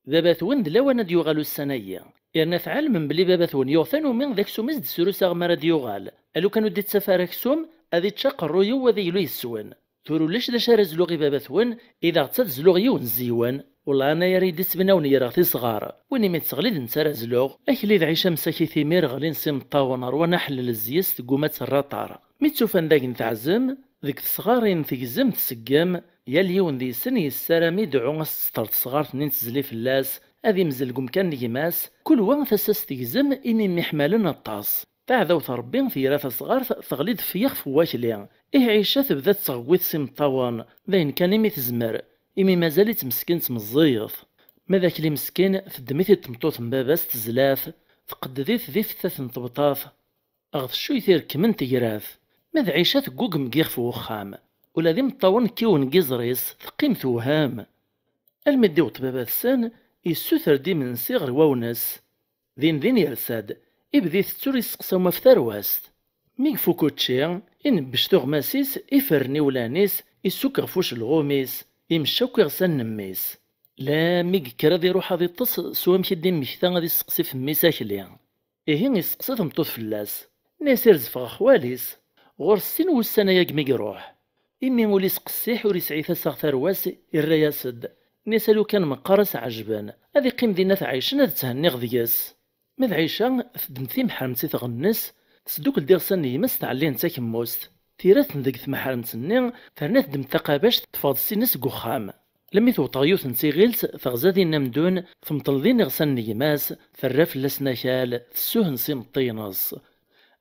Baba-twen d lawan ad d-yuɣal ussan-agi. Yerna tɛelmem belli baba-twen yuɣ tanumi d aksum i s-d-srusaɣ mi ara d-yuɣal. A lukan ur d-ittaf ara aksum, ad ičč aqerruy-iw, ad iglu yes-wen. Tura ulac d acu ara zluɣ i baba-twen, i d aɣ-tt ad zluɣ yiwen zzeywen. Wellah anay ara yi-d-ittbnawen greɣ tisɣar. Win imi teɣli d netta ara zluɣ." Akli d Ɛica msakit imir ɣlin s imeṭṭawen, ṛwan aḥellel zzey-s, tegguma ad terr aṭar. Mi tt-ufan dagen teɛzem, deg tesɣarin tegzem tseggem, yal yiwen deg-sen yessaram i dɛu a s-tseṭṭer tesɣart-nni n tezli fell-as, ad imzel deg umkan n gma-s, kul wa tasa-s tegzem imi mmiḥmalen aṭas. Taɛdawt n Ṛebbi tegra tasɣart, teɣli-d f yixef n wakli. Ih Ɛica tebda tettɣewwit s imeṭṭawen, d ayen kan imi tezmer, imi mazal-itt meskint meẓẓiyet. Ma d akli meskin, teddem-it-id tmeṭṭut n baba-s tezla-t, tqedded-it di fettat n tebṭat, ɣ tcuyt irekkmen tegrat. Ma d Ɛica teggugem deg yixef n wexxam, ula d imeṭṭawen kkiwen deg iẓri-s, teqqim tewhem. Almi d-iweṭ baba-tsen, yessuter-d imensi ɣer wawnes. Din din yersa-d, Ibda itett ur yesteqsa uma ɣef tarwa-s. Mi ifuk učči, inebbec tuɣmas-is, iferren iwlan-is, issukk ɣef ucelɣum-is, imecc akk iɣsan n mmi-s. Lami yekker ad iruḥ ad iṭṭes, s wamek i d-immekta ad isteqsi ɣef mmi-s akli. Ihi isteqsa tameṭṭut fell-as. Nna-yas irez ɣef xwali-s. Ɣur-s sin wussan ayagi mi iruḥ. Imi ul-is qessiḥ ur yesɛi tasa ɣer tarwa-s, irra-yas-d. Nna-yas a lukan meqqar a s-ɛejben, ad iqqim dinna ad t-ɛicen ad tthenniɣ deg-s. Ma d Ɛica, teddem timeḥremt i tɣennes, tesdukkel-d iɣsan n gma-s tɛelli-ten d takemmust. Tira-ten deg tmeḥremt-nni, terna teddem taqabact teffeɣ-d ssin-s seg uxxam. Lami tewweḍ ɣer yiwet n tiɣilt, teɣza din amdun, temṭel din iɣsan n gma-s, terra fell-asen akal, tessuhen s imeṭṭi-ines.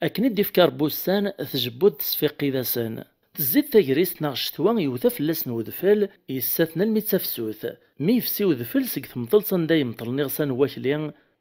Akken i d-ifka Rebbi ussan, tjebbu-d tesfiqqid-asen. Tezzi-d tagrist neɣ ccetwa, yewta fell-asen wedfel, yessaten almi d tafsut. Mi yefsi wedfel seg temṭelt anda yemṭlen iɣsan n wakli,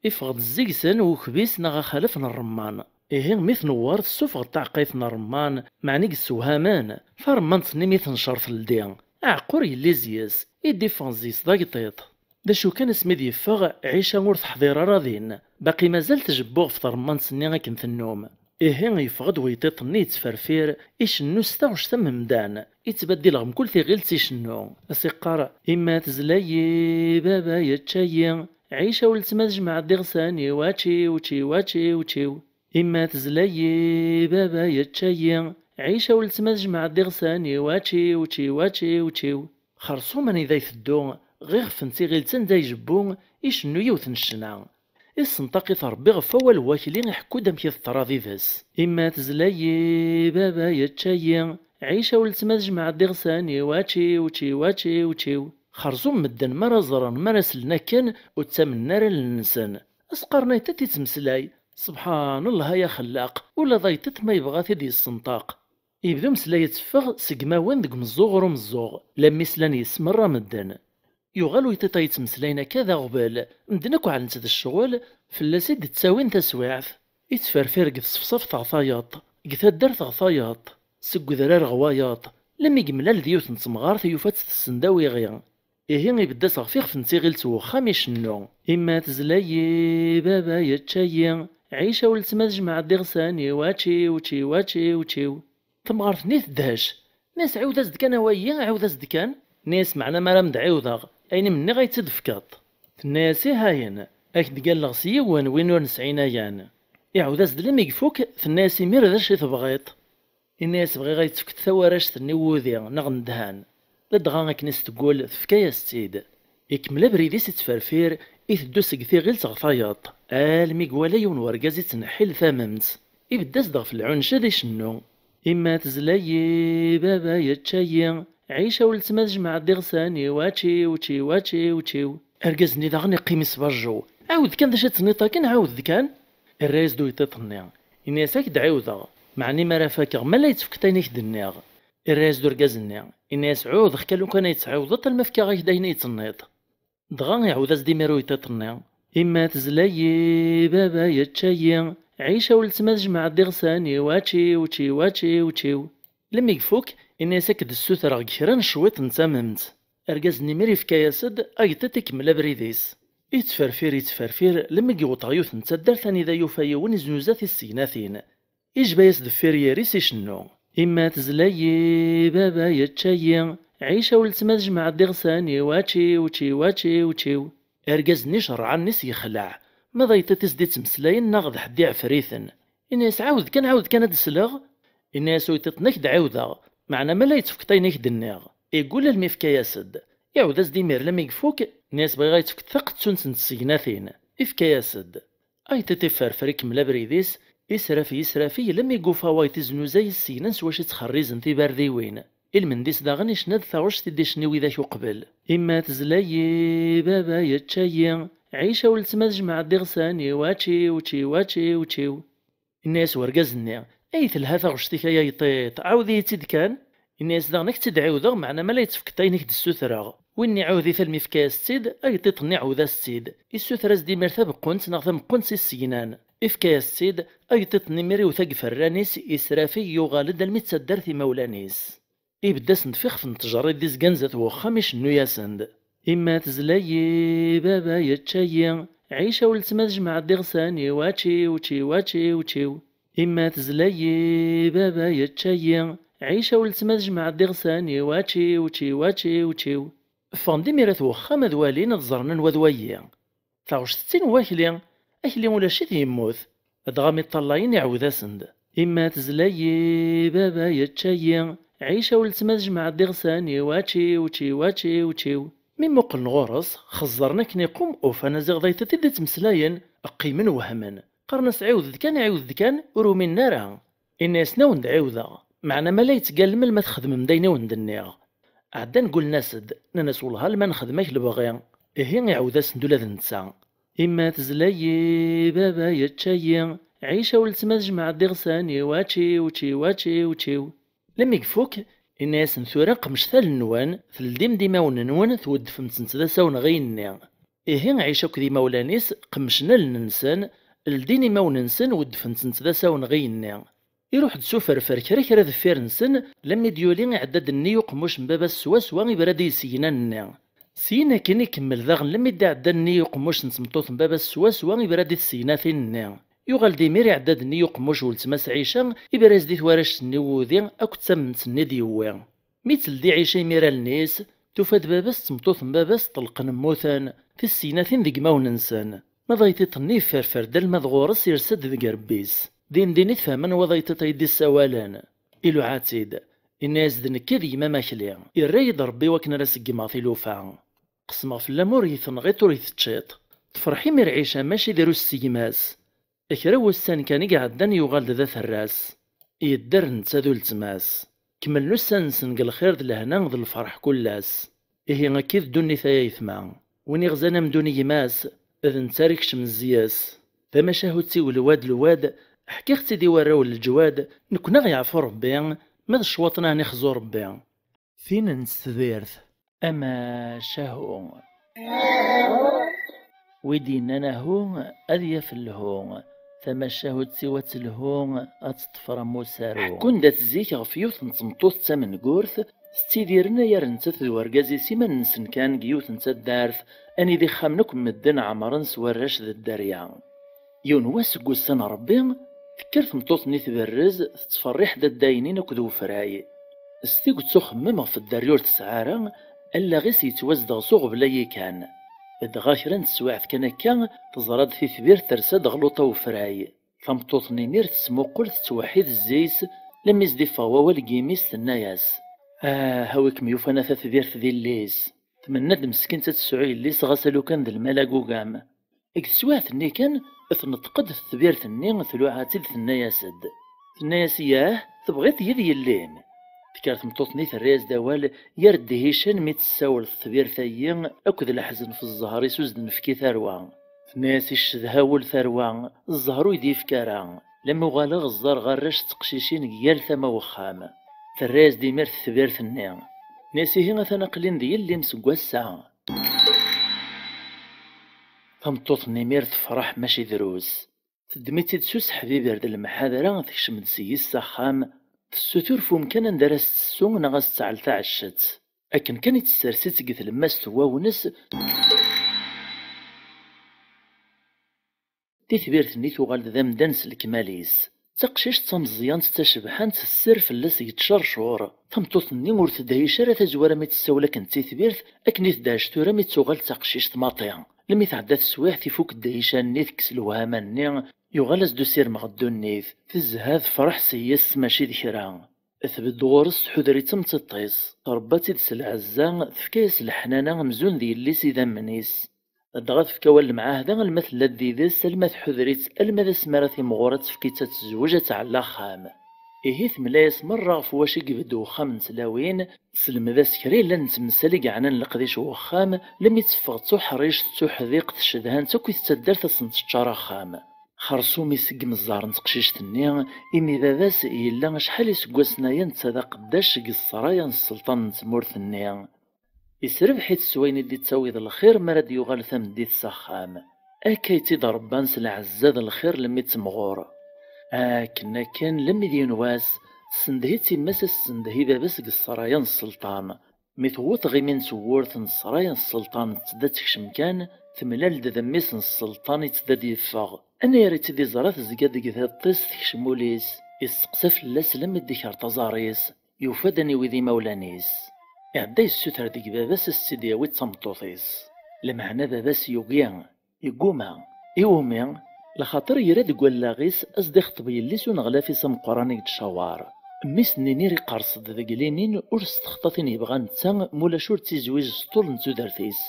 iffeɣ-d zzig-sen ukbis neɣ axalaf n ṛṛemman. Ihi mi tnewweṛ, tessufeɣ-d taɛeqqayt n ṛṛemman, meɛna i yessewhamen, taremmant-nni mi tencer teldi, aɛeqqur yelli zzis, i d-iffɣen zzis d agṭiṭ. D acu kan, asmi d-yeffeɣ, Ɛica ur teḥḍir ara din, baqi mazal tjebbu ɣef tremmant-nni akken tennum. Ihi yeffeɣ-d weyṭiṭ-nni yettferfir, icennu s taɣect am umdan, ittbaddil ɣer mkul tiɣilt icennu, as-iqqar: "Imma tezla-yi, baba yečča-yi, Ɛica weltma tejmeɛ-d iɣsan-iw, ačiw, čiw, ačiw, čiw." Imma tezla-yi, baba yečča-yi, Ɛica weltma tejmeɛ-d iɣsan-iw, ačiw, čiw, ačiw, čiw. Xerṣum anida iteddu, ɣiɣef n tiɣilt anda ijebbu, icennu yiwet n ccna. Issenṭaq-it Ṛebbi ɣef wawal n wakli, iḥekku-d amek i teḍra did-s. Imma tezla-yi, baba yečča-yi, Ɛica weltma tejmeɛ-d iɣsan-iw, ačiw, čiw, ačiw, čiw. Xerṣum medden mi ara ẓren, mi ara slen akken, ur ttamnen ara allen-nsen. As-qqaren ayṭiṭ ittmeslay. Subḥan Allah ay axellaq, ula d ayṭiṭ ma yebɣa ad t-id-yessenṭaq. Yebda umeslay yetteffeɣ seg imawen deg umeẓẓuɣ ɣer umeẓẓuɣ, lammi slan yes-s merra medden. Yuɣal uyṭiṭ-a yettmeslayen akka d aɣbel, medden akk ɛellen-t d ccɣel, fell-as i d-ttawin taswiɛt. Ittferfir deg tṣefṣaft ɣer tayeḍ, deg taddart ɣer tayeḍ, seg udrar ɣer wayeḍ, lammi yemlal d yiwet n temɣart yufa-tt tessen d awiɣi. Ihi ibedd-as ɣef ixef n tiɣilt n wexxam icennu: "Imma tezla-yi, baba yečča-yi, Ɛica weltma tejmeɛ-d iɣsan-iw, ačiw, čiw, ačiw, čiw." Tamɣart-nni tedhec. Nna-yas: "Ɛiwed-as-d kan a wayi, ɛiwed-as-d kan." Nna-yas: "Meɛna mi ara m-d-ɛiwdeɣ, ayen i m-nniɣ ad yi-tt-id-tefkeḍ." Tenna-yas: "Ihayen, ad k-d-galleɣ s yiwen win ur nesɛin ayan." Iɛawed-as-d lmi ifuk, tenna-yas: "Imir d acu i tebɣiḍ?" Inna-yas: "Bɣiɣ ad yi-tefkeḍ tawarract-nni n wudi neɣ n ddhan." Ladɣa akken i s-teggul, tefka-yas-tt-id. Ikemmel abrid-is ittferfir, iteddu seg tiɣilt ɣer tayeḍ, almi iwala yiwen wergaz ittneḥḥil tamemt. Ibedd-as-d ɣef lɛuncad icennu: "Imma tezla-yi, baba yečča-yi, Ɛica weltma tejmeɛ-d iɣsan-iw, ačiw, čiw, ačiw, čiw." Argaz-nni daɣen iqqim isbajju: "Ɛawed kan d acu i d-tenniḍ akken, ɛawed-d kan." Irra-yas-d uyṭiṭ-nni, inna-yas: "Ad k-d-ɛiwdeɣ, meɛna mi ara fakeɣ, ma la yi-tefkeḍ ayen i k-d-nniɣ." Irra-yas-d urgaz-nni, inna-yas: "Ɛuhdeɣ-k a lukan ad yi-tt-tɛiwdeḍ alma fkiɣ-ak-d ayen i yi-d-tenniḍ." Dɣa iɛawed-as-d imir uyṭiṭ-nni: "Imma tezla-yi, baba yečča-yi, Ɛica weltma tejmeɛ-d iɣsan-iw, ačiw, čiw, ačiw, čiw." Lmi ifuk, inna-yas: "Ad k-d-ssutreɣ deg kra n cwiṭ n tamemt." Argaz-nni imir ifka-yas-d, ayṭiṭ ikemmel abrid-is. Ittferfir, ittferfir, lmi yewweḍ ɣer yiwet n taddart anida yufa yiwen iznuza tissegnatin. Ijba-yas deffir yiri-s icennu: "Imma tezla-yi, baba yečča-yi, Ɛica weltma tejmeɛ-d iɣsan-iw, ačiw, čiw, ačiw, čiw." Argaz-nni icerreɛ allen-is yexleɛ, ma d ayṭiṭ i s-d-ittmeslayen neɣ d ḥedd iɛefriten. Inna-yas: "Ɛawed kan, ɛawed kan ad d-sleɣ." Inna-yas uyṭiṭ-nni: "Ad k-d-ɛiwdeɣ, meɛna ma la yi-tefkeḍ ayen i k-d-nniɣ." Iggul almi ifka-yas-d. Iɛawed-as-d imir lmi ifuk, inna-yas: "Bɣiɣ ad yi-tefkeḍ taqettunt n tsegnatin." Ifka-yas-d. Ayṭiṭ iferfer ikemmel abrid-is, israfeg, israfeg, lmi yufa wayeḍ iznuza isegnan s wacu i ttxerrizen tibardiwin. Ilmend-is daɣen icna-d taɣect i d-icni widak uqbel: "Imma tezla-yi, baba yečča-yi, Ɛica weltma tejmeɛ-d iɣsan-iw, ačiw, čiw, ačiw, čiw." Inna-yas wergaz-nni: "Ay telha taɣect-ik ay ayṭiṭ, ɛawed-iyi-tt-id kan." Inna-yas daɣen: "Ad k-tt-id-ɛiwdeɣ, meɛna ma la yi-tefkeḍ ayen i k-d-ssutreɣ." Win iɛawed-it almi ifka-yas-tt-id, ayṭiṭ-nni iɛawed-as-tt-id. Issuter-as-d imir tabeqqunt neɣ tameqqunt s issegnan. Ifka-yas-tt-id, ayṭiṭ-nni imir iwet-ag iferran-is, israfeg, yuɣal-d almi d taddart imawlan-is. Ibedd-asen-d f ixef n tjerrit d izgan zdat wexxam icennu-yasen-d: "Imma tezla-yi, baba yečča-yi, Ɛica weltma tejmeɛ-d iɣsan-iw, ačiw, čiw, ačiw, čiw. Imma tezla-yi, baba yečča-yi. Ɛica weltma tejmeɛ-d iɣsan-iw, ačiw, čiw, ačiw, čiw. Ffɣen-d imir at wexxam ad walin, ad ẓren anwa d wayi. Taɣect-ttin n wakli, akli ulac-it yemmut. Dɣa mi ṭṭalayen iɛawed-asen-d. Imma tezla-yi, baba yečča-yi. Ɛica weltma tejmeɛ-d iɣsan-iw, ačiw, čiw, ačiw, čiw. Mi muqlen ɣur-s, xeẓẓren akken iqum, ufan aziɣ-d-ayt-id ittmeslayen, qqimen wehmen. Qqaren-as ɛiwed-d kan, ɛiwed-d kan, ur uminen ara. Inna-yasen awen-d-ɛiwdeɣ, meɛna ma la yettgallem alma txedmem-d ayen i wen-d-nniɣ. Ɛeddan gullen-as-d, nnan-as wellah alma nexdem-ak lebɣi. Ihi iɛawed-asen-d ula d netta. Imma tezla-yi, baba yečča-yi. Ɛica weltma tejmeɛ-d iɣsan-iw, ačiw, čiw, ačiw, čiw. Lami ifuk, inna-yasen tura qemcet allen-nwen, teldim-d imawen-nwen, tweddfem-tent d asawen ɣi-nni. Ihi Ɛica akked imawlan-is qemcen allen-nsen, ldin imawen-nsen, weddfen-tent d asawen ɣi-nni. Iruḥ-d s uferfer kra kra deffir-nsen, lammi d-yuli iɛedda-d nni uqemmuc n baba-s swaswa, ibra-d i yisegnan-nni. Syin akin ikemmel daɣen lammi d-iɛedda nni uqemmuc n tmeṭṭut n baba-s swaswa, ibra-d i tsegnatin-nni. Yuɣal-d imir iɛedda-d nni uqemmuc weltma-s Ɛica, ibra-yas-d i twarect-nni wudi akked tamemt-nni d-yewwi. Mi teldi Ɛica imir allen-is, tufa-d baba-s d tmeṭṭut n baba-s ṭelqen mmuten, tissegnatin deg imawen-nsen. Ma d ayṭiṭ-nni yefferfer-d alma d ɣur-s, yersa-d deg rebbi-s. Din din i tfehmem anwa d ayṭiṭ ay d-issawalen. Iluɛa-tt-id. Inna-yas-d nekki d gma-m akli. Irra-yi-d Rebbi wakken ara seggmeɣ tilufa. Qesmeɣ fell-am ur yi-tenɣiḍ ur yi-teččiḍ. Tefreḥ imir Ɛica mačči drus s gma-s. Kra n wussan kan i iɛeddan yuɣal-d d aterras. Yedder netta d uletma-s. Kemmlen ussan-nsen deg lxir d lehna d lferḥ kul ass. Ihi akka i d ddunit ay aytma. Win iɣzan amdun i gma-s, d netta ara ikecmen zzya-s. Tamacahut-iw lwad lwad, ḥkiɣ-tt-id i warraw n leǧwad, nekkni aɣ-yeɛfu Rebbi, ma d ccwaṭen ahen ixzu Rebbi. Tin n tedbirt. Amacahu. Wi d-yennan ahu, ad yaf lhu. Tamacahut-iw ad telhu, ad teṭṭef am usaru. Ḥekkun-d at zik ɣef yiwet n tmeṭṭut d tamengurt, tettidiren ay ar nettat d urgaz-is iman-nsen kan deg yiwet n taddart, anida ixxamen akk medden ɛemren s warrac d dderya. Yiwen wass deg wussan n Rebbi, tekker tmeṭṭut-nni tberrez, tettferriḥ-d addaynin akked wefray. S tiget uxemmem ɣef dderya ur tesɛi ara, allaɣ-is yettwazdeɣ s uɣbel-ayi kan. Dɣa kra n teswiɛt kan akka, teẓra-d titbirt tersa-d ɣluṭa wefray. Tameṭṭut-nni imir tettmuqul tettweḥḥid zzi-s, lammi s-d-iffeɣ wawal deg yimi-s tenna-yas: "Ah, a wi kem-yufan a tatbirt d illi-s! Tmenna-d meskint ad tesɛu yelli-s ɣas a lukan d lmal agugam." Deg teswiɛt-nni kan, tneṭq-d tetbirt-nni, tluɛa-tt-id, tenna-yas-d. Tenna-yas: "Yah, tebɣiḍ-iyi d yelli-m?" Tekker tmeṭṭut-nni terra-yas-d awal, gar ddihican mi tessawel tetbirt-ayi akked leḥzen f zzher-is ur s-d-nefki tarwa. Tenna-yas: "Icedha wul tarwa, zzher ur yi-d-yefki ara. Lammi uɣaleɣ ẓẓareɣ arrac d teqcicin deg yal tama n wexxam." Terra-yas-d imir tetbirt-nni. Tenna-yas: "Ihi atan aql-in d yelli-m seg wass-a." Tameṭṭut-nni imir tefreḥ mačči drus. Teddem-itt-id s useḥbibir d lemḥadra, tekcem-d seg-s s axxam, tessutur f umkan anda ara s-tessu neɣ a s-tseɛl taɛeccett. Akken kan i tessers-itt deg tlemmast n wawnes, titbirt-nni tuɣal d amdan s lekmal-is. D taqcict d tameẓyant d tacebḥant, tesser fell-as deg tcercur. Tameṭṭut-nni ur tedhic ara tazwara mi tessawel akken d titbirt, akken i tedhec tura mi tuɣal d taqcict maṭi. Lmi tɛedda teswiɛt, ifuk ddhica-nni, tekkes lewhama-nni, yuɣal-as-d usirem ɣer ddunit. Tezha tefreḥ s yes mačči d kra. Tbedd ɣur-s, tḥuder-itt am tiṭ-is, tṛebba-tt-id s lɛezza, tefka-yas leḥnana amzun d yelli-s idammen-is. Dɣa tefka awal lemɛahda alma tella-d did-s, alma tḥuder-itt, alma d asmi ara timɣur ad tefk-itt ad tezweǧ, ad tɛell axxam. Ihi temla-yas merra ɣef wacu i ibedd wexxam n tlawin, tesselmed-as kra yellan n temsal i yeɛnan leqdic n wexxam, lmi teffeɣ d tuḥrict d tuḥdiqt, cedhan-tt akk i tettaddart ad sen-teččar axxam. Xersum iseggem zzher n teqcict-nni, imi baba-s yella acḥal iseggasen aya netta d aqeddac deg ṣṣraya n sselṭan n tmurt-nni. Isrebbeḥ-itt s wayen i d-ittawi d lxir mi ara d-yuɣal tameddit s axxam. Akka i tt-id-rebban s lɛezza d lxir lemmi d temɣur. Akken akken, lemmi d yiwen wass, tessendeh-itt yemma-s ad tessendeh i baba-s deg ṣṣraya n sselṭan. Mi tewweḍ tɣimi n tewwurt n ṣṣraya n sselṭan, tedda ad tekcem kan, temlal-d d mmi-s n sselṭan i tedda ad yeffeɣ. Anayer i tt-id-iẓra, tezga deg tiṭ-is, tekcem ul-is, isteqsa fell-as lammi d-ikerṭ aẓar-is, yufa-d aniwi d imawlan-is. Iɛedda yessuter deg baba-s ad s-tt-id-yawi d tameṭṭut-is. Lameɛna baba-s yugi, yegguma. Iwumi? Laxaṭer ira deg wallaɣ-is ad s-d-ixṭeb yelli-s uneɣlaf-is ameqqran i yettcawar. Mmi-s-nni iqerṣ-d deg limin, ur s-texṭa tin yebɣa netta, mulac ur ttizwiǧ s ṭṭul n tudert-is.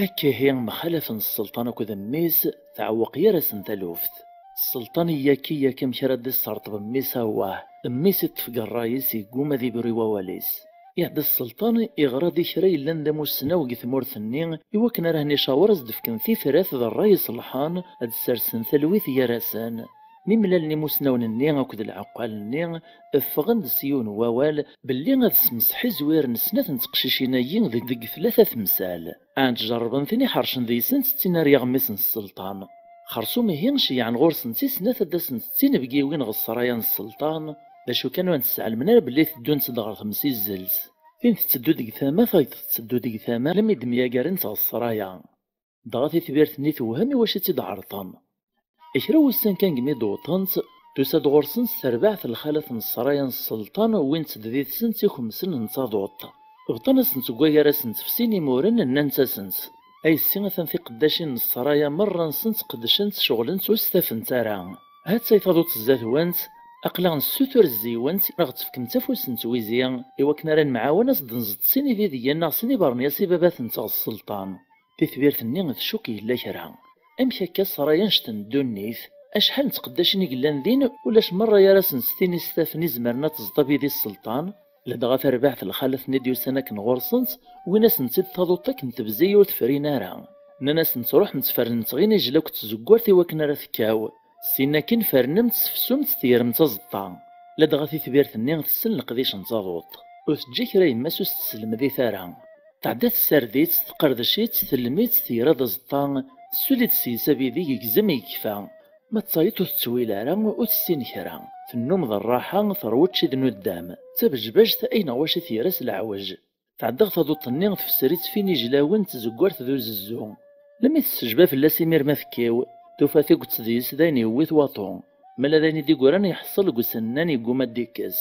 Akka ihi mxalafen sselṭan akked mmi-s, tɛewweq gar-asen taluft. Sselṭan iyaki iyaki amek ara d-isserṭeb mmi-s, awah, mmi-s iṭṭef deg ṛṛay-is, yegguma ad ibru i wawal-is. Iɛedda sselṭan, iɣra-d i kra yellan d amussnaw deg tmurt-nni, i wakken ara hen-icawer ad s-d-fken tifrat d ṛṛay iṣelḥen, ad d-sersen talwit gar-asen. Mi mlalen imussnawen-nni akked lɛeqqal-nni, ffɣen-d s yiwen n wawal belli ad ssemseḥizwiren snat n teqcicin-agi deg, deg tlata temsal. Ɛent jerrben tin iḥercen deg-sent d tin ara yaɣ mmi-s n sselṭan. Xersum ihi, ceyyɛen ɣur-sent i snat ad d-asent d tinebgiwin ɣer ssraya n sselṭan, d acu kan ur sɛelmen ara belli teddunt-d ɣer temsizzelt. Tin tetteddu deg tama, tayeḍ tetteddu deg tama, almi d-myagarent ɣer ssraya. Dɣa titbirt-nni tewhem i wacu i tt-id-ɛerḍen. Kra wussan kan deg mi d-wwḍent, tusa-d ɣur-sent terbaɛt n lxalat n ssraya n sselṭan, wwint-d did-sent ikemsen n taduṭ. Bḍan-asent deg wagar-asent f sin imuren, nnant-asent: "Ay ssi, atan tiqeddacin n ssraya merra-nsent qeddcent, ceɣlent, ur stafent ara. Ha-tt-ay taduṭ zdat-went, aql-aɣ nessutur zzi-went, neɣ tefkemt afus n twizi, i wakken ara nemɛawan ad s-d-nẓeṭ sin ibidyen neɣ sin ibernyas i baba-tent ɣer sselṭan." Titbirt-nni tcukk yella kra. Amek akka ssraya annect n ddunit? Acḥal n tqeddacin i yellan din, ulac merra gar-asent tin istafen izemren ad teẓḍ abidi sselṭan? Ladɣa terbaɛt n lxalat-nni d-yusan akken ɣur-sent, wwin-asent-id taduṭ akken tebzi ur tefrin ara. Nnan-asent: "Ruḥemt fernemt ɣin ijel akked tzeggurt i wakken ara tekkaw. Syin akkin fernemt, sefsumt, tegremt aẓeṭṭa." Ladɣa titbirt-nni tessen leqdic n taduṭ. Ur teǧǧi kra yemma-s ur s-tesselmed-it ara. Tɛedda tessared-itt, tqerdec-itt, tellem-itt, tegra-d aẓeṭṭa, tessuli-d seg-s abidi yegzem yekfa. Ma d tayeḍ ur tettwil ara, ur tessin kra. Tennum d rraḥa, terwa učči d nuddam. D tabejbajt, ay neɣ wacu i tegra s leɛwej. Tɛedda ɣer taduṭ-nni, tfesser-itt f inijlawen n tzeggurt d uzezzu. Lemmi tessejba fell-as imir ma tekkiw, tufa tigeḍ deg-s d ayen yewwi-t waṭu. Mala d ayen i d-igran iḥṣel deg usennan, yegguma ad d-ikkes.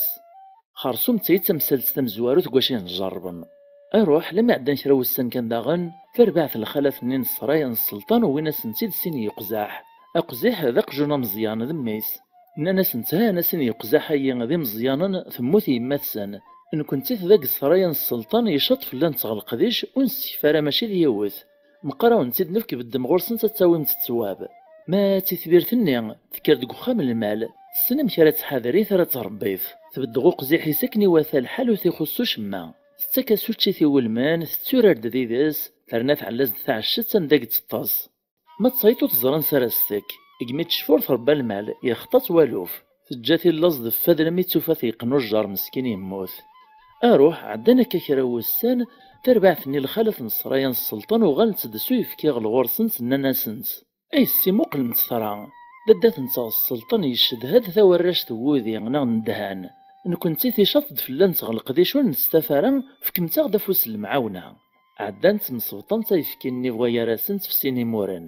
Xersum d tayi d tamsalt tamezwarut deg wacu i njerrben. Aruḥ, lemmi ɛeddan kra wussan kan daɣen, tarbaɛt n lxalat-nni n ssraya n sselṭan wwin-asent-id sin n yiqzaḥ. Aqziḥ d aqjun ameẓyan, d mmi-s. Nnan-asent: "Ha-n a sin n yiqzaḥ-ayi d imeẓyanen, temmut yemma-tsen. Nekkenti d deg ssraya n sselṭan, icaṭ fell-anteɣ leqdic, ur nessekf ara mačči d yiwet. Meqqar a wen-tt-id-nefk, beddem ɣur-sent ad tawim-tt d ttwab." Ma d titbirt-nni, tekker deg uxxam n lmal, tessen amek ara tḥader i tara tṛebbit. Tbedd ɣer uqziḥ-is akken iwata lḥal, ur t-ixuṣṣ ucemma. Tettak-as učči t-iwulmen, tetturar-d did-s, terna tɛella-as-d taɛecceṭ anda i itteṭṭes. Ma d tayeḍ ur teẓri ansi ara s-tekk, deg mi tecfur tṛebba lmal, yexṭa-tt waluf. Teǧǧa-t i laẓ d fad lammi d-tufa-t yeqqen ujjar meskin yemmut. Aruḥ, ɛeddan akka kra wussan, tarbaɛt-nni lxalat n ssraya n sselṭan uɣalent-d s uyefki ɣer ɣur-sent, nnan-asent: "Ay ssi, muqlemt tara, dadda-tneɣ sselṭan yeccedha-d tawarract n wudi neɣ n ddhan. Nekkenti ticaṭ-d fell-anteɣ leqdic ur nestaf ara, fkemt-aɣ-d afus n lemɛawna." Ɛeddant msebṭant ayefki-nni bɣa gar-asent f sin imuren.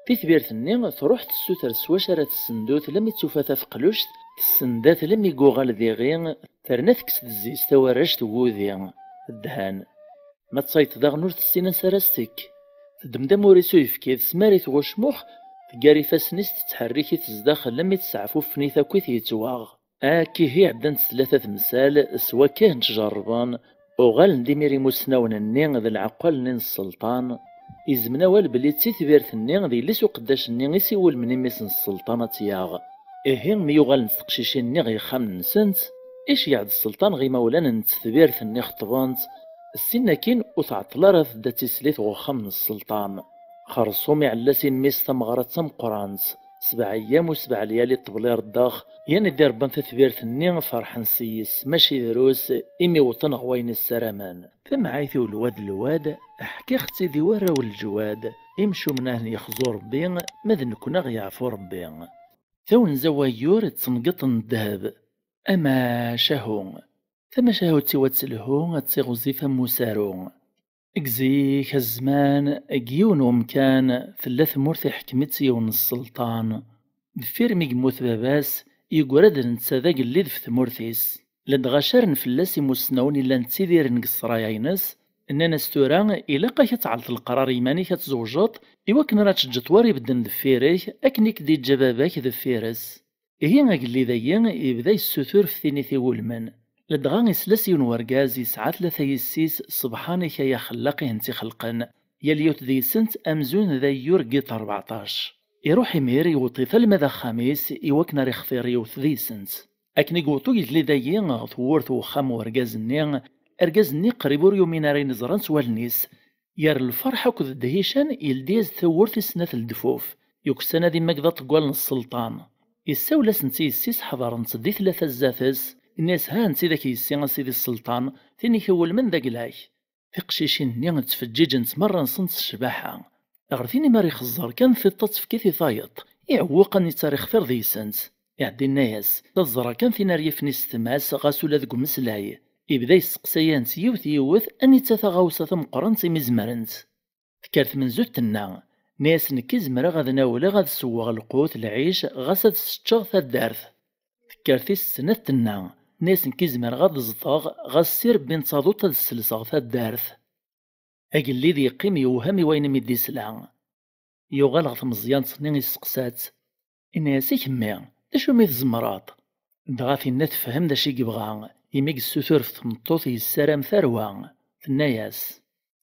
Titbirt-nni truḥ tessuter s wacu ara tessendut, lammi d-tufa tafeqluct, tessenda-t lammi yuɣal d iɣi, terna tekkes-d zzi-s tawarract n wudi, ddhan. Ma d tayeḍ daɣen ur tessin ansi ara s-tekk. Teddem-d amur-is uyefki, tesmar-it ɣer ucmux, teggar ifassen-is, tettḥerrik-it zdaxel, lammi tesseɛfuffen-it akkit yettwaɣ. Akka ihi ɛeddant tlata temsal, s wakka i ttjerrben, uɣalen-d imir imussnawen-nni d lɛeqqal-nni n sselṭan, izmen awal belli d titbirt-nni d yelli-s uqeddac-nni i s-iwulmen i mmi-s n sselṭan ad tt-yaɣ. Ihi, mi uɣalent teqcicin-nni ɣer yexxamen-nsent, iceyyeɛ-d sselṭan ɣer imawlan n tetbirt-nni xeṭṭbent, syin akkin ur tɛeṭṭel ara tedda d tislit ɣer uxxam n sselṭan. Xersum iɛella-s i mmi-s tameɣra d tameqqrant, sebɛa eyyam u sebɛa lyali ṭṭbel ireddax, yan i d-irebban tatbirt-nni ferḥen s-yes, mačči drus, imi wwḍen ɣer wayen i ssaramen. Tamɛayt-iw lwad lwad, ḥkiɣ-tt-id i warraw n leǧwad, imcumen ahen yexzu Rebbi, ma d nekkni aɣ yeɛfu Rebbi. Tawenza n wayyur d tengeḍt n ddheb. Amacahu. Tamacahut-iw ad telhu, ad tiɣzif am usaru. Deg zik, a zzman, deg yiwen wemkan, tella tmurt iḥkem-itt yiwen n sselṭan. Deffir mi yemmut baba-s, yeggra-d netta d agellid ɣef tmurt-is. Ladɣa caren fell-as imussnawen i llan ttidiren deg ssraya-ines, nnan-as: "Tura, ilaq-ak ad tɛelleḍ leqrar i yiman-ik, ad tzewjeḍ, iwakken ara tǧǧeḍ war ibedden deffir-k, akken i k-d-iǧǧa baba-k deffir-s." Ihi agellid-agi yebda yessutur ɣef tin i t-iwulmen. Ladɣa isla s yiwen wergaz yesɛa tlata yessi-s, ṣebḥan-ik ay axellaq i hent-ixelqen, yal yiwet deg-sent amzun d ayyur n yiṭ rbeɛṭac. Iruḥ imir, iweṭ-it alma d axxam-is, iwakken ar ixtir yiwet deg-sent. Akken i iweṭ ugellid-agi ɣer tewwurt n uxxam n urgaz-nni, argaz-nni qrib ur yumin ara ayen ẓran s wallen-is. Ger lferḥ akked ddhican, yeldi-as-d tawwurt i snat ldfuf, yuksan ad immaged aṭeggal n sselṭan. Issawel-asent i yessi-s ḥeḍrent-d i tlata zdat-s, inna-yas: "Ha netta dak yessi a sidi sselṭan, tin i k-iwulmen d agellak." Tiqcicin-nni ttfeǧǧiǧent merra-nsent s ccbaḥa. Ɣer tin imar ixeẓẓer kan tiṭ ad tefk i tayeḍ, iɛewweq anita ara ixtir deg-sent. Iɛedda inna-yas: "Taẓra kan tin ar yifen isetma-s, ɣas ula deg umeslay." Ibda yesteqsay-ant yiwet yiwet anita taɣawsa tameqqrant imi zemrent. Tekker tmenzut tenna: "Nni-as nekk i zemreɣ ad nawleɣ ad sewweɣ lqut, lɛic, ɣas ad seččeɣ taddart." Tekker tis snat tenna: "Nni-as nekk i zemreɣ ad ẓḍeɣ, ɣas s irebbi n taḍuṭ ad sselseɣ taddart." Agellid yeqqim yewhem i wayen i mi d-isla. Yuɣal ɣer tmeẓyant-nni yesteqsa-tt. Inna-yas: "I kemmi, d acu mi tzemreḍ?" Dɣa tinna tefhem d acu i yebɣa, imi yessutur ɣef tmeṭṭut yessaram tarwa. Tenna-yas,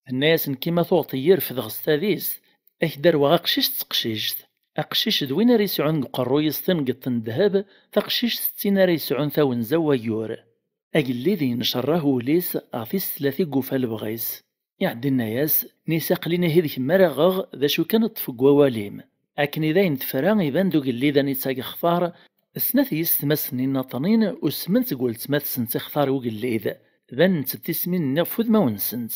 tenna-yas: "Nekki ma tuɣeḍ-iyi refdeɣ s tadist, ad k-d-arweɣ aqcic d teqcict. Aqcic d win ara yesɛun deg uqerruy-is tingeḍt n ddheb, taqcict d tin ara yesɛun tawenza n wayyur." Agellid yencerreh wul-is ɣef tis tlata i yufa lebɣi-s. Iɛedda inna-yas: "Nni-as aql-in ihi d kemm ara ɣeɣ, d acu kan ṭṭef deg wawal-im." Akken i d ayen tefra, iban-d ugellid anita i yextar. Snat yessetma-s-nni nniḍnin usment deg weltma-tsent ixtar ugellid, banent-d tismin-nni ɣef wudmawen-nsent.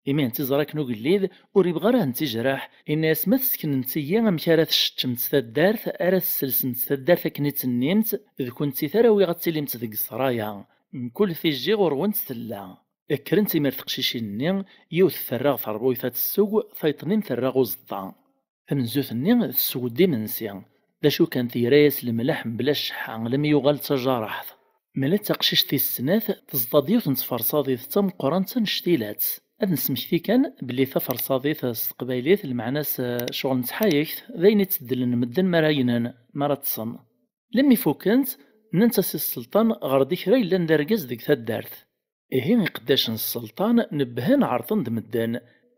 Imi i tent-iẓra akken ugellid ur yebɣi ara ad tent-ijreḥ, inna-yas: "Ma tesseknemt-iyi amek ara tceččemt taddart, ara tesselsemt taddart akken i tt-tennimt, d kunti ara awiɣ ad tilimt deg ssraya, mkul tijji ɣur-went tella." Kkrent imir teqcicin-nni, yiwet terra ɣer terbuyt ad tesseww, tayeḍ-nni terra ɣer uẓeṭṭa. Tamenzut-nni tesseww-d imensi. D acu kan, tegra-yas lemleḥ mebla cceḥḥa, lemmi yuɣal d tajareḥt. Mela d taqcict tis snat, teẓḍa-d yiwet n tferṣaḍit d tameqqrant annect-ilat. Ad nesmekti kan belli taferṣaḍit s teqbaylit, lmeɛna-s, eh, ccɣel n tḥayekt, d ayen i tteddlen medden mi ara gnen, mi ara ṭṭsen. Lemmi fukent, nnant-as i sselṭan: "Ɣer-d i kra yellan d argaz deg taddart." Ihi iqeddacen n sselṭan nebbhen, ɛerḍen-d medden,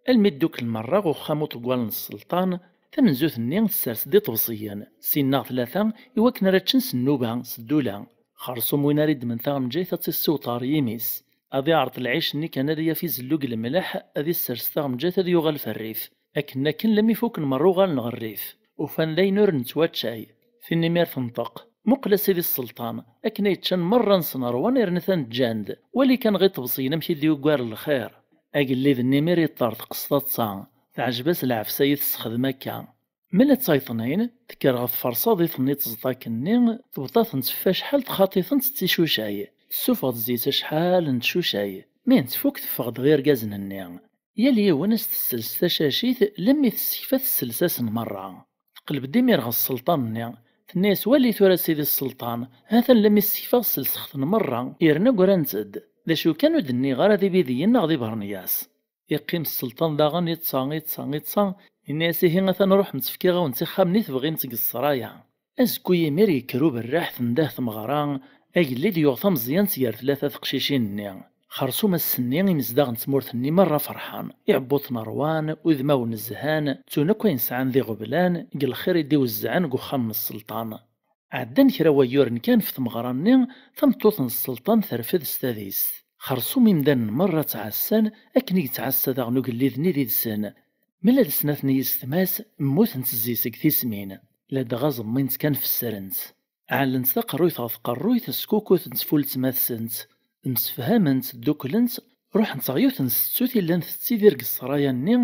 almi dduklen merra ɣer uxxam uṭeggal n sselṭan. Tamenzut-nni tessers-d iṭebsiyen, sin neɣ tlata, i wakken ara ččen s nnuba, s ddula. Xersum win ara iddmen taɣenǧayt ad tt-issiweḍ ɣer yimi-s. Ad iɛreḍ lɛic-nni kan ad yaf izellu deg lemleḥ, ad issers taɣenǧayt ad yuɣal f rrif. Akken akken lemmi fuken merra uɣalen ɣer rrif. Ufan d ayen ur nettwaččay. Tin imir tenṭeq: "Muqel a sidi sselṭan, akken ay ččan merra-nsen ṛwan yerna atan ǧǧan-d. Wali kan ɣer iṭebsiyen amek i d-yuggar lxir." Agellid-nni imir yeṭṭerḍeq s taḍsa, teɛjeb-as lɛefsa i tessexdem akka. Mela d tayeḍnin, tekker ɣer tferṣaḍit-nni tẓeṭ akkenni, tebḍa-tent ɣef wacḥal txaṭ-itent d ticucay, tessufeɣ-d zzit acḥal n tcucay, mi tent-tfuk teffeɣ-d ɣer irgazen-nni. Yal yiwen a s-tessels tacacit, lemmi tessekfa tessels-asen merra. Teqleb-d imir ɣer sselṭan-nni, tenna-yas: "Wali tura a sidi sselṭan, ha-t-an lemmi ssekfaɣ sselseɣ-ten merra, yerna ggrant-d. D acu kan ur d-nniɣ ara d ibidiyen neɣ d ibernyas." Iqqim sselṭan daɣen iṭṭsa, iṭṭsa, iṭṭsa, inna-yas: "Ihi atan ruḥemt fkiɣ-awent ixxamen i tebɣimt deg ssraya." Azekka imir yekker uberraḥ, tendeh tmeɣra, agellid yuɣ tameẓyant gar tlata teqcicin-nni. Xersum ass-nni imezdaɣ n tmurt-nni merra ferḥen, iɛebbuṭen ṛwan, udmawen zhan, ttun akk ayen sɛan d iɣeblan, deg lxir i d-iwezzɛen deg uxxam n sselṭan. Ɛeddan kra wayyuren kan f tmeɣra-nni, tameṭṭut n sselṭan terfed s tadist. Xersum imdanen merra ttɛassan, akken i yettɛassa daɣen ugellid-nni did-sen. Mela d snat n yessetma-s mmutent zzit seg tismin, ladɣa ẓemmint kan fessrent. Ɛellent taqerruyt ɣer tqerruyt, skukutent f weltma-tsent, msefhament, dduklent, ruḥent ɣer yiwet n settut i llant tettidir deg ssraya-nni,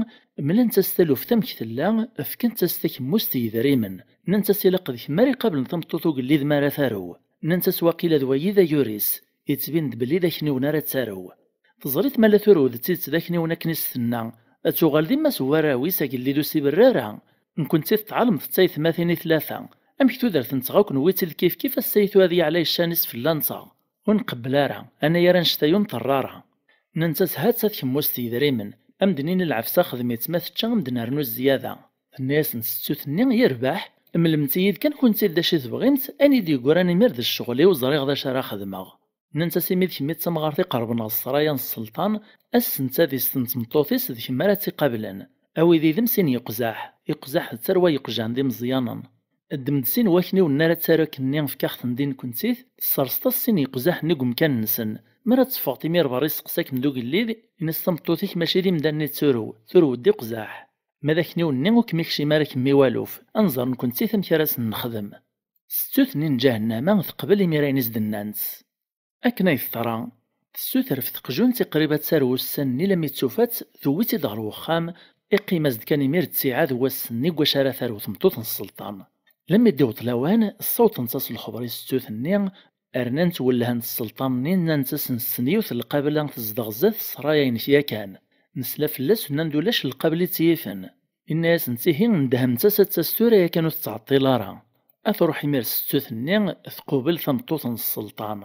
mlant-as taluft amek tella, fkant-as takemmust n yedrimen, nnant-as: "Ilaq d kemm ara iqablen tameṭṭut ugellid mi ara tarew." Nnant-as: "Waqila d wayi d ayur-is." Yettbin-d belli d akniwen ara tarew. Teẓriḍ ma la turew d tidet d akniwen akken i s-tenna, ad tuɣal d yemma-s n warraw-is agellid ur s-iberri ara. Nekkenti teṭɛalem d taytmatin i tlata. Amek tudert-nteɣ akk newwi-tt-id kifkif ass-a i tura ad yeɛla yeccan-is fell-anteɣ? Ur nqebbel ara, anayer annect-a ur nṭerr ara. Nnant-as ha-tt-a tkemmust yedrimen, am d-nini lɛefsa xdem-itt ma tečča am d-nernu zzyada. Tenna-yasent settut-nni yerbeḥ, mlemt-iyi-d kan kunti d acu i tebɣimt, ayen i d-yeggran imir d ccɣel-iw ẓriɣ d acu ara xedmeɣ. Nnant-as imi d kemm i d tamɣart iqerben ɣer ssraya n sselṭan, ass n tadist n tmeṭṭut-is d kemm ara tt-iqablen. Awi d idem sin yeqzaḥ, iqzaḥ d tarwa yeqjan d imeẓyanen. Ddem-d sin wakniwen ara ttaru akkenni fkaɣ-ten-d i nekkenti, tesserseḍ-as sin yeqzaḥ-nni deg umkan-nsen. Mi ara teffɣeḍ imir berra isteqsa-kem-d ugellid, ini-as tameṭṭut-ik mačči d imdanen i turew, turew-d iqzaḥ. Ma d akniwen-nni ur kem-ikcim ara kemmi waluf, ad nẓer nekkenti amek ara sen-nexdem. Settut-nni n ǧahennama teqbel imir ayen i s-d-nnant. Akken ay teḍra, tessuter ɣef teqjunt i qrib ad tarew ussan-nni lammi tufa-tt, tewwi-tt-id ɣer wexxam, iqqim-as-d kan imir ttiɛad wass-nni deg wacu ara tarew tmeṭṭut n sselṭan. Lammi d-iweḍ lawan, ssawḍent-as lexber i settut-nni, rnant wellhent sselṭan-nni, nnant-as nessen yiwet n lqabla tezdeɣ zdat ssraya-inek yakan. Nesla fell-as, nnan-d ulac lqabla i tt-yifen. Inna-yasent ihi ndehmemt-as ad tas tura yakan ur tettɛeṭṭil ara. Ad truḥ imir settut-nni, tqubel tameṭṭut n sselṭan.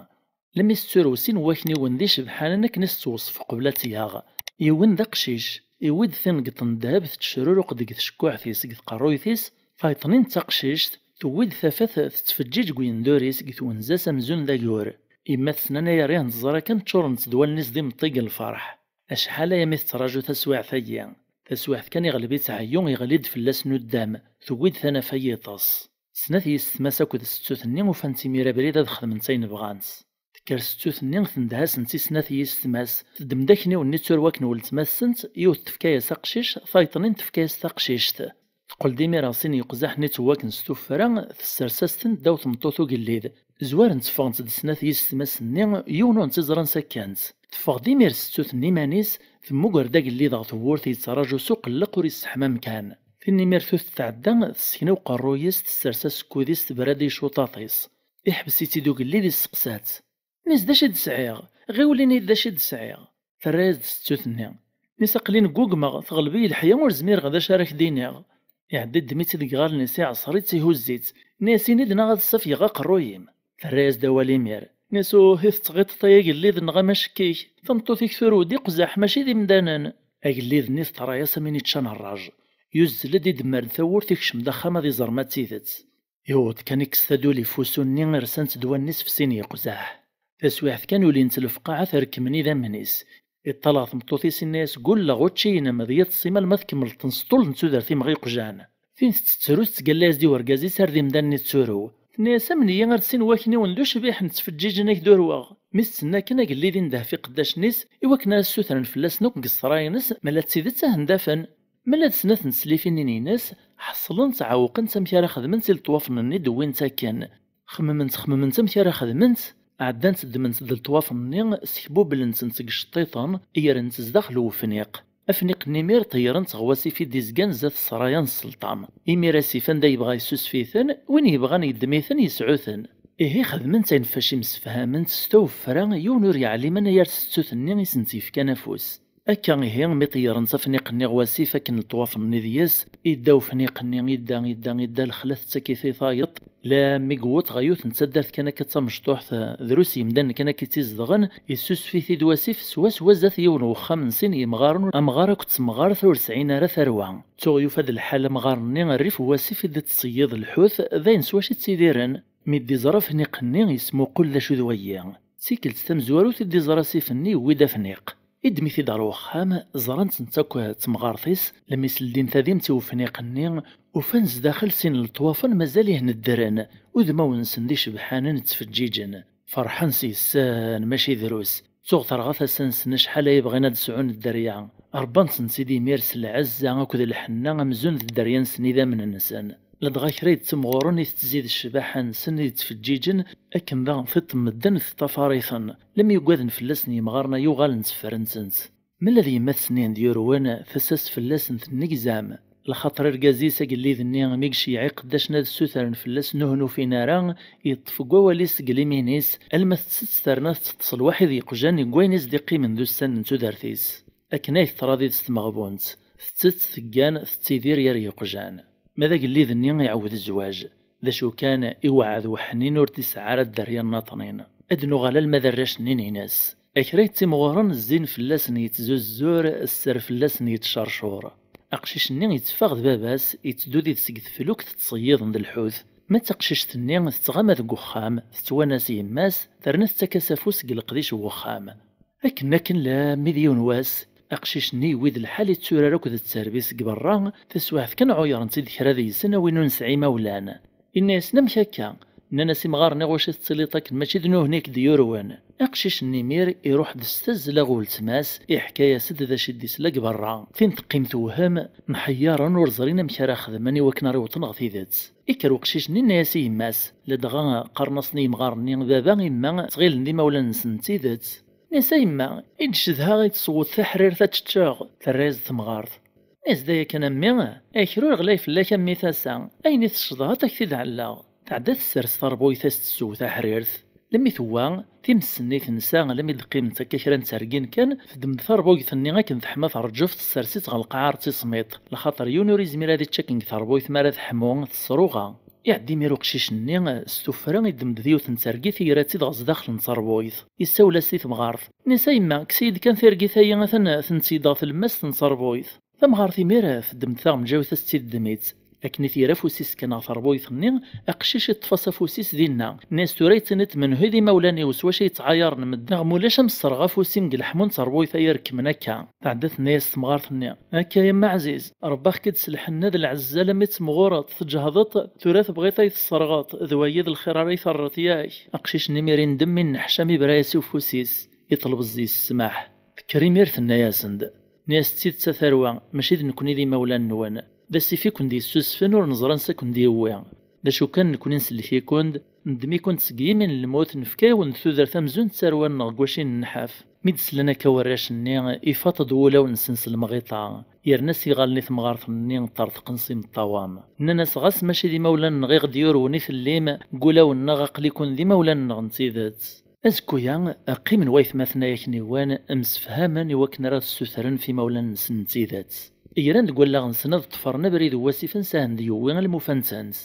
Lemmi s-turew sin wakniwen d icebḥanen akken i s-tettweṣṣef qbel ad tt-yaɣ. Yiwen d aqcic, iwwi-d tineggeḍt n ddheb tettecruruq deg tcekkuḥt-is, deg tqerruyt-is, tayeḍnin d taqcict, tewwi-d tafat tettfeǧǧiǧ deg uyendur-is deg twenza-s amzun d agur. Yemma-tsen anayer i ten-teẓra kan ččurent-tt d wallen-is d imeṭṭi deg lferḥ. Acḥal aya mi tettraǧu taswiɛt-agi. Taswiɛt kan iɣleb-itt ɛeyyu, iɣli-d fell-as nuddam, tewwi-d tanafa yiṭes. Snat yessetma-s akked settut-nni ufant imir abrid ad xedment ayen bɣant. Tekker settut-nni tendeh-asent i snat yessetma-s, teddem-d akniwen-nni tturwa akken weltma-tsent, yiwet tefka-yas aqcic, tayeḍnin tefka-yas taqcict. Teqqel-d imir ɣer sin yeqzaḥ-nni ttwakken s tuffra, tessers-as-ten ddaw tmeṭṭut ugellid. Zwaren-tt ffɣent-d snat yessetma-s-nni, yiwen ur tt-iẓran sakkant. Teffeɣ-d imir settut-nni iman-is, temmuger-d agellid ɣer tewwurt yettraǧu s uqelleq ur isseḥmam kan. Tin imirt ur tetɛedda, tessekna uqerruy-is, tessers asekkud-is, tebra-d i icuṭaṭ-is. Iḥbes-itt-id ugellid, isteqsa-tt. Nis d acu i d-sɛiɣ? Ɣiwel ini-yi-d d acu i d-sɛiɣ. Terra-yas-d settut-nni. Nis aql-i neggugmeɣ, teɣleb-iyi leḥya ur zmireɣ d acu ara k-d-iniɣ. Iɛedda iddem-itt-id deg iɣallen-is, iɛṣer-itt, ihuzz-itt. Ini-as ini-d neɣ ad ssafgeɣ aqerruy-im. Terra-yas-d awal imir. Nis uh i tettɣiṭeḍ ay agellid neɣ amacekkik? Tameṭṭut-ik turew-d iqzaḥ mačči d imdanen. Agellid-nni teḍra-yas am win iččan rraj. Yuzzel-d idemmer-d tawwurt ikcem-d axxam ad iẓer ma d tidet. Yewweḍ kan ikkes taduli f wusu-nni, rsant-d wallen-is f sin yeqzaḥ. Taswiɛt kan ulin-tt lefqaɛa, terkem-n idammen-is. Iṭṭal ɣer tmeṭṭut-is, inna-yas gulleɣ učči-inem d yiṭes-im alma tkemmleḍ-ten s ṭṭul n tudert-im ɣ iqjan. Tin tettettru tettgalla-yas-d i urgaz-is ar d imdanen i tetturew. Tenna-yas amen-iyi ar d sin wakniwen d ucbiḥen ttfeǧǧiǧen ak-d-urweɣ. Mi s-tenna akken agellid indeh f iqeddacen-is i wakken ara ssutren fell-asen akk deg ṣṣra-ines ma la d tidet ad ten-d-afen. Ma la d snat n teslifin-nni-ines, ḥeṣlent ɛewqent amek ara xedment i leṭwafen-nni d-wwint akken. Xemmement xemmement amek ara xedment, ɛeddant ddment-d leṭwafen-nni, sekbublent-tent deg iceṭṭiṭen, grent zdaxel wefniq. Afniq-nni imir ṭeyyren-t ɣer wasif i d-izgan zdat ṣṣraya n sselṭan. Imir asif anda yebɣa yessusef-iten, win yebɣan yeddem-iten yesɛu-ten. Ihi xedment ayen fac imsefhament s taweffra, yiwen ur yeɛlim anayer s ttut-nni i sent-yefkan afus. Akka ihi, mi ṭeyyren-t afniq-nni ɣer wasif akken leṭwafen-nni deg-s, idda ufniq-nni, idda, idda, idda, lexla tettak-it i tayeḍ, lammi yewweḍ ɣer yiwet n taddart kan akka d tamecṭuḥt, drus yemdanen kan akka i tt-izedɣen, yessusef-it-id wasif swaswa zdat yiwen n wexxam n sin yemɣaren, amɣar akked temɣart ur sɛin ara tarwa. Tuɣ yufa-d lḥal amɣar-nni rrif n wasif i d-ittṣeyyiḍ lḥut, d ayen s wacu i ttidiren. Mi d-iẓra afniq-nni, yesmuqul d acu d wagi. D tikkelt tamezwarut i d-iẓra asif-nni yewwi-d afniq. Iddem-it-id ɣer wexxam, ẓran-tent akk d temɣart-is, lammi s-ldin tadimt i ufniq-nni, ufan zdaxel sin n leṭwafen mazal-ihen ddren, udmawen-nsen d icebḥanen ttfeǧǧiǧen. Ferḥen s yes-sen, mačči drus. Tuɣ terɣa tasa-nsen acḥal ay bɣin ad d-sɛun dderya. Rebban-ten-id imir s lɛezza akked lḥenna amzun d dderya-nsen idammen-nsen. Ladɣa kra yettimɣuren i tettzid ccbaḥa-nsen i yettfeǧǧiǧen, akken daɣen tiṭ n medden teṭṭafar-iten, lammi ugaden fell-asen yemɣaren-a yuɣalen tteffren-tent. Mella d yemma-tsen i hen-d-yurwen, tasa-s fell-asen tennegzam. Lxaṭer argaz-is agellid-nni, mi yeceyyeɛ iqeddacen ad ssutren fell-as, nuh ur fin ara, yeṭṭef deg wawal-is deg limin-is, alma tettett terna tetteṭṭes lwaḥid yeqjan deg wayen i s-d-iqqimen d ussan n tudert-is. Akken ay teḍra did-s tmeɣbunt, tettett, teggan, tettidir ger yeqjan. Ma d agellid-nni iɛawed zzwaǧ. D acu kan, iweɛɛed weḥnin ur d-isɛa ara dderya n naṭnin. Ad nuɣal alma d arrac-nni n Ines. Akra yettimɣuren zzin fell-asen yettzuzzur, sser fell-asen yettcercur. Aqcic-nni yetteffeɣ d baba-s, yetteddu did-s deg teflukt ttṣeyyiḍen d lḥut. Ma d taqcict-nni tettɣama deg uxxam, tettwanas yemma-s, terna tettak-as afus deg leqdic n uxxam. Akken akken lammi d yiwen wass, aqcic-nni yewwi-d lḥal itturar akked tterbit deg berra, taswiɛt kan ɛuyyren-tt-id kra deg-sen a win ur nesɛi imawlan. Inna-yasen: "Amek akka?" Nnan-as: "Imɣaren, iɣwac i tettiliḍ akken, mačči d nuhni i k-d-yurwen." Aqcic-nni imir iruḥ-d s tazzla ɣer weltma-s, iḥka-yas-d d acu i d-isla deg berra. Tin teqqim tewhem, mḥeyyaṛen ur ẓrin amek ara xedmen i wakken ara iwṭen ɣer tidet. Ikker uqcic-nni inna-yas i yemma-s, ladɣa qqaren-asen i yemɣaren-nni baba, yemma, ttɣilen d imawlan-nsen n tidet. Nna-yas: "A yemma, i d-cedhaɣ i tesweḍ taḥrirt ad tt-ččeɣ." Terra-yas-d temɣart. Nna-yas: "D aya kan a mmi, akra ur ɣlay fell-ak a mmi tasa, ayen i tecḍeḥ ad ak-t-id-ɛelleɣ." Tɛedda tessers tarbuyt-is tessew taḥrirt. Lemmi tewwa, times-nni tensa, lemmi d-qqiment akka kra n ttergin kan, teddem-d tarbuyt-nni akken teḥma terǧef, tessers-itt ɣer lqaɛa ar tismiṭ, lxaṭer yiwen ur izmir ad ičč akken deg tarbuyt mi ara teḥmu, tesruɣa. Iɛedda imir uqcic-nni s tuffra, iddem-d yiwet n ttergit, yerra-tt-id ɣer sdaxel n tarbuyt. Issawel-as i temɣart. Nna-yas: "A yemma, kkes-iyi-d kan tirgit-ayi, atan tent-id ɣer tlemmast n tarbuyt." Tamɣart imir teddem-d taɣenǧawt, as-tt-id-teddem-itt. Akken i t-yerra afus-is kan ɣer tarbuyt-nni, aqcic iṭṭef-as afus-is dinna. Nna-yas: "Tura i d-tiniḍ menhu i d imawlan-iw, s wacu i yettɛayaren medden, neɣ mulac a m-sserɣeɣ afus-im deg leḥmu n tarbuyt-ayi rekmen akka." Tɛedda tenna-yas temɣart-nni: "Akka a yemma ɛziz, rebbaɣ-k-id s lḥenna d lɛezza, alammi d temɣureḍ, tǧehdeḍ, tura tebɣiḍ a yi-tesserɣeḍ, d wagi d lxir ara yi-terreḍ yak." Aqcic-nni imir indem, inneḥcam, ibra-yas i ufus-is, iṭleb zzi-s ssmaḥ. Tekker imir tenna-yasen-d: "Nni-as d tidet a tarwa, mačči d nekkni i d imawlan-nwen. D asif i ken-d-yessusfen, ur neẓri ansi i ken-d-yewwi. D acu kan, nekkni nsellek-iken-d, neddem-iken-d seg yimi n lmut, nefka-yawen-d tudert amzun d tarwa-nneɣ deg wacu i nennḥaf." Mi d-slan akka warrac-nni, ifaṭ-d wulawen-nsen s lemɣiṭa, yerna s iɣallen i temɣart-nni ṭṭerḍqen s imeṭṭawen. Nnan-as: "Ɣas mačči d imawlan-nneɣ i ɣ-d-yurwen i tellim, deg wulawen-nneɣ aql-iken d imawlan-nneɣ n tidet." Azekku-ya, qqimen waytmaten ay akniwen, msefhamen i wakken ara t-ssutren f imawlan-nsen n tidet. Gran deg wallaɣ-nsen ad ṭṭfren abrid n wasif ansa hen-d-yewwi alma ufan-tent.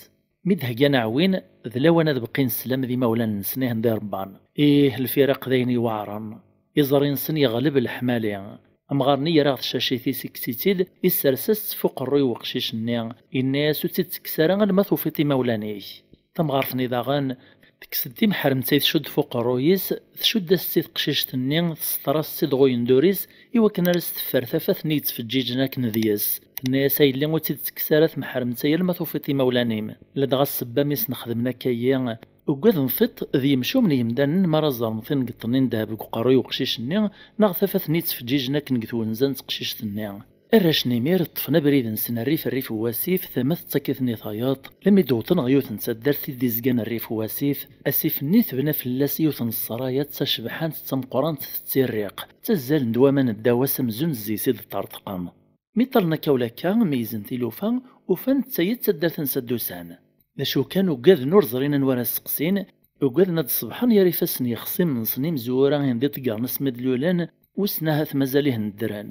Mi d-heggan aɛwin, d lawan ad bqin sslam d imawlan-nsen i hen-d-irebban. Ih, lfiraq d ayen iweɛren. Iẓri-nsen yeɣleb leḥmali. Amɣar-nni yerra ɣer tcacit-is, ikkes-itt-id, issers-as-tt f uqerruy n weqcic-nni, yenna-yas: "Ur tt-id-ttekkes ara alma tufiḍ imawlan-ik." Tamɣart-nni daɣen tekkes-d timeḥremt ay tcudd f uqerruy-is, tcudd-as-tt i teqcict-nni, tesseṭṭer-as-tt-id ɣer uyendur-is i wakken ara s-teffer tafat-nni yettfeǧǧiǧen akken deg-s. Tenna-yas: "A yelli, ur tt-id-ttekkes ara tmeḥremt-ayi alma tufiḍ imawlan-im. Ladɣa ssebba mi sen-xedmen akka-yi, ugaden tiṭ d yemcumen yemdanen mi ara ẓren tingeḍt-nni n ddheb deg uqerruy uqcic-nni, neɣ tafat-nni yettfeǧǧiǧen akken deg twenza n teqcict-nni." Arrac n imir ṭṭfen abrid-nsen rrif rrif n wasif, tama tettak-iten i tayeḍ, lammi d-wwḍen ɣer yiwet n taddart i d-izgan rrif n wasif. Asif-nni tebna fell-as yiwet n ssraya d tacebḥant d tameqqrant, tettirriq, ttazzalen-d waman ddaw-as amzun zzi-s i d-ṭṭerṭqen. Mi ṭṭalen akka u lakka, meyyzen tilufa, ufan d tayi d taddart ansa d-usan. D acu kan, ugaden ur ẓrin anwa ara seqsin, ugaden ad d-ṣebḥen yer ifassen yexṣimen-nsen imezwura i d-iḍeggren asmi d-lulen, wissen ahat mazal-ihen ddren.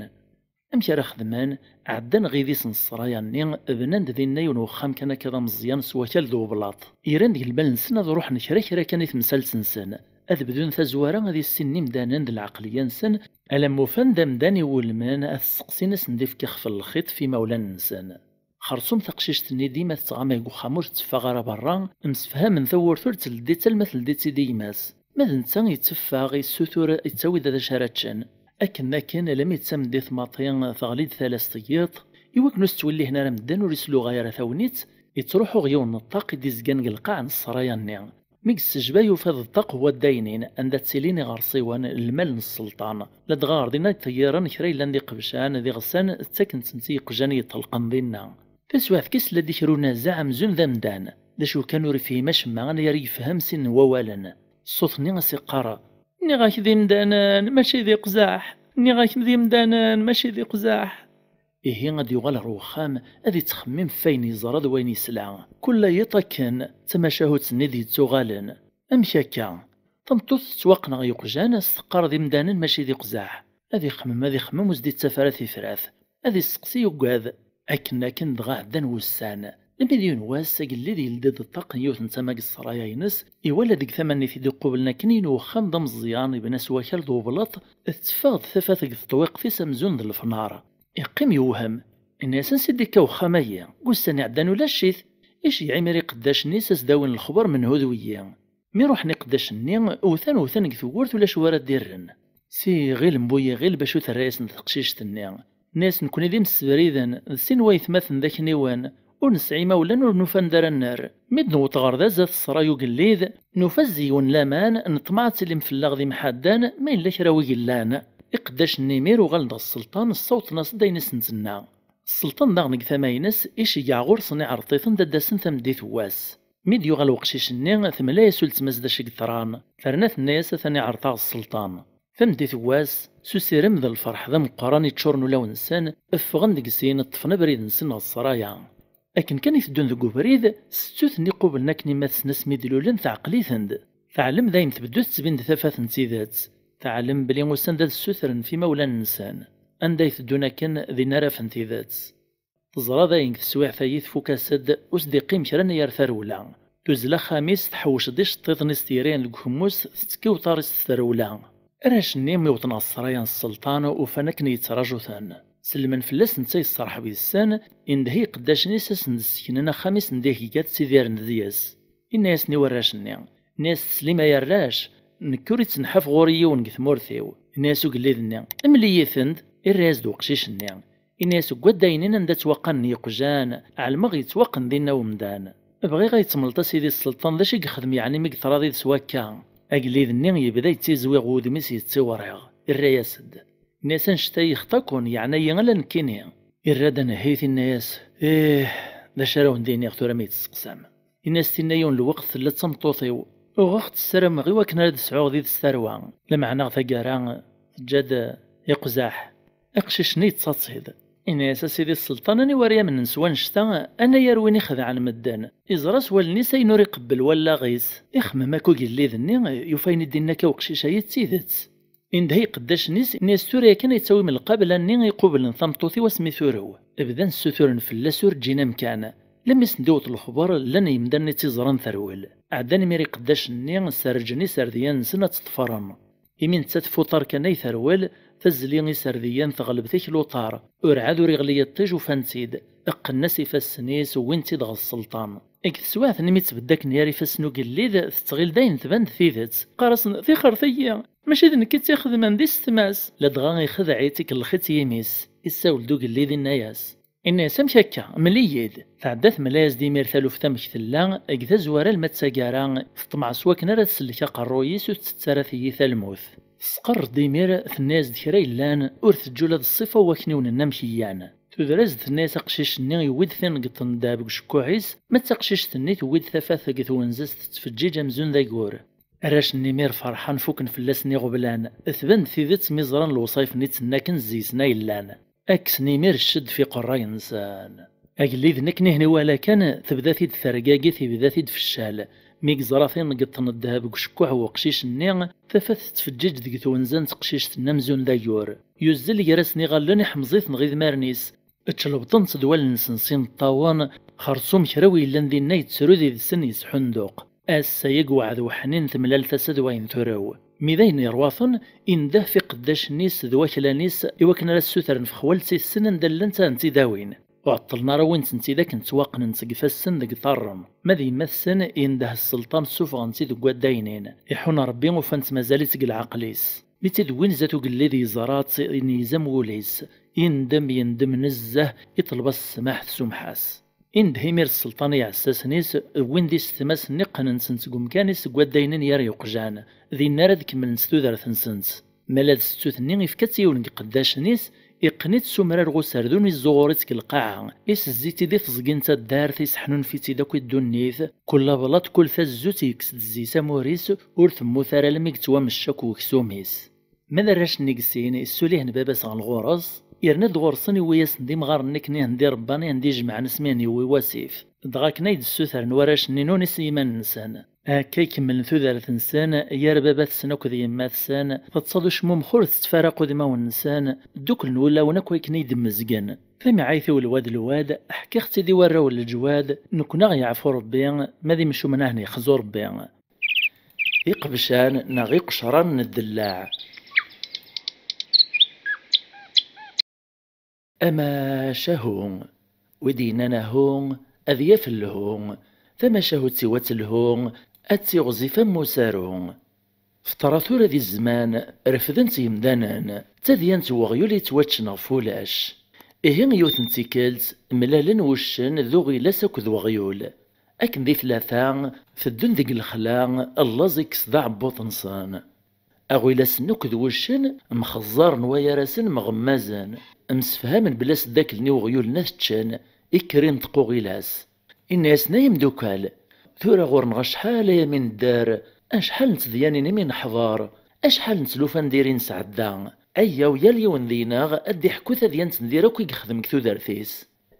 Amek ara xedmen? Ɛeddan ɣidis n ssraya-nni, bnan-d dinna yiwen uxxam kan akka d ameẓyan s wakal d ublaṭ. Iran deg lmal-nsen ad ruḥen kra kra kan i temsalt-nsen, ad bdun tazwara ad issinen imdanen d lɛeqliya-nsen, alamma ufan-d amdan iwulmen ad t-steqsin ad sen-d-ifk ixef n lxiṭ f imawlan-nsen. Xerṣum taqcict-nni dima tettɣama deg uxxam ur tetteffeɣ ara berra, msefhamen tawwurt ur ttledditt alma teldi-tt-id i gma-s. Ma d netta yetteffeɣ, yessutur, yettawi-d d acu ara ččen. Akken akken, almi d tameddit maḍi, teɣli-d tala s tiyiḍ, i wakken ur s-ttwillihen ara medden ur isluɣay ara tagnit, yettruḥu ɣer yiwen n ṭṭaq i d-izgan deg lqaɛ n ssraya-nni. Mi yessejba yufa-d ṭṭaq n waddaynin anda ttilin iɣersiwen, lmal n sselṭan. Ladɣa ɣer din ay ṭeyyiren kra yellan d iqebcan, d iɣsan, ttaken-tent i yeqjan i yeṭṭelqen dinna. Taswiɛt kan isla-d i kra unazaɛ amzun d amdan. D acu kan ur ifhim acemma, ala ara yefhem sin n wawalen. Ṣṣut-nni a s-iqqar: "Nniɣ-ak d imdanen, mačči d iqzaḥ! Nniɣ-ak d imdanen, mačči d iqzaḥ!" Ihi ad d-yuɣal ɣer wexxam, ad ittxemmim ɣef wayen yeẓra d wayen yesla. Kul yiḍ akken, d tamacahut-nni d-yettuɣalen. Amek akka? Tameṭṭut tettwaqneɣ yeqjan, as teqqar d imdanen mačči d iqzaḥ. Ad ixemmem, ad ixemmem, ur s-d-ittaf ara tifrat. Ad isseqsi, yuggad. Akken akken dɣa ɛeddan wussan. Imi d yiwen wass, agellid yeldi-d ṭṭaq n yiwet n tama deg ssraya-ines, iwala deg tama-nni t-id-iqublen akken yiwen uxxam d ameẓẓyan, ibna s wakal d ublaṭ, tetteffeɣ-d tafat deg teṭwiqt-is amzun d lefnar. Iqqim yewhem. Inna-yas: "Ansi d-ikka uxxam-agi? Deg ussan iɛeddan ulac-it." Iceyyeɛ imir iqeddacen-is a s-d-awin lexbar menhu d wiyi. Mi ruḥen iqeddacen-nni, wten, wten deg tewwurt, ulac wara d-irren. Si iɣil n bu yiɣil bacu terra-yasen teqcict-nni. Nna-yas: "Nekkni d imsebriden, d sin waytmaten d akniwen, ur nesɛi imawlan, ur nufi anda ara nerr. Mi d-newweḍ ɣer da zdat ṣṣray ugellid, nufa zzi yiwen laman, neṭmeɛ ad tilim fell-aɣ d imḥaddan, ma yella kra wi yellan." Iqeddacen-nni imir uɣalen-d ɣer sselṭan, ssawḍen-as-d ayen i sen-tenna. Sselṭan daɣen deg tama-ines, iceggeɛ ɣur-sen iɛreḍ-iten-d ad d-asen tameddit n wass. Mi d-yuɣal weqcic-nni, temla-yas uletma-s d acu i yeḍran, terna tenna-yas: "Atan iɛreḍ-aɣ sselṭan." Tameddit n wass, s usirem d lferḥ d ameqqran iččuren ulawen-nsen, ffɣen deg sin, ṭṭfen abrid-nsen ɣer ssraya. Akken kan i teddun deg ubrid, settuten iqublen akken imatsen asmi d-lulen, teɛqel-iten-d. Teɛlem d ayen tbeddu tettbin-d tafat n tidet. Teɛlem belli usan-d ad ssutren f imawlan-nsen. Anda i teddun akken, din ara afen tidet. Teẓra dayen deg teswiɛt-agi tfuk-as-d, ur s-d-iqqim kra nni ar tarewla. Tuzzel axxam-is, tḥewwec-d iceṭṭiḍen-is teyri deg ukemmus, tettekki uṭar-is s trewla. Arrac-nni mi wwḍen ɣer ssraya n sselṭan, ufan akken yettraǧu-ten. Sellmen fell-as netta yesserḥeb yes-sen, indeh i iqeddacen-is a sen-d-sseknen axxam-is n dihegga ttidiren deg-s. Inna-yasen i warrac-nni, inna-yas: "Teslim ay arrac, nekk ur ittenḥaf ɣur-i yiwen deg tmurt-iw." Inna-yas ugellid-nni: "Mel-iyi-ten-d." Irra-yas-d uqcic-nni. Inna-yas: "Deg waddayen-in anda ttwaqqanen yeqjan, ɛelmeɣ yettwaqqen dinna umdan. Bɣiɣ ad yi-d-temleḍ a sidi sselṭan d acu i yexdem yeɛni mi yeḍra did-s wakka?" Agellid-nni yebda yettizwiɣ wudem-is yettiwriɣ. Irra-yas-d. Inna-yas: "Annect-a yexḍa-ken, yeɛna-yi ala nekkini." Irra-d anehhit, inna-yas: "Ih, d acu ara wen-d-iniɣ tura mi yi-d-testeqsam?" Inna-yas: "Tinna yiwen lweqt tella d tameṭṭut-iw. Uɣeɣ-tt, ssarameɣ i wakken ara d-sɛuɣ did-s tarwa. Lameɛna taggara teǧǧa-d iqzaḥ." Aqcic-nni yettaḍ-tt-id. Inna-yas: "A sidi sselṭan, aniwa ara yamnen s wannect-a, anagar win ixedɛen medden? Iẓra s wallen-is ayen ur iqebbel wallaɣ-is." Ixemmem akk ugellid-nni, yufa ayen i d-inna akka uqcic-ayi d tidet. Indeh i iqeddacen-is, inna-yas: "Tura yakan ay ttawim lqabla-nni iqublen tameṭṭut-iw asmi turew." Bdan ssuturen fell-as ur ǧǧin amkan. Lammi sen-d-iwweḍ lexber, llan yemdanen i tt-iẓran terwel. Ɛeddan imir iqeddacen-nni, serrǧen iserdiyen-nsen ad tt-ḍefren. Imi nettat f uṭar kan ay terwel, tazli iserdiyen teɣleb tikli uṭar, urɛad ur iɣli yiṭij, ufan-tt-id. Qqnen-as ifassen-is, wwin-tt-id ɣer sselṭan. Deg teswiɛt-nni mi tt-beddaken yar ifassen ugellid, tettɣil dayen tban-d tidet. Qqar-asen: "Tixret-iyi! Mačči d nekk i tt-ixedmen, d isetma-s!" Ladɣa ixdeɛ-itt, ikellex-itt yimi-s. Issawel-d ugellid, inna-yas. Inna-yas: "Amek akka? Mel-iyi-d." Tɛedda temla-yas-d imir taluft amek tella, deg tazwara alma d taggara, teṭmeɛ s wakken ara tsellek aqerruy-is ur tettett ara tiyita lmut. Tesqerr-d imir, tenna-yas-d kra yellan, ur teǧǧi ula d ṣṣifa n wakniwen-nni amek llan. Tudert tenna-yas aqcic-nni yewwi-d tineggeḍt n ddheb deg ucekkuḥ-is, ma d taqcict-nni tewwi-d tafat deg twenza-s tettfeǧǧiǧ amzun d agur. Arrac-nni imir ferḥen, fuken fell-asen iɣeblan. Tban-d tidet mi ẓran lewṣayef-nni ttenna akken zzi-sen ay llan. Kksen imir cced f iqerray-nsen. Agellid-nni akken ihen iwala kan, tebda-t-id tergagi, tebda-t-id feccal. Mi yeẓra tineggeḍt n ddheb deg ucekkuḥ n weqcic-nni, tafat tettfeǧǧiǧ deg twenza n teqcict-nni amzun d agur. Yuzzel gar-asen iɣallen, iḥemẓ-iten ɣer idmaren-is. Ččelbṭen-tt d wallen-nsen s imeṭṭawen, xerṣum kra wi yellan dinna yettru did-sen yesḥunduq. Ass-a yag weɛd weḥnin temlal tasa d wayen turew. Mi d ayen yerwaten, indeh f iqeddacen-is d waklan-is i wakken ara ssutren f xwalett-isen anda llant ad tent-id-awin. Ur ɛeṭṭlen ara wwin-tent-id akken ttwaqnen seg ifassen deg iṭarren. Ma d yemma-tsen, indeh sselṭan ssufɣen-tt-id deg waddayen-in. Iḥun Rebbi ufan-tt mazal-itt deg leɛqel-is. Mi tt-id-wwin zdat ugellid yeẓra-tt, inyez am wul-is. Yendem, yendem nezzeh, iṭleb-as ssmaḥ, tsumeḥ-as. Indeh imir sselṭan i iɛessasen-is, wwin-d isetma-s-nni qqnen-ten seg umkan-is seg waddayen-in yar yeqjan, dinna ara d-kemmlen s tudert-nsent. Ma la d settut-nni ifka-tt i yiwen deg iqeddacen-is, iqqen-itt s umrar ɣ userdun, izzuɣur-itt deg lqaɛa, isezzi-tt-id i teẓgi n taddart, isseḥnunef-itt-id akk i ddunit, kul ablaṭ, kul tazzut yekkes-d zzi-s amur-is, ur temmut ara almi yettwamecc akk weksum-is. Ma d arrac-nni deg sin, issulihen baba-s ɣer lɣur-s, Yerna-d ɣur-sen, iwwi-yasen-d imɣaren-nni akken i hen-d-irebban, i hen-d-ijemɛen asmi hen-yewwi wasif. Dɣa akken ay d-ssutren warrac-nni, nuni s yiman-nsen. Akka i kemmlen tudert-nsen, gar baba-tsen akked yemma-tsen, teṭṭṣeḍ ucmumx ur tettfaraq udmawen-nsen, dduklen wulawen akk akken i d-mmezgen. Tamiɛayt-iw lwad lwad, ḥkiɣ-tt-id i warraw n leǧwad, nekkni a ɣ-yeɛfu Rebbi, ma d imcumen a hen-yexzu Rebbi. Iqebcan neɣ iqecran n ddellaɛ. Amacahu. Wi d-yennan ahu, ad yaf lhu. Tamacahut-iw ad telhu, ad tiɣzif am usaru. Teṭra tura di zzman, refden-tt yemdanen, d tadyant n weɣyul yettwaččen ɣef ulac. Ihi yiwet n tikkelt, mlalen wuccen d uɣilas akked weɣyul. Akken di tlata, teddun deg lexla, llaẓ ikkes-d aɛebbuḍ-nsen. Aɣilas-nni akked wuccen mxeẓẓaren, wayar-asen mɣemmazen, msefhamen belli s ddaklen i weɣyul-nni ad t-ččen, ikker inṭeq uɣilas. Inna-yasen: "Ay imdukal, tura ɣur-neɣ acḥal aya mi nedder, acḥal n tedyanin i mi neḥḍer, acḥal n tlufa n diri nesɛedda. Ayyaw, yal yiwen deg-neɣ ad d-iḥku tadyant n diri akk i yexdem deg tudert-is."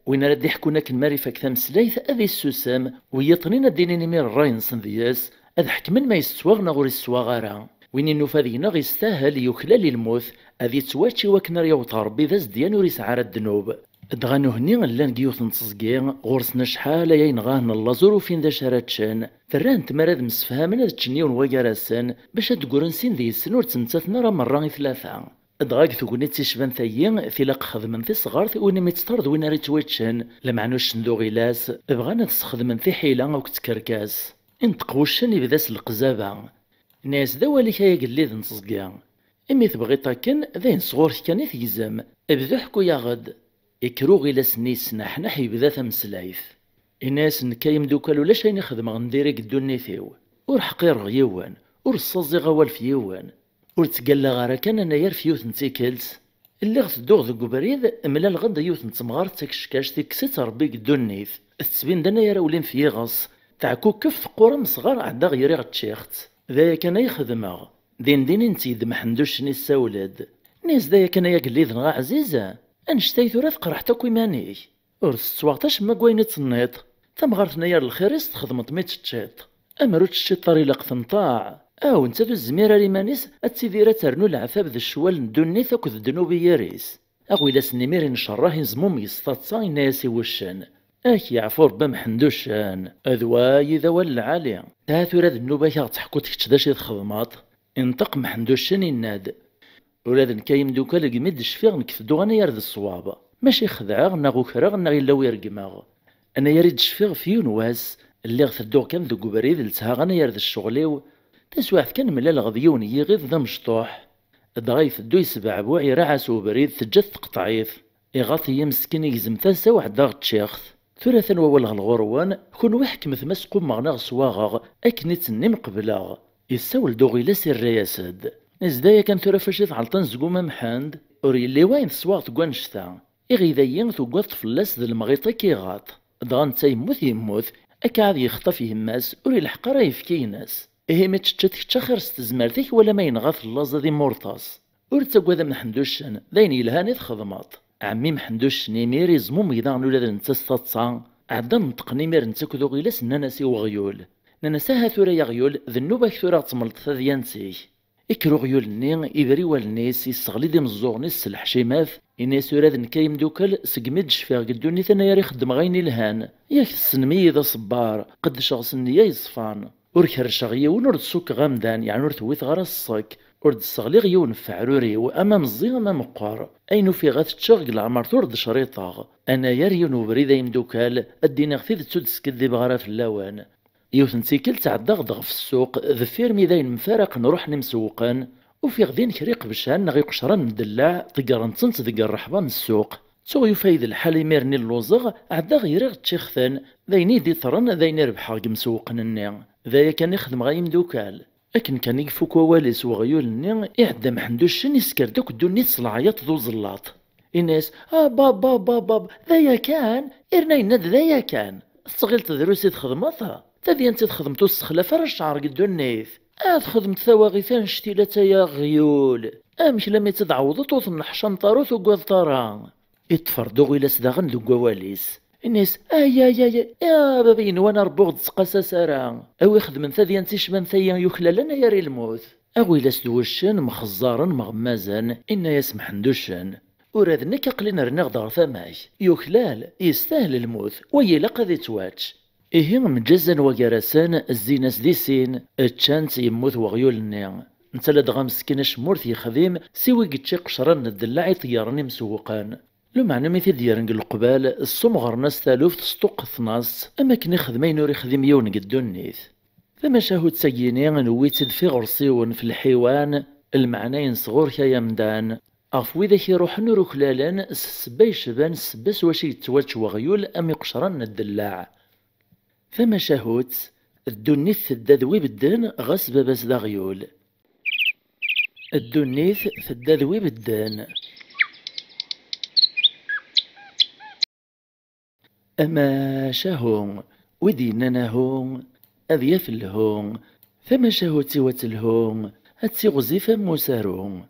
Win ara d-iḥkun akken mi ara ifak tameslayt, ad issusem, wiyiḍ-nni ad d-inin imir ṛṛay-nsen deg-s, ad ḥekmen ma yeswaɣ neɣ ur iswaɣ ara. Win i nufa deg-neɣ yestahel, yuklal i lmut, ad ittwačč i wakken ara yaweḍ ɣer Ṛebbi d azedyan ur isɛi ara ddnub. Dɣa nuhni llan deg yiwet n teẓgi, ɣur-sen acḥal aya yenɣa-hen llaẓ ur ufin d acu ara ččen, terra-hen tmara ad msefhamen ad ččen yiwen wagar-asen, bac ad d-ggren sin deg-sen ur ttmettaten ara merra i tlata. Dɣa deg tegnit icban tayi, tilaq xedmen tisɣart, win imi teṭṭer d win ara ittwaččen, lameɛna uccen d uɣilas bɣan ad sxedmen tiḥila akked tkerkas. Inṭeq wuccen, ibda s leqzaba. Inna-yas: "D awal-ik ay agellid n teẓgi. Imi tebɣiḍ akken, d ayen sɣur-k kan i tegzem. Bdu ḥku-yaɣ-d." Ikker uɣilas-nni yesneḥneḥ, yebda tameslayt. Inna-yas: "Nekk ay imdukal ulac ayen i xedmeɣ n diri deg ddunit-iw. Ur ḥqireɣ yiwen, ur ssaẓiɣ awal f yiwen. Ur ttgallaɣ ara kan anayer f yiwet n tikkelt. Lliɣ tedduɣ deg ubrid, mlaleɣ-d yiwet n temɣart d takeckact, ikkes-itt Rebbi deg ddunit. Tettbin-d anayer awlin f yiɣes. Teɛkukef, teqqur amesɣar, ɛeddaɣ ɣer-i ččiɣ-tt. D aya kan ay xedmeɣ." Din din i netteg-d Mḥend uccen, issawel-d. Inna-yas: "D aya kan ay agellid-nneɣ aɛziz? Annect-a tura tqerḥeḍ akk iman-ik. Ur tettwaɣeḍ acemma deg wayen i d-tenniḍ. Tamɣart-nni ar lxir-is txedmeḍ mi teččiḍ. Amer ur teččiḍ ara ilaq tenṭeɛ. Aw, netta d ur tezmir ara iman-is ad tidir ad ternu leɛtab d ccwal n ddunit akked ddnub i yiri-s." Aɣilas-nni imir incerreḥ, inzmumeg s taḍsa, inna-yas i wuccen: "Ad k-yeɛfu Rebbi a Mḥend uccen. D wa i d awal lɛali. Tesɛa tura d nnuba-k a ɣ-teḥkuḍ kečč d acu i txedmeḍ?" Inṭeq Mḥend uccen, inna-d: "Ula d nekk ay imdukal, deg mi d-cfiɣ nekk tedduɣ anayer d ṣṣwab. Mačči xedɛeɣ neɣ ukreɣ neɣ yella wi regmeɣ. Anayer i d-cfiɣ f yiwen wass, lliɣ tedduɣ kan deg ubrid, lethaɣ anayer d ccɣel-iw. Taswiɛt kan mlaleɣ d yiwen n yiɣid d amecṭuḥ. Dɣa iteddu yesbeɛbuɛ, iraɛ-as ubrid, teǧǧa-t teqṭeɛ-it. Iɣaṭ-iyi meskin, igzem tasa-w, ɛeddaɣ ččiɣ-t. Tura atan wawal ɣer ɣur-wen, kunwi ḥekmet ma sqummeɣ neɣ swaɣeɣ, akken i ttnnim qebleɣ." Issawel-d uɣilas, irra-yas-d: "Zda yakan tura fac i tɛelṭen zgum a Mḥend, ur yelli wayen teswaɣ deg wannect-a. Iɣida-yi tugaḍ fell-as d lemɣiṭ i k-iɣaṭ. Dɣa netta yemmut yemmut, akka ad yexṭaf yemma-s, ur ilḥeq ara ayefki-ines. Ihi mi teččiḍ kečč axir s tezmert-ik, wala ma yenɣa-t llaẓ ad imurṭas. Ur ttagad a Mḥend uccen, d ayen yelhan i txedmeḍ." Ɛemmi Mḥend uccen imir izmumeg daɣen ula d netta s taḍsa, ɛeddan neṭqen imir netta akked uɣilas, nnan-as i weɣyul. Nnan-as: "Aha tura ay aɣyul, d nnuba-k tura ad temmleḍ tadyant-ik." Ikker uɣyul-nni, iber i wallen-is, isseɣli-d imeẓẓuɣen-is s lḥecimat, inna-yas: "Ula d nekk ay imdukal, segmi d-cfiɣ deg ddunit anayer i xeddmeɣ ayen ilhan. Yak tessnem-iyi d aṣebbar, qeddceɣ s nniya yeṣfan. Ur kerrceɣ yiwen, ur d-ṣukkeɣ amdan, yeɛni ur t-wwiteɣ ara s ṣṣek. Ur d-sseɣliɣ yiwen f weɛrur-iw, ama meẓẓi ama meqqer. Ayen ufiɣ ad t-ččeɣ deg leɛmert ur d-cṛiṭeɣ. Anayer yiwen ubrid ay imdukal, ad d-iniɣ tidet ur d-skiddibeɣ ara fell-awen. Yiwet n tikkelt ɛeddaɣ-d ɣef ssuq, deffir mi d ayen mfaraqen ruḥen imsewwqen, ufiɣ din kra iqebcan neɣ iqecran n ddellaɛ, ḍeggren-tent deg rreḥba n ssuq. Ttuɣ yufa-yi-d lḥal imir-nni lluẓeɣ, ɛeddaɣ ɣriɣ ččiɣ-ten, d ayen i d-iḍren, d ayen i rebḥeɣ deg imsewwqen-nni. D aya kan i xedmeɣ ay imdukal." Akken kan i ifuk wawal-is weɣyul-nni, iɛedda Mḥend uccen, isker-d akk ddunit s leɛyaṭ d uẓellaṭ. Inna-yas: "A bab, bab, bab, bab, d aya kan?" Irna yenna-d: "D aya kan. Tettɣileḍ drus i txedmeḍ? Tadyant i txedmeḍ ur tessexlaf ara ccɛer deg ddunit. Ad xedmeḍ tawaɣit annect-ilat ay aɣyul. Amek lammi tt-id-ɛewḍeḍ ur tenneḥcameḍ ara ur tugadeḍ ara? Iṭṭfer-d uɣilas daɣen deg wawal-is. Inna-yas: "Ay, ay, ay, ay, a baba yenwan a Rebbi ur ɣ-d-ttqasas ara. A wi xedmen tadyant icban tayi yuklalen ay ar i lmut." Aɣilas d wuccen mxeẓẓaren mɣemmazen, inna-yas Mḥend uccen: "Ula d nekk aql-in rniɣ-d ɣer tama-k. Yuklal, yestahel lmut, wa ilaq ad ittwačč." Ihi mǧazen wagar-asen, zzin-as di sin, ččan-tt, yemmut weɣyul-nni. Netta ladɣa meskin acemma ur t-yexdim, siwa i yečča iqecran n ddellaɛ iṭeyyaren imsewwqen. Lumeɛna mi t-id-yerren deg leqbal, ssemɣren-as taluft sṭuqqten-as-tt, am akken ixdem ayen ur ixdim yiwen deg ddunit. Tamacahut-agi-ni newwi-tt-id f iɣersiwen, f lḥiwan, lmeɛna-ines ɣur-k ay amdan. Ɣef widak iruḥen ur uklalen, s ssebba yecban ssebba s wacu yettwačč weɣyul am iqecran n ddellaɛ. Tamacahut: ddunit tedda d wi bedden, ɣas baba-s d aɣyul. Ddunit tedda d wi bedden. Amacahu, wi d-yennan ahu, ad yaf lhu. Tamacahut-iw ad telhu, ad tiɣzif am usaru.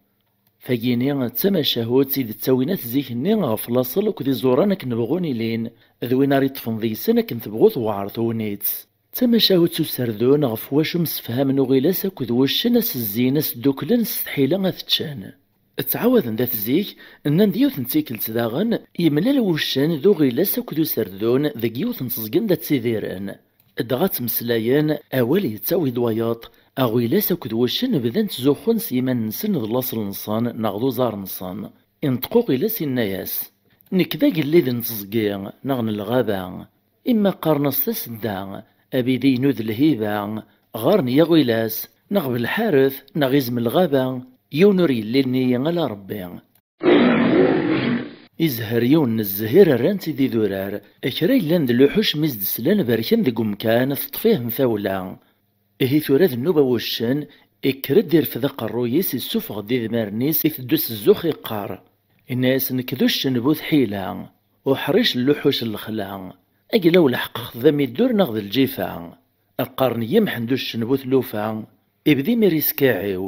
Tagini d tamacahut i d-ttawin at zik-nni ɣef laṣel akked iẓuran akken bɣun ilin, d win ara iṭṭfen deg-sen akken tebɣu tewɛer tewnit. D tamacahut s userdun ɣef wacu msefhamen uɣilas akked wuccen, a s-zzin, a s-dduklen s tḥila ad t-ččen. Ttɛawaden-d at zik, nnan-d yiwet n tikkelt daɣen, yemlal wuccen d uɣilas akked userdun deg yiwet n teẓgi anda ttidiren. Dɣa ttmeslayen, awal yettawi-d wayeḍ, aɣilas akked wuccen bdan ttzuxxun s yiman-nsen d laṣel-nsen neɣ d uẓar-nsen. Inṭeq uɣilas inna-yas: "Nekk d agellid n teẓgi neɣ n lɣaba. Imma qqaren-as tasedda, abidi-inu d lhiba, ɣer-n ya ɣilas, neɣ belḥaret, neɣ izem lɣaba, yiwen ur yellilni ala Rebbi." Izher yiwen n zzhir rran-t-id idurar, kra yellan d luḥuc mi s-d-slan berken deg umkan, teṭṭef-ihen tawla. Ihi tura d nnuba n wuccen, ikker-d irfed aqerruy-is, issufeɣ-d idmaren-is, iteddu s zzux iqqar. Inna-yas: "Nekk d uccen bu tḥila, uḥric n luḥuc n lexla. Agla ulḥeq xdem iddur neɣ d lǧifa. Qqaren-iyi Mḥend uccen bu tlufa, ibda imir iskiɛiw."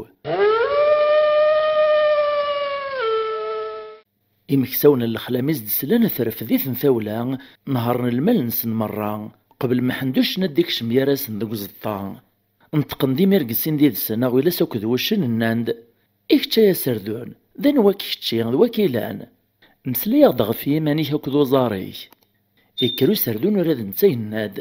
Imeksawen n lexla mi s-d-slan, terfed-iten tawla, nehṛen lmal-nsen merra, qbel Mḥend uccen ad d-ikcem gar-asen deg uẓeṭṭa. Neṭqen-d imir deg sin did-sen, aɣilas akked wuccen, nnan-d: "I kečč ay aserdun, d anwa-k kečči, d wa k-ilan? Mmeslay-aɣ-d ɣef yiman-ik akked uẓar-ik." Ikker userdun ula d netta yenna-d,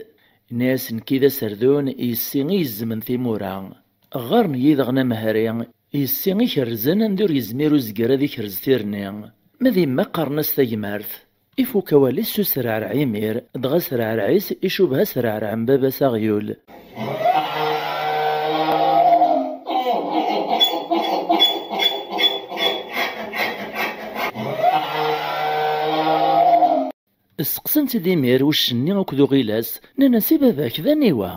inna-yas: "Nekki d aserdun yessi i yezzmen timura. Ɣɣaren-iyi daɣen amehri, yessi ikerrzen anda ur yezmir uzger ad ikerrez tirni. Ma d yemma qqaren-as tagmert." Ifuk awal-is s usreɛreɛ imir, dɣa asreɛreɛ-is icubeh asreɛreɛ n baba-s aɣyul. Sseqsan-tt-id imir wuccen-nni akked uɣilas, nnan-as: "I baba-k d aniwa?"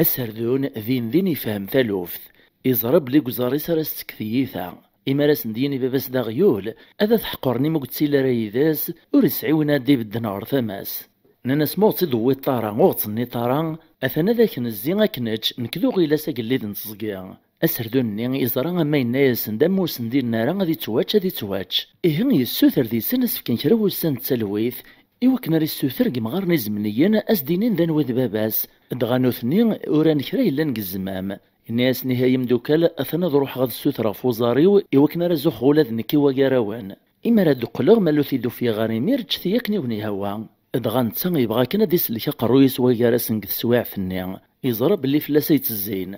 Aserdun din din ifhem taluft. Iẓra belli deg uẓar-is ara s-tekk tiyita. Imi ara sen-d-yini baba-s d aɣyul, ad t-ḥeqren imi ur yettili ara yid-s, ur yesɛi win ara d-ibedden ɣer tama-s. Nnan-as: "Ma ur ɣ-tt-id-tewwiḍ ara, ur ɣ-tt-tenniḍ ara, atan ad ak-nezzi ad k-nečč, nekk d uɣilas agellid n teẓgi." Aserdun-nni iẓra ama yenna-yasen-d ama ur sen-d-yenni ara, ad ittwačč, ad ittwačč. Ihi yessuter deg-sen ad s-fken kra n wussan n talwit, i wakken ara yessuter deg yimɣaren izemniyen, ad s-d-inin d anwa i d baba-s. Dɣa nutni uran kra yellan deg zzmam. Yenna-yasen: "Ihi ay imdukal, atan ad ruḥeɣ ad ssutreɣ f uẓar-iw, i wakken ara zuxxeɣ ula d nekk i wagarawen. Imi ara d-qqleɣ, ma ur t-id-ufiɣ ɣer imir, ǧǧet-iyi akken i wen-yehwa." Dɣa netta yebɣa kan ad isellek aqerruy-is wagar-asen deg teswiɛt-nni, yeẓra belli fell-as ay ttezzin.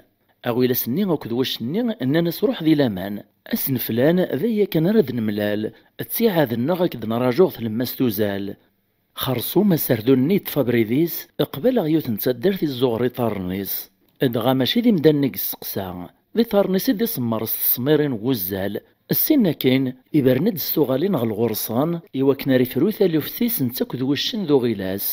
Aɣilas-nni akked wuccen-nni nnan-as: "Ruḥ di laman. Ass n flan, d aya kan ara d-nemlal. Ttiɛad-nneɣ ad k-d-nrajuɣ tlemmast uzal." Xerṣum aserdun-nni yeṭṭef abrid-is, qbaleɣ yiwet n taddart izzuɣer iṭarren-is. Dɣa mačči d imdanen i yesteqsa, d iṭarren-is i d-isemmer s tesmirin n wuzzal. Ssin akkin, ibren-d s tuɣalin ɣer lɣur-sen, i wakken ara ifru taluft-is netta akked wuccen d uɣilas.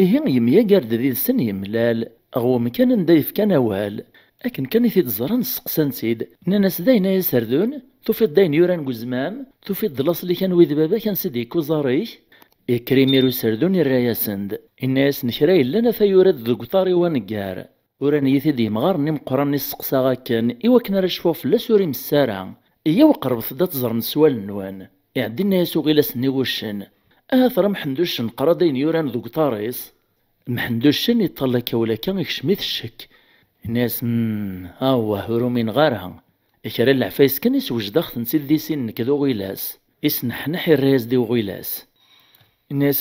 Ihi yemyagar-d did-sen yemlal, ɣer wemkan anda yefkan awal. Akken kan i t-id-ẓran, sseqsan-t-id, nnan-as: "D ayen ay aserdun? Tufiḍ-d ayen yuran deg uzmam? Tufiḍ-d laṣel-ik anwa i d baba-k, ansi d-yekka uẓar-ik?" Yekker imir userdun irra-yasen-d, inna-yasen: "Kra yellan ata yura-d deg uṭar-iw aneggar." Uran-iyi-t-id yemɣaren imeqqranen i sseqsaɣ akken, i wakken ara cfuɣ fell-as ur imess ara. Iyyaw qerbet-d ad teẓrem s wallen-nwen. Iɛeddi inna-yas uɣilas-nni wuccen: "Ahat ɣer Mḥend uccen, qra-d ayen yuran deg uṭar-is." Mḥend uccen iṭṭal akka u lakka ikcem-it ccek. Inna-yas: "Hmm, awah, ur umineɣ ara." Kra n leɛfayes kan iswejdeɣ-tent-id di sin nekk d uɣilas. Isneḥneḥ irra-yas-d i uɣilas. Inna-yas: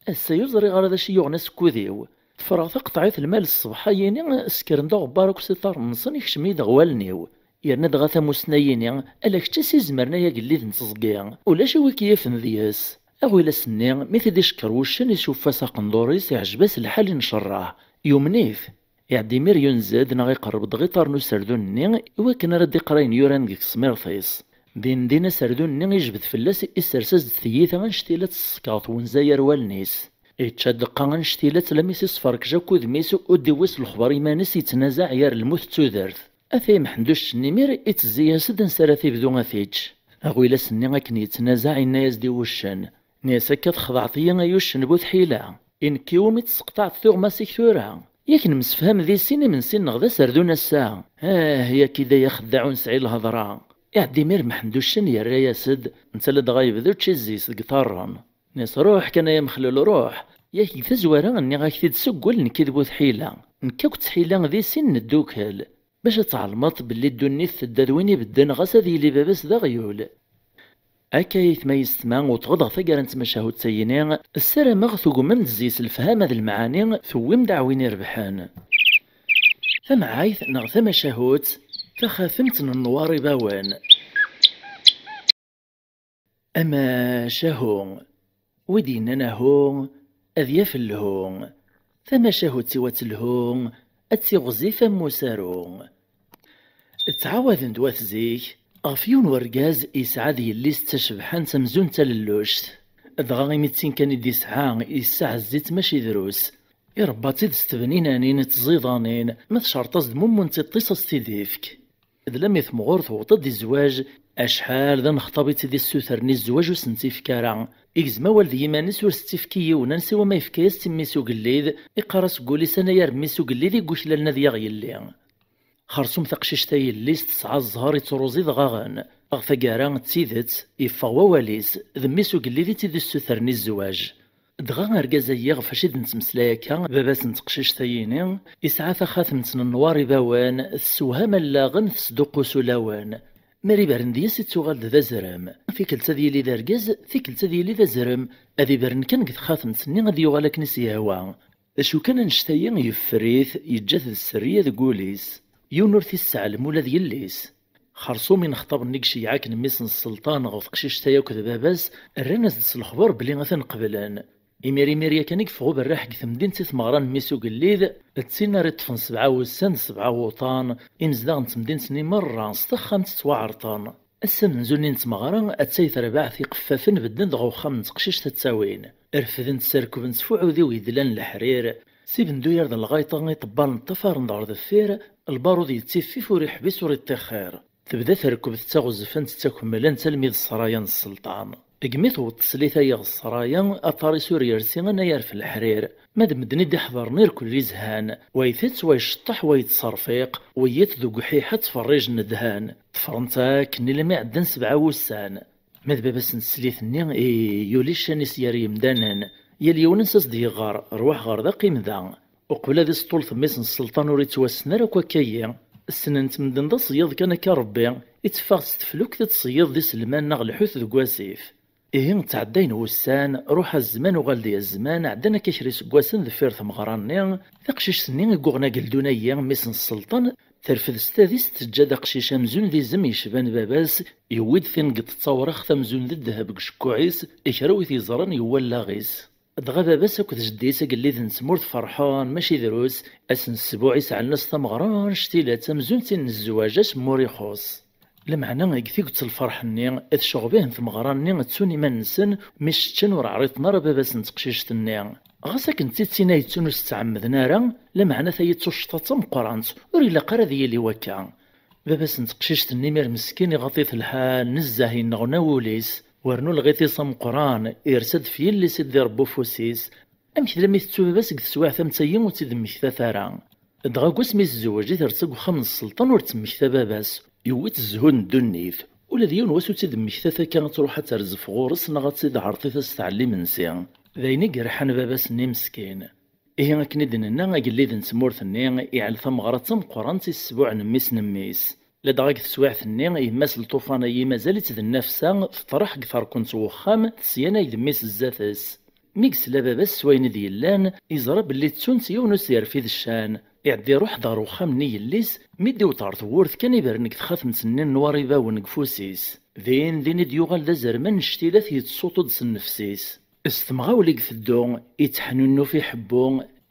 "Ass-a ur ẓriɣ ara d acu i yuɣen asekkud-iw. Ḍefreɣ taqeṭɛit lmal ṣṣbeḥ-ayini, ssekren-d aɣebbar akk s iḍarren-nsen, ikcem-iyi-d ɣer wallen-iw. Yerna dɣa tamussni-ayini, ala kečč i s-izemren ay agellid n teẓgi. Ulac i wi k-yifen deg-s." Aɣilas-nni, mi t-id-icekker wuccen, isuff-as aqendur-is, iɛjeb-as lḥal, incerreḥ. Yumen-it. Iɛedda imir yunez-d neɣ iqerreb-d ɣer iḍarren n userdun-nni i wakken ara d-iqer ayen yuran deg tesmirt-is. Din din aserdun-nni ijbed fell-as, issers-as-d tiyita annect-ila tessekkeṛ twenza gar wallen-is. Ičča ddeqqa annect-ila tlami s isferkej akk udem-is ur d-iwwi s lexber iman-is, yettnazaɛ gar lmut d tudert. Atay Mḥend uccen imir ittezzi-yas-d ansi ara t-ibdu ad t-ičč. Aɣilas-nni akken yettnazaɛ inna-yas-d i wuccen: "Nni-as akka texdeɛḍ-iyi ay uccen bu tḥila. I nekk iwumi tesseqṭaɛeḍ tuɣmas-ik tura? Yak nemsefham di sin imensi-nneɣ d aserdun ass-a. Ah, yak i d ay axeddaɛ ur nesɛi lhedra." Iɛedda imir Mḥend uccen yerra-yas-d, netta ladɣa yebda učči-s deg iḍarren. Nni-as: "Ruḥ kan ay amexlul, ruḥ. Yak deg tazwara nniɣ-ak-t-id seg wul nekk d bu tḥila. Nekk akk d tḥila di sin neddukel. Bac ad tɛelmeḍ belli ddunit tedda d win ibedden ɣas ad yili baba-s d aɣyul." Akka aytma yessetma, wwḍeɣ-d ɣer taggara n tmacahut-ayini, ssarameɣ tugmem-d zzi-s lefhama d lemɛani, tewwim-d aɛwin irebḥen. Tamɛayt neɣ tamacahut, taxatemt n Nnwar Ibawen. Amacahu. Wi d-yennan ahu, ad yaf lhu. Tamacahut-iw ad telhu, ad tiɣzif am usaru. Ttɛawaden-d wat zik ɣef yiwen wergaz yesɛa d yelli-s d tacebḥant amzun d talelluct. Dɣa imi d tin kan i d-isɛa, yessaɛezz-itt mačči drus. Irebba-tt-id s tebninanin d tẓidanin, ma tcerṭ-as-d mummu n tiṭ-is ad s-t-id-ifk. D lami temɣur tewweḍ-d i zzwaǧ, acḥal d anexṭab i tt-id-issutren i zzwaǧ ur s-tt-ifk ara. Igzem awal d yiman-is ur s-tt-ifk i yiwen, ansi wama yefka-yas-tt i mmi-s ugellid, iqqar-as deg wul-is: "Anayer n mmi-s ugellid i yuklalen ad yaɣ yelli." Xersum taqcict-a yelli-s tesɛa zzher ittruẓ idɣaɣen. Ɣer taggara d tidet, yeffeɣ wawal-is, d mmi-s ugellid i tt-id-issutren i zzwaǧ. Dɣa argaz-agi ɣef wacu i d-nettmeslay akka, baba-s n teqcict-ayini, yesɛa taxatemt n Nnwar Ibawen, tessewham allaɣen, tesduqqus ulawen. Mi ara ibren deg-s, ittuɣal-d d azrem. Tikkelt ad yili d argaz, tikkelt ad yili d azrem. Ad ibren kan deg texxatemt-nni, ad yuɣal akken i s-yehwa. D acu kan, annect-ayi yeffer-it, yeǧǧa-t d sserriya deg wul-is. Yiwen ur t-isseɛlem ula d yelli-s. Xersum inexṭaben-nni i iceyyeɛ akken mmi-s n sselṭan ɣef teqcict-a akk d baba-s, rran-as-d s lexber belli atan qeblen. Imir imir yakan i yeffeɣ uberriḥ deg temdint i tmeɣra n mmi-s ugellid, d tin ara iṭṭfen sebɛa wussan d sebɛa wuṭan, imezdaɣ n temdint-nni merra s texxamt ttwaɛerṭen. Ass amenzu-nni n tmeɣra, attay terbaɛt iqeffafen bedden-d ɣer uxxam n teqcict ad ttawin. Refden-tt s rrekb n tfuɛudiw yedlan leḥrir. Si Bendu ar d lɣayṭa iṭebbalen ṭṭafaren-d ɣer deffir, lbarud yettiffif ur iḥbis ur iṭṭixxir. Tebda terkeb tettaɣezfant ttakemmlant almi d ssraya n sselṭan. Deg mi tewweḍ teslit-agi ɣer ssraya, aṭar-is ur yersi anayer f leḥrir. Ma d medden i d-iḥḍren irkelli zhan, wa itett, wa iceṭṭeḥ, wa yettṣerfiq, wiyiḍ deg uḥiḥa ttferrijen ddhan. Ṭṭfren-tt akken ilammi ɛeddan sebɛa wussan. Ma d baba-s n teslit-nni, i, yuli ccan-is gar yemdanen. Yal yiwen ansa s-d-yeɣɣar: "Rwaḥ ɣer da, qqim da." Uqbel ad isṭul temmi-s n sselṭan ur ittwassen ara akk akka-yi. Ssnen-t medden d aṣeyyiḍ kan akka Rebbi, itteffeɣ-d s teflukt ad t-tṣeyyiḍ d iselman neɣ lḥut deg wasif. Ihi ttɛeddayen wussan, ruḥ a zzman, uɣal-d ya zzman, ɛeddan akka kra iseggasen deffir tmeɣra-nni, taqcict-nni i yuɣen ageldun-agi, mmi-s n sselṭan, terfed s tadist, teǧǧa-d aqcic amzun d izem yecban baba-s, yewwi-d tineggeḍt d tawraɣt amzun d ddheb deg ucekkuɛ-is, i kra wi t-yeẓran yewwa allaɣ-is. Dɣa baba-s akked jeddi-s agellid n tmurt ferḥen, mačči drus, ass n ssbuɛ isɛan-as tameɣra annect-ila d tamzunt i n zzwaǧ, ass n wur ixuṣ. Lameɛna deg tiget n lferḥ-nni, tecɣeb-ihen tmeɣra-nni ttun iman-nsen, mi s-ččan ur ɛriḍen ara baba-s n teqcict-nni. Ɣas akken d tidet-nni ay ttun ur s-ttɛemmden ara, lameɛna tayi d tuccḍa d tameqqrant, ur ilaq ara ad yili wakka. Baba-s n teqcict-nni imir meskin iɣaḍ-it lḥal, nezzeh yenneɣna wul-is, wernu lɣit-is ameqqran, yersa-d f yelli-s i d-irebba ufus-is. Amek d lammi tettu baba-s deg teswiɛt am tayi ur tt-id-mmektat ara? Dɣa deg wasmi yezweǧ, i terza deg uxxam n sselṭan, ur temmekta baba-s. Yewwi-tt zzhu n ddunit. Ula d yiwen wass ur tt-id-mmektat akka ad truḥ ad terzef ɣur-s neɣ ad tt-id-ɛreḍ i tasteɛlli imensi. D ayen i yerḥan baba-s-nni meskin. Ihi akken i d-nenna, agellid n tmurt-nni iɛell tameɣra d tameqqrant i ssbuɛ n mmi-s n mmi-s. Ladɣa deg teswiɛt-nni, yemma-s n Lṭufan-ayi mazal-itt d nnafsa, teṭreḥ deg terkent n wexxam, tesyanay-d mmi-s zdat-s. Mi yesla baba-s s wayen i d-yellan, yeẓra belli ttunt yiwen ur s-yerfid ccan. Iɛedda iruḥ-d ɣer wexxam-nni yelli-s, mi d-iwweḍ ɣer tewwurt kan, ibren deg txatemt-nni n nnwar ibawen deg ufus-is. Din din i d-yuɣal d azerman n cctilat, yettsuṭu-d s nnefs-is. S temɣawla i iteddu, itteḥnunnuf iḥebbu,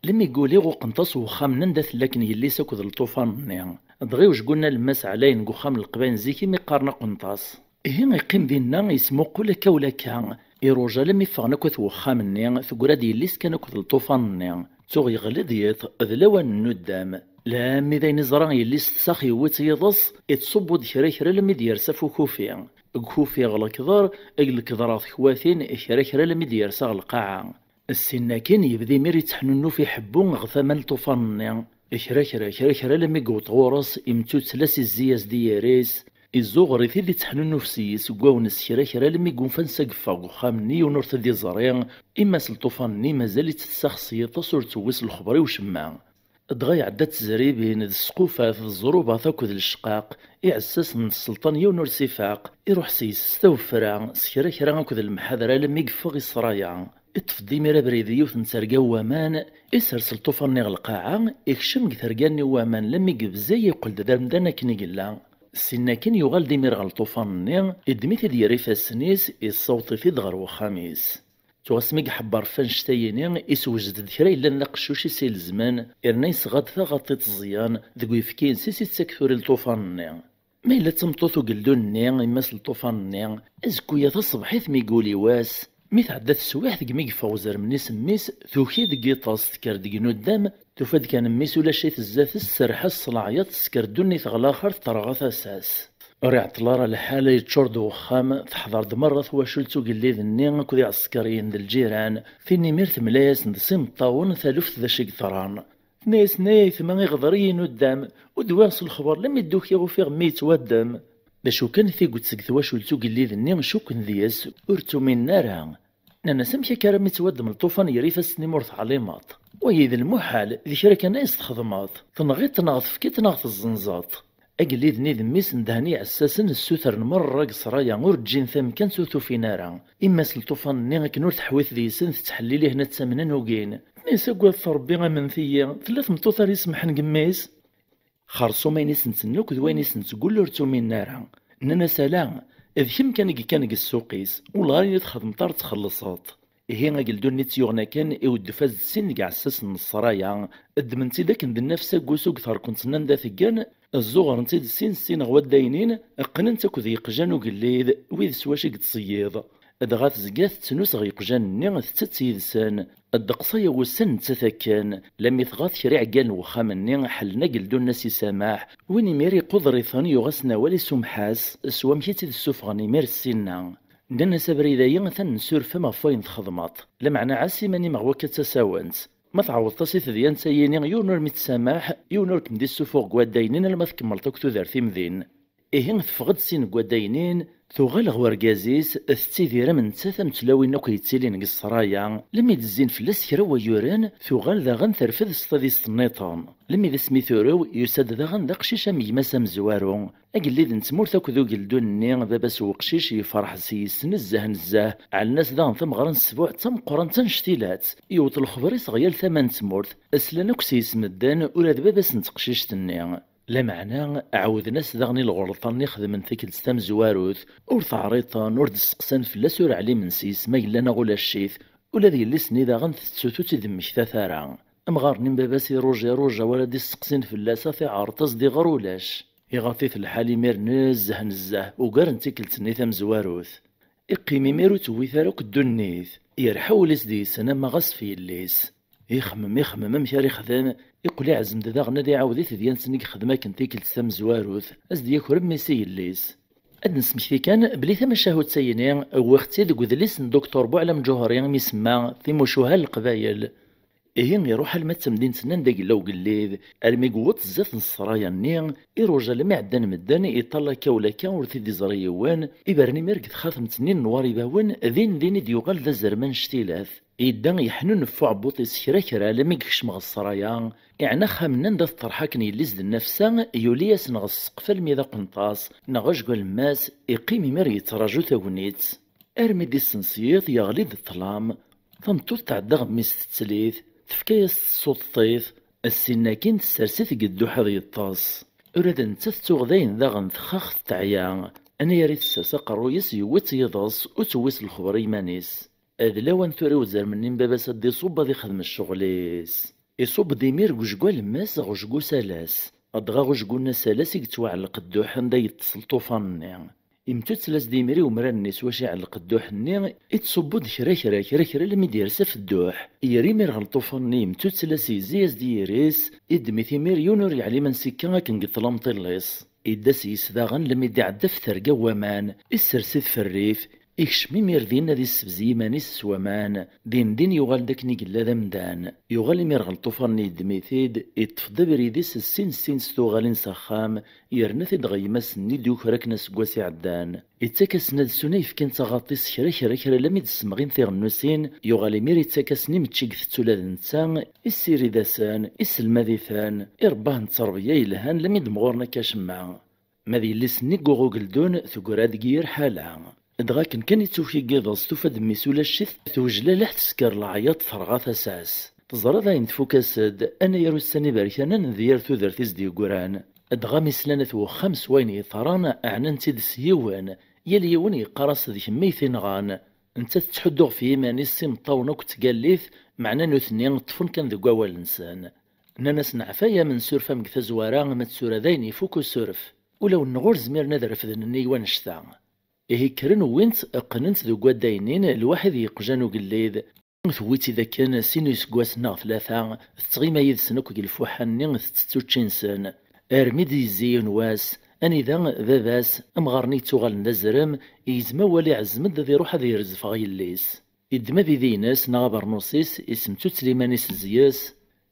lemmi yuli ɣer uqenṭas n wexxam-nni anda tella akken yelli-s akked Lṭufan-nni. Dɣa iwjed alamma s ɛlayen deg uxxam n Leqbayel zik imi qqaren aqenṭas. Ihi iqqim dinna, yesmuqul akka u lakka, iruja alammi ffɣen akk at wexxam-nni, teggra-d yelli-s kan akked Lṭufan-nni. Tuɣ yeɣli-d yiḍ, d lawan n nuddam. Lammi d ayen iẓra yelli-s tsax, yewwi-tt yiḍes, ittṣubbu-d kra kra alammi d-yersa ɣef ukufi. Deg ukufi ɣer lekḍer, deg lekḍer ɣer tekwatin, kra kra alammi d-yersa ɣer lqaɛa. Ssin akkin yebda imir itteḥnunnuf iḥebbu ɣer tama n Lṭufan-nni. Kra kra, kra kra alammi yewweḍ ɣur-s, imttuttla-s, izzi-as-d i yiri-s, izzuɣer-it-id, itteḥnunnuf s-yes deg wawen s kra kra alammi gunfan s ageffeɣ deg uxxam-nni, yiwen ur t-id-iẓri, imma-s Lṭufan-nni mazal-itt tsax s yiḍes, ur tewwi s lexber i wacemma. Dɣa iɛedda d tezribin, d squfat, d ẓrubat akked lecqaq, iɛessasen n sselṭan yiwen ur s-ifaq, iruḥ s-yes s tawefra, s kra kra akked lemḥadra alammi yeffeɣ isra-ya. Iṭṭef-d imir abrid i yiwet n terga n waman, isers Lṭufan-nni ɣer lqaɛa, ikcem deg terga-nni n waman, lammi yebzay, yeqqel-d d amdan akken i yella. Ssin akkin yuɣal-d imir ɣer Lṭufan-nni, iddem-it-id ger ifassen-is, issaweḍ-it-id ɣer wexxam-is. Tuɣ asmi iḥebber ɣef annect-ayini, isewjed-d kra yellan d aqeccuc i s-ilezmen, yerna yesɣa-d taɣaṭ iṭeẓyan deg uyefki-ines i s-ittak tura i Lṭufan-nni. Ma yella d tameṭṭut ugeldun-nni, yemma-s n Lṭufan-nni, azekku-ya taṣebḥit mi yuli wass, mi tɛedda teswiɛt deg mi yeffeɣ uzrem-nni s mmi-s, tuki deg yiṭes, tekker deg nuddam, tufa-d kan mmi-s ulac-it zdat-s, tserreḥ-as s leɛyaḍ, tesker ddunit ɣer laxert, terɣa tasa-s. Ur iɛeṭṭel ara lḥal, yeččur-d wexxam, teḥḍer-d merra twacult ugellid-nni akked iɛsekriyen d lǧiran, tin imir temla-yasen-d s imeṭṭawen taluft d acu i yeḍran. Tenna-yasen: "Ay aytma, iɣḍer-iyi nuddam, ur d-wwiɣ s lexber, lammi d-ukiɣ ufiɣ mmi yettwaddem." D acu kan, tiget seg twacult ugellid-nni cukken deg-s, ur ttuminen ara. Nnan-as: "Amek akka armi yettwaddem Lṭufan ger ifassen-im ur teɛlimeḍ? Wagi d lmuḥal, d kra kan ay s-txedmeḍ. Tenɣiḍ-t neɣ tefkiḍ-t neɣ tezzenzeḍ." Agellid-nni d mmi-s ndehen iɛessasen, ssutren merra deg ssṛaya, ur ǧǧin tamkant ur t-ufin ara. Imma-s n Lṭufan-nni akken ur teḥwit deg-sen, tettḥellil-ihen ad t-amnen, ugin. Tenna-yas: "Agadet Ṛebbi, amnet-iyi, tella tmeṭṭut ara isemḥen deg mmi-s?" Xersum ayen i sen-tenna akked wayen i sen-tgul ur ttuminen ara. Nnan-as: "Ala, d kemm kan i yekkan deg ssuq-is, wellah ayen i txedmeḍ ara txellṣeḍ." Ihi ageldun-nni tt-yuɣen akken, iweddef-as-d sin deg iɛessasen n ssṛaya, ddmen-tt-id akken d nnefs aggus deg terkent-nni anda teggan, zzuɣren-tt-id sin sin ɣer waddaynin, qqnen-tt akked yeqjan ugellid, wid s wacu i yettṣeyyid. Dɣa tezga tettnus ɣer yeqjan-nni, tettett yid-sen. Ddeqs aya wussan nettat akken, lammi tɣaḍ kra iɛeggalen n wexxam-nni, ḥellen ageldun-nni ad s-isamaḥ. Win imir iquder-iten, yuɣ-asen awal, isumeḥ-as s wamek i tt-id-ssufɣen imir ssinna. Nnan-as: "Abrid-ayi atan nsuref-am ɣef wayen txedmeḍ. Lameɛna ɛass iman-im ɣer wakka d tasawent. Ma tɛawdeḍ-as i tedyant-ayini, yiwen ur m-ittsamaḥ, yiwen ur kem-d-issufuɣ deg waddaynin alma tkemmleḍ akk tudert-im din." Ihi teffeɣ-d sin deg waddaynin, tuɣal ɣer urgaz-is, tettidir am nettat am tlawin akk yettilin deg ssṛaya, lemmi d-zzin fell-as kra n wayyuren, tuɣal daɣen terfed s tadist nniḍen. Lemmi d asmi turew, yusa-d daɣen d aqcic am gma-s amezwaru. Agellid n tmurt akked ugeldun-nni, baba-s n weqcic, yefreḥ s yes nezzeh nezzeh, ɛellen-as daɣen tameɣra n ssbuɛ d tameqqrant annect-ilat. Yewweḍ lexber-is ɣer yal tama n tmurt, slan akk s yes medden, ula d baba-s n teqcict-nni. Lameɛna, ɛawden-as daɣen i lɣelṭa-nni xedmen tikkelt tamezwarut, ur t-ɛriḍen, ur d-steqsan fell-as, ur ɛlimen s yes ma yella neɣ ulac-it, ula d yelli-s-nni daɣen tettu-t, ur tt-id-mmektat ara. Amɣar-nni n baba-s iruja iruja, wala d-isteqsin fell-as, ad t-iɛreḍ, ad s-d-iɣer ulac. Iɣaḍ-it lḥal imir nezzeh nezzeh, ugar n tikkelt-nni tamezwarut. Iqqim imir ur tewwit ara akk ddunit, yerḥa wul-is deg-sen ama ɣas f yelli-s. Ixemmem, ixemmem amek ara ixdem, iqqel iɛzem-d daɣen ad iɛawed i tedyant-nni i yexdem akken tikkelt tamezwarut, ad s-d-yaker mmi-s i yelli-s. Ad d-nesmekti kan belli tamacahut-ayini wwiɣ-tt-id deg udlis n Duktur Buɛlam Ǧuhri imi isemma Timucuha n Leqbayel. Ihi iruḥ alma d tamdint-nni anda yella ugellid, almi yewweḍ zdat n ssraya-nni, iruja almi ɛeddan medden, iṭall akka u lakka ur t-id-iẓri yiwen, ibren imir deg txatemt-nni n Nwar ibawen, din din i d-yuɣal d azrem annect-ilat. Yedda yeḥnunef uɛebbuḍ-is kra kra almi yekcem ɣer ssraya, iɛna axxam-nni anda teṭṭerḥ akken yelli-s d nnefsa, yuli-yasen ɣer ssqef almi d aqenṭas, neɣ ajgu alemmas, iqqim imir yettraǧu tagnit. Armi d-isens yiḍ yeɣli-d ṭṭlam, tameṭṭut tɛedda ɣer mmi-s tettlit, tefka-yas tsuṭṭit, ssin akkin tessers-it deg dduḥ ad yeṭṭes. Ula d nettat tuɣ dayen daɣen texxax teɛya, anayer i tessers aqerruy-is yewwi-tt yiḍes, ur tewwi s lexber i yiman-is. D lawan tura i uzrem-nni n baba-s ad d-iṣubb ad ixdem ccɣel-is. Iṣubb-d imir deg ujgu alemmas ɣer ujgu s alas. Dɣa ujgu n asalas i yettwaɛelleq dduḥ anda yeṭṭes lṭufan-nni. Imtuttla-s-d imir i umrar-nni s wacu iɛelleq dduḥ-nni, ittṣubbu-d kra kra kra kra almi d-yers ɣef dduḥ. Yerra imir ɣer lṭufan-nni, imtuttla-s, yezzi-yas-d yiri-s, iddem-it imir yiwen ur yeɛlim ansi akka akken deg ṭṭlam ṭillis. Idda s-yes daɣen almi d-iɛedda ɣef terga n waman, issers-it f rrif, ikcem imir din ad issebzeg iman-is s waman. Din din yuɣal-d akken i yella d amdan. Yuɣal imir ɣer lṭufan-nni, yeddem-it-id, iṭṭef-d abrid-is sin sin s tuɣalin s axxam, yerna-t-id ɣer gma-s-nni d-yuker akken aseggas iɛeddan. Ittak-asen ad ssun ayefki n taɣaṭ-is kra kra kra almi d-ssemɣin tiɣennusin, yuɣal imir ittak-asen imečči deg tettula d netta, issirid-asen, iselmad-iten, irebbah n tterbiya yelhan almi d-mɣuren akka acemma. Ma d yelli-s-nni n uɣ ugeldun, teggra deg yir ḥala. Dɣa akken kan ittuki yiḍes, tufa-d mmi-s ulac-it, tewjel alaḥ, tesker leɛyaḍ, terɣa tasa-s. Teẓra dayen tfuk-as-d, anayer ussan iberkanen d yir tudert i s-d-yeggran. Dɣa mi slan at wexxam s wayen yeḍran, ɛnan-tt-id s yiwen, yal yiwen yeqqar-as d kemm ay t-inɣan. Nettat tettḥuddu ɣef yiman-is s imeṭṭawen akk d tgallit, meɛna nutni ṭṭfen kan deg wawal-nsen. Nnan-as neɛfa-yam, nsuref-am deg tazwara, ma d tura dayen ifuk usuref. Ulawen-nneɣ ur zmiren ad refden nnig wannect-a. Ihi kkren wwin-tt, qqnen-tt deg waddaynin, lwaḥid yeqjan ugellid. Tewwi-tt-id akken sin iseggasen neɣ tlata, tettɣima yid-sen akk deg lfuḥa-nni, tettett učči-nsen. Armi d-yezzi yiwen wass, anida baba-s, amɣar-nni yettuɣalen d azrem, yegzem awal, iɛezzem-d ad iruḥ ad irezf ɣer yelli-s. Iddem abidi-ines neɣ abernus-is, isemtuttel iman-is zzi-s,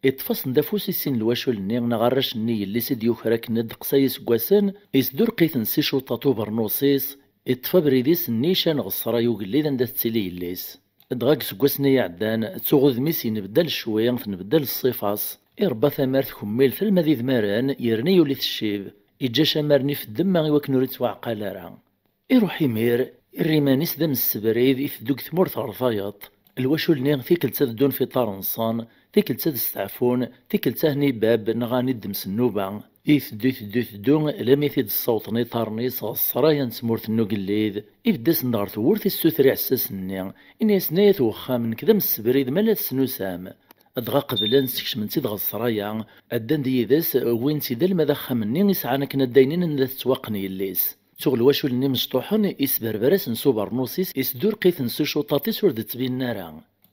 iṭṭef-asen-d afus i sin lwacul-nni neɣ arrac-nni yelli-s i d-yuker akken ddeqs-a iseggasen, isdurq-iten s icuṭaṭ ubernus-is, iṭṭef abrid-is nni ican ɣer ṣṣray ugellid anda tettili yelli-s. Dɣa deg iseggasen-nni iɛeddan, tuɣ udem-is yenbeddal cwi, tenbeddal ṣṣifa-s, irebba tamart kemmilt alma d idmaren, yerna yuli-t ccib, iǧǧa acamar-nni f ddemma i wakken ur ittwaɛqal ara. Iruḥ imir, irra iman-is d amsebrid, iteddu deg tmurt ɣer tayeḍ. Lwacul-nni tikkelt ad ddun f iṭarren-nsen, tikkelt ad steɛfun, tikkelt ahni bab neɣ ahni ddem s nnuba. Iteddu, iteddu, iteddu, lammi t-id-ssawṭen iṭarren-is ɣer ṣṣraya n tmurt n ugellid. Ibedd-asen-d ɣer tewwurt, issuter iɛessasen-nni. Ini-asen ay at wexxam, nekk d amsebrid, ma la tesnusam. Dɣa qeblen, skecmen-tt-id ɣer ṣṣraya, ddan-d yid-s, wwin-tt-id alma d axxam-nni isɛan akken addaynin anda tettwaqqen yelli-s. Tuɣ lwacul-nni mecṭuḥen, isberber-asen s ubernus-is, isdurq-iten s ucuṭaṭ-is ur d-ttbinen ara.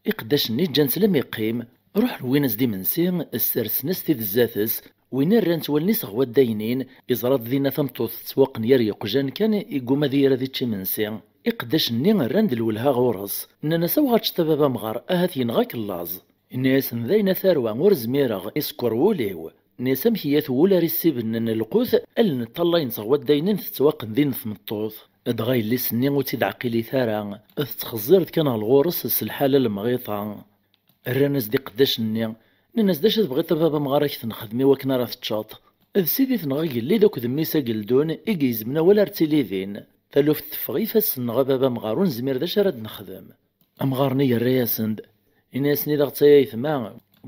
Iqeddacen-nni ǧǧan-t lam iqqim, ruḥen wwin-as-d imensi, ssersen-as-t-id zdat-s, winna rran-t wallen-is ɣer waddaynin, iẓra-d dinna tameṭṭut tettwaqqen gar yeqjan kan, igguma ad yir ad ičč imensi. Iqeddacen-nni rran-d lwelha ɣur-s, nnan-as: "Awer teččeḍ a baba amɣar, ahat yenɣa-k llaẓ." Inna-yasen: "Dayen a tarwa, ur zmireɣ, isekker wul-iw." Nni-as: "Amek iyyat wul ara issibennen lqut, allen ṭṭallayen-tt ɣer waddaynin tettwaqqen din tmeṭṭut?" Dɣa yelli-s-nni ur tt-id-ɛqilit ara, tettxeẓẓir-d kan ɣer ɣur-s s lḥala lemɣiṭa. Rran-as-d iqeddacen-nni, nnan-as: "D acu tebɣiḍ a baba amɣar ad k-t-nexdem i wakken ara teččeḍ? D sidi-tneɣ agellid akked mmi-s ageldun i igezmen awal ar tili din. Taluft teffeɣ ifassen-nneɣ a baba amɣar, ur nezmir d acu ara d-nexdem." Amɣar-nni yerra-yasen-d, ini-asen: "I d aɣ-ttayaytem-a,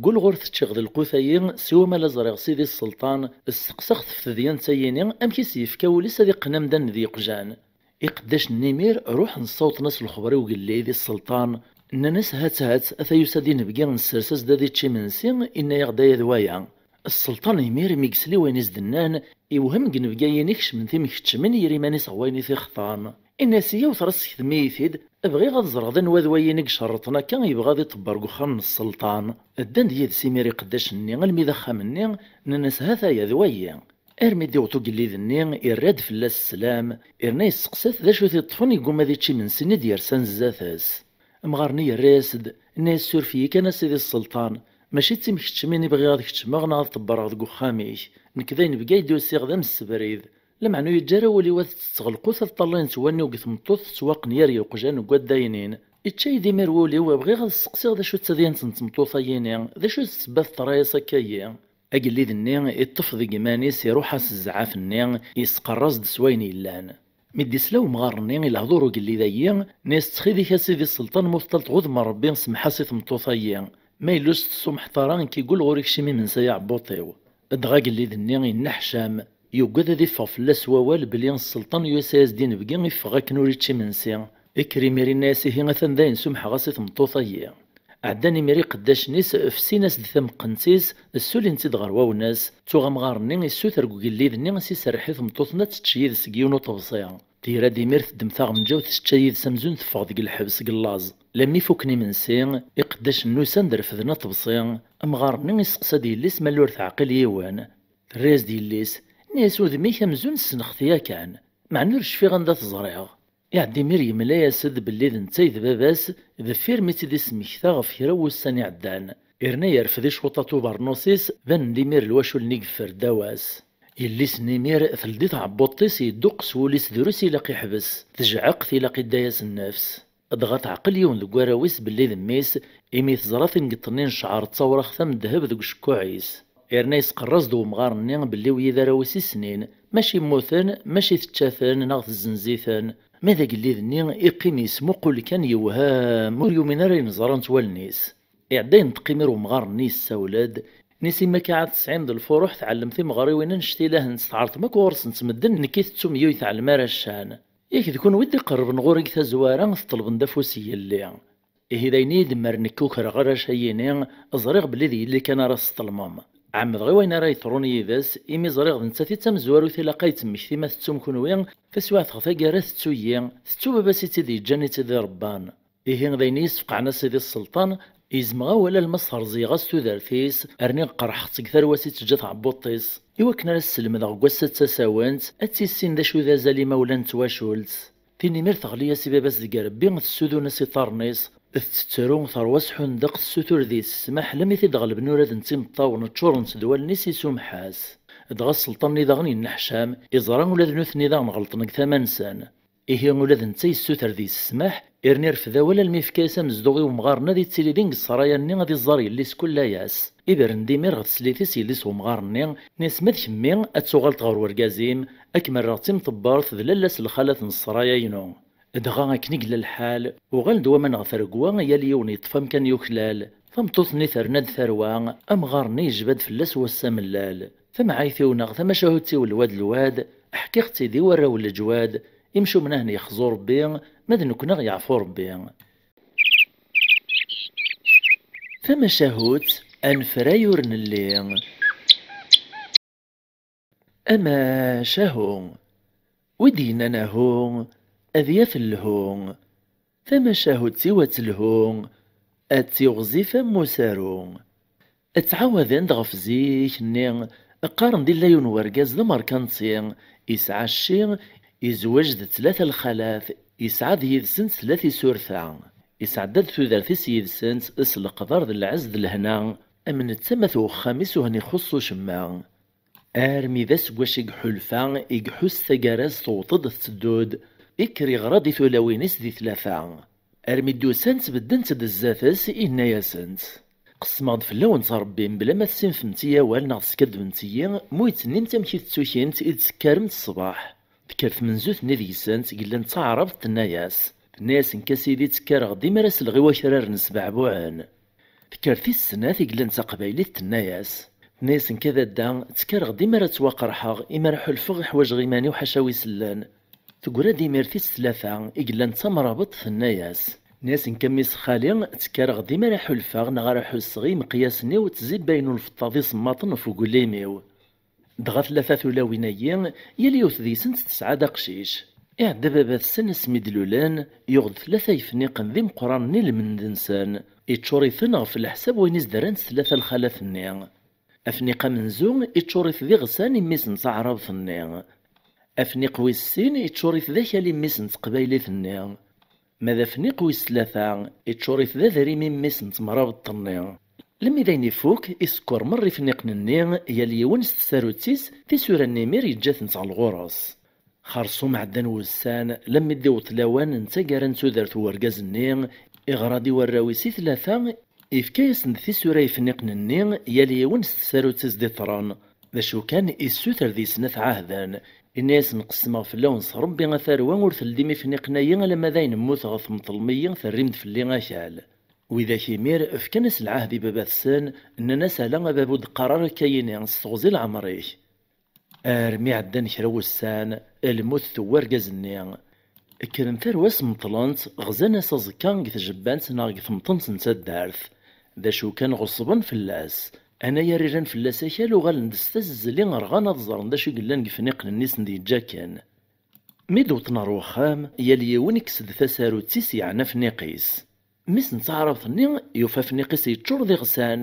gulɣur teččiɣ d lqut-ayi, siwa ma la ẓriɣ sidi sselṭan, steqsaɣ-t ɣef tedyant-ayini, amek i s-yefka wul-is ad iqqen amdan d yeqjan." Iqeddacen n imir ruḥen ssawṭen-as lexber i ugellid, i sselṭan, nnan-as: "Hat, hat, ata yusa-d inebgi, nessers-as-d ad ičč imensi, inna-yaɣ-d aya d waya." Sselṭan imir, mi yesli wayen i s-d-nnan, iwhem deg inebgi-yini kecmen-t imkeččmen, yerra iman-is ɣer wayen i t-ixḍan. Inna-as: "Iyyaw tura ssekdem-iyi-t-id, bɣiɣ ad ẓreɣ d anwa d wayi i icerrṭen akka, yebɣa ad iṭebber deg uxxam n sselṭan." Ddan-d yid-s imir iqeddacen-nni almi d axxam-nni, nnan-as: "Hat-aya d wayi." Armi d-iwweḍ ugellid-nni, irra-d fell-as sslam, irna yesteqsa-t d acu t-iṭṭfen yegguma ad ičč imensi-nni d-yersan zdat-s. Amɣar-nni yerra-yas-d, inna-yas: "Suref-iyi kan a sidi sselṭan, Mačči d timkeččmin i bɣiɣ ad keččmeɣ neɣ ad ṭebbreɣ deg uxxam-ik. Nekk d ayen bga i d-usiɣ d amsebrid. Lameɛna ur yeǧǧi ara wul-iw ad tetteɣ lqut ad ṭṭallayen ttwanni-w deg tmeṭṭut tettwaqen yar yeqjan deg waddaynin. Ičča-yi-d imir wul-iw, bɣiɣ ad sseqsiɣ d acu d tadyant n tmeṭṭut-ayini, d acu d ssebba teḍra-yas akka-yi? Agellid-nni iṭṭef deg iman-is, iruḥ-as zzɛaf-nni, yesqerr-as-d s wayen yellan. Mi d-isla umɣar-nni i lehdur ugellid-ayi, nni-as: "Ttxil-ik a sidi sselṭan, ma ur teṭṭal tɣudem n Rebbi, semmeḥ-as i tmeṭṭut-ayi. Ma yella ur s-tessumḥeḍ ara, nekk iggul ɣur-i keččim imensi ay aɛebbuṭ-iw." Dɣa agellid-nni yenneḥcam, yuggad ad iffeɣ fell-as wawal belli sselṭan yusa-as-d inebgi iffeɣ akken ur ičči imensi. Ikker imir inna-as: "Ihi atan dayen sumḥeɣ-as i tmeṭṭut-ayi." Ɛeddan imir iqeddacen-is, fsin-as-d tameqqent-is, ssulin-tt-id ɣer wawnas. Tuɣ amɣar-nni issuter deg ugellid-nni ad s-iserreḥ i tmeṭṭut-nni ad tečč yid-s deg yiwen uṭebsi. Tira-d imir teddem taɣenǧawt tečča yid-s amzun teffeɣ deg lḥebs deg llaẓ. Lammi fukken imensi, iqeddacen-nni usan-d refden aṭebsi. Amɣar-nni isteqsa-d yelli-s ma ur teɛqil yiwen. Terra-yas-d yelli-s, nni-as: "Udem-ik amzun ssneɣ-t yakan, meɛna ur cfiɣ anda t-ẓriɣ." Iɛedda imir yemla-yas-d belli d netta i d baba-s deffir mi tt-id-ismekta ɣef kra n wussan iɛeddan, yerna yerfed icwaṭaṭ ubernus-is, banen-d imir lwaculen i yeffer ddaw-as. Yelli-s n imir teldi tɛebbuḍt-is, yedduqes wul-is drus, ilaq iḥbes, tejɛeq, tilaq idda-yas nnefs. Dɣa teɛqel yiwen deg warraw-is belli d mmi-s, imi teẓra tingeḍt-nni n ccɛer d tawraɣt am ddheb deg ucekkuɛ-is. Yerna yesqerr-as-d wemɣar-nni belli wid d arraw-is i snin, mačči mmuten, mačči tečča-ten neɣ tezzenz-iten. Ma d agellid-nni iqqim yesmuqul kan yewhem, ur yumin ara ayen ẓrant wallen-is. Iɛedda yenṭeq imir wemɣar-nni yessawel-d, nni-as: "Imi akka ad tesɛim d lfuruḥ, tɛellem timeɣriwin annect-a ilahent, tɛerḍem akk ɣur-sent medden, nekk i tettum yiwet tɛellem ara ccan. Yak d kunwi i d-iqerrben ɣur-i deg tazwara, teṭṭlbem-d afus n yelli. Ihi d ayen i yi-d-mmren nekk ukreɣ arrac-ayini, ẓriɣ belli d yelli kan ara tesṭelmem. Ɛemmdeɣ i wayen ara yeḍrun yid-s, imi ẓriɣ d nettat i d tamezwarut ilaq ad yettmekti ma tettum kunwi, taswiɛt ɣer taggara tettu-yi, tettu baba-s i tt-id-yeǧǧan i tt-id-irebban. Ihi d ayen i yi-sfeqɛen a sidi sselṭan, gezmeɣ awal alma s-rẓiyeɣ-as tudert-is, rniɣ qerḥeɣ-tt deg tarwa-s i teǧǧa tɛebbuḍt-is, i wakken ara s-slemdeɣ deg wass-a d tasawent, ad tissin d acu d azal imawlan n twacult." Tin imir teɣli-yas i baba-s deg irebbi, tessudun-as iḍarren-is, tettettru, terwa s ḥundeq, tessutur deg-s ssmaḥ, lammi t-id-ɣelben urad n timeṭṭawen, ččurent-d wallen-is, isumeḥ-as. Dɣa sselṭan-nni daɣen yenneḥcam, iẓra ula d nutni daɣen ɣelṭen deg tama-nsen. Ihi ula d netta yessuter deg-s ssmaḥ, irni irfed awal almi yefka-yas amezduɣ i wemɣar-nni ad yettili din deg ssraya-nni ad iẓẓar yelli-s kull ass. Ibren-d imir ɣer teslit-is yelli-s wemɣar-nni, nni-as: "Ma d kemmi, ad tuɣaleḍ ɣer wergaz-im, ad kem-rreɣ d timṭebbert d lalla-s n lxalat n ssraya-inu." Dɣa akken i yella lḥal, uɣal-d waman ɣer tregwa, yal yiwen yeṭṭef amkan yuklal. Tameṭṭut-nni terna-d tarwa, amɣar-nni yejba-d fell-as wass amellal. Tamɛayt-iw neɣ tamacahut-iw lwad lwad, ḥkiɣ-tt-id i warraw n leǧwad, imcumen ahen yexzu Rebbi, ma d nekkni aɣ yeɛfu Rebbi. Tamacahut, anefray ur nelli. Amacahu. Wi d-yennan ahu, ad yaf lhu. Tamacahut-iw ad telhu, ad tiɣzif am usaru. Ttɛawaden-d ɣef zik-nni, qqaren-d illa yiwen wergaz d amerkanti, yesɛa cci, yezweǧ d tlata lxalat, yesɛa d yid-sent tlata isurta. Yesɛedda-d tudert-is yid-sent s leqder d lɛezz d lehna, am netta ma t wexxam-is ur hen-ixuṣṣ ucemma. Armi d aseggas i iḥulfa, i iḥuss taggara-s tewweḍ-d tetteddu-d, ikker iɣra-d i tulawin-is di tlata. Armi d-usant beddent-d zdat-s, inna-yasent: "Qesmeɣ-d fell-awent Rebbi, mebla ma tessinfemt-iyi awal neɣ teskaddbemt-iyi, ma ur yi-d-tennimt amek i tettukimt, i d-tekkaremt ṣṣbeḥ." Tekker tmenzut-nni deg-sent, i yellan d taɛrabt, tenna-yas: "Tenna-yas nekk a sidi ttekkareɣ dima ara selleɣ i wakraren sbeɛbuɛen." Tekker tis snat, i yellan d taqbaylit, tenna-yas: "Tenna-yas nekk a dadda, ttekkareɣ dima ara ttwaqerḥeɣ, imi ara ḥulfeɣ i ḥwaǧeɣ iman-iw ḥaca wi sellen." Teggra-d imir tis tlata, i yellan d tamrabeḍt, tenna-yas: "Tenna-yas nekk a mmi-s xali, ttekkareɣ dima ara ḥulfeɣ neɣ ara ḥusseɣ i imeqyasen-iw ttzibayen ulfeṭṭa d isemmaḍen ɣef uglim-iw." Dɣa tlata tulawin-agi, yal yiwet deg-sent tesɛa-d aqcic. Iɛedda baba-tsen asmi d-lulen, yuɣ-d tlata yefniqen d imeqqranen i lmend-nsen, iččur-iten ɣef leḥsab wayen i s-d-rrant tlata lxalat-nni. Afniq amenzu iččur-it d iɣsan i mmi-s n taɛrabt-nni. Afniq wis sin iččur-it d akal i mmi-s n teqbaylit-nni. Ma d afniq wis tlata, iččur-it d adrim i mmi-s n temrabeḍt-nni. Lemmi d ayen ifuk, isekkeṛ merra ifniqen-nni, yal yiwen s tsarut-is, tisura n Imir yeǧǧa-tent ɣer lɣur-s. Xerṣum ɛeddan wussan, lemmi d-iweṭ lawan n taggara n tudert n urgaz-nni, iɣra-d i warraw-is i tlata, ifka-yasen-d tisura ifniqen-nni, yal yiwen s tsarut-is d-iṭṭren. D acu kan, issuter deg-sen ad t-ɛahden. Inna-yasen: "Qessmeɣ fell-awen s Ṛebbi a tarwa, ur teldim ifniqen-ayi alamma d ayen mmuteɣ, temṭlem-iyi, terrim-d fell-i akal." Widak imir fkan-as lɛahd i baba-tsen, nnan-as: "Ala a baba, ur d-qqar ara akka-yini, s teɣzi leɛmer-ik." Armi ɛeddan kra wussan, lmut tewwi argaz-nni. Kkren tarwa-s meṭlen-t, ɣzan-as aẓekka deg tjebbant neɣ deg temṭent n taddart. D acu kan, ɣeṣben fell-as. Anayer iran fell-as akal, uɣalen-d s tazzli, rɣan ad ẓren d acu i yellan deg ifniqen-nni i sen-d-yeǧǧa akken. Mi d-wwḍen ɣer wexxam, yal yiwen ikkes-d tasarut-is, yeɛna afniq-is. Mmi-s n taɛrabt-nni yufa afniq-is yeččur d iɣsan.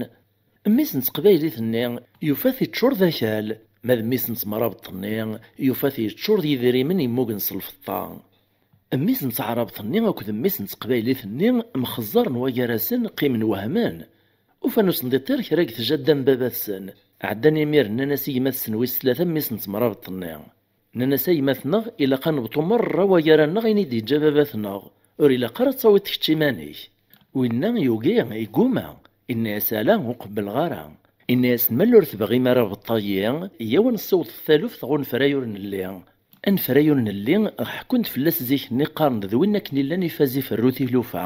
Mmi-s n teqbaylit-nni yufa-t yeččur d akal, ma d mmi-s n temrabeṭ-nni yufa-t yeččur d yidrimen yemmugen s lfeṭṭa. Mmi-s n taɛrabt-nni akked mmi-s n teqbaylit-nni mxeẓẓaren wagar-asen, qqimen wehmen. Ufan ur sen-d-iṭṭir kra deg tjadda n baba-tsen. Ɛeddan imir nnan-as i gma-tsen wis tlata, mmi-s n temrabeṭ-nni. Nnan-as: "A gma-tneɣ, ilaq ad nebṭu merra wagar-aneɣ ayen i d-yeǧǧa baba-tneɣ. Ur ilaq ara ad tawiḍ kečč iman-ik." Winna yugi, iguma. Inna-yas: "Ala, ur qebbleɣ ara." Inna-yasen: "Ma ur tebɣim ara beṭṭayi, yyaw ad nessiweḍ taluft ɣer unefray ur nelli." Anefray ur nelli, ḥekkun-d fell-as zik-nni, qqaren-d d win akken illan ifaz iferru tilufa.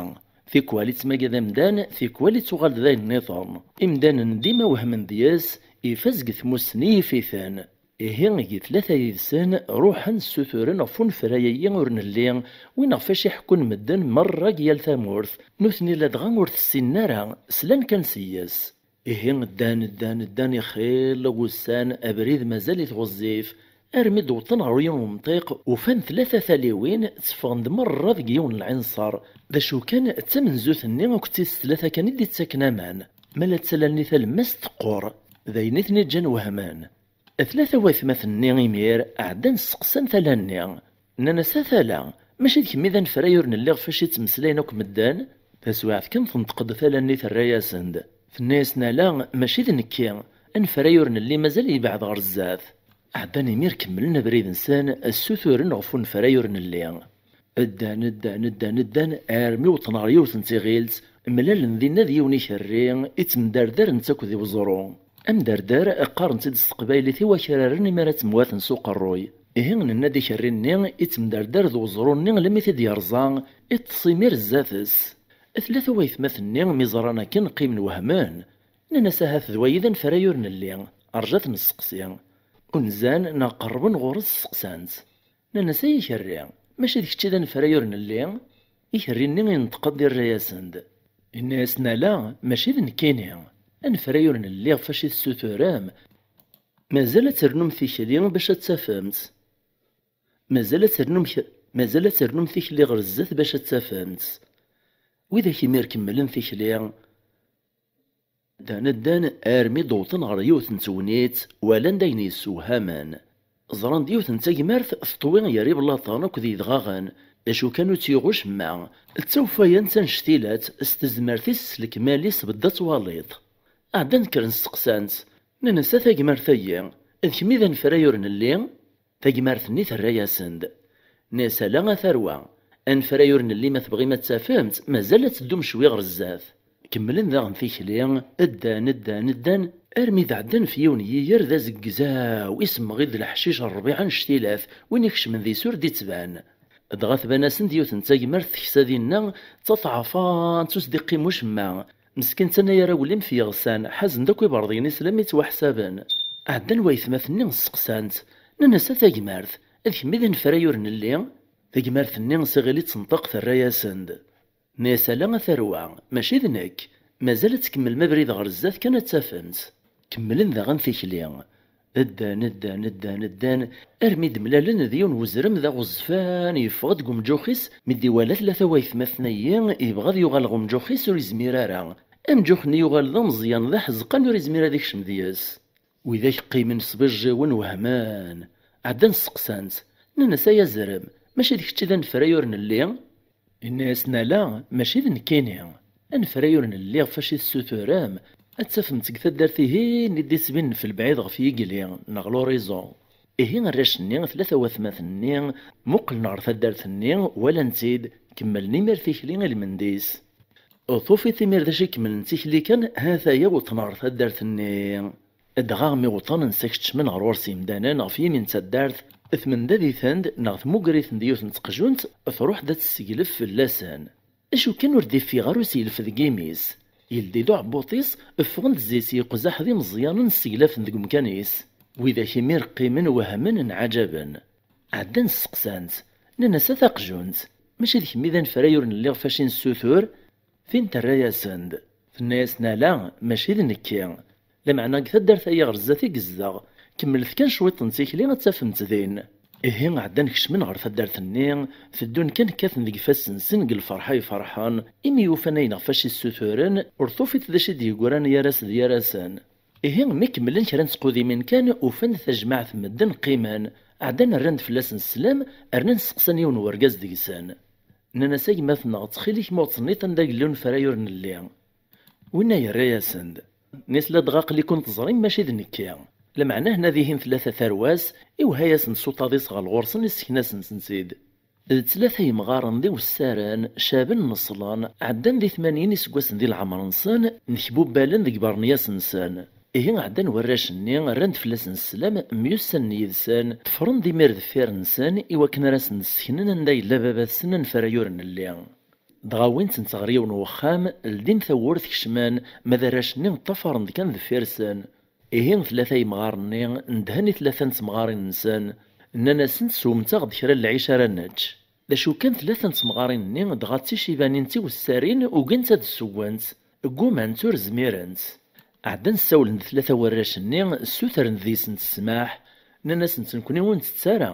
Tikwal ittmagad amdan, tikwal ittuɣal d ayen nniḍen. Imdanen dima wehmen deg-s, ifaz deg tmussni yif-iten. Ihi, deg tlata yid-sen, ruḥen ssuturen ɣef unefray-agi ur nelli, win ɣef acu i ḥekkun medden merra deg yal tamurt. Nutni ladɣa ur t-ssinen ara, slan kan seg-s. Ihi, ddan, ddan, ddan, ixil wussan, abrid mazal-it ɣezzif, armi d-wwḍen ɣer yiwen umṭiq, ufan tlata taliwin tteffɣen-d merra deg yiwen n lɛinṣer. D acu kan, d tamenzut-nni akked tis tlata kan i d-ittaken aman. Ma la ttalan-nni talemmast teqqur, d ayen i ten-iǧǧan wehmen. Tlata waytmaten-nni imir ɛeddan sseqsan tala-nni. Nnan-as: "A tala, mačči d kemm i d anefray ur nelli ɣef acu i ttmeslayen akk medden?" Taswiɛt kan tenṭeq-d tala-nni, terra-yasen-d. Tenna-yasen: "Ala, mačči d nekki. Anefray ur nelli mazal yebɛed ɣer zdat." Ɛeddan imir kemmlen abrid-nsen, ssuturen ɣef unefray ur nelli. Ddan, ddan, ddan, ddan, armi wwḍen ɣer yiwet n tiɣilt, mlalen dinna d yiwen ikerri, ittemdardar netta akked i weẓru. Amdardar, qqaren-t-id s teqbaylit i wakraren imi ara ttemwaten s uqerruy. Ihi, nenna-d ikerri-nni, ittemdardar d weẓru-nni, lemmi t-id-yerẓa, iṭṭes imir zdat-s. Tlata waytmaten-nni, mi ẓran akken, qqimen wehmen. Nnan-as: "Ahat d wayi d anefray ur nelli, rju ad t-nesteqsi." Unzan neɣ qerrben ɣur-s, steqsan-t. Nnan-as: "Ay ikerri, mačči d kečč i d anefray ur nelli?" Ikerri-nni inṭeq-d, irra-yasen-d. Inna-yasen: "Ala, mačči d nekkini. Anefray ur nelli ɣef acu i tessuturem, mazal ad ternum tikli bac ad tafemt. Mazal ad ternum k-, mazal ad ternum tikli ɣer zdat bac ad tafemt." Widak imir kemmlen tikli. Ddan, ddan, armi d-wwḍen ɣer yiwet n tegnit, walan-d ayen yessewhamen. Ẓran-d yiwet n tagmert teṭwi gar iblaṭen akked yedɣaɣen, d acu kan ur tt-yuɣ ucemma, d tawfayant annect-ilat, s tezmert-is, s lekmal-is, bedda twaliḍ. Ɛeddan kkren steqsan-tt, nnan-as: "A tagmert-agi, d kemm i d anefray ur nelli?" Tagmart-nni terra-yasen-d. Nnan-as: "Ala a tarwa, anefray ur nelli, ma tebɣim ad t-tafemt, mazal ad teddum cwi ɣer zdat." Kemmlen daɣen tikli, ddan, ddan, ddan, armi d-ɛeddan f yiwen n yiger d azegzaw, isemmeɣ-id leḥcic n ṛṛbiɛ annect-ilat, win ikecmen deg-s ur d-ittban. Dɣa tban-asen-d yiwet n tagmert teksa dinna, d taṭɛafant, ur s-d-iqqim ucemma. Meskint anayer awlim f yiɣsan, ḥazen-d akk iberḍiyen-is lammi ttwaḥsaben. Ɛeddan waytmaten-nni steqsan-tt, nnan-as: "A tagmert, d kemm i d anefray ur nelli?" Tagmert-nni s iɣil i d-tenṭeq, terra-yasen-d. Nnan-as: "Ala a tarwa, mačči d nekk. Mazal ad tkemmlem abrid ɣer zdat kan ad t-tafemt." Kemmlen daɣen tikli. Ddan, ddan, ddan, ddan, armi d-mlalen d yiwen wezrem d aɣezzfan, yeffeɣ-d deg umǧux-is, mi d-iwala tlata waytmaten-ayi, yebɣa ad yuɣal ɣer umǧux-is, ur yezmir ara. Amǧux-nni yuɣal d ameẓyan, d aḥezqan, ur yezmir ad ikcem deg-s. Widak qqimen sbijjiwen, wehmen. Ɛeddan steqsan-t, nnan-as: "Ay azrem, mačči d kečč i d anefray ur nelli?" Inna-yasen: "Ala, mačči d nekkini. Anefray ur nelli ɣef acu i tessuturem, Ad tafemt deg taddart-ihin i d-ittbinen f lebɛid ɣef yigli, neɣ l'horizon. Ihi arrac-nni, tlata watmaten-nni, muqlen ɣer taddart-nni, walan-tt-id, kemmlen imir tikli i lmend-is. Tufiḍ imir d acu ikemmlen d tikli kan, ha-t-aya wwḍen ɣer taddart-nni. Dɣa mi wwḍen, nsa keččmen ɣer ɣur-s yimdanen ɣef yimi n taddart, tmendad-iten-d neɣ tmugger-iten-d yiwet n teqjunt, truḥ-d ad tesseglef fell-asen. Acu kan ur d-iffiɣ ara useglef deg imi-s. Yeldi-d uɛebbuṭ-is, ffɣen-d zzit yeqzaḥ d imeẓyanen sseglafen deg umkan-is. Widak imir qqimen wehmen nɛaǧaben. Ɛeddan sseqsan-tt, nnan-as: "A taqjunt, mačči d kemm i d anefray ur nelli ɣef acu i nessutur?" Tin terra-yasen-d, tenna-yasen: "Ala, mačči d nekki. Lameɛna deg taddart-agi ɣer zdat i yezdeɣ. Kemmlet kan cwiṭ n tikli ad tafem-tt din." Ihi ɛeddan kecmen ɣer taddart-nni, teddun kan kkaten deg ifassen-nsen deg lferḥ ay ferḥen, imi ufan ayen ɣef acu i ssuturen, ur tufiḍ d acu i d-yeggran yar-as d yar-asen. Ihi mi kemmlen kra n tqudimin kan, ufan-d tajmaɛt n medden qqimen, ɛeddan rran-d fell-asen sslam, rnan steqsan yiwen n urgaz deg-sen. Nnan-as: "A gma-tneɣ, ttxil-k ma ur ttsenniḍ anda yella unefray ur nelli." Winna yerra-yasen-d, nnan-as: "Ladɣa aql-iken teẓrim mačči d nekki. Lameɛna hna dihin tlata tarwa-s, iwehha-yasen-d s uṭaḍ-is ɣer ɣur-sen, issken-asen-tent-id." D tlata yemɣaren d iwessaren, caben neṣlen, ɛeddan di tmanyin iseggasen di leɛmer-nsen, nnekbubbalen deg ibernyas-nsen. Ihi ɛeddan warrac-nni, rran-d fell-asen sslam, myussanen yid-sen, ṭṭefren-d imir deffir-nsen i wakken ara sen-d-sseknen anda yella baba-tsen anefray ur nelli. Dɣa wwin-tent ɣer yiwen n wexxam, ldin tawwurt, kecmen, ma d arrac-nni ṭṭafaren-d kan deffir-sen. Ihi tlata yemɣaren-nni ndhen i tlata n temɣarin-nsen, nnan-asent: "Swem-aɣ-d kra n lɛic ara nečč." D acu kan, tlata n temɣarin-nni dɣa d ticibanin d tiwessarin, ugint ad ssewwent, ggumant, ur zmirent. Ɛeddan ssawlen-d tlata warrac-nni, ssutren deg-sent ssmaḥ, nnan-asent: "Nekkni ur ntett ara,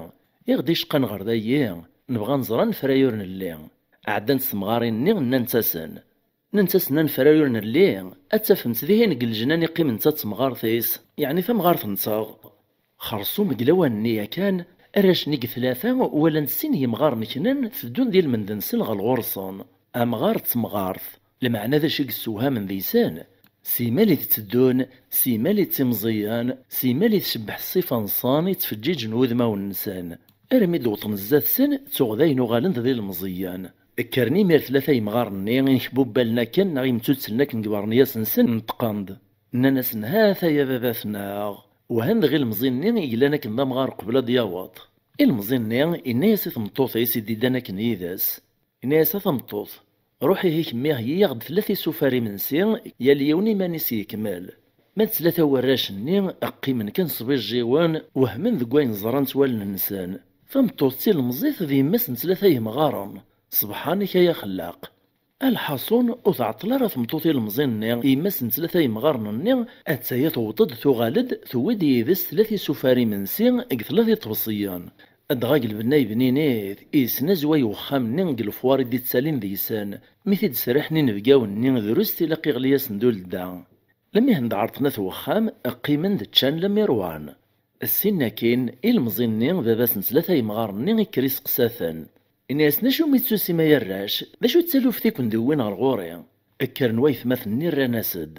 i ɣ-d-icqan ɣer dayi, nebɣa ad nẓer anefray ur nelli." Ɛeddant temɣarin-nni, nnant-asen, nnant-asen: "Anefray ur nelli, ad tafemt dihin deg lejnan i qqiment d temɣart-is, yeɛni tamɣart-nteɣ." Xersum deg lawan-nni yakan, arrac-nni deg tlata walan sin yemɣaren knan teddun di lmend-nsen ɣer ɣur-sen, amɣar d temɣart. Lmeɛna d acu i yessewhamen deg-sen? Simal i d-tteddun, simal i d timẓiyin, simal i tcebbeḥ ṣṣifa-nsen i ttfeǧǧiǧen wudmawen-nsen. Armi d-wwḍen zdat-sen, tuɣ dayen uɣalen-d d ilemẓiyen. Kkren imir tlata yemɣaren-nni inkbubbalen akken neɣ imtuttlen akken deg ibernyas-nsen, neṭqen-d. Nnan-asen: "Ha-t-aya baba-tneɣ." Uhan dɣa ilemẓi-nni i yellan akken d amɣar qbel ad d-yaweḍ. Ilemẓi-nni yenna-yas i tmeṭṭut-is i d-iddan akken yid-s. Yenna-yas: "A tameṭṭut, ruḥ ihi kemmi heyyi-yaɣ-d tlata isufar imensi, yal yiwen iman-is yekmel." Ma d tlata warrac-nni, qqimen kan sbijjiwen, wehmen deg wayen ẓrant wallen-nsen. Tameṭṭut d tilemẓit d yemma-s n tlata yemɣaren. Ṣebḥan-ik ay axellaq! Alḥaṣun, ur tɛeṭṭel ara tmeṭṭut ilemẓi-nni, yemma-s n tlata yemɣaren-nni, atta-ya tewweḍ-d, tuɣal-d, tewwi-d yid-s tlata isufar imensi deg tlata iṭebsiyen. Dɣa gelben ay bninit, yesnazway wexxam-nni deg lefwar i d-ittalin deg-sen, mi t-id-sriḥen inebgawen-nni, drus tilaq iɣli-yasen-d uledda. Lmihen d-ɛerḍen at wexxam, qqimen-d ččan lemmer wan. Ssin akkin, ilemẓi-nni, baba-s n tlata yemɣaren-nni, ikker iseqsa-ten. Ini-asen: "Acu mi tettusim ay arrac? D acu d taluft i ken-d-iwwin ɣer ɣur-i?" Kkren waytmaten-nni rran-as-d.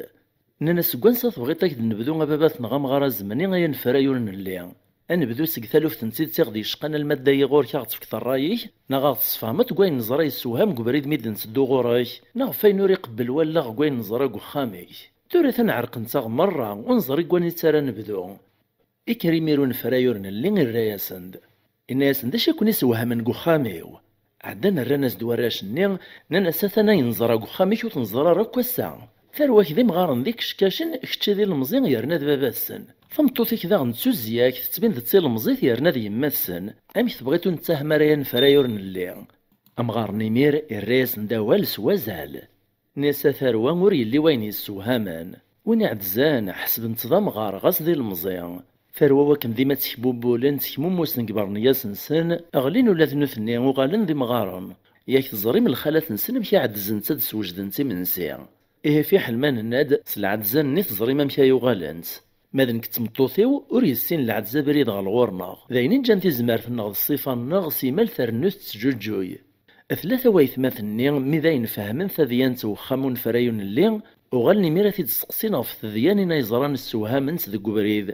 Nnan-as: "Seg wansi tebɣiḍ ad k-d-nebdu a baba-tneɣ amɣar azemni ay anefray ur nelli? Ad nebdu seg taluft n tidet i ɣ-d-yecqan alma d dayi ɣur-k a ɣ-tefkeḍ ṛṛay-ik, neɣ a ɣ-tesfehmeḍ deg wayen neẓra yessewham deg ubrid mi d-netteddu ɣur-k, neɣ ɣef wayen ur iqebbel wallaɣ deg wayen neẓra deg uxxam-ik? Tura atan ɛerqent-aɣ merra, ur neẓri deg wanita ara nebdu." Ikker imir unefray ur nelli, irra-yasen-d. Inna-yasen: "D acu i ken-isewhamen deg uxxam-iw?" Ɛeddan rran-as-d warrac-nni, nnan-as: "Atan ayen neẓra deg uxxam-ik ur t-neẓra ara akk ass-a. Tarwa-k d imɣaren d ikeckacen, kečči d ilemẓi yerna d baba-tsen. Tameṭṭut-ik daɣen d tuzyak, tettbin-d d tilemẓit yerna d yemma-tsen. Amek tebɣiḍ ur nettahem ara ay anefray ur nelli?" Amɣar-nni imir irra-yasen-d awal s wazal. Nni-as: "A tarwa, ur yelli wayen yessewhamen. Win iɛeddzen, ḥesben-t d amɣar, ɣas d ilemẓi. Tarwa wakken dima ttekbubbulen, ttekmummusen deg ibernyas-nsen, ɣlin ula d nutni, uɣalen d imɣaren. Yak teẓrim lxalat-nsen amek i ɛeddzent ad d-swejdent imensi. Ihi fiḥel ma nenna-d, s lɛedza-nni teẓrim amek ay uɣalent. Ma d nekk d tmeṭṭut-iw, ur yessin lɛedza abrid ɣer ɣur-neɣ. D ayen i ǧǧan tizmert-nneɣ d ṣṣifa-nneɣ, simal trennu tettǧuǧǧuy." Tlata waytmaten-nni, mi d ayen fehmen tadyant n wexxam unefray ur nelli, Uɣalen imir ad t-id-steqsin ɣef tedyanin ay ẓran ssewhament deg ubrid.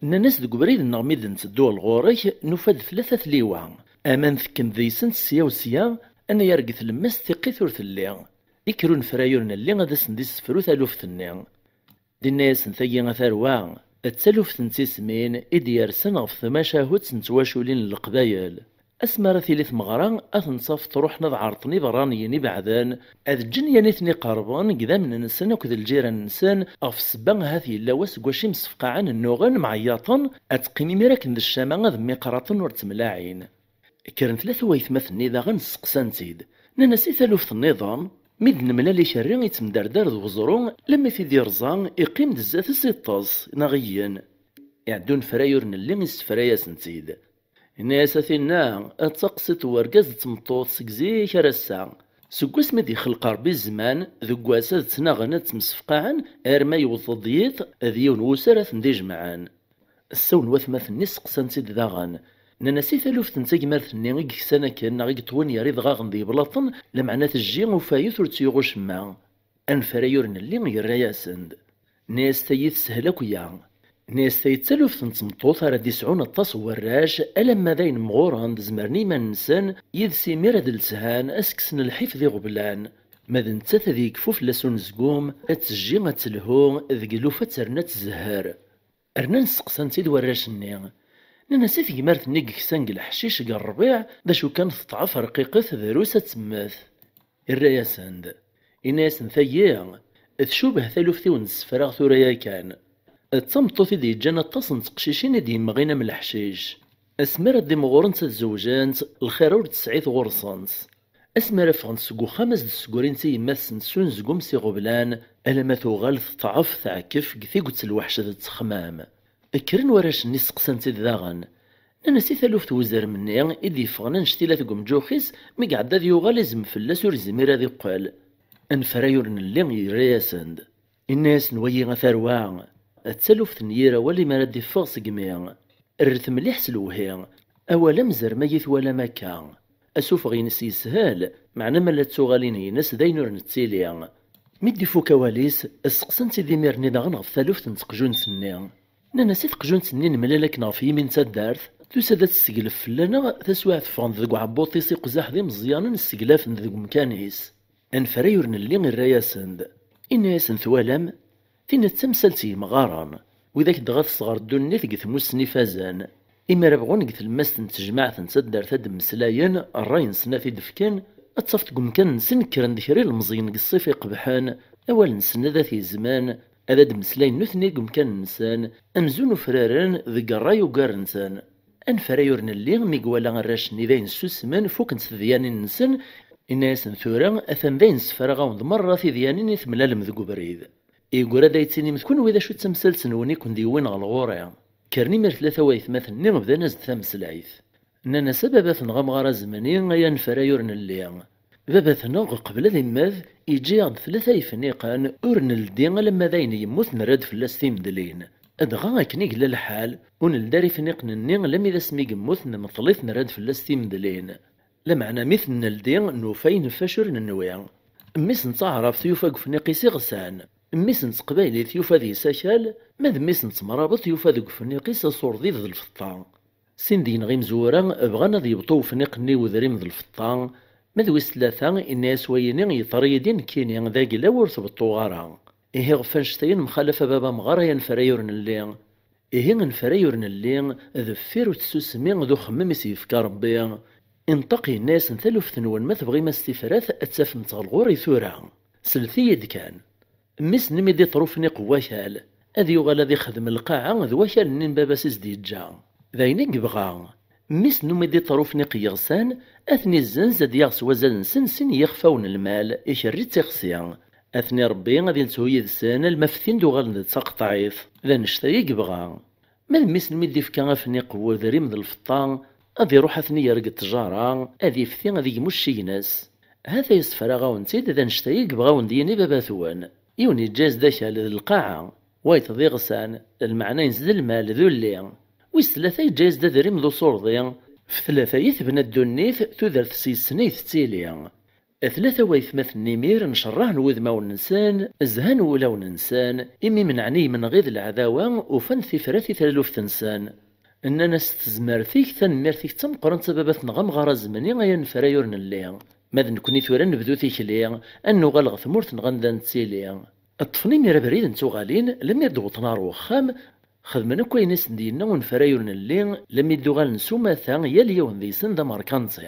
Nnan-as: deg ubrid-nneɣ mi d-netteddu ɣer ɣur-k, nufa-d tlata tliwa. Aman tekkem deg-sent sya u sya, anagar deg tlemmast tiqqit ur telli. Ikker unefray ur nelli ad asen-d-issefru taluft-nni. Dinna-yasen: tagi a tarwa, d taluft n tismin i d-yersen ɣef tmacahut n twaculin n Leqbayel. Asmi ara tili tmeɣra, ad ten-tafeḍ ruḥen ad ɛerḍen iberraniyen ibeɛden, ad ǧǧen yan i ten-iqerben deg idammen-nsen akked lǧiran-nsen, ɣef ssebba ahat yella wass deg wacu imsefqaɛen nnuɣen mɛeyyaṭen, ad teqqim imir akken d ccama ad mmiqraṭen ur ttemlaɛin. Kkren tlata waytmaten-nni daɣen sseqsan-tt-id. Nnan-as: i taluft-nniḍen? Mi d-nemlal ikerri ittemderdar d weẓru, lemmi t-id-irẓa, iqqim-d zdat-s iṭṭes, neɣ igen. Iɛedda unefray ur nelli issefra-yasen-tt-id. Yenna-yas: a tinna, d taqsiṭ n wergaz d tmeṭṭut seg zik ar ass-a. Seg wasmi d-ixleq Ṛebbi zzman, deg wass ad ttnaɣen ad ttemsefqaɛen, arma yewweḍ-d yiḍ d yiwen wussu ara ten-d-ijemɛen. Ssawen watmaten-nni sseqsan-tt-id daɣen. Nnan-as: i taluft n tagmert-nni i yeksan akken neɣ i yeṭwin ger idɣaɣen d yeblaṭen, lameɛna tejji ufayet ur tt-yuɣ ucemma? Anefray ur nelli yerra-yasen-d. Nna-yas: tayi teshel akk ya. Nna-yas: tayi d taluft n tmeṭṭut ara d-isɛun aṭas n warrac, alamma d ayen mɣuren d-zemren i yiman-nsen, yid-s imir ad lshan, ad s-kksen lḥif d iɣeblan. Ma d nettat ad yekfu fell-as unezgum, ad tejji ad telhu, deg lufa ad terna ad tzehher. Rnan sseqsan-tt-id warrac-nni. Nnan-as: i tegmert-nni i yeksan deg leḥcic deg ṛṛbiɛ, d acu kan teṭɛef rqiqet, drus ad temmet? Irra-yasen-d. Inna-yasen: tayi tcubeh taluft i wen-d-ssefraɣ tura yakan. D tameṭṭut i d-yeǧǧan aṭas n teqcicin i d-yemɣin am leḥcic. Asmi ara d-imɣurent ad zewǧent, lxir ur d-tesɛit ɣur-sent. Asmi ara ffɣent seg uxxam, ad s-d-ssegrint i yemma-tsent s unezgum s iɣeblan, alamma tuɣal teṭɛef, teɛkef deg tiget n lweḥc d ttexmam. Kkren warrac-nni sseqsan-tt-id daɣen. Nnan-as: i taluft n uzrem-nni i d-yeffɣen annect-ila deg umǧux-is, mi iɛedda ad yuɣal izem fell-as ur yezmir ad iqqel? Anefray ur nelli yerra-yasen-d. Inna-yasen: wayi a tarwa, d taluft n yir awal imi ara d-iffeɣ seg imi. Rret mliḥ s lewhi. Awal amezrem ay twalam akka. Asufeɣ-ines yeshel, meɛna ma la d tuɣalin-ines d ayen ur nettili. Mi d-ifuk awal-is, sseqsan-tt-id imir-nni daɣen ɣef taluft n teqjunt-nni. Nnan-as: i teqjunt-nni nemlal akken ɣef yimi n taddart, tusa-d ad tesseglef fell-aneɣ, taswiɛt ffɣen-d deg uɛebbuḍ-is iqzaḥ d imeẓyanen sseglafen-d deg umkan-is. Anefray ur nelli irra-yasen-d. Inna-yasen: twalam? Tinna d tamsalt n yimɣaren, widak dɣa tesɣer ddunit deg tmussni ifazen. Imi ara bɣun deg tlemmast n tejmaɛt n taddart ad d-mmeslayen, ṛṛay-nsen ad t-id-fken, ad tafeḍ deg umkan-nsen kkren-d kra ilemẓiyen deg ṣṣif iqebḥen, awal-nsen ad at-yezmen, ad d-mmeslayen nutni deg umkan-nsen, amzun ufraren deg ṛṛay ugar-nsen. Anefray ur nelli mi iwala arrac-nni d ayen ssusmen, fukkent tedyanin-nsen, inna-yasen: tura atan d ayen ssefraɣ-awen-d merra tidyanin i temlalem deg ubrid. Yegra-d ad yi-d-tinim d kunwi d acu d tamsalt-nwen i ken-d-yewwin ɣer ɣur-i. Kkren imir tlata waytmaten-nni bdan-as-d tameslayt. Nnan-as: a baba-tneɣ amɣar azemni, ay anefray ur nelli. Baba-tneɣ, qbel ad immet, yeǧǧa-yaɣ-d tlata yefniqen ur neldi alamma d ayen yemmut nerra-d fell-as timedlin. Dɣa akken i yella lḥal, ur neldi ara ifniqen-nni almi d asmi yemmut, nmeṭṭel-it nerra-d fell-as timedlin. Lameɛna mi ten-neldi, nufa ayen ɣef wacu ur nenwi. Mmi-s n taɛrabt yufa deg ufniq-is iɣsan. Mmi-s n teqbaylit yufa deg-s akal, ma d mmi-s n temrabeḍt yufa deg ufniq-is aṣurdi d lfeṭṭa. Sin deg-neɣ imezwura bɣan ad yebṭu ufniq-nni n udrim d lfeṭṭa, ma d wis tlata, inna-yas wayini yeḍra-yi-d i nekkini d aglaw ur t-beṭṭuɣ ara. Ihi ɣef wannect-a i nemxalaf a baba amɣar ay anefray ur nelli. Ihi anefray ur nelli, deffir uttsusmi d uxemmem i s-yefka Rebbi. Inṭeq yenna-yasen: taluft-nwen ma tebɣim a s-tifrat ad tt-tafem ɣer ɣur-i tura. Slet-iyi-d kan. Mmi-s n mi d-iṭṭer ufniq n wakal, ad yuɣal ad ixdem lqaɛa d wakal-nni n baba-s i s-d-yeǧǧa. D ayen i yebɣa. Mmi-s n umi d-iṭṭer ufniq n yiɣsan, ad ten-izzenz ad yaɣ s wazal-nsen sin n yixfawen n lmal, ikerri d tixsi. Ad ten-irebbi, ad ilthu yid-sen alma ftin-d uɣalen d taqeṭɛit. D annect-a i yebɣa. Ma d mmi-s n mi d-ifka afniq n wedrim d lfeṭṭa, ad iruḥ ad ten-yerr deg ttjara, ad ifti ad igmu cci-ines. Ha-t-a yessefraɣ-awen-tt-id, d annect-a i yebɣa awen-d-yini baba-twen. Yiwen yeǧǧa-yas-d akal d lqaɛa, wayeḍ d iɣsan, lmeɛna-ines d lmal d ulli. Wis tlata yeǧǧa-yas-d adrim d uṣurdi, f tlata i tebna ddunit, tudert s yes-sen ay tettili. Tlata waytmaten imir ncerrɛen wudmawen-nsen, zhan wulawen-nsen, imi menɛen i yimenɣi d leɛdawa, ufan tifrat i taluft-nsen. Nnan-as: "Tezmert-ik, tanemmirt-ik d tameqqrant a baba-tneɣ amɣar azemni, ay anefray ur nelli. Ma d nekkni tura nebdu tikli, ad nuɣal ɣer tmurt-nneɣ anda nettili." Ṭṭfen imir abrid n tuɣalin, lemmi d-wwḍen ɣer wexxam, xedmen akk ayen i sen-d-yenna unefray ur nelli, lemmi d-uɣalen s umata, yal yiwen deg-sen d amerkanti.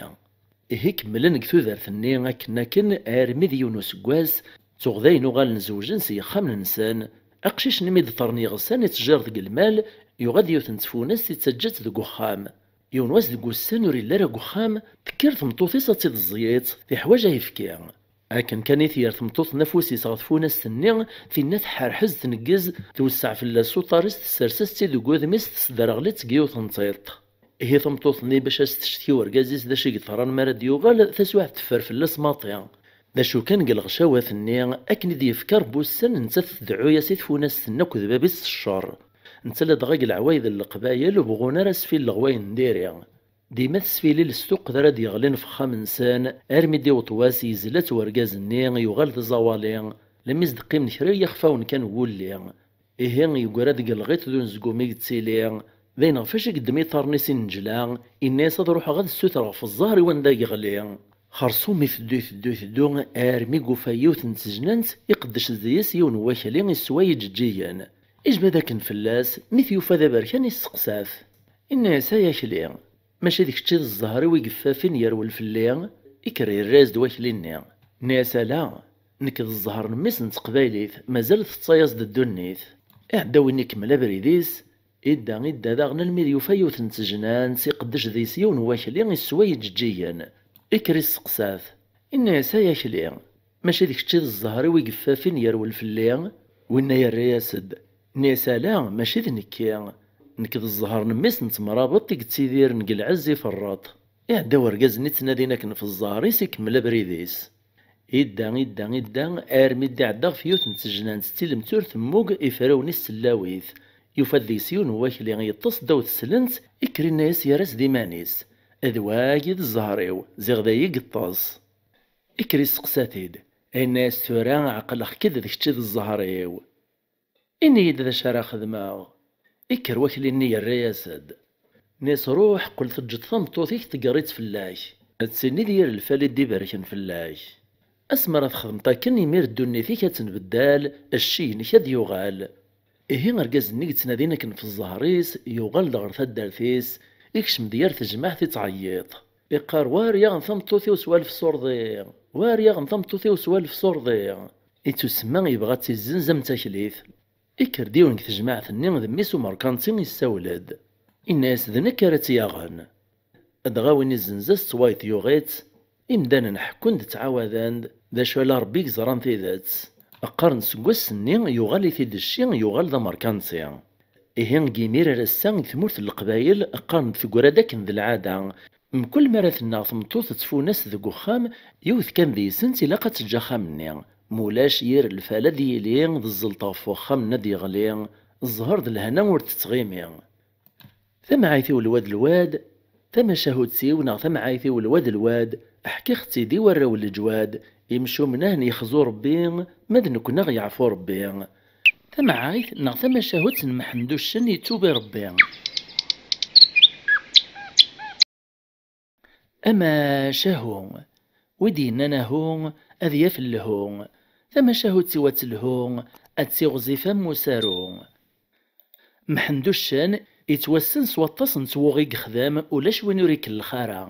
Ihi kemmlen deg tudert-nni akken akken armi d yiwen useggas, tuɣ dayen uɣalen zewjen s yexxamen-nsen. Aqcic-nni mi d-ṭṭren yeɣsan ittejjir deg lmal, yuɣal-d yiwet n tfunast ittaǧǧa-tt deg uxxam. Yiwen wass deg wussan ur yelli ara deg uxxam, tekker tmeṭṭut-is ad tt-id-tẓeyyeḍ, teḥwaǧ ayefki. Akken kan i tger tmeṭṭut-nni afus-is ɣer tfunast-nni, tinna tḥerḥez, tneggez, twesseɛ fell-as s uṭar-is, tessers-as-tt-id deg wudem-is, tesderɣel-itt deg yiwet n tiṭ. Ihi tameṭṭut-nni, bac ad s-tecetki urgaz-is d acu i yeḍran mi ara d-yuɣal, taswiɛt teffer fell-as maḍi. D acu kan, deg lɣecawat-nni, akken i d-yefka Rebbi ussan, nettat tdeɛɛu-yas i tfunast-nni akked bab-is s cceṛ. Netta ladɣa deg leɛwayed n Leqbayel ur bɣun ara asfil n leɣway n diri. Dima tesfilil s tuqqda ara d-yeɣlin f uxxam-nsen, armi d-iweṭ wass yezla-tt urgaz-nni, yuɣal d aẓawali, lemmi s-d-qqimen kra n yixfawen kan n wulli. Ihi, yeggra-d deg lɣiṭ d unezgum i yettili, d ayen ɣef wacu i yeddem iṭarren-is i nnejla, yenna-yas ad ruḥeɣ ad ssutreɣ f ẓẓher i wanda yeɣli. Xerṣum iteddu, iteddu, iteddu, armi yufa yiwet n tejnant, iqeddec deg-s yiwen n wakli, iswa iǧeǧǧigen. Ijbad akken fell-as, mi t-yufa d aberkan, isteqsa-t. Inna-yas: "Ay akli, mačči d kečč i d zzher-iw i yeffafin yerwel fell-i?" Ikker yerra-yas-d wakli-nni. Inna-yas: "Ala, nekk d zzher n mmi-s n teqbaylit, mazal teṭṭes-as-d ddunit." Iɛedda win ikemmel abrid-is, idda, idda daɣen almi d yufa yiwet n tejnant, iqeddec deg-s yiwen n wakli, iswa iǧeǧǧigen. Ikker isteqsa-t. Inna-yas: "Ay akli, mačči d kečč i d zzher-iw i yeffafin yerwel fell-i?" Winna yerra-yas-d. Inna-yas: "Ala, mačči d nekki. Nekk d zzher n mmi-s n temrabeṭ i yettidiren deg lɛezz iferreṭ." Iɛedda urgaz-nni ttnadin akken f zzher-is, ikemmel abrid-is. Idda, idda, idda, armi d-iɛedda ɣef yiwet n tejnant d tilemt ur temmug, ifrawen-is sellawit. Yufa-d deg-s yiwen n wakli yeṭṭes ddaw teslent, ikker inna-yas, yerra-s d iman-is. "D wagi i d zzher-iw, ziɣ d ayi i yeṭṭes." Ikker isteqsa-t-id. Inna-yas: "Tura ɛeqleɣ-k-id d kečč i d zzher-iw. Ini-yi-d d acu ara xedmeɣ." Ikker wakli-nni yerra-yas-d. Inna-yas: "Ruḥ, qqel teǧǧeḍ tameṭṭut-ik tegger-itt fell-ak. D tin i d yir lfal i d-iberken fell-ak. Asmi ara txedmeḍ akken, imir ddunit-ik ad tenbeddal, cci-inek ad yuɣal." Ihi argaz-nni yettnadin akken f zzher-is, yuɣal-d ɣer taddart-is, ikcem-d yir tejmaɛt ittɛeyyiḍ. Iqqar: "Wa ar yaɣen tameṭṭut-iw s walef s urḍi! Wa ar yaɣen tameṭṭut-iw s walef s urḍi!" Ittusemma yebɣa ad tt-izzenz am taklit. Ikker-d yiwen deg tejmaɛt-nni d mmi-s umerkanti, issawel-d. Inna-yas: "D nekk ara tt-yaɣen." Dɣa win izzenz-as ttwayeḍ yuɣ-itt. Imdanen ḥekkun-d, ttɛawaden-d, d acu ala Rebbi i yeẓran tidet. Qqaren seg wass-nni yuɣal-it-id cci, yuɣal d amerkanti. Ihi deg yimir ar ass-a deg tmurt n Leqbayel qqaren-d teggra-d akken d lɛada. Mkul mi ara tennaɣ tmeṭṭut d tfunast deg uxxam, yiwet kan deg-sent ilaq ad teǧǧ axxam-nni. Mulac, yir lfal ad yili, d zzelt ɣef uxxam-nni ad yeɣli, zzher d lehna ur tettɣimi. Tamɛayt-iw lwad lwad, tamacahut-iw neɣ tamɛayt-iw lwad lwad, ḥkiɣ-tt-id i warraw n leǧwad, imcumen ahen yexzu Rebbi, ma d nekkni aɣ yeɛfu Rebbi. Tamɛayt neɣ tamacahut n Mḥend Uccen yettubi Rebbi. Amacahu, wi d-yennan ahu ad yaf lhu, tamacahut-iw ad telhu, ad tiɣzif am usaru. Mḥend Uccen yettwassen s waṭas n twuɣi i yexdem, ulac win ur ikellex ara.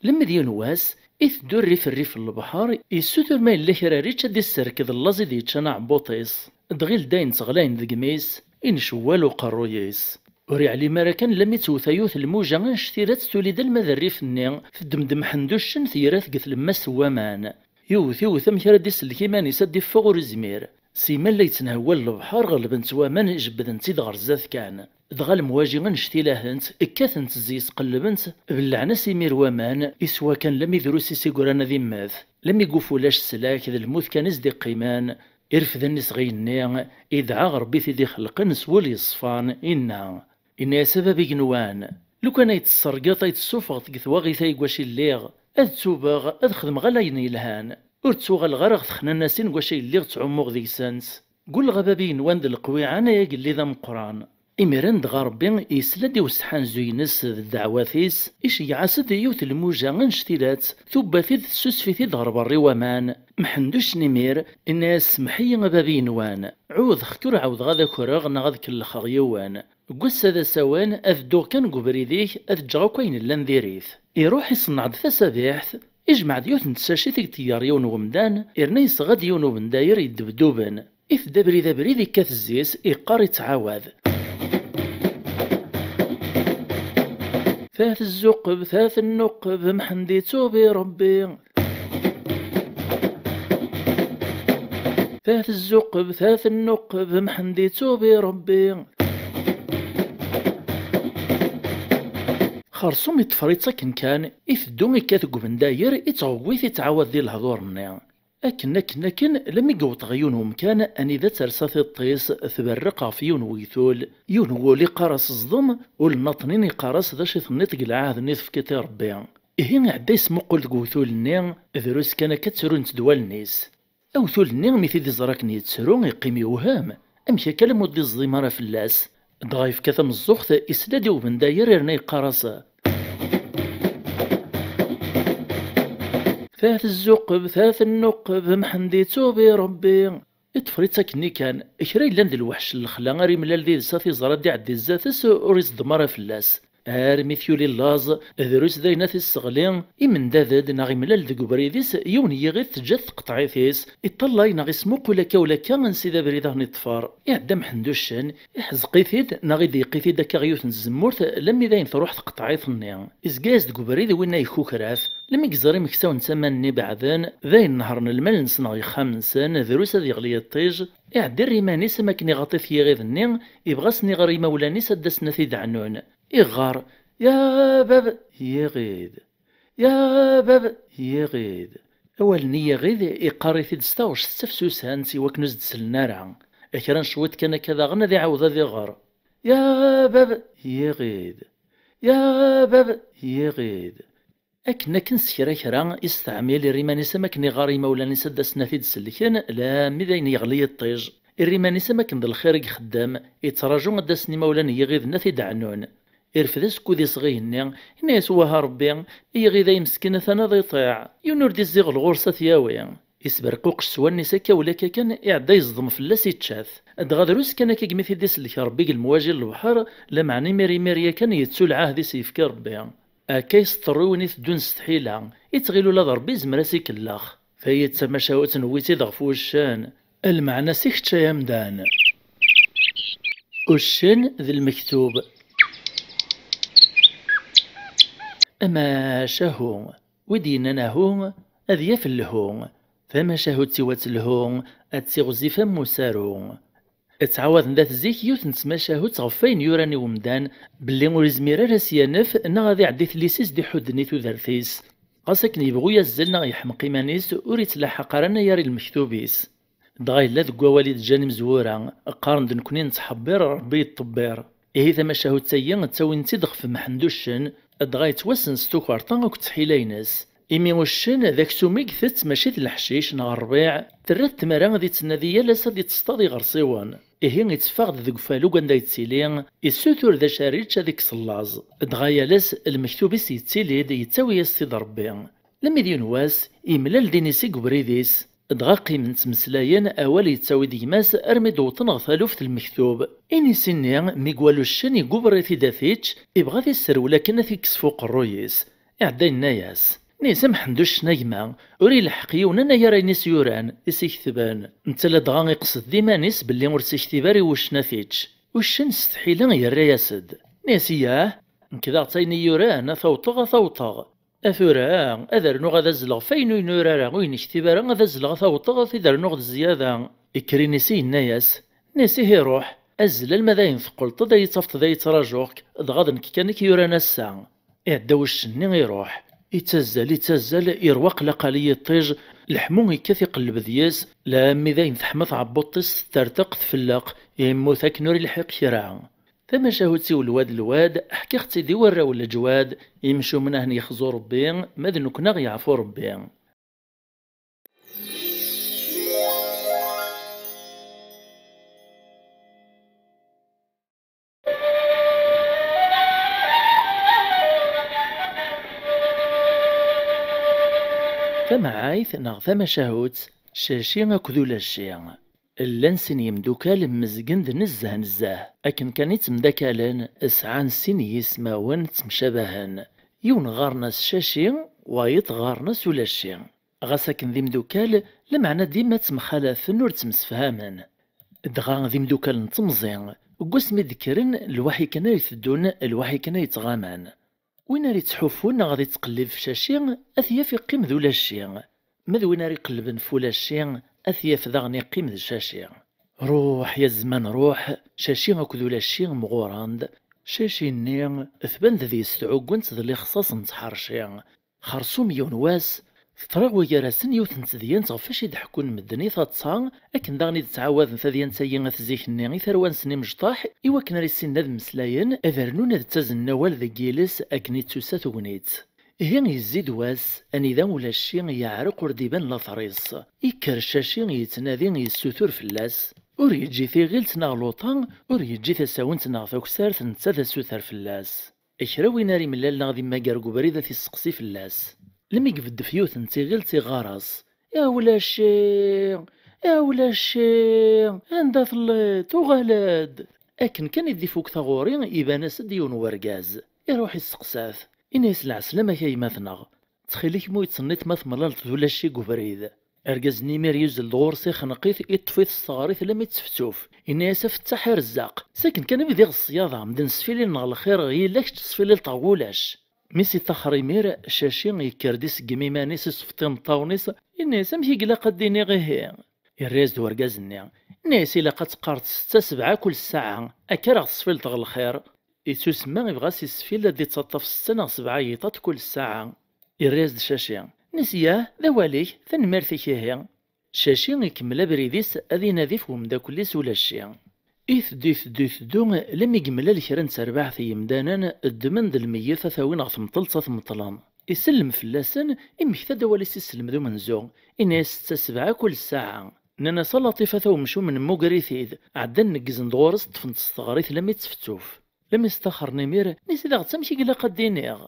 Lemmed yiwen wass, iteddu rrif rrif n lebḥer, yessutur ma yella kra ara yečč ad d-isserked llaẓ i d-yeččan aɛebbuṭ-is. Dɣi ldayen ttɣlayen deg imi-s, incewwal uqerruy-is. Ur iɛlim ara kan lammi tewwet yiwet lmuja annect-ilat tuli-d alma d rrif-nni, teddem-d Mḥend Uccen, tegra-t deg tlemmast n waman. Iwwet, iwwet amek ara d-isellek iman-is ad d-iffeɣ ur izmir. Simmal la yettenhewwal lebḥer, ɣelben-t waman, jebbden-t-id ɣer zdat kan. Dɣa lemwaji annect-ilahent, kkatent zzi-s qellbent, bellɛen-as imir waman, iswa kan lammi drus-is i yuran ad immet. Lammi yuf ulac slak, d lmut kan i s-d-iqqimen. Irfed-nni s ɣiyenni, idɛa ɣer Rebbi t-id-ixelqen s wul yeṣfan, inna: Inna-yas: "A bab igenwan, lukan ay tessergeḍ, ay tessufɣeḍ deg twaɣit-a i wac i lliɣ, Ad tubeɣ, ad xedmeɣ ala ayen yelhan. Ur ttuɣaleɣ ara ɣer texnanasin deg wacu ay lliɣ ttɛummuɣ deg-sent. Gulleɣ a bab igenwan d leqwiɛan ay agellid ameqqran. Imiren dɣa Ṛebbi yesla-d i useḥanzu-ines d ddeɛwat-is, iceyyeɛ-as-d yiwet n lmuja annect-ilat, tubba-t-id tessusef-it-id ɣer berra i waman. Mḥend uccen imir, inna-yas: "Semmeḥ-iyi a bab igenwan, ɛuhdeɣ-k ur ɛawdeɣ ad akreɣ neɣ ad kellxeɣ yiwen. Deg wass-a d asawen, ad dduɣ kan deg ubrid-ik, ad ǧǧeɣ akk ayen llan diri-t." Iruḥ iṣenneɛ-d tasabiḥt, ijmeɛ-d yiwet n tsacit i yeṭeyyer yiwen n wemdan, irna yesɣa-d yiwen n ubendayer yeddebduben. Itedda abrid abrid, ikkat zzi-s, iqqar, ittɛawad: "Ta tezzuqeb, ta tennuqeb, Mḥend ittub i Ṛebbi. Ta tezzuqeb, ta tennuqeb, Mḥend ittub i Ṛebbi." Xersum iṭṭfer-itt akken kan, iteddu ikkat deg ubendayer, ittɣewwit, ittɛawad di lehdur-nni. Akken, akken, akken, lammi yewweḍ ɣer yiwen wemkan anida tersa tiṭ-is tberreq ɣef yiwen wegtul, yiwen wul iqqar-as: "Ẓdem", ul nnaṭnin iqqar-as: "D acu i tenniḍ deg lɛahd-nni tefkiḍ i Ṛebbi?" Ihi iɛedda yesmuqul deg wegtul-nni, drus kan akka ttrunt-d wallen-is. Awtul-nni mi t-id-iẓra akken yettru, iqqim yewhem. Amek akka alamma ur d-iẓdim ara fell-as? Dɣa yefka tameẓẓuɣt, isla-d i ubendayer irna yeqqar-as: "Ta tezzuqeb, ta tennuqeb, Mḥend ittub i Ṛebbi." Iṭṭfer-itt akkenni kan. Kra yellan d lweḥc n lexla ara imlal did-s, ad t-iẓer ad d-iɛeddi zdat-s, ur iẓeddem ara fell-as. Armi t-yuli llaẓ, drus d ayen ad t-isseɣli, imendad-d neɣ imlal deg ubrid-is yiwen n yiɣid, teǧǧa-t tqeṭɛit-is, iṭṭallay neɣ ismuqul akka u lakka ansi d abrid ad ten-iṭṭfer. Iɛedda Mḥend uccen, iḥezzeq-it-id neɣ ideyeq-it-id akka ɣer yiwet n tzemmurt, lammi d ayen truḥ tqeṭɛit-nni. Izga-yas deg ubrid winna yekukra-t, lammi yeẓra imeksawen n tama-nni beɛden, d ayen nehren lmal-nsen ɣer yexxam-nsen, drus ad yeɣli yiṭij, iɛeddi iman-is am akken iɣaṭ-it yiɣid-nni, ibɣa ad sen-iɣer i imawlan-is ad d-asen ad t-id-ɛnun. Iɣɣar: "Ya bab yiɣid, ya bab yiɣid." Awal-nni yiɣid iqqar-it-id s taɣect d tafsusant i wakken ur s-d-sellen ara. Kra n cwiṭ kan akka daɣen ad iɛawed ad iɣer: "Ya bab yiɣid, ya bab yiɣid." Akken, akken s kra kra, isteɛmil, irra iman-is am akken iɣar imawlan-is ad d-asen ad t-id-sellken, lammi d ayen yeɣli yiṭij. Irra iman-is am akken d lxir i ixeddem, ittraǧu ad d-asen imawlan n yiɣiden ad t-id-ɛnun. Irfed asekkud-is ɣer igenni, yenna-yas: "Wah a Ṛebbi, iɣid-a meskin atan ad iṭiɛ, yiwen ur d-izziɣel ɣur-s ad t-yawi." Isberquqec s wallen-is akka u lakka kan, iɛedda yeẓdem fell-as, ičča-t. Dɣa drus kan akka i t-id-isellek Ṛebbi deg lemwaji n lebḥer, lameɛna imir imir yakan yettu lɛahd i s-yefka Ṛebbi. Akka i s-teṭṭerru win iteddun s tḥila, ittɣil ula d Ṛebbi izmer ad s-ikellex. Tayi d tamacahut n wid ɣef wuccen. Lmeɛna-s i kečč ay amdan. Uccen d lmektub. Amacahu, wi d-yennan ahu, ad yaf lhu. Tamacahut-iw ad telhu, ad tiɣzif am usaru. Ttɛawaden dat zik yiwet n tmacahut ɣef wayen yuran i umdan, belli ur izmir ara ad s-yanef neɣ ad iɛeddi tillis-is d-iḥudden i tudert-is. Ɣas akken yebɣu yazzel neɣ yeḥmeq iman-is, ur ittlaḥaq ara anagar i lmektub-is. Dɣa yella deg wawal i d-ǧǧan imezwura, qqaren-d: "Nekni nettḥebbir, Ṛebbi yeṭṭebbir." Ihi tamacahut-agi ttawin-tt-id ɣef Mḥend uccen, dɣa yettwassen s tukerḍa akked tḥila-ines. Imi uccen d aksum i itett, mačči d leḥcic neɣ ṛṛbiɛ, terra-t tmara ad ittnadi yal ass ad itteṣṭaḍ iɣersiwen. Ihi itteffeɣ-d deg ufalug anda yettili, issutur d acu ara yečč ad ikkes llaẓ. Dɣa yal ass lmektub-is yettili-d, yettawi-yas-t-id Ṛebbi. Lammi d yiwen wass, yemlal-d inisi deg ubrid-is. Dɣa qqimen ttmeslayen, awal yettawi-d gma-s armi d-wwḍen ɣer taluft n lmektub. Inisi-nni, mi iwala uccen, iguber-it-id ad t-ičč, ibɣa ad t-isserwel akken ad t-ikkes f uqerruy-is. Iɛedda yenna-yas: "Nni-as a Mḥend uccen a gma, ur ileḥḥeq yiwen anagar ayen i s-yuran, i s-iketben. Netta ladɣa iqsed d iman-is belli ur s-iktib ara i wuccen ad t-ičč." Uccen s tḥila yerra-yas-d. Nni-as: "Yah, nekk daɣ d tayen i yuran, ad t-awṭeɣ, ad t-awṭeɣ. A tura, ad rnuɣ ad azzleɣ f ayen ur yi-nuri ara, ur yi-nektib ara, ad azzleɣ ad t-awṭeɣ, ad t-id-rnuɣ d zzyada." Ikker inisi yenna-yas: "Nni-as ihi ruḥ, azzel alma d ayen teqqleḍ-d, ad yi-tafeḍ da yettraǧuɣ-k, dɣa d nekk kan i k-yuran ass-a." Iɛedda wuccen-nni iruḥ. Ittazzal, ittazzal, irwa aqlaqal i yiṭij, leḥmu ikkat iqelleb deg-s, lammi d ayen teḥma tɛebbuḍt-is, tetterteq, tfelleq, yemmut akken ur ilḥiq kra. Tamacahut-iw lwad lwad, ḥkiɣ-tt-id i warraw n leǧwad, imcumen ahen yexzu Rebbi, ma d nekkni aɣ yeɛfu Rebbi. Tamɛayt neɣ tamacahut, Caci akked Ulaci. Llan sin yemdukal mmezgen-d nezzeh nezzeh, akken kan i ttemdakalen, sɛan sin yismawen ttemcabahen. Yiwen ɣɣaren-as Caci, wayeḍ ɣɣaren-as Ulaci. Ɣas akken d imdukal, lameɛna dima ttemxalafen ur ttemsefhamen. Dɣa d imdukal n temẓi, deg wasmi d-kkren, lwaḥi kan ay teddun, lwaḥi kan ay ttɣaman. Win ara yettḥuffun neɣ ad yettqellib f Caci, ad t-yaf iqqim d Ulaci. Ma d win ara iqellben f Ulaci, ad t-yaf daɣen iqqim d Caci. Ruḥ, ya zzman, ruḥ, Caci akked Ulaci mɣuren-d. Caci-nni tban-d deg-s tɛuggent d lixṣaṣ n tḥerci. Xersum yiwen wass, teḍra gar-asen yiwet n tedyant ɣef wacu i d-ḥekkun medden i taḍsa, akken daɣen i d-ttɛawaden tadyant-agi at zik-nni i tarwa-nsen imecṭaḥ, i wakken ara issinen ad mmeslayen, ad rnun ad ttazen awal deg yiles akken i d-tusa tegnit. Ihi yezzi-d wass, anida Ulaci yeɛreq ur d-iban later-is. Ikker Caci yettnadi yessutur fell-as. Ur yeǧǧi tiɣilt neɣ luṭa, ur yeǧǧi tasawent neɣ taksart netta d asuter fell-as. Kra win ara imlalen ad immager deg ubrid ad t-isseqsi fell-as. Lmi ibedd f yiwet n tiɣilt iɣɣar-as: "Ya Ulaci, ya Ulaci, anda telliḍ? Uɣal-d!" Akken kan i d-ifuk taɣuri, iban-as-d yiwen wergaz. Iruḥ isteqsa-t, ini-as: "Lɛeslama-k a gma-tneɣ. Ttxil-k mu yettsenniṭ ma temlaleḍ d Ulaci deg ubrid." Argaz-nni imir yuzzel-d ɣur-s, ixneq-it, iṭṭef-it s teɣrit lammi d teftuf. Inna-yas: "A fettaḥ a rezzaq, sakin kan i bdiɣ ṣṣyada, medden sfilin ɣer lxir, yella kečč tesfilileḍ ɣer wulac." Mi s-iṭaxer imir, Caci yekker-d iseggem iman-is, isfeḍ imeṭṭawen-is, inna-yas: "Amek i ilaq ad d-iniɣ ihi?" Irra-yas-d urgaz-nni, inna-yas: "Ilaq ad teqqareḍ setta sebɛa kul ssaɛa, akka ara ɣ-tesfileḍ ɣer lxir." Ittusemma ibɣa s isfil ad d-ittaṭṭaf setta neɣ sebɛa yiṭaṭ kul ssaɛa. Irra-yas-d Caci: "Nis yah, d awal-ik, tanemmirt-ik ihi." Caci ikemmel abrid-is ad inadi f umeddakel-is Ulaci. Iteddu, iteddu, iteddu, lammi yemlal kra n terbaɛt n yemdanen ddmen-d lmeyyet ad t-awin ɣer temṭelt ad t-meṭlen. Isellem fell-asen, immekta-d awal-is i sselmed umenzu, inna-yas: "Setta sebɛa kul ssaɛa." Nnan-as: "A Laṭifat, a wemcum, nemmuger-it-id." Ɛeddan neggzen-d ɣur-s, ṭṭfen-t s teɣrit lammi d tfettuf. Lammi s-ttaxren imir, nnan-as: "Daɣ d tamek i ilaq ad d-iniɣ?"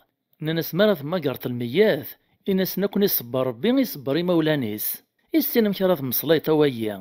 Nnan-as: "Mi ara temmagreḍ lmeyyat, in-asen ad ken-iṣebber Rebbi, iṣebber imawlan-is. Issin amek ara temmeslayeḍ a wayi."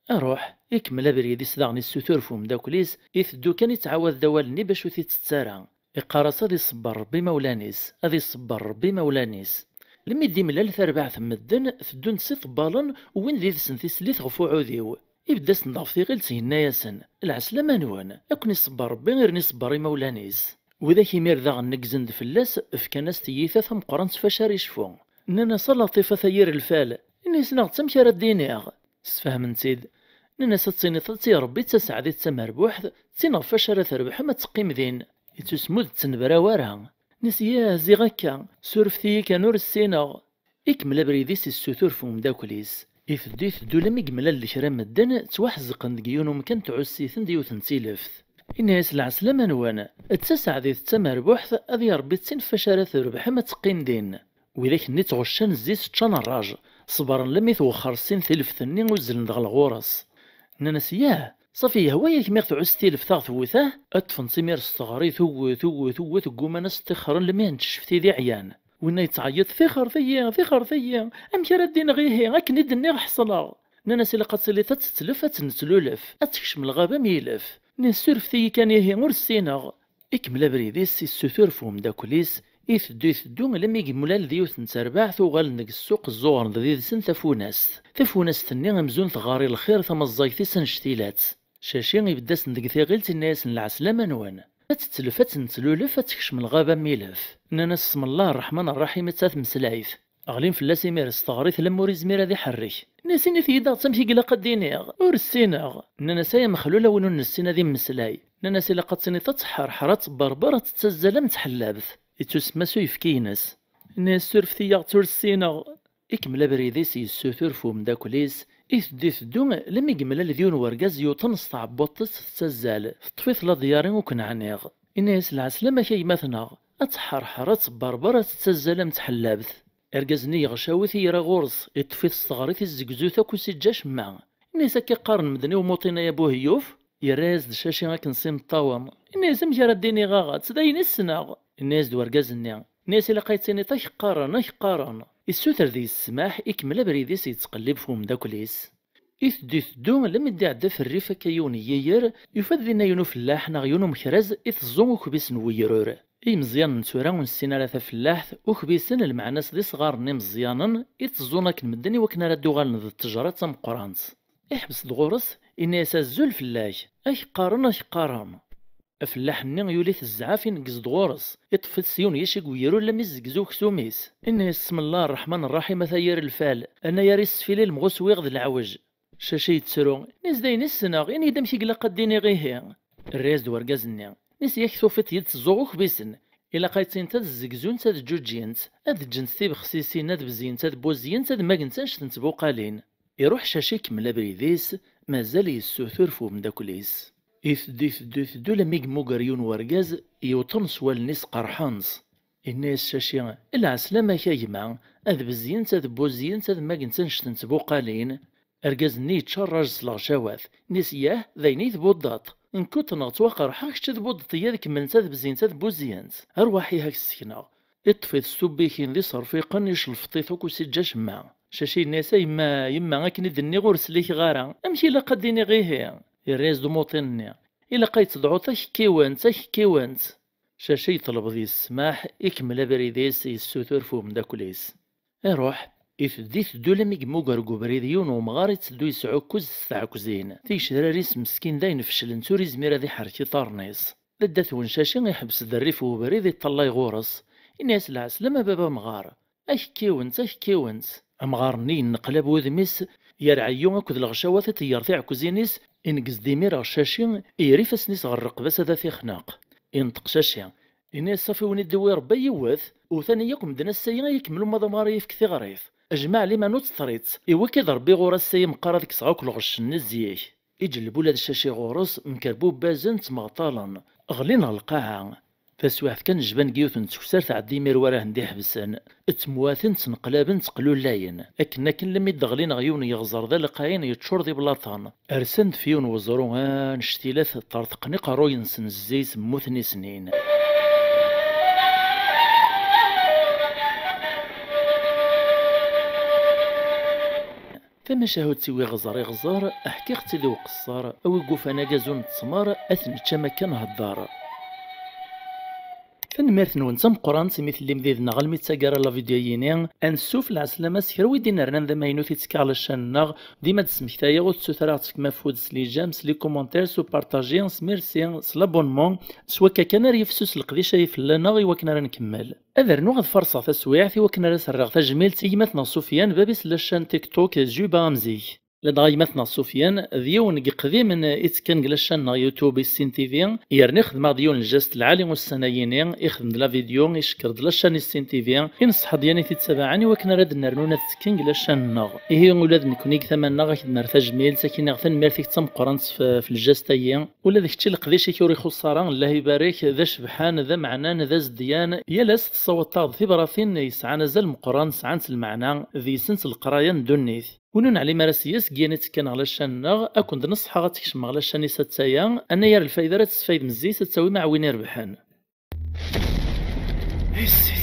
Aruḥ, ikemmel abrid-is daɣen issutur f umeddakel-is, iteddu kan ittɛawad-d awal-nni bac ur t-ittett ara. Iqqar-as: "Ad iṣebber Rebbi imawlan-is, ad iṣebber Rebbi imawlan-is." Lmi d-imlal tarbaɛt n medden, teddun-d s iṭebbalen, wwin-d yid-sen tislit ɣef uɛudiw. Ibedd-asen-d ɣef tiɣilt, yenna-yasen: "Lɛeslama-nwen, ad ken-iṣebber Rebbi, irni iṣebber imawlan-is." Widak imir daɣen neggzen-d fell-as, fkan-as tiyita tameqqrant f wacu ara yecfu. Nnan-as: "A Laṭifat, a yir lfal, ini-as neɣ d tamek ara d-iniɣ?" Sfehmen-tt-id. Nnan-as: "Ad tiniḍ ad tt-iṛebbi d taseɛdit d tamerbuḥt, d tin ɣef wacu ara terbeḥ ma teqqim din." Ittusem ur d-ttnebraw ara. Nnan-as: "Yah, ziɣ akka, surfet-iyi kan, ur ssineɣ." Ikemmel abrid-is issutur f umeddakel-is. Iteddu, iteddu, lammi yemlal kra n medden, ttwaḥezqen deg yiwen umkan, tɛuss-iten-d yiwet n tileft. Inna-yas: "Lɛeslama-nwen, d taseɛdit d tamerbuḥt, ad iṛebbi d tin f wacu ara trebḥem ad teqqim din." Widak-nni ttɣuccan zzi-s, ččan rraj, ṣebren lammi twexxer sin tileft-nni, uzzlen-d ɣer ɣur-s. Nnan-as: "Yah, ṣafi yehwa-yak mi ɣ-tɛuss tileft a ɣ-tewwet, ah?" Ad ṭṭfen-tt imir s teɣri, tewwet, tewwet, tewwet, gguman ad s-ṭṭixxren lammi hent ccfti d iɛyan. Winna yettɛeyyiḍ: "Tixxert-iyi, tixxert-iyi! Amek ara d-iniɣ ihi, akken i d-nniɣ ḥeṣleɣ?" Nnan-as: "Ilaq ad tiliḍ ad tettlef, ad tennetlulef, ad tekcem lɣaba am yilef." Nnan-as: "Surfet-iyi kan ihi, ur ssineɣ." Ikemmel abrid-is, issutur f umeddakel-is, iteddu, iteddu, lammi yemlal d yiwet n terbaɛt, uɣalen deg ssuq, zzuɣren-d did-sen tafunast. Tafunast-nni amzun teɣɣar i lxir, tamaẓẓagt-is annect-ilat. Caci ibedd-asen deg tiɣilt, inna-yasen: "Lɛeslama-nwen, ad tettlef, ad tennetlulef, ad tekcem lɣaba am yilef." Nnan-as: "Smellaḥ ṛṛeḥman ṛṛaḥim, atta tmeslayt." Ɣlin fell-as imir s teɣrit, lamma ur izmir ad iḥerrek. Nnan-as: "Init-iyi-d daɣ d tamek i ilaq ad d-iniɣ, ur ssineɣ." Nnan-as: "Ay amexlul, a win ur nessin ad immeslay." Nnan-as: "Ilaq ad tiniḍ ad tḥerḥer, ad tebberber, ad tettazzal am tḥellabt." Ittusemma s uyefki-ines. Nnan-as: "Surfet-iyi-tt, ur ssineɣ." Ikemmel abrid-is, yessutur f umeddakel-is, Iteddu iteddu, lammi yemlal d yiwen wergaz yuṭen s tɛebbuḍt-is tettazzal, teṭṭef-it la dyari ur ken-ɛniɣ. Inna-yas: "Lɛeslama-k a gma-tneɣ, ad tḥerḥer, ad tebberber, ad tettazzal am tḥellabt." Argaz-nni yeɣcawet i ira ɣur-s, iṭṭef-it s teɣrit, izzegzu-t akk, ur s-iǧǧa acemma. Inna-yas: "Akka qqaren medden i umuṭin-a, a Buheyyuf?" Yerra-yas-d Caci akken s imeṭṭawen. Inna-yas: "Amek ara d-iniɣ aɣ-tt? D ayen i ssneɣ." Inna-yas-d wergaz-nni. Inna-yas: "Ilaq ad yi-tiniḍ ak qqaren, ak qqaren." Issuter deg-s ssmaḥ, ikemmel abrid-is yettqellib f umeddakel-is. Iteddu iteddu, lammi d-iɛedda f rrif akka yiwen n yiyer, yufa-d dinna yiwen ufellaḥ neɣ yiwen umekraz iteẓẓu ukbis n wegrur. Imeẓyanen n tura ur nessin ara tafellaḥt, ukbisen lmeɛna-s d isɣaren n imeẓyanen, iteẓẓun akken medden i wakken ara d-uɣalen d ttejra d tameqqrant. Iḥbes-d ɣur-s, inna-yas: "Azul fell-ak, ak qqaren, ak qqaren." Afellaḥ-nni yuli-t zzɛaf, ineggez-d ɣur-s, iṭṭef-it s yiwen yicig wegrur lammi izzegzu uksum-is. Inna-yas: "Smellah rreḥman rraḥim, a tayir lfal, anayer isfili lemɣuswiɣ d leɛwej." Caci yettru, inna-yas: "D ayen i ssneɣ, ini-d amek i ilaq ad d-iniɣ ihi." Irra-yas-d wergaz-nni, inna-yas: "Yak tufiḍ yid-s ẓẓuɣ ukbisen. Ilaq ad yi-tiniḍ ad zzegzunt, ad ǧǧuǧǧint, ad ǧǧent tibexsisin, ad bezyent, ad buzyent, ad magent annect n tbuqalin." Iruḥ Caci ikemmel abrid-is, mazal yessutur f umeddakel-is. Iteddu, iteddu, iteddu, lammi yemmuger yiwen wergaz, yewṭen s wallen-is qerḥen-t. Inna-yas Caci: "Lɛeslama-k a gma, ad bezyent, ad buzyent, ad magent annect n tbuqalin." Argaz-nni yečča rraj s leɣcawat, inna-yas: "Yah, d ayen i tbuddeḍ? Nekk uṭneɣ ttwaqerḥeɣ, kečč tbuddeḍ-iyi ad kemmlent ad bezyent, ad buzyent. Arwaḥ ihi ad k-ssekneɣ." Iṭṭef-it s tubbikin d iserfiqen, icelfeḍ-it akk, ur s-iǧǧa acemma. Caci yenna-yas: "A yemma, yemma, akken i d-nniɣ ur slikeɣ ara. Amek ilaq ad d-iniɣ ihi?" Yerra-yas-d umuṭin-nni: "Ilaq ad yi-tedɛuḍ akekkiwent, akekkiwent." Caci yeṭleb deg-s ssmaḥ, ikemmel abrid-is, yessutur f umeddakel-is. Iruḥ, iteddu, iteddu lammi yemmuger deg ubrid yiwen umɣar itteddu yesɛukkuz s tɛekkzin. Tigecrar-is meskin d ayen feclent, ur izmir ad iḥerrek iḍarren-is. Dadda-twen Caci iḥbes-d rrif n ubrid, iṭṭalay ɣur-s. Inna-yas: "Lɛeslama a baba amɣar. Akekkiwent, akekkiwent." Amɣar-nni yenneqlab wudem-is, yerɛeyyu akked leɣcawat, iṭeyyer tiɛekkzin-is, ineggez-d imir ɣer Caci, yerra ifassen-is ɣer rreqba-s ad t-ixneq. Inṭeq Caci, inna-yas: "Ṣafi, win i d-iwwi Rebbi yiwet, wten-iyi akk medden ass-ayi, ay ikemmel uma d amɣar i yefk tiɣrit. Ajmaɛ liman ur tt-territt, iwwi-k-id Rebbi ɣur ass-ayi meqqar ad kkseɣ akk lɣecc-nni zik." Iǧelleb ula d Caci ɣur-s, mkerbubbazen, ttmeɣṭalen, ɣlin ɣer lqaɛa. Taswiɛt kan, jban deg yiwet n teksart, tɛeddi imir war ahen-d-iḥebsen. Ttemwaten, ttneqlaben, ttqlulayen. Akken akken lammi d-ɣlin ɣer yiwen n yeɣẓer d aleqɛin yeččur d iblaṭen. Rsen-d f yiwen n weẓru annect-ilat, ṭerṭqen iqerruyen-nsen zzi-s, mmuten i snin. Tamacahut-iw iɣẓer iɣẓer, ḥkiɣ-tt-id i uqeṣṣer, a wi yufan agazu n ttmer, ad t-nečč am akka nhedder. Tanemmirt-nwen d tameqqrant imi tellim did-neɣ almi d taggara la vidéo-yini. Ansuf lɛeslama s kra wi d-inernan d amaynut i ttekkaɣ la chaîne-nneɣ. Dima d-smektayeɣ, ur tettut ara ad tefkem afud s les j'aime, s les commentaires, s upartaji, s merci, s l'abonnement. S wakka kan ara yifsus leqdic ay fell-aneɣ i wakken ara nkemmel. Ad rnuɣ ad farṣeɣ taswiɛt i wakken ara s-rreɣ tajmilt i gma-tneɣ Sufyan, bab-is la chaîne TikTok Juba am zik. Ladɣa gma-tneɣ Sufyan, d yiwen deg iqdimen i ttekkan deg la chaîne-nneɣ YouTube Issin T V, yerna ixdem-aɣ-d yiwen n lǧast lɛali ussan-ayini, ixdem-d la vidéo, icekker-d la chaîne Issin T V, ineṣṣeḥ-d yan i t-ittabaɛen i wakken ara d-nnernun ad ttekken deg la chaîne-nneɣ. Ihi ula d nekkni deg tama-nneɣ ad ak-d-nerr tajmilt, ad k-iniɣ tanemmirt-ik d tameqqrant f, f lǧast-ayi. Ula d kečč leqdic-ik ur ixuṣṣ ara, Allah ibarek, d acebḥan, d ameɛnan, d azedyan. Yal ass tessawaḍeḍ-aɣ-d tibratin yesɛan azal meqqren, sɛant lmeɛna, deg-sent leqraya n ddunit. Win ur neɛlim ara seg-s, deg yan i ttekkan ɣer la chaîne-nneɣ, ad ken-d-neṣḥeɣ ad tkecmem ɣer la chaîne-is attaya, anayer lfayda ara tesfaydem zzi-s ad tawim aɛwin irebḥen. Issin